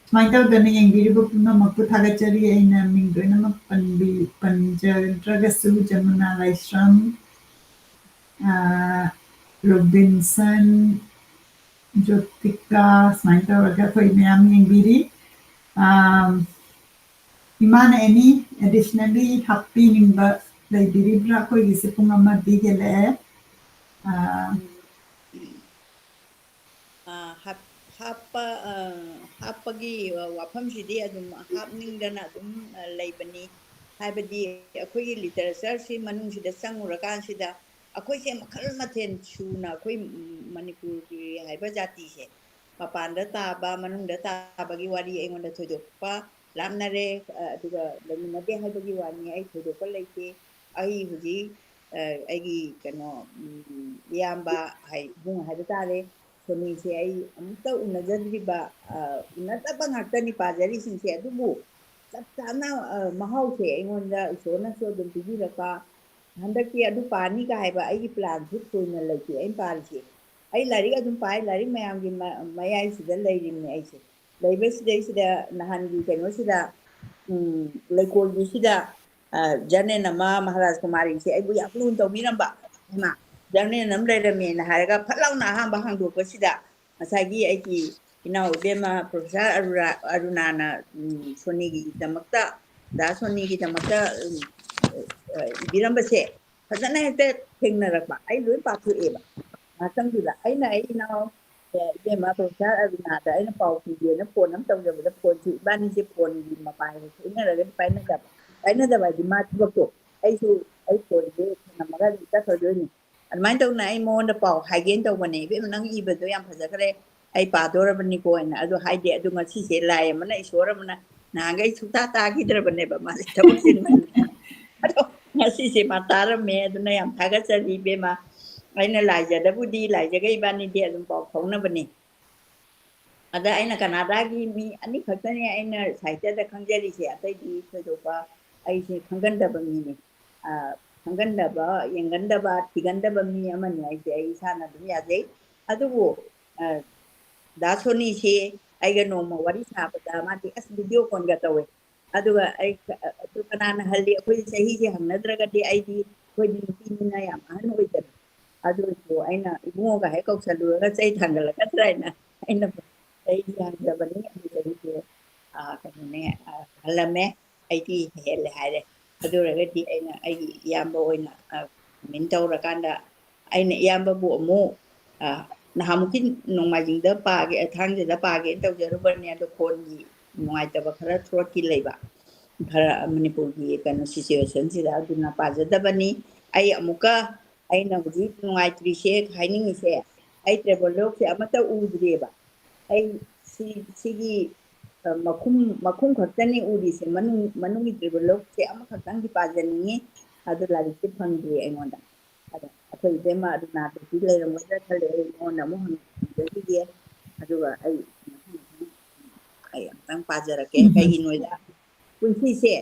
ꯁꯨꯃꯥꯏꯅ ꯇꯧꯗꯅ ꯌꯦꯡꯕꯤꯔꯤꯕ ꯄꯨꯝꯅꯃꯛꯄꯨ ꯊꯥꯒꯠꯆꯔꯤ꯫ ꯑꯩꯅ ꯃꯤꯡ ꯂꯣꯏꯅꯃꯛ ꯄꯟꯕꯤ-, ꯄꯟꯖꯗ꯭ꯔꯒꯁꯨ ꯖꯃꯨꯅꯥ ꯂꯥꯏꯁ꯭ꯔꯝ, ꯔꯣꯕꯤꯟꯁꯟ, ꯖꯣꯇꯤꯀꯥ, ꯁꯨꯃꯥꯏꯅ ꯇꯧꯔꯒ ꯑꯩꯈꯣꯏ ꯃꯌꯥꯝ ꯌꯦꯡꯕꯤꯔꯤ꯫ ꯏꯃꯥꯅ any additionally ꯍꯥꯞꯄꯤꯅꯤꯡꯕ ꯂꯩꯕꯤꯔꯤꯕ꯭ꯔꯥ? ꯑꯩꯈꯣꯏꯒꯤꯁꯦ ꯄꯨꯡ ꯑꯃꯗꯤ ꯍꯦꯜꯂꯛꯑꯦ꯫ ꯍꯥꯞꯄ ꯍꯥꯞꯄꯒꯤ ꯋꯥꯐꯝꯁꯤꯗꯤ ꯑꯗꯨꯝ ꯍꯥꯞꯅꯤꯡꯗꯅ ꯑꯗꯨꯝ ꯂꯩꯕꯅꯤ꯫ ꯍꯥꯏꯕꯗꯤ ꯑꯩꯈꯣꯏꯒꯤ literature ꯁꯤ ꯃꯅꯨꯡꯁꯤꯗ ꯆꯪꯉꯨꯔꯀꯥꯟꯁꯤꯗ ꯑꯩꯈꯣꯏꯁꯦ ꯃꯈꯜ ꯃꯊꯦꯜ ꯁꯨꯅ ꯑꯩꯈꯣꯏ ꯃꯅꯤꯄꯨꯔꯒꯤ ꯍꯥꯏꯕ ꯖꯥꯇꯤꯁꯦ ꯃꯄꯥꯟꯗ ꯇꯥꯕ, ꯃꯅꯨꯡꯗ ꯇꯥꯕꯒꯤ ꯋꯥꯔꯤ ꯑꯩꯉꯣꯟꯗ ꯊꯣꯏꯗꯣꯛꯄ ꯂꯥꯞꯅꯔꯦ, ꯑꯗꯨꯒ ꯂꯩꯃꯤꯟꯅꯗꯦ ꯍꯥꯏꯕꯒꯤ ꯋꯥꯅꯤ꯫ ꯑꯩ ꯊꯣꯏꯗꯣꯛꯄ ꯂꯩꯇꯦ꯫ ꯑꯩ ꯍꯧꯖꯤꯛ ꯑꯩꯒꯤ ꯀꯩꯅꯣ ꯏꯌꯥꯝꯕ ꯏꯕꯨꯡ ꯍꯥꯏꯕ ꯇꯥꯔꯦ, ꯁꯣꯅꯤꯁꯦ ꯑꯩ ꯑꯃꯨꯛꯇ ꯎꯅꯖꯗ꯭ꯔꯤꯕ, ꯎꯅꯗꯕ ꯉꯥꯛꯇꯅꯤ ꯄꯥꯖꯔꯤꯁꯤꯡꯁꯦ꯫ ꯑꯗꯨꯕꯨ ꯆꯞ ꯆꯥꯅ ꯃꯍꯥꯎꯁꯦ ꯑꯩꯉꯣꯟꯗ ꯏꯁꯣꯔꯅꯁꯨ ꯑꯗꯨꯝ ꯄꯤꯕꯤꯔꯛꯄ꯫ ꯍꯟꯗꯛꯇꯤ ꯑꯗꯨ ꯄꯥꯅꯤꯒ ꯍꯥꯏꯕ ꯑꯩꯒꯤ plan ꯁꯤ ꯊꯣꯏꯅ ꯂꯩꯇꯦ ꯑꯩꯅ ꯄꯥꯔꯤꯁꯦ꯫ ꯑꯩ ꯂꯥꯏꯔꯤꯛ ꯑꯗꯨꯝ ꯄꯥꯏ, ꯂꯥꯏꯔꯤꯛ ꯃꯌꯥꯝꯒꯤ ꯃꯌꯥꯏꯁꯤꯗ ꯂꯩꯔꯤꯕꯅꯤ ꯑꯩꯁꯦ꯫ ꯂꯩꯕꯁꯤꯗꯩꯁꯤꯗ ꯅꯍꯥꯟꯒꯤ ꯀꯩꯅꯣꯁꯤꯗ, ꯂꯩꯀꯣꯜꯒꯤꯁꯤꯗ ꯖꯔꯅꯦꯜ ꯑꯃ ꯃꯍꯥꯔꯥꯖ ꯀꯨꯃꯥꯔꯤꯁꯦ ꯑꯩꯕꯨ ꯌꯥꯝ ꯂꯨꯅ ꯇꯧꯕꯤꯔꯝꯕ, ꯏꯃꯥ, ꯖꯔꯅꯦꯜ ꯑꯃ ꯂꯩꯔꯝꯃꯦꯅ ꯍꯥꯏꯔꯒ ꯐꯠ ꯂꯥꯎꯅ ꯑꯍꯥꯟꯕ ꯍꯥꯡꯗꯣꯛꯄꯁꯤꯗ ꯉꯁꯥꯏꯒꯤ ꯑꯩꯒꯤ ꯏꯅꯥꯎ ꯏꯕꯦꯝꯃ ꯄ꯭ꯔꯣꯐꯦꯁꯥꯔ ꯑꯔꯨꯔꯥ-, ꯑꯔꯨꯅꯥꯅ, ꯎꯝ, ꯁꯣꯅꯤꯒꯤꯗꯃꯛꯇ, ꯗꯥ ꯁꯣꯅꯤꯒꯤꯗꯃꯛꯇ, ꯎꯝ, ꯑ, ꯏꯕꯤꯔꯝꯕꯁꯦ ꯐꯖꯅ ꯍꯦꯛꯇ ꯊꯦꯡꯅꯔꯛꯄ꯫ ꯑꯩ ꯂꯣꯏ ꯄꯥꯊꯣꯛꯑꯦꯕ꯫ ꯉꯥꯛꯇꯪꯗꯨꯗ ꯑꯩꯅ ꯑꯩ ꯏꯅꯥꯎ, ꯑꯦ, ꯏꯕꯦꯝꯃ ꯄ꯭ꯔꯣꯐꯦꯁꯥꯔ ꯑꯔꯨꯅꯥꯗ ꯑꯩꯅ ꯄꯥꯎ ꯄꯤꯒꯦꯅ ꯐꯣꯟ ꯑꯃ ꯇꯧꯖꯕꯗ ꯐꯣꯟꯁꯤ ꯏꯕꯥꯅꯤꯁꯦ ꯐꯣꯟꯒꯤ ꯃꯄꯥꯟ ꯁꯣꯏꯅꯔꯒꯗꯤ ꯄꯥꯏꯅꯗꯕ꯫ ꯄꯥꯏꯅꯗꯕ ꯍꯥꯏꯗꯤ ꯃꯥ ꯊꯕꯛꯇꯣ, ꯑꯩꯁꯨ ꯑꯩ ꯐꯣꯟꯁꯦ ꯊꯝꯃꯒ ꯑꯗꯨꯝ ꯆꯠꯈ꯭ꯔꯗꯣꯏꯅꯤ꯫ ꯑꯗꯨꯃꯥꯏꯅ ꯇꯧꯅ ꯑꯩ ꯃꯉꯣꯟꯗ ꯄꯥꯎ ꯍꯥꯏꯒꯦꯅ ꯇꯧꯕꯅꯦ, "ꯏꯕꯦꯝꯃ, ꯅꯪ ꯏꯕꯗꯣ ꯌꯥꯝ ꯐꯖꯈ꯭ꯔꯦ, ꯑꯩ ꯄꯥꯗꯣꯔꯕꯅꯤꯀꯣ" ꯍꯥꯏꯅ꯫ ꯑꯗꯨ ꯍꯥꯏꯗꯦ꯫ ꯑꯗꯨ ꯉꯁꯤꯁꯦ ꯂꯥꯏ ꯑꯃꯅ, ꯏꯁꯣꯔ ꯑꯃꯅ, ꯅꯍꯥꯟꯈꯩ ꯁꯨꯡꯇꯥ ꯇꯥꯈꯤꯗ꯭ꯔꯕꯅꯦꯕ ꯃꯥꯁꯦ ꯊꯕꯛ ꯆꯤꯟꯃꯟꯗꯅ꯫ ꯑꯗꯣ ꯉꯁꯤꯁꯦ ꯃꯥ ꯇꯥꯔꯝꯃꯦ꯫ ꯑꯗꯨꯅ ꯌꯥꯝ ꯊꯥꯒꯠꯆꯔꯤ ꯏꯕꯦꯝꯃ꯫ ꯑꯩꯅ ꯂꯥꯏꯖꯗꯕꯨꯗꯤ, ꯂꯥꯏꯖꯒ ꯏꯕꯥꯅꯤꯗꯤ ꯑꯗꯨꯝ ꯄꯥꯎ ꯐꯥꯎꯅꯕꯅꯦ꯫ ꯑꯗ ꯑꯩꯅ ꯀꯅꯥꯗꯥꯒꯤ ꯃꯤ ꯑꯅꯤꯈꯛꯇꯅꯦ ꯑꯩꯅ ꯁꯥꯍꯤꯇ꯭ꯌꯗ ꯈꯪꯖꯔꯤꯁꯦ, ꯑꯇꯩꯗꯤ ꯊꯣꯏꯗꯣꯛꯄ ꯑꯩꯁꯦ ꯈꯪꯒꯟꯗꯕ ꯃꯤꯅꯦ꯫ ꯑ, ꯈꯪꯒꯟꯗꯕ, ꯌꯦꯡꯒꯟꯗꯕ, ꯊꯤꯒꯟꯗꯕ ꯃꯤ ꯑꯃꯅꯤ ꯍꯥꯏꯁꯦ ꯑꯩ ꯏꯁꯥꯅ ꯑꯗꯨꯝ ꯌꯥꯖꯩ꯫ ꯑꯗꯨꯕꯨ, ꯑ, ꯗꯥ ꯁꯣꯅꯤꯁꯤ ꯑꯩꯒ ꯅꯣꯡꯃ ꯋꯥꯔꯤ ꯁꯥꯕꯗ ꯃꯥꯗꯤ ꯑꯁ video callꯒ ꯇꯧꯋꯦ꯫ ꯑꯗꯨꯒ ꯑꯩ, ꯑꯗꯨ ꯀꯅꯥꯅ ꯍꯜꯂꯤ? ꯑꯩꯈꯣꯏ ꯆꯍꯤꯁꯦ ꯍꯪꯅꯗ꯭ꯔꯒꯗꯤ ꯑꯩꯗꯤ, ꯑꯩꯈꯣꯏꯗꯤ ꯅꯨꯄꯤꯅꯤꯅ ꯌꯥꯝ ꯑꯍꯟ ꯑꯣꯏꯗꯅ꯫ ꯑꯗꯨꯁꯨ ꯑꯩꯅ ꯏꯕꯨꯡꯉꯣꯒ ꯍꯦꯛ ꯀꯧꯁꯜꯂꯨꯔꯒ ꯆꯩ ꯊꯥꯡꯒꯠꯂꯛꯀꯗ꯭ꯔꯥ ꯍꯥꯏꯅ ꯑꯩꯅ ꯆꯍꯤꯗꯤ ꯍꯪꯗꯕꯅꯤ꯫ ꯑꯗꯨ ꯆꯍꯤꯁꯦ, ꯑ, ꯀꯩꯅꯣꯅꯦ, ꯑ, ꯍꯜꯂꯝꯃꯦ꯫ ꯑꯩꯗꯤ ꯍꯦꯜꯂꯦ ꯍꯥꯏꯔꯦ꯫ ꯑꯗꯨ ꯑꯣꯏꯔꯒꯗꯤ ꯑꯩꯅ ꯑꯩꯒꯤ ꯏꯌꯥꯝꯕ ꯑꯣꯏꯅ, ꯑ, comment ꯇꯧꯔꯀꯥꯟꯗ ꯑꯩꯅ ꯏꯌꯥꯝꯕꯕꯨ ꯑꯃꯨꯛ, ꯑ, ꯅꯍꯥꯟꯃꯨꯛꯀꯤ ꯅꯣꯡꯃꯥꯏꯖꯤꯡꯗ ꯄꯥꯒꯦ, ꯊꯥꯡꯖꯗ ꯄꯥꯒꯦꯅ ꯇꯧꯖꯔꯨꯕꯅꯦ, ꯑꯗꯣ ꯐꯣꯟꯒꯤ ꯅꯨꯡꯉꯥꯏꯇꯕ ꯈꯔ, throatꯀꯤ ꯂꯩꯕ ꯈꯔ, ꯃꯅꯤꯄꯨꯔꯒꯤ ꯀꯩꯅꯣ situationꯁꯤꯗ, ꯑꯗꯨꯅ ꯄꯥꯖꯗꯕꯅꯤ꯫ ꯑꯩ ꯑꯃꯨꯛꯀ, ꯑꯩꯅ ꯍꯧꯖꯤꯛ ꯅꯨꯡꯉꯥꯏꯇ꯭ꯔꯤꯁꯦ, ꯍꯥꯏꯅꯤꯡꯉꯤꯁꯦ, ꯑꯩ travelogueꯁꯦ ꯑꯃꯠꯇ ꯎꯗ꯭ꯔꯤꯑꯕ꯫ ꯑꯩ ꯁꯤ, ꯁꯤꯒꯤ, ꯑ, ꯃꯈꯨꯝ, ꯃꯈꯨꯝ ꯈꯛꯇꯅꯤ ꯎꯔꯤꯁꯦ, ꯃꯅꯨꯡ, ꯃꯅꯨꯡꯒꯤ travelogueꯁꯦ ꯑꯃꯈꯛꯇꯪꯗꯤ ꯄꯥꯖꯅꯤꯡꯉꯤ, ꯑꯗꯨ ꯂꯥꯏꯔꯤꯛꯁꯦ ꯐꯪꯗ꯭ꯔꯤ ꯑꯩꯉꯣꯟꯗ꯫ ꯑꯗ ꯑꯩꯈꯣꯏ ꯏꯕꯦꯝꯃ ꯑꯔꯨꯅꯥꯗꯨꯗꯤ ꯂꯩꯔꯝꯒꯗ꯭ꯔꯥ ꯈꯜꯂꯦ, ꯑꯩ ꯃꯉꯣꯟꯗ ꯑꯃꯨꯛ ꯍꯪꯖꯈꯤꯒꯦ꯫ ꯑꯗꯨꯒ ꯑꯩ ꯃꯊꯪ ꯃꯊꯪ ꯑꯩ ꯑꯃꯨꯛꯇꯪ ꯄꯥꯖꯔꯛꯀꯦ꯫ ꯎꯝ꯫ ꯀꯩꯒꯤꯅꯣꯗ ꯄꯨꯟꯁꯤꯁꯦ,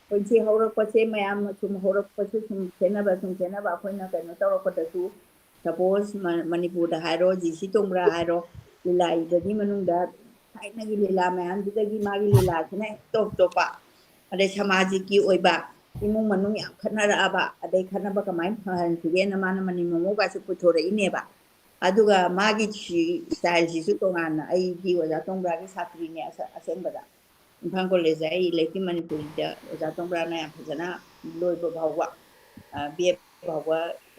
ꯄꯨꯟꯁꯤ ꯍꯧꯔꯛꯄꯁꯦ ꯃꯌꯥꯝ ꯁꯨꯝ ꯍꯧꯔꯛꯄꯁꯦ ꯁꯨꯝ ꯈꯦꯠꯅꯕ, ꯁꯨꯝ ꯈꯦꯠꯅꯕ, ꯑꯩꯈꯣꯏꯅ ꯀꯩꯅꯣ ꯇꯧꯔꯛꯄꯗꯁꯨ, suppose ꯃ-, ꯃꯅꯤꯄꯨꯔꯗ ꯍꯥꯏꯔꯣ, ꯖꯤ ꯁꯤ ꯇꯣꯡꯕ꯭ꯔꯥ ꯍꯥꯏꯔꯣ, ꯂꯤꯂꯥ ꯏꯕꯒꯤ ꯃꯅꯨꯡꯗ ꯊꯥꯏꯅꯒꯤ ꯂꯤꯂꯥ ꯃꯌꯥꯝꯗꯨꯗꯒꯤ ꯃꯥꯒꯤ ꯂꯤꯂꯥꯁꯤꯅ ꯍꯦꯛ ꯇꯣꯞ ꯇꯣꯞꯄ꯫ ꯑꯗꯩ ꯁꯃꯥꯖꯤꯛꯀꯤ ꯑꯣꯏꯕ, ꯏꯃꯨꯡ ꯃꯅꯨꯡ ꯌꯥꯝ ꯈꯠꯅꯔꯛꯑꯕ, ꯑꯗꯩ ꯈꯠꯅꯕ ꯀꯃꯥꯏꯅ ꯐꯍꯟꯁꯤꯒꯦꯅ ꯃꯥꯅ ꯃꯅꯤ ꯃꯣꯃꯣꯒꯁꯨ ꯄꯨꯊꯣꯔꯛꯏꯅꯦꯕ꯫ ꯑꯗꯨꯒ ꯃꯥꯒꯤ ꯁꯤ ꯁ꯭ꯇꯥꯏꯜꯁꯤꯁꯨ ꯇꯣꯉꯥꯟꯅ, ꯑꯩꯗꯤ ꯑꯣꯖꯥ ꯇꯣꯡꯕ꯭ꯔꯥꯒꯤ ꯁꯥꯇ꯭ꯔꯤꯅꯦ ꯑꯁ-, ꯑꯁꯦꯡꯕꯗ꯫ ꯏꯝꯐꯥꯜ ꯀꯣꯂꯦꯖꯇ ꯑꯩ ꯂꯩꯇꯦ, ꯃꯅꯤꯄꯨꯔꯤꯗ ꯑꯣꯖꯥ ꯇꯣꯡꯕ꯭ꯔꯥꯅ ꯌꯥꯝ ꯐꯖꯅ ꯂꯣꯏꯕ ꯐꯥꯎꯕ, ꯑ, ꯕꯤ ꯑꯦ ꯐꯥꯎꯕ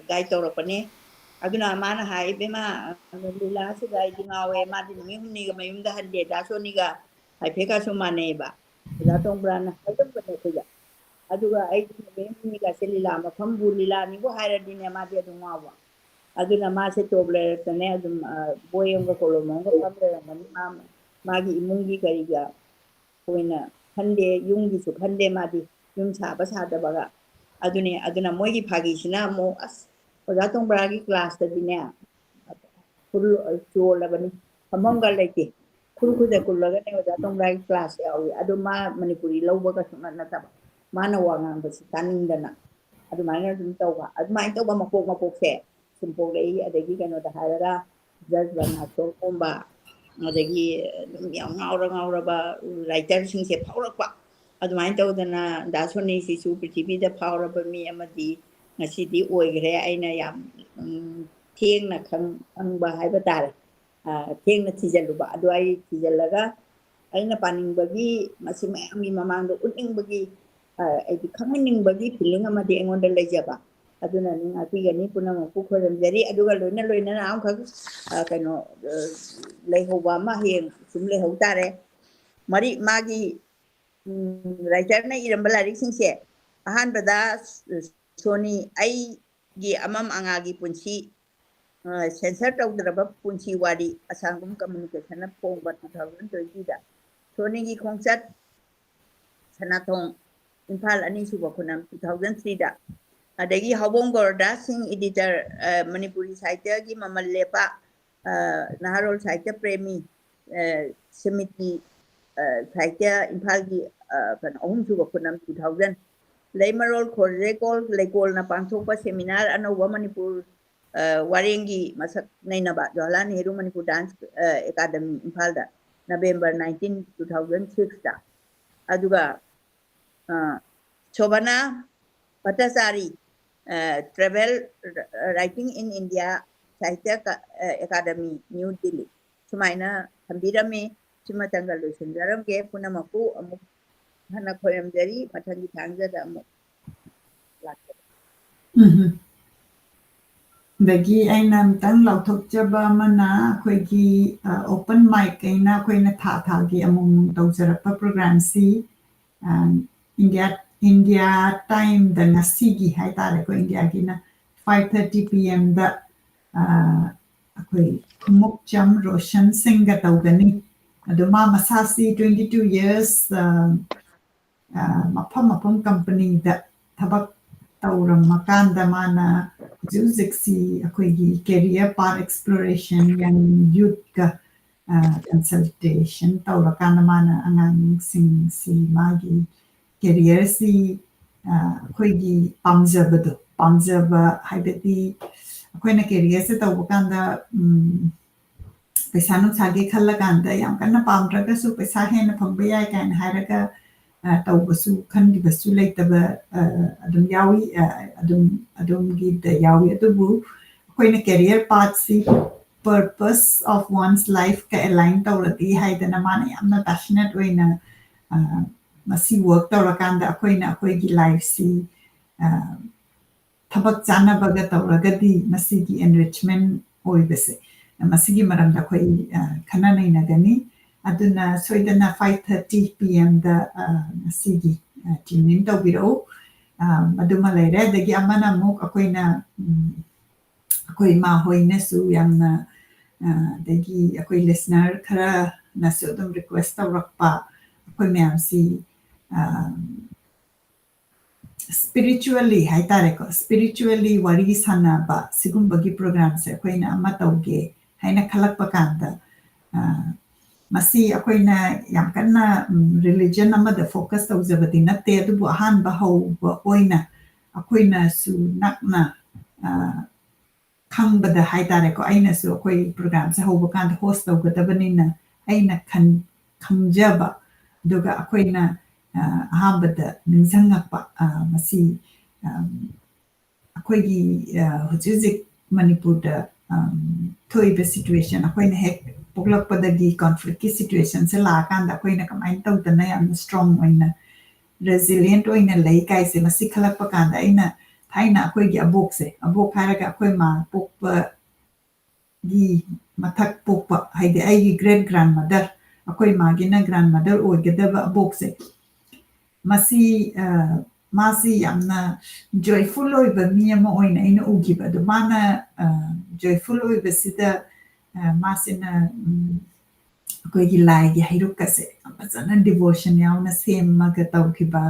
ꯒꯥꯏꯗ ꯇꯧꯔꯛꯄꯅꯦ꯫ ꯑꯗꯨꯅ ꯃꯥꯅ ꯍꯥꯏ, "ꯏꯕꯦꯝꯃ, ꯂꯤꯂꯥꯁꯤꯗ ꯑꯩꯗꯤ ꯉꯥꯎꯋꯦ, ꯃꯥꯗꯤ ꯅꯨꯃꯤꯠ ꯍꯨꯝꯅꯤꯒ ꯃꯌꯨꯝꯗ ꯍꯟꯗꯦ, ꯗꯥ ꯁꯣꯅꯤꯒ ꯍꯥꯏꯐꯦꯠꯀꯁꯨ ꯃꯥꯟꯅꯩꯑꯕ, ꯑꯣꯖꯥ ꯇꯣꯡꯕ꯭ꯔꯥꯅ ꯍꯥꯏꯔꯝꯕꯅꯦ ꯑꯩꯈꯣꯏꯗ꯫ ꯑꯗꯨꯒ ꯑꯩꯗꯤ ꯅꯨꯃꯤꯠ ꯍꯨꯝꯅꯤꯒꯁꯦ ꯂꯤꯂꯥ ꯃꯐꯝꯕꯨ, ꯂꯤꯂꯥꯅꯤꯕꯨ ꯍꯥꯏꯔꯗꯤꯅꯦ, ꯃꯥꯗꯤ ꯑꯗꯨꯝ ꯉꯥꯎꯕ꯫ ꯑꯗꯨꯅ ꯃꯥꯁꯦ ꯇꯣꯞ ꯂꯩꯔꯛꯇꯅꯦ ꯑꯗꯨꯝ, ꯑ, ꯕꯣꯏ ꯑꯃꯒ ꯀꯣꯂꯣꯝ ꯑꯃꯒ ꯐꯝ ꯂꯩꯔꯝꯒꯅꯤ꯫ ꯃꯥ, ꯃꯥꯒꯤ ꯏꯃꯨꯡꯒꯤ ꯀꯔꯤꯒ ꯑꯩꯈꯣꯏꯅ ꯈꯟꯗꯦ, ꯌꯨꯝꯒꯤꯁꯨ ꯈꯟꯗꯦ ꯃꯥꯗꯤ, ꯌꯨꯝ ꯁꯥꯕ ꯁꯥꯗꯕꯒ꯫ ꯑꯗꯨꯅꯦ, ꯑꯗꯨꯅ ꯃꯣꯏꯒꯤ ꯐꯥꯒꯤꯁꯤꯅ ꯑꯃꯨꯛ, ꯑꯁ, ꯑꯣꯖꯥ ꯇꯣꯡꯕ꯭ꯔꯥꯒꯤ ꯀ꯭ꯂꯥꯁꯇꯗꯤꯅꯦ, ꯐꯨꯜ ꯆꯣꯜꯂꯕꯅꯤ, ꯐꯝꯐꯝꯒ ꯂꯩꯇꯦ꯫ ꯈꯨꯔ ꯈꯨꯗ ꯀꯨꯜꯂꯒꯅꯦ ꯑꯣꯖꯥ ꯇꯣꯡꯕ꯭ꯔꯥꯒꯤ ꯀ꯭ꯂꯥꯁ ꯌꯥꯎꯏ꯫ ꯑꯗꯣ ꯃꯥ ꯃꯅꯤꯄꯨꯔꯤ ꯂꯧꯕꯒ ꯁꯨꯡꯅꯠ ꯅꯠꯇꯕ, ꯃꯥꯅ ꯋꯥ ꯉꯥꯡꯕꯁꯤ ꯇꯥꯅꯤꯡꯗꯅ꯫ ꯑꯗꯨꯃꯥꯏꯅ ꯑꯗꯨꯝ ꯇꯧꯕ, ꯑꯗꯨꯃꯥꯏꯅ ꯇꯧꯕ ꯃꯄꯣꯛ ꯃꯄꯣꯛꯁꯦ ꯁꯨꯝ ꯄꯣꯛꯂꯛꯏ꯫ ꯑꯗꯒꯤ ꯀꯩꯅꯣꯗ ꯍꯥꯏꯔꯒ ꯖꯁ ꯕꯔꯅꯥꯔꯗ ꯁꯣꯒꯨꯝꯕ, ꯑꯗꯒꯤ ꯑꯗꯨꯝ ꯌꯥꯝ ꯉꯥꯎꯔ ꯉꯥꯎꯔꯕ ꯔꯥꯏꯇꯔꯁꯤꯡꯁꯦ ꯐꯥꯎꯔꯛꯄ꯫ ꯑꯗꯨꯃꯥꯏꯅ ꯇꯧꯗꯅ ꯗꯥ ꯁꯣꯅꯤꯁꯤꯁꯨ ꯄ꯭ꯔꯤꯊꯤꯕꯤꯗ ꯐꯥꯎꯔꯕ ꯃꯤ ꯑꯃꯗꯤ ꯉꯁꯤꯗꯤ ꯑꯣꯏꯈ꯭ꯔꯦ꯫ ꯑꯩꯅ ꯌꯥꯝ, ꯎꯝ, ꯊꯦꯡꯅ ꯈꯪ-, ꯈꯪꯕ ꯍꯥꯏꯕ ꯇꯥꯔꯦ꯫ ꯑ, ꯊꯦꯡꯅ ꯊꯤꯖꯤꯜꯂꯨꯕ꯫ ꯑꯗꯨ ꯑꯩ ꯊꯤꯖꯤꯜꯂꯒ ꯑꯩꯅ ꯄꯥꯅꯤꯡꯕꯒꯤ, ꯃꯁꯤ ꯃꯌꯥꯝꯒꯤ ꯃꯃꯥꯡꯗ ꯎꯠꯅꯤꯡꯕꯒꯤ, ꯑ, ꯑꯩꯗꯤ ꯈꯪꯍꯟꯅꯤꯡꯕꯒꯤ ꯐꯤꯂꯤꯡ ꯑꯃꯗꯤ ꯑꯩꯉꯣꯟꯗ ꯂꯩꯖꯕ꯫ ꯑꯗꯨꯅ ꯅꯤꯡ ꯉꯥꯛꯄꯤꯒꯅꯤ, ꯄꯨꯝꯅꯃꯛꯄꯨ ꯈꯣꯏꯔꯝꯖꯔꯤ꯫ ꯑꯗꯨꯒ ꯂꯣꯏꯅ ꯂꯣꯏꯅꯅ ꯑꯃꯈꯛ, ꯑ, ꯀꯩꯅꯣ, ꯑ, ꯂꯩꯍꯧꯕ ꯑꯃ ꯍꯌꯦꯡ ꯁꯨꯝ ꯂꯩꯍꯧ ꯇꯥꯔꯦ꯫ ꯃꯔꯤ, ꯃꯥꯒꯤ, ꯎꯝ, ꯔꯥꯏꯇꯔꯅ ꯏꯔꯝꯕ ꯂꯥꯏꯔꯤꯛꯁꯤꯡꯁꯦ, ꯑꯍꯥꯟꯕꯗ ꯁꯣꯅꯤ, ꯑꯩꯒꯤ ꯑꯃꯝ ꯑꯉꯥꯒꯤ ꯄꯨꯟꯁꯤ, ꯑ, ꯁꯦꯟꯁꯔ ꯇꯧꯗ꯭ꯔꯕ ꯄꯨꯟꯁꯤ ꯋꯥꯔꯤ, ꯑꯁꯥꯡꯕꯝ ꯀꯝꯃꯨꯅꯤꯀꯦꯁꯟꯅ ꯐꯣꯡꯕ, two thousand twenty ꯗ꯫ ꯁꯣꯅꯤꯒꯤ ꯈꯣꯡꯆꯠ, ꯁꯅꯥꯊꯣꯡ, ꯏꯝꯐꯥꯜ, ꯑꯅꯤꯁꯨꯕ ꯈꯨꯅꯝ, two thousand three ꯗ꯫ ꯑꯗꯒꯤ ꯍꯥꯎꯕꯣꯝ ꯒꯣꯔꯣꯗꯥꯁ ꯁꯤꯡ, ꯏꯗꯤꯇꯔ, ꯑ, ꯃꯅꯤꯄꯨꯔꯤ ꯁꯥꯍꯤꯇ꯭ꯌꯒꯤ ꯃꯃꯜ ꯂꯦꯞꯄ, ꯑ, ꯅꯍꯥꯔꯣꯜ ꯁꯥꯍꯤꯇ꯭ꯌ ꯄ꯭ꯔꯦꯃꯤ, ꯑ, ꯁꯤꯃꯤꯇꯤ, ꯑ, ꯁꯥꯍꯤꯇ꯭ꯌ ꯏꯝꯐꯥꯜꯒꯤ, ꯑ, ꯀꯩꯅꯣ, ꯑꯍꯨꯝꯁꯨꯕ ꯈꯨꯅꯝ, two thousand꯫ ꯂꯩꯃꯔꯣꯜ ꯈꯣꯔꯖꯦꯀꯣꯜ ꯂꯩꯀꯣꯜꯅ ꯄꯥꯡꯊꯣꯛꯄ ꯁꯦꯃꯤꯅꯥꯔ, ꯑꯅꯧꯕ ꯃꯅꯤꯄꯨꯔ, ꯑ, ꯋꯥꯔꯦꯡꯒꯤ ꯃꯁꯛ ꯅꯩꯅꯕ, ꯖꯋꯥꯍꯔꯂꯥꯜ ꯅꯦꯍꯔꯨ ꯃꯅꯤꯄꯨꯔ ꯗꯥꯟꯁ, ꯑ, ꯑꯦꯀꯥꯗꯃꯤ, ꯏꯝꯐꯥꯜꯗ, November nineteen, two thousand six ꯇ꯫ ꯑꯗꯨꯒ, ꯑ, Shobhana Bhattacharya, Travel Writing in India, Sahitya Academy, New Delhi, ꯁꯨꯃꯥꯏꯅ ꯊꯝꯕꯤꯔꯝꯃꯤ꯫ ꯁꯤꯃꯇꯪꯒ ꯂꯣꯏꯁꯤꯟꯖꯔꯝꯒꯦ꯫ ꯄꯨꯝꯅꯃꯛꯄꯨ ꯑꯃꯨꯛ ꯍꯟꯅ ꯈꯣꯏꯔꯝꯖꯔꯤ꯫ ꯃꯊꯪꯒꯤ ꯊꯥꯡꯖꯗ ꯑꯃꯨꯛ ꯂꯥꯛꯆꯔꯒꯦ꯫ ꯎꯝ꯫ ꯑꯗꯒꯤ ꯑꯩꯅ ꯑꯝꯇꯪ ꯂꯥꯎꯊꯣꯛꯆꯕ ꯑꯃꯅ, ꯑꯩꯈꯣꯏꯒꯤ open mic ꯑꯩꯅ ꯑꯩꯈꯣꯏꯅ ꯊꯥ ꯊꯥꯒꯤ ꯑꯃꯨꯛ ꯑꯃꯨꯛ ꯇꯧꯖꯔꯛꯄ programꯁꯤ, India India timeꯗ ꯉꯁꯤꯒꯤ ꯍꯥꯏꯇꯥꯔꯦꯀꯣ, Indiaꯒꯤꯅ five thirty P Mꯗ ꯑꯩꯈꯣꯏ ꯈꯨꯃꯨꯛꯆꯝ ꯔꯣꯁꯟ ꯁꯤꯡꯒ ꯇꯧꯒꯅꯤ꯫ ꯑꯗꯣ ꯃꯥ ꯃꯁꯥꯁꯤ twenty two years ꯃꯐꯝ ꯃꯐꯝ companyꯗ ꯊꯕꯛ ꯇꯧꯔꯝꯃꯀꯥꯟꯗ ꯃꯥꯅ ꯍꯧꯖꯤꯛ ꯍꯧꯖꯤꯛꯁꯤ ꯑꯩꯈꯣꯏꯒꯤ career path exploration, young youthꯀ consultation ꯇꯧꯔꯀꯥꯟꯗ ꯃꯥꯅ ꯑꯉꯥꯡꯁꯤꯡꯁꯤ ꯃꯥꯒꯤ careerꯁꯤ ꯑꯩꯈꯣꯏꯒꯤ ꯄꯥꯝꯖꯕꯗꯣ, ꯄꯥꯝꯖꯕ ꯍꯥꯏꯕꯗꯤ ꯑꯩꯈꯣꯏꯅ careerꯁꯦ ꯇꯧꯕ ꯀꯥꯟꯗ ꯄꯩꯁꯥ ꯅꯨꯡꯁꯥꯒꯤ ꯈꯜꯂꯀꯥꯟꯗ ꯌꯥꯝ ꯀꯟꯅ ꯄꯥꯝꯗ꯭ꯔꯒꯁꯨ ꯄꯩꯁꯥ ꯍꯦꯟꯅ ꯐꯪꯕ ꯌꯥꯏ ꯀꯥꯏꯅ ꯍꯥꯏꯔꯒ ꯇꯧꯕꯁꯨ, ꯈꯟꯈꯤꯕꯁꯨ ꯂꯩꯇꯕ ꯑꯗꯨꯝ ꯌꯥꯎꯏ, ꯑꯗꯨꯝ ꯑꯗꯨꯝꯒꯤꯗ ꯌꯥꯎꯏ꯫ ꯑꯗꯨꯕꯨ ꯑꯩꯈꯣꯏꯅ career pathꯁꯤ purpose of one's lifeꯀ align ꯇꯧꯔꯗꯤ ꯍꯥꯏꯗꯅ ꯃꯥꯅ ꯌꯥꯝꯅ passionate ꯑꯣꯏꯅ ꯃꯁꯤ work ꯇꯧꯔꯀꯥꯟꯗ ꯑꯩꯈꯣꯏꯅ ꯑꯩꯈꯣꯏꯒꯤ lifeꯁꯤ ꯊꯕꯛ ꯆꯥꯅꯕꯒ ꯇꯧꯔꯒꯗꯤ ꯃꯁꯤꯒꯤ enrichment ꯑꯣꯏꯕꯁꯦ, ꯃꯁꯤꯒꯤ ꯃꯔꯝꯗ ꯑꯩꯈꯣꯏ ꯈꯟꯅ ꯅꯩꯅꯒꯅꯤ꯫ ꯑꯗꯨꯅ ꯁꯣꯏꯗꯅ five thirty P Mꯗ ꯉꯁꯤꯒꯤ tune in ꯇꯧꯕꯤꯔꯛꯎ꯫ ꯃꯗꯨꯃ ꯂꯩꯔꯦ꯫ ꯑꯗꯒꯤ ꯑꯃꯅ ꯑꯃꯨꯛ ꯑꯩꯈꯣꯏꯅ ꯑꯩꯈꯣꯏ ꯏꯃꯥ ꯍꯣꯏꯅꯁꯨ ꯌꯥꯝꯅ, ꯑꯗꯒꯤ ꯑꯩꯈꯣꯏ listener ꯈꯔꯅꯁꯨ ꯑꯗꯨꯝ request ꯇꯧꯔꯛꯄ, ꯑꯩꯈꯣꯏ ꯃꯌꯥꯝꯁꯤ spiritually ꯍꯥꯏꯇꯥꯔꯦꯀꯣ, spiritually ꯋꯥꯔꯤ ꯁꯥꯟꯅꯕ ꯁꯤꯒꯨꯝꯕꯒꯤ programꯁꯦ ꯑꯩꯈꯣꯏꯅ ꯑꯃ ꯇꯧꯒꯦ ꯍꯥꯏꯅ ꯈꯜꯂꯛꯄ ꯀꯥꯟꯗ, ꯃꯁꯤ ꯑꯩꯈꯣꯏꯅ ꯌꯥꯝ ꯀꯟꯅ religion ꯑꯃꯗ focus ꯇꯧꯖꯕꯗꯤ ꯅꯠꯇꯦ, ꯑꯗꯨꯕꯨ ꯑꯍꯥꯟꯕ ꯍꯧꯕ ꯑꯣꯏꯅ ꯑꯩꯈꯣꯏꯅꯁꯨ ꯅꯛꯅ ꯈꯪꯕꯗ ꯍꯥꯏꯇꯥꯔꯦꯀꯣ, ꯑꯩꯅꯁꯨ ꯑꯩꯈꯣꯏ programꯁꯦ ꯍꯧꯕ ꯀꯥꯟꯗ host ꯇꯧꯒꯗꯕꯅꯤꯅ ꯑꯩꯅ ꯈꯟ-, ꯈꯪꯖꯕ, ꯑꯗꯨꯒ ꯑꯩꯈꯣꯏꯅ ꯑꯍꯥꯟꯕꯗ ꯅꯤꯡꯁꯤꯡꯉꯛꯄ, ꯑ, ꯃꯁꯤ, ꯑꯝ, ꯑꯩꯈꯣꯏꯒꯤ, ꯑ, ꯍꯧꯖꯤꯛ ꯍꯧꯖꯤꯛ ꯃꯅꯤꯄꯨꯔꯗ, ꯑꯝ, ꯊꯣꯛꯏꯕ situation, ꯑꯩꯈꯣꯏꯅ ꯍꯦꯛ ꯄꯣꯛꯂꯛꯄꯗꯒꯤ conflictꯀꯤ situationꯁꯦ ꯂꯥꯛꯑꯀꯥꯟꯗ ꯑꯩꯈꯣꯏꯅ ꯀꯃꯥꯏꯅ ꯇꯧꯗꯅ ꯌꯥꯝꯅ strong ꯑꯣꯏꯅ, resilient ꯑꯣꯏꯅ ꯂꯩ ꯀꯥꯏꯁꯦ, ꯃꯁꯤ ꯈꯜꯂꯛꯄ ꯀꯥꯟꯗ ꯑꯩꯅ ꯊꯥꯏꯅ ꯑꯩꯈꯣꯏꯒꯤ ꯑꯕꯣꯛꯁꯦ, ꯑꯕꯣꯛ ꯍꯥꯏꯔꯒ ꯑꯩꯈꯣꯏ ꯃꯥ ꯄꯣꯛꯄ ꯒꯤ ꯃꯊꯛ ꯄꯣꯛꯄ, ꯍꯥꯏꯗꯤ ꯑꯩꯒꯤ great grandmother, ꯑꯩꯈꯣꯏ ꯃꯥꯒꯤꯅ grandmother ꯑꯣꯏꯒꯗꯕ ꯑꯕꯣꯛꯁꯦ, ꯃꯁꯤ, ꯑ, ꯃꯥꯁꯤ ꯌꯥꯝꯅ joyful ꯑꯣꯏꯕ ꯃꯤ ꯑꯃ ꯑꯣꯏꯅ ꯑꯩꯅ ꯎꯈꯤꯕ꯫ ꯑꯗꯣ ꯃꯥꯅ, ꯑ, joyful ꯑꯣꯏꯕꯁꯤꯗ, ꯑ, ꯃꯥꯁꯤꯅ, ꯎꯝ, ꯑꯩꯈꯣꯏꯒꯤ ꯂꯥꯏꯒꯤ ꯍꯩꯔꯨꯛꯀꯁꯦ ꯌꯥꯝ ꯐꯖꯅ devotion ꯌꯥꯎꯅ ꯁꯦꯝꯃꯒ ꯇꯧꯈꯤꯕ,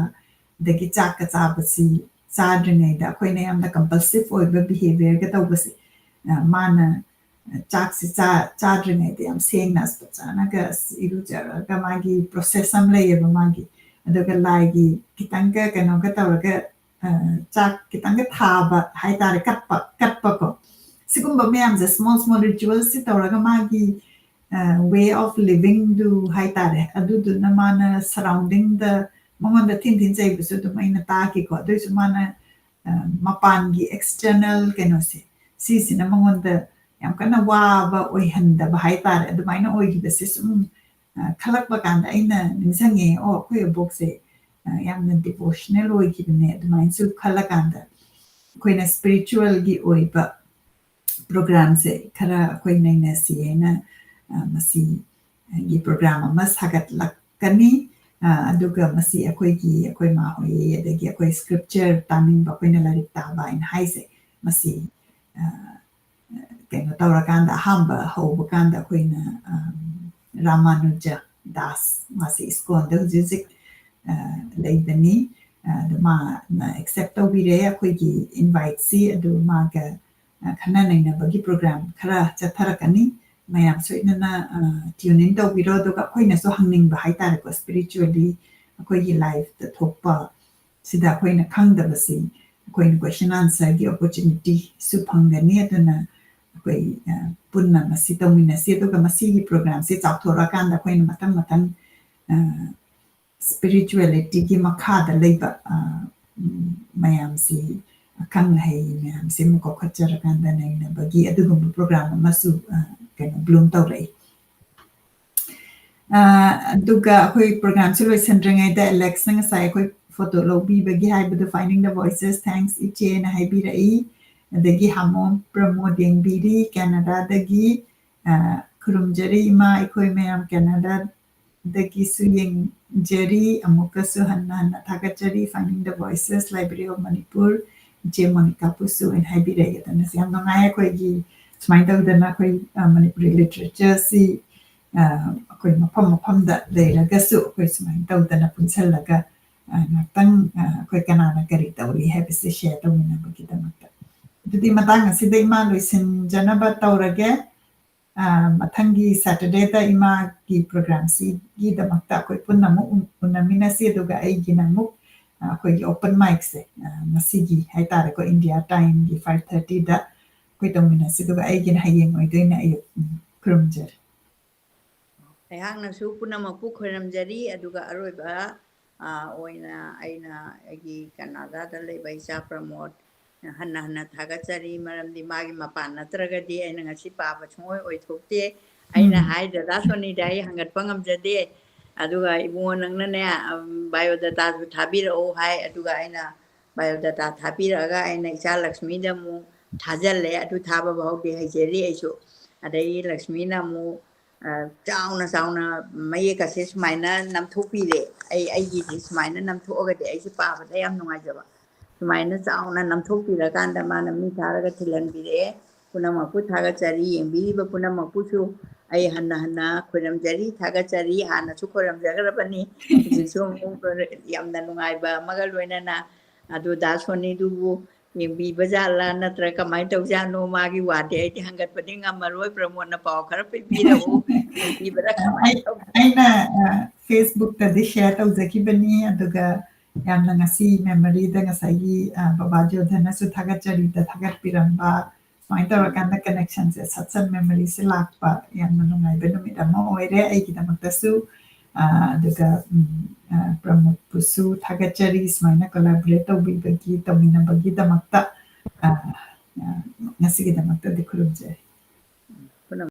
ꯑꯗꯒꯤ ꯆꯥꯛꯀ ꯆꯥꯕꯁꯤ ꯆꯥꯗ꯭ꯔꯤꯉꯩꯗ ꯑꯩꯈꯣꯏꯅ ꯌꯥꯝꯅ compulsive ꯑꯣꯏꯕ behaviourꯒ ꯇꯧꯕꯁꯦ, ꯑ, ꯃꯥꯅ ꯆꯥꯛꯁꯤ ꯆꯥ-, ꯆꯥꯗ꯭ꯔꯤꯉꯩꯗ ꯌꯥꯝ ꯁꯦꯡꯅ ꯑꯁ ꯐꯖꯅꯒ ꯑꯁ ꯏꯔꯨꯖꯔꯒ ꯃꯥꯒꯤ process ꯑꯃ ꯂꯩꯌꯦꯕ ꯃꯥꯒꯤ꯫ ꯑꯗꯨꯒ ꯂꯥꯏꯒꯤ ꯈꯤꯇꯪꯒ ꯀꯩꯅꯣꯒ ꯇꯧꯔꯒ, ꯑ, ꯆꯥꯛ ꯈꯤꯇꯪꯒ ꯊꯥꯕ ꯍꯥꯏꯇꯥꯔꯦ, ꯀꯠꯄ, ꯀꯠꯄꯀꯣ꯫ ꯁꯤꯒꯨꯝꯕ ꯃꯌꯥꯝꯁꯦ small small ritualꯁꯤ ꯇꯧꯔꯒ ꯃꯥꯒꯤ, ꯑ, way of livingꯗꯨ ꯍꯥꯏꯇꯥꯔꯦ, ꯑꯗꯨꯗꯨꯅ ꯃꯥꯅ surroundingꯗ ꯃꯉꯣꯟꯗ ꯊꯤꯟ ꯊꯤꯟ ꯆꯩꯕꯁꯨ ꯑꯗꯨꯝ ꯑꯩꯅ ꯇꯥꯈꯤꯀꯣ꯫ ꯑꯗꯨꯏꯁꯨ ꯃꯥꯅ, ꯑ, ꯃꯄꯥꯟꯒꯤ external ꯀꯩꯅꯣꯁꯦ, ꯁꯤꯁꯤꯅ ꯃꯉꯣꯟꯗ ꯌꯥꯝ ꯀꯟꯅ ꯋꯥꯕ ꯑꯣꯏꯍꯟꯗꯕ ꯍꯥꯏꯇꯥꯔꯦ꯫ ꯑꯗꯨꯃꯥꯏꯅ ꯑꯣꯏꯈꯤꯕꯁꯦ ꯁꯨꯝ, ꯑ, ꯈꯜꯂꯛꯄ ꯀꯥꯟꯗ ꯑꯩꯅ ꯅꯤꯡꯁꯤꯡꯉꯦ, "ꯑꯣ, ꯑꯩꯈꯣꯏ ꯑꯕꯣꯛꯁꯦ, ꯑ, ꯌꯥꯝꯅ devotional ꯑꯣꯏꯈꯤꯕꯅꯦ"꯫ ꯑꯗꯨꯃꯥꯏꯅꯁꯨ ꯈꯜꯂꯀꯥꯟꯗ ꯑꯩꯈꯣꯏꯅ spiritualꯒꯤ ꯑꯣꯏꯕ programꯁꯦ ꯈꯔ ꯑꯩꯈꯣꯏ ꯅꯩꯅꯁꯤ ꯍꯥꯏꯅ, ꯑ, ꯃꯁꯤꯒꯤ program ꯑꯃ ꯁꯥꯒꯠꯂꯛꯀꯅꯤ꯫ ꯑ, ꯑꯗꯨꯒ ꯃꯁꯤ ꯑꯩꯈꯣꯏꯒꯤ, ꯑꯩꯈꯣꯏ ꯃꯥ ꯍꯣꯏ, ꯑꯗꯒꯤ ꯑꯩꯈꯣꯏ scripture ꯇꯥꯅꯤꯡꯕ, ꯑꯩꯈꯣꯏꯅ ꯂꯥꯏꯔꯤꯛ ꯇꯥꯕ ꯍꯥꯏꯅ ꯍꯥꯏꯁꯦ, ꯃꯁꯤ, ꯑ, ꯀꯩꯅꯣ ꯇꯧꯔꯀꯥꯟꯗ, ꯑꯍꯥꯟꯕ ꯍꯧꯕ ꯀꯥꯟꯗ ꯑꯩꯈꯣꯏꯅ, ꯑ, ꯔꯥꯃꯥꯅꯨꯖ ꯗꯥꯁ, ꯃꯥꯁꯤ ꯏꯁꯀꯣꯟꯗ ꯍꯧꯖꯤꯛ ꯍꯧꯖꯤꯛ, ꯑ, ꯂꯩꯕꯅꯤ꯫ ꯑ, ꯑꯗꯨ ꯃꯥꯅ accept ꯇꯧꯕꯤꯔꯦ ꯑꯩꯈꯣꯏꯒꯤ inviteꯁꯤ꯫ ꯑꯗꯨ ꯃꯥꯒ, ꯑ, ꯈꯟꯅ ꯅꯩꯅꯕꯒꯤ program ꯈꯔ ꯆꯠꯊꯔꯛꯀꯅꯤ꯫ ꯃꯌꯥꯝ ꯁꯣꯏꯗꯅ, ꯑ, tune in ꯇꯧꯕꯤꯔꯣ꯫ ꯑꯗꯨꯒ ꯑꯩꯈꯣꯏꯅꯁꯨ ꯍꯪꯅꯤꯡꯕ ꯍꯥꯏꯇꯥꯔꯦꯀꯣ, spiritually ꯑꯩꯈꯣꯏꯒꯤ lifeꯇ ꯊꯣꯛꯄ ꯁꯤꯗ ꯑꯩꯈꯣꯏꯅ ꯈꯪꯗꯕꯁꯤ ꯑꯩꯈꯣꯏꯅ question answerꯒꯤ opportunityꯁꯨ ꯐꯪꯒꯅꯤ꯫ ꯑꯗꯨꯅ ꯑꯩꯈꯣꯏ, ꯑ, ꯄꯨꯟꯅ ꯃꯁꯤ ꯇꯧꯃꯤꯟꯅꯁꯤ꯫ ꯑꯗꯨꯒ ꯃꯁꯤꯒꯤ programꯁꯦ ꯆꯥꯎꯊꯣꯔꯛꯑꯀꯥꯟꯗ ꯑꯩꯈꯣꯏꯅ ꯃꯊꯪ ꯃꯊꯪ, ꯑ, ꯁ꯭ꯄꯤꯔꯤꯆꯨꯋꯦꯂꯤꯇꯤꯒꯤ ꯃꯈꯥꯗ ꯂꯩꯕ, ꯑ, ꯎꯝ, ꯃꯌꯥꯝꯁꯤ, ꯑꯈꯪ ꯑꯍꯩ ꯃꯌꯥꯝꯁꯤ ꯑꯃꯨꯛ ꯀꯧꯈꯠꯆꯔꯀꯥꯟꯗ ꯅꯩꯅꯕꯒꯤ ꯑꯗꯨꯒꯨꯝꯕ ꯄ꯭ꯔꯣꯒ꯭ꯔꯥꯝ ꯑꯃꯁꯨ, ꯑ, ꯀꯩꯅꯣ, ꯕ꯭ꯂꯨꯝ ꯇꯧꯔꯛꯏ꯫ ꯑ, ꯑꯗꯨꯒ ꯑꯩꯈꯣꯏ ꯄ꯭ꯔꯣꯒ꯭ꯔꯥꯝꯁꯤ ꯂꯣꯏꯁꯤꯟꯗ꯭ꯔꯤꯉꯩꯗ ꯑꯦꯂꯦꯛꯁꯅ ꯉꯁꯥꯏ ꯑꯩꯈꯣꯏ ꯐꯣꯇꯣ ꯂꯧꯕꯤꯕꯒꯤ ꯍꯥꯏꯕꯗꯣ, Finding the Voices, thanks ꯏꯆꯦꯅ ꯍꯥꯏꯕꯤꯔꯛꯏ꯫ ꯑꯗꯒꯤ ꯍꯥꯃꯣꯝ ꯄ꯭ꯔꯃꯣꯗ ꯌꯦꯡꯕꯤꯔꯤ ꯀꯦꯅꯗꯥꯗꯒꯤ, ꯑ, ꯈꯨꯔꯨꯝꯖꯔꯤ ꯏꯃꯥ, ꯑꯩꯈꯣꯏ ꯃꯌꯥꯝ ꯀꯦꯅꯗꯥꯗꯒꯤꯁꯨ ꯌꯦꯡꯖꯔꯤ, ꯑꯃꯨꯛꯀꯁꯨ ꯍꯟꯅ ꯍꯟꯅ ꯊꯥꯒꯠꯆꯔꯤ, Finding the Voices, Library of Manipur, ꯏꯆꯦ ꯃꯣꯅꯤꯀꯥ ꯄꯨꯁꯨ ꯍꯥꯏꯅ ꯍꯥꯏꯕꯤꯔꯛꯏ꯫ ꯑꯗꯨꯅ ꯌꯥꯝ ꯅꯨꯡꯉꯥꯏ ꯑꯩꯈꯣꯏꯒꯤ ꯁꯨꯃꯥꯏꯅ ꯇꯧꯗꯅ ꯑꯩꯈꯣꯏ, ꯑ, ꯃꯅꯤꯄꯨꯔꯤ ꯂꯤꯇꯔꯦꯆꯔꯁꯤ, ꯑ, ꯑꯩꯈꯣꯏ ꯃꯐꯝ ꯃꯐꯝꯗ ꯂꯩꯔꯒꯁꯨ ꯑꯩꯈꯣꯏ ꯁꯨꯃꯥꯏꯅ ꯇꯧꯗꯅ ꯄꯨꯟꯁꯤꯜꯂꯒ, ꯑ, ꯉꯥꯛꯇꯪ, ꯑ, ꯑꯩꯈꯣꯏ ꯀꯅꯥꯅ ꯀꯔꯤ ꯇꯧꯔꯤ ꯍꯥꯏꯕꯁꯦ ꯁꯤꯌꯔ ꯇꯧꯃꯤꯟꯅꯕꯒꯤꯗꯃꯛꯇ꯫ ꯑꯗꯨꯗꯤ ꯃꯇꯥꯡ ꯑꯁꯤꯗ ꯏꯃꯥ ꯂꯣꯏꯁꯤꯟꯖꯅꯕ ꯇꯧꯔꯒꯦ꯫ ꯑ, ꯃꯊꯪꯒꯤ ꯁꯦꯇꯔꯗꯦꯗ ꯏꯃꯥꯒꯤ ꯄ꯭ꯔꯣꯒ꯭ꯔꯥꯝꯁꯤꯒꯤꯗꯃꯛꯇ ꯑꯩꯈꯣꯏ ꯄꯨꯟꯅ ꯑꯃꯨꯛ ꯎ-, ꯎꯅꯃꯤꯟꯅꯁꯤ, ꯑꯗꯨꯒ ꯑꯩꯒꯤꯅ ꯑꯃꯨꯛ, ꯑ, ꯑꯩꯈꯣꯏꯒꯤ ꯑꯣꯄꯟ ꯃꯥꯏꯛꯁꯦ, ꯑ, ꯉꯁꯤꯒꯤ ꯍꯥꯏꯇꯥꯔꯦꯀꯣ, ꯏꯟꯗꯤꯌꯥ ꯇꯥꯏꯝꯒꯤ five thirtyꯗ ꯑꯩꯈꯣꯏ ꯇꯧꯃꯤꯟꯅꯁꯤ, ꯑꯗꯨꯒ ꯑꯩꯒꯤꯅ ꯍꯌꯦꯡ ꯑꯣꯏꯗꯣꯏꯅꯦ ꯑꯌꯨꯛ꯫ ꯎꯝ, ꯈꯨꯔꯨꯝꯖꯔꯤ꯫ ꯑꯩꯍꯥꯛꯅꯁꯨ ꯄꯨꯝꯅꯃꯛꯄꯨ ꯈꯣꯏꯔꯝꯖꯔꯤ, ꯑꯗꯨꯒ ꯑꯔꯣꯏꯕ, ꯑ, ꯑꯣꯏꯅ ꯑꯩꯅ ꯑꯩꯒꯤ ꯀꯅꯥꯗꯥꯗ ꯂꯩꯕ ꯏꯆꯥ ꯄ꯭ꯔꯃꯣꯗ ꯍꯟꯅ ꯍꯟꯅ ꯊꯥꯒꯠꯆꯔꯤ, ꯃꯔꯝꯗꯤ ꯃꯥꯒꯤ ꯃꯄꯥꯟ ꯅꯠꯇ꯭ꯔꯒꯗꯤ ꯑꯩꯅ ꯉꯁꯤ ꯄꯥꯕ ꯁꯨꯡꯑꯣꯏ ꯑꯣꯏꯊꯣꯛꯇꯦ꯫ ꯑꯩꯅ ꯎꯝ꯫ ꯍꯥꯏ, "ꯗꯗꯥ ꯁꯣꯅꯤꯗ ꯑꯩ ꯍꯪꯒꯠꯄ ꯉꯝꯖꯗꯦ, ꯑꯗꯨꯒ ꯏꯕꯨꯡꯉꯣ ꯅꯪꯅꯅꯦ, ꯎꯝ, ꯕꯥꯏꯑꯣꯗꯥꯇꯥꯁꯨ ꯊꯥꯕꯤꯔꯛꯑꯣ" ꯍꯥꯏ, ꯑꯗꯨꯒ ꯑꯩꯅ ꯕꯥꯏꯑꯣꯗꯥꯇꯥ ꯊꯥꯕꯤꯔꯛꯑꯒ ꯑꯩꯅ ꯏꯆꯥ ꯂꯛꯁꯃꯤꯗ ꯑꯃꯨꯛ ꯊꯥꯖꯤꯜꯂꯦ, ꯑꯗꯨ ꯊꯥꯕ ꯐꯥꯎꯗꯤ ꯍꯩꯖꯔꯤ ꯑꯩꯁꯨ꯫ ꯑꯗꯩ ꯂꯛꯁꯃꯤꯅ ꯑꯃꯨꯛ, ꯑ, ꯆꯥꯎꯅ ꯆꯥꯎꯅ ꯃꯌꯦꯛꯀꯁꯦ ꯁꯨꯃꯥꯏꯅ ꯅꯝꯊꯣꯛꯄꯤꯔꯦ꯫ ꯑꯩ, ꯑꯩꯒꯤꯗꯤ ꯁꯨꯃꯥꯏꯅ ꯅꯝꯊꯣꯛꯑꯒꯗꯤ ꯑꯩꯁꯦ ꯄꯥꯕꯗ ꯌꯥꯝ ꯅꯨꯡꯉꯥꯏꯖꯕ꯫ ꯁꯨꯃꯥꯏꯅ ꯆꯥꯎꯅ ꯅꯝꯊꯣꯛꯄꯤꯔꯀꯥꯟꯗ ꯃꯥꯅ ꯃꯤ ꯊꯥꯔꯒ ꯊꯤꯜꯍꯟꯕꯤꯔꯛꯑꯦ꯫ ꯄꯨꯝꯅꯃꯛꯄꯨ ꯊꯥꯒꯠꯆꯔꯤ, ꯌꯦꯡꯕꯤꯔꯤꯕ ꯄꯨꯝꯅꯃꯛꯄꯨꯁꯨ ꯑꯩ ꯍꯟꯅ ꯍꯟꯅ ꯈꯣꯏꯔꯝꯖꯔꯤ, ꯊꯥꯒꯠꯆꯔꯤ꯫ ꯍꯥꯟꯅꯁꯨ ꯈꯣꯏꯔꯝꯖꯈ꯭ꯔꯕꯅꯤ, ꯍꯧꯖꯤꯛꯁꯨ ꯑꯃꯨꯛ ꯌꯥꯝꯅ ꯅꯨꯡꯉꯥꯏꯕ ꯑꯃꯒ ꯂꯣꯏꯅꯅ꯫ ꯑꯗꯨ ꯗꯥ ꯁꯣꯅꯤꯗꯨꯕꯨ ꯌꯦꯡꯕꯤꯕ ꯖꯥꯠꯂꯥ ꯅꯠꯇ꯭ꯔꯒ ꯀꯃꯥꯏꯅ ꯇꯧꯖꯥꯠꯅꯣ? ꯃꯥꯒꯤ ꯋꯥꯗꯤ ꯑꯩꯗꯤ ꯍꯪꯒꯠꯄꯗꯤ ꯉꯝꯃꯔꯣꯏ, ꯄ꯭ꯔꯃꯣꯗꯅ ꯄꯥꯎ ꯈꯔ ꯄꯤꯕꯤꯔꯛꯎ꯫ ꯌꯦꯡꯕꯤꯕ꯭ꯔꯥ ꯀꯃꯥꯏꯅ ꯑꯩ-, ꯇꯧꯒꯦ? ꯑꯩꯅ, ꯑ, Facebookꯇꯗꯤ ꯁꯤꯌꯔ ꯇꯧꯖꯈꯤꯕꯅꯤ, ꯑꯗꯨꯒ ꯌꯥꯝꯅ ꯉꯁꯤ ꯃꯦꯃꯣꯔꯤꯗ ꯉꯁꯥꯏꯒꯤ, ꯑ, ꯕꯕꯥ ꯖꯣꯙꯟꯅꯁꯨ ꯊꯥꯒꯠꯆꯔꯤꯗ ꯊꯥꯒꯠꯄꯤꯔꯝꯕ, ꯁꯨꯃꯥꯏꯅ ꯇꯧꯔꯀꯥꯟꯗ ꯀꯅꯦꯛꯁꯟꯁꯦ ꯁꯠ ꯁꯠ ꯃꯦꯃꯣꯔꯤꯁꯦ ꯂꯥꯛꯄ ꯌꯥꯝꯅ ꯅꯨꯡꯉꯥꯏꯕ ꯅꯨꯃꯤꯠ ꯑꯃ ꯑꯣꯏꯔꯦ ꯑꯩꯒꯤꯗꯃꯛꯇꯁꯨ꯫ ꯑꯗꯨꯒ ꯄ꯭ꯔꯃꯣꯗꯄꯨꯁꯨ ꯊꯥꯒꯠꯆꯔꯤ, ꯁꯨꯃꯥꯏꯅ ꯀꯣꯂꯥꯕꯣꯔꯦꯠ ꯇꯧꯕꯤꯕꯒꯤ, ꯇꯧꯃꯤꯟꯅꯕꯒꯤꯗꯃꯛꯇ꯫ ꯉꯁꯤꯒꯤꯗꯃꯛꯇꯗꯤ ꯈꯨꯔꯨꯝꯖꯔꯤ꯫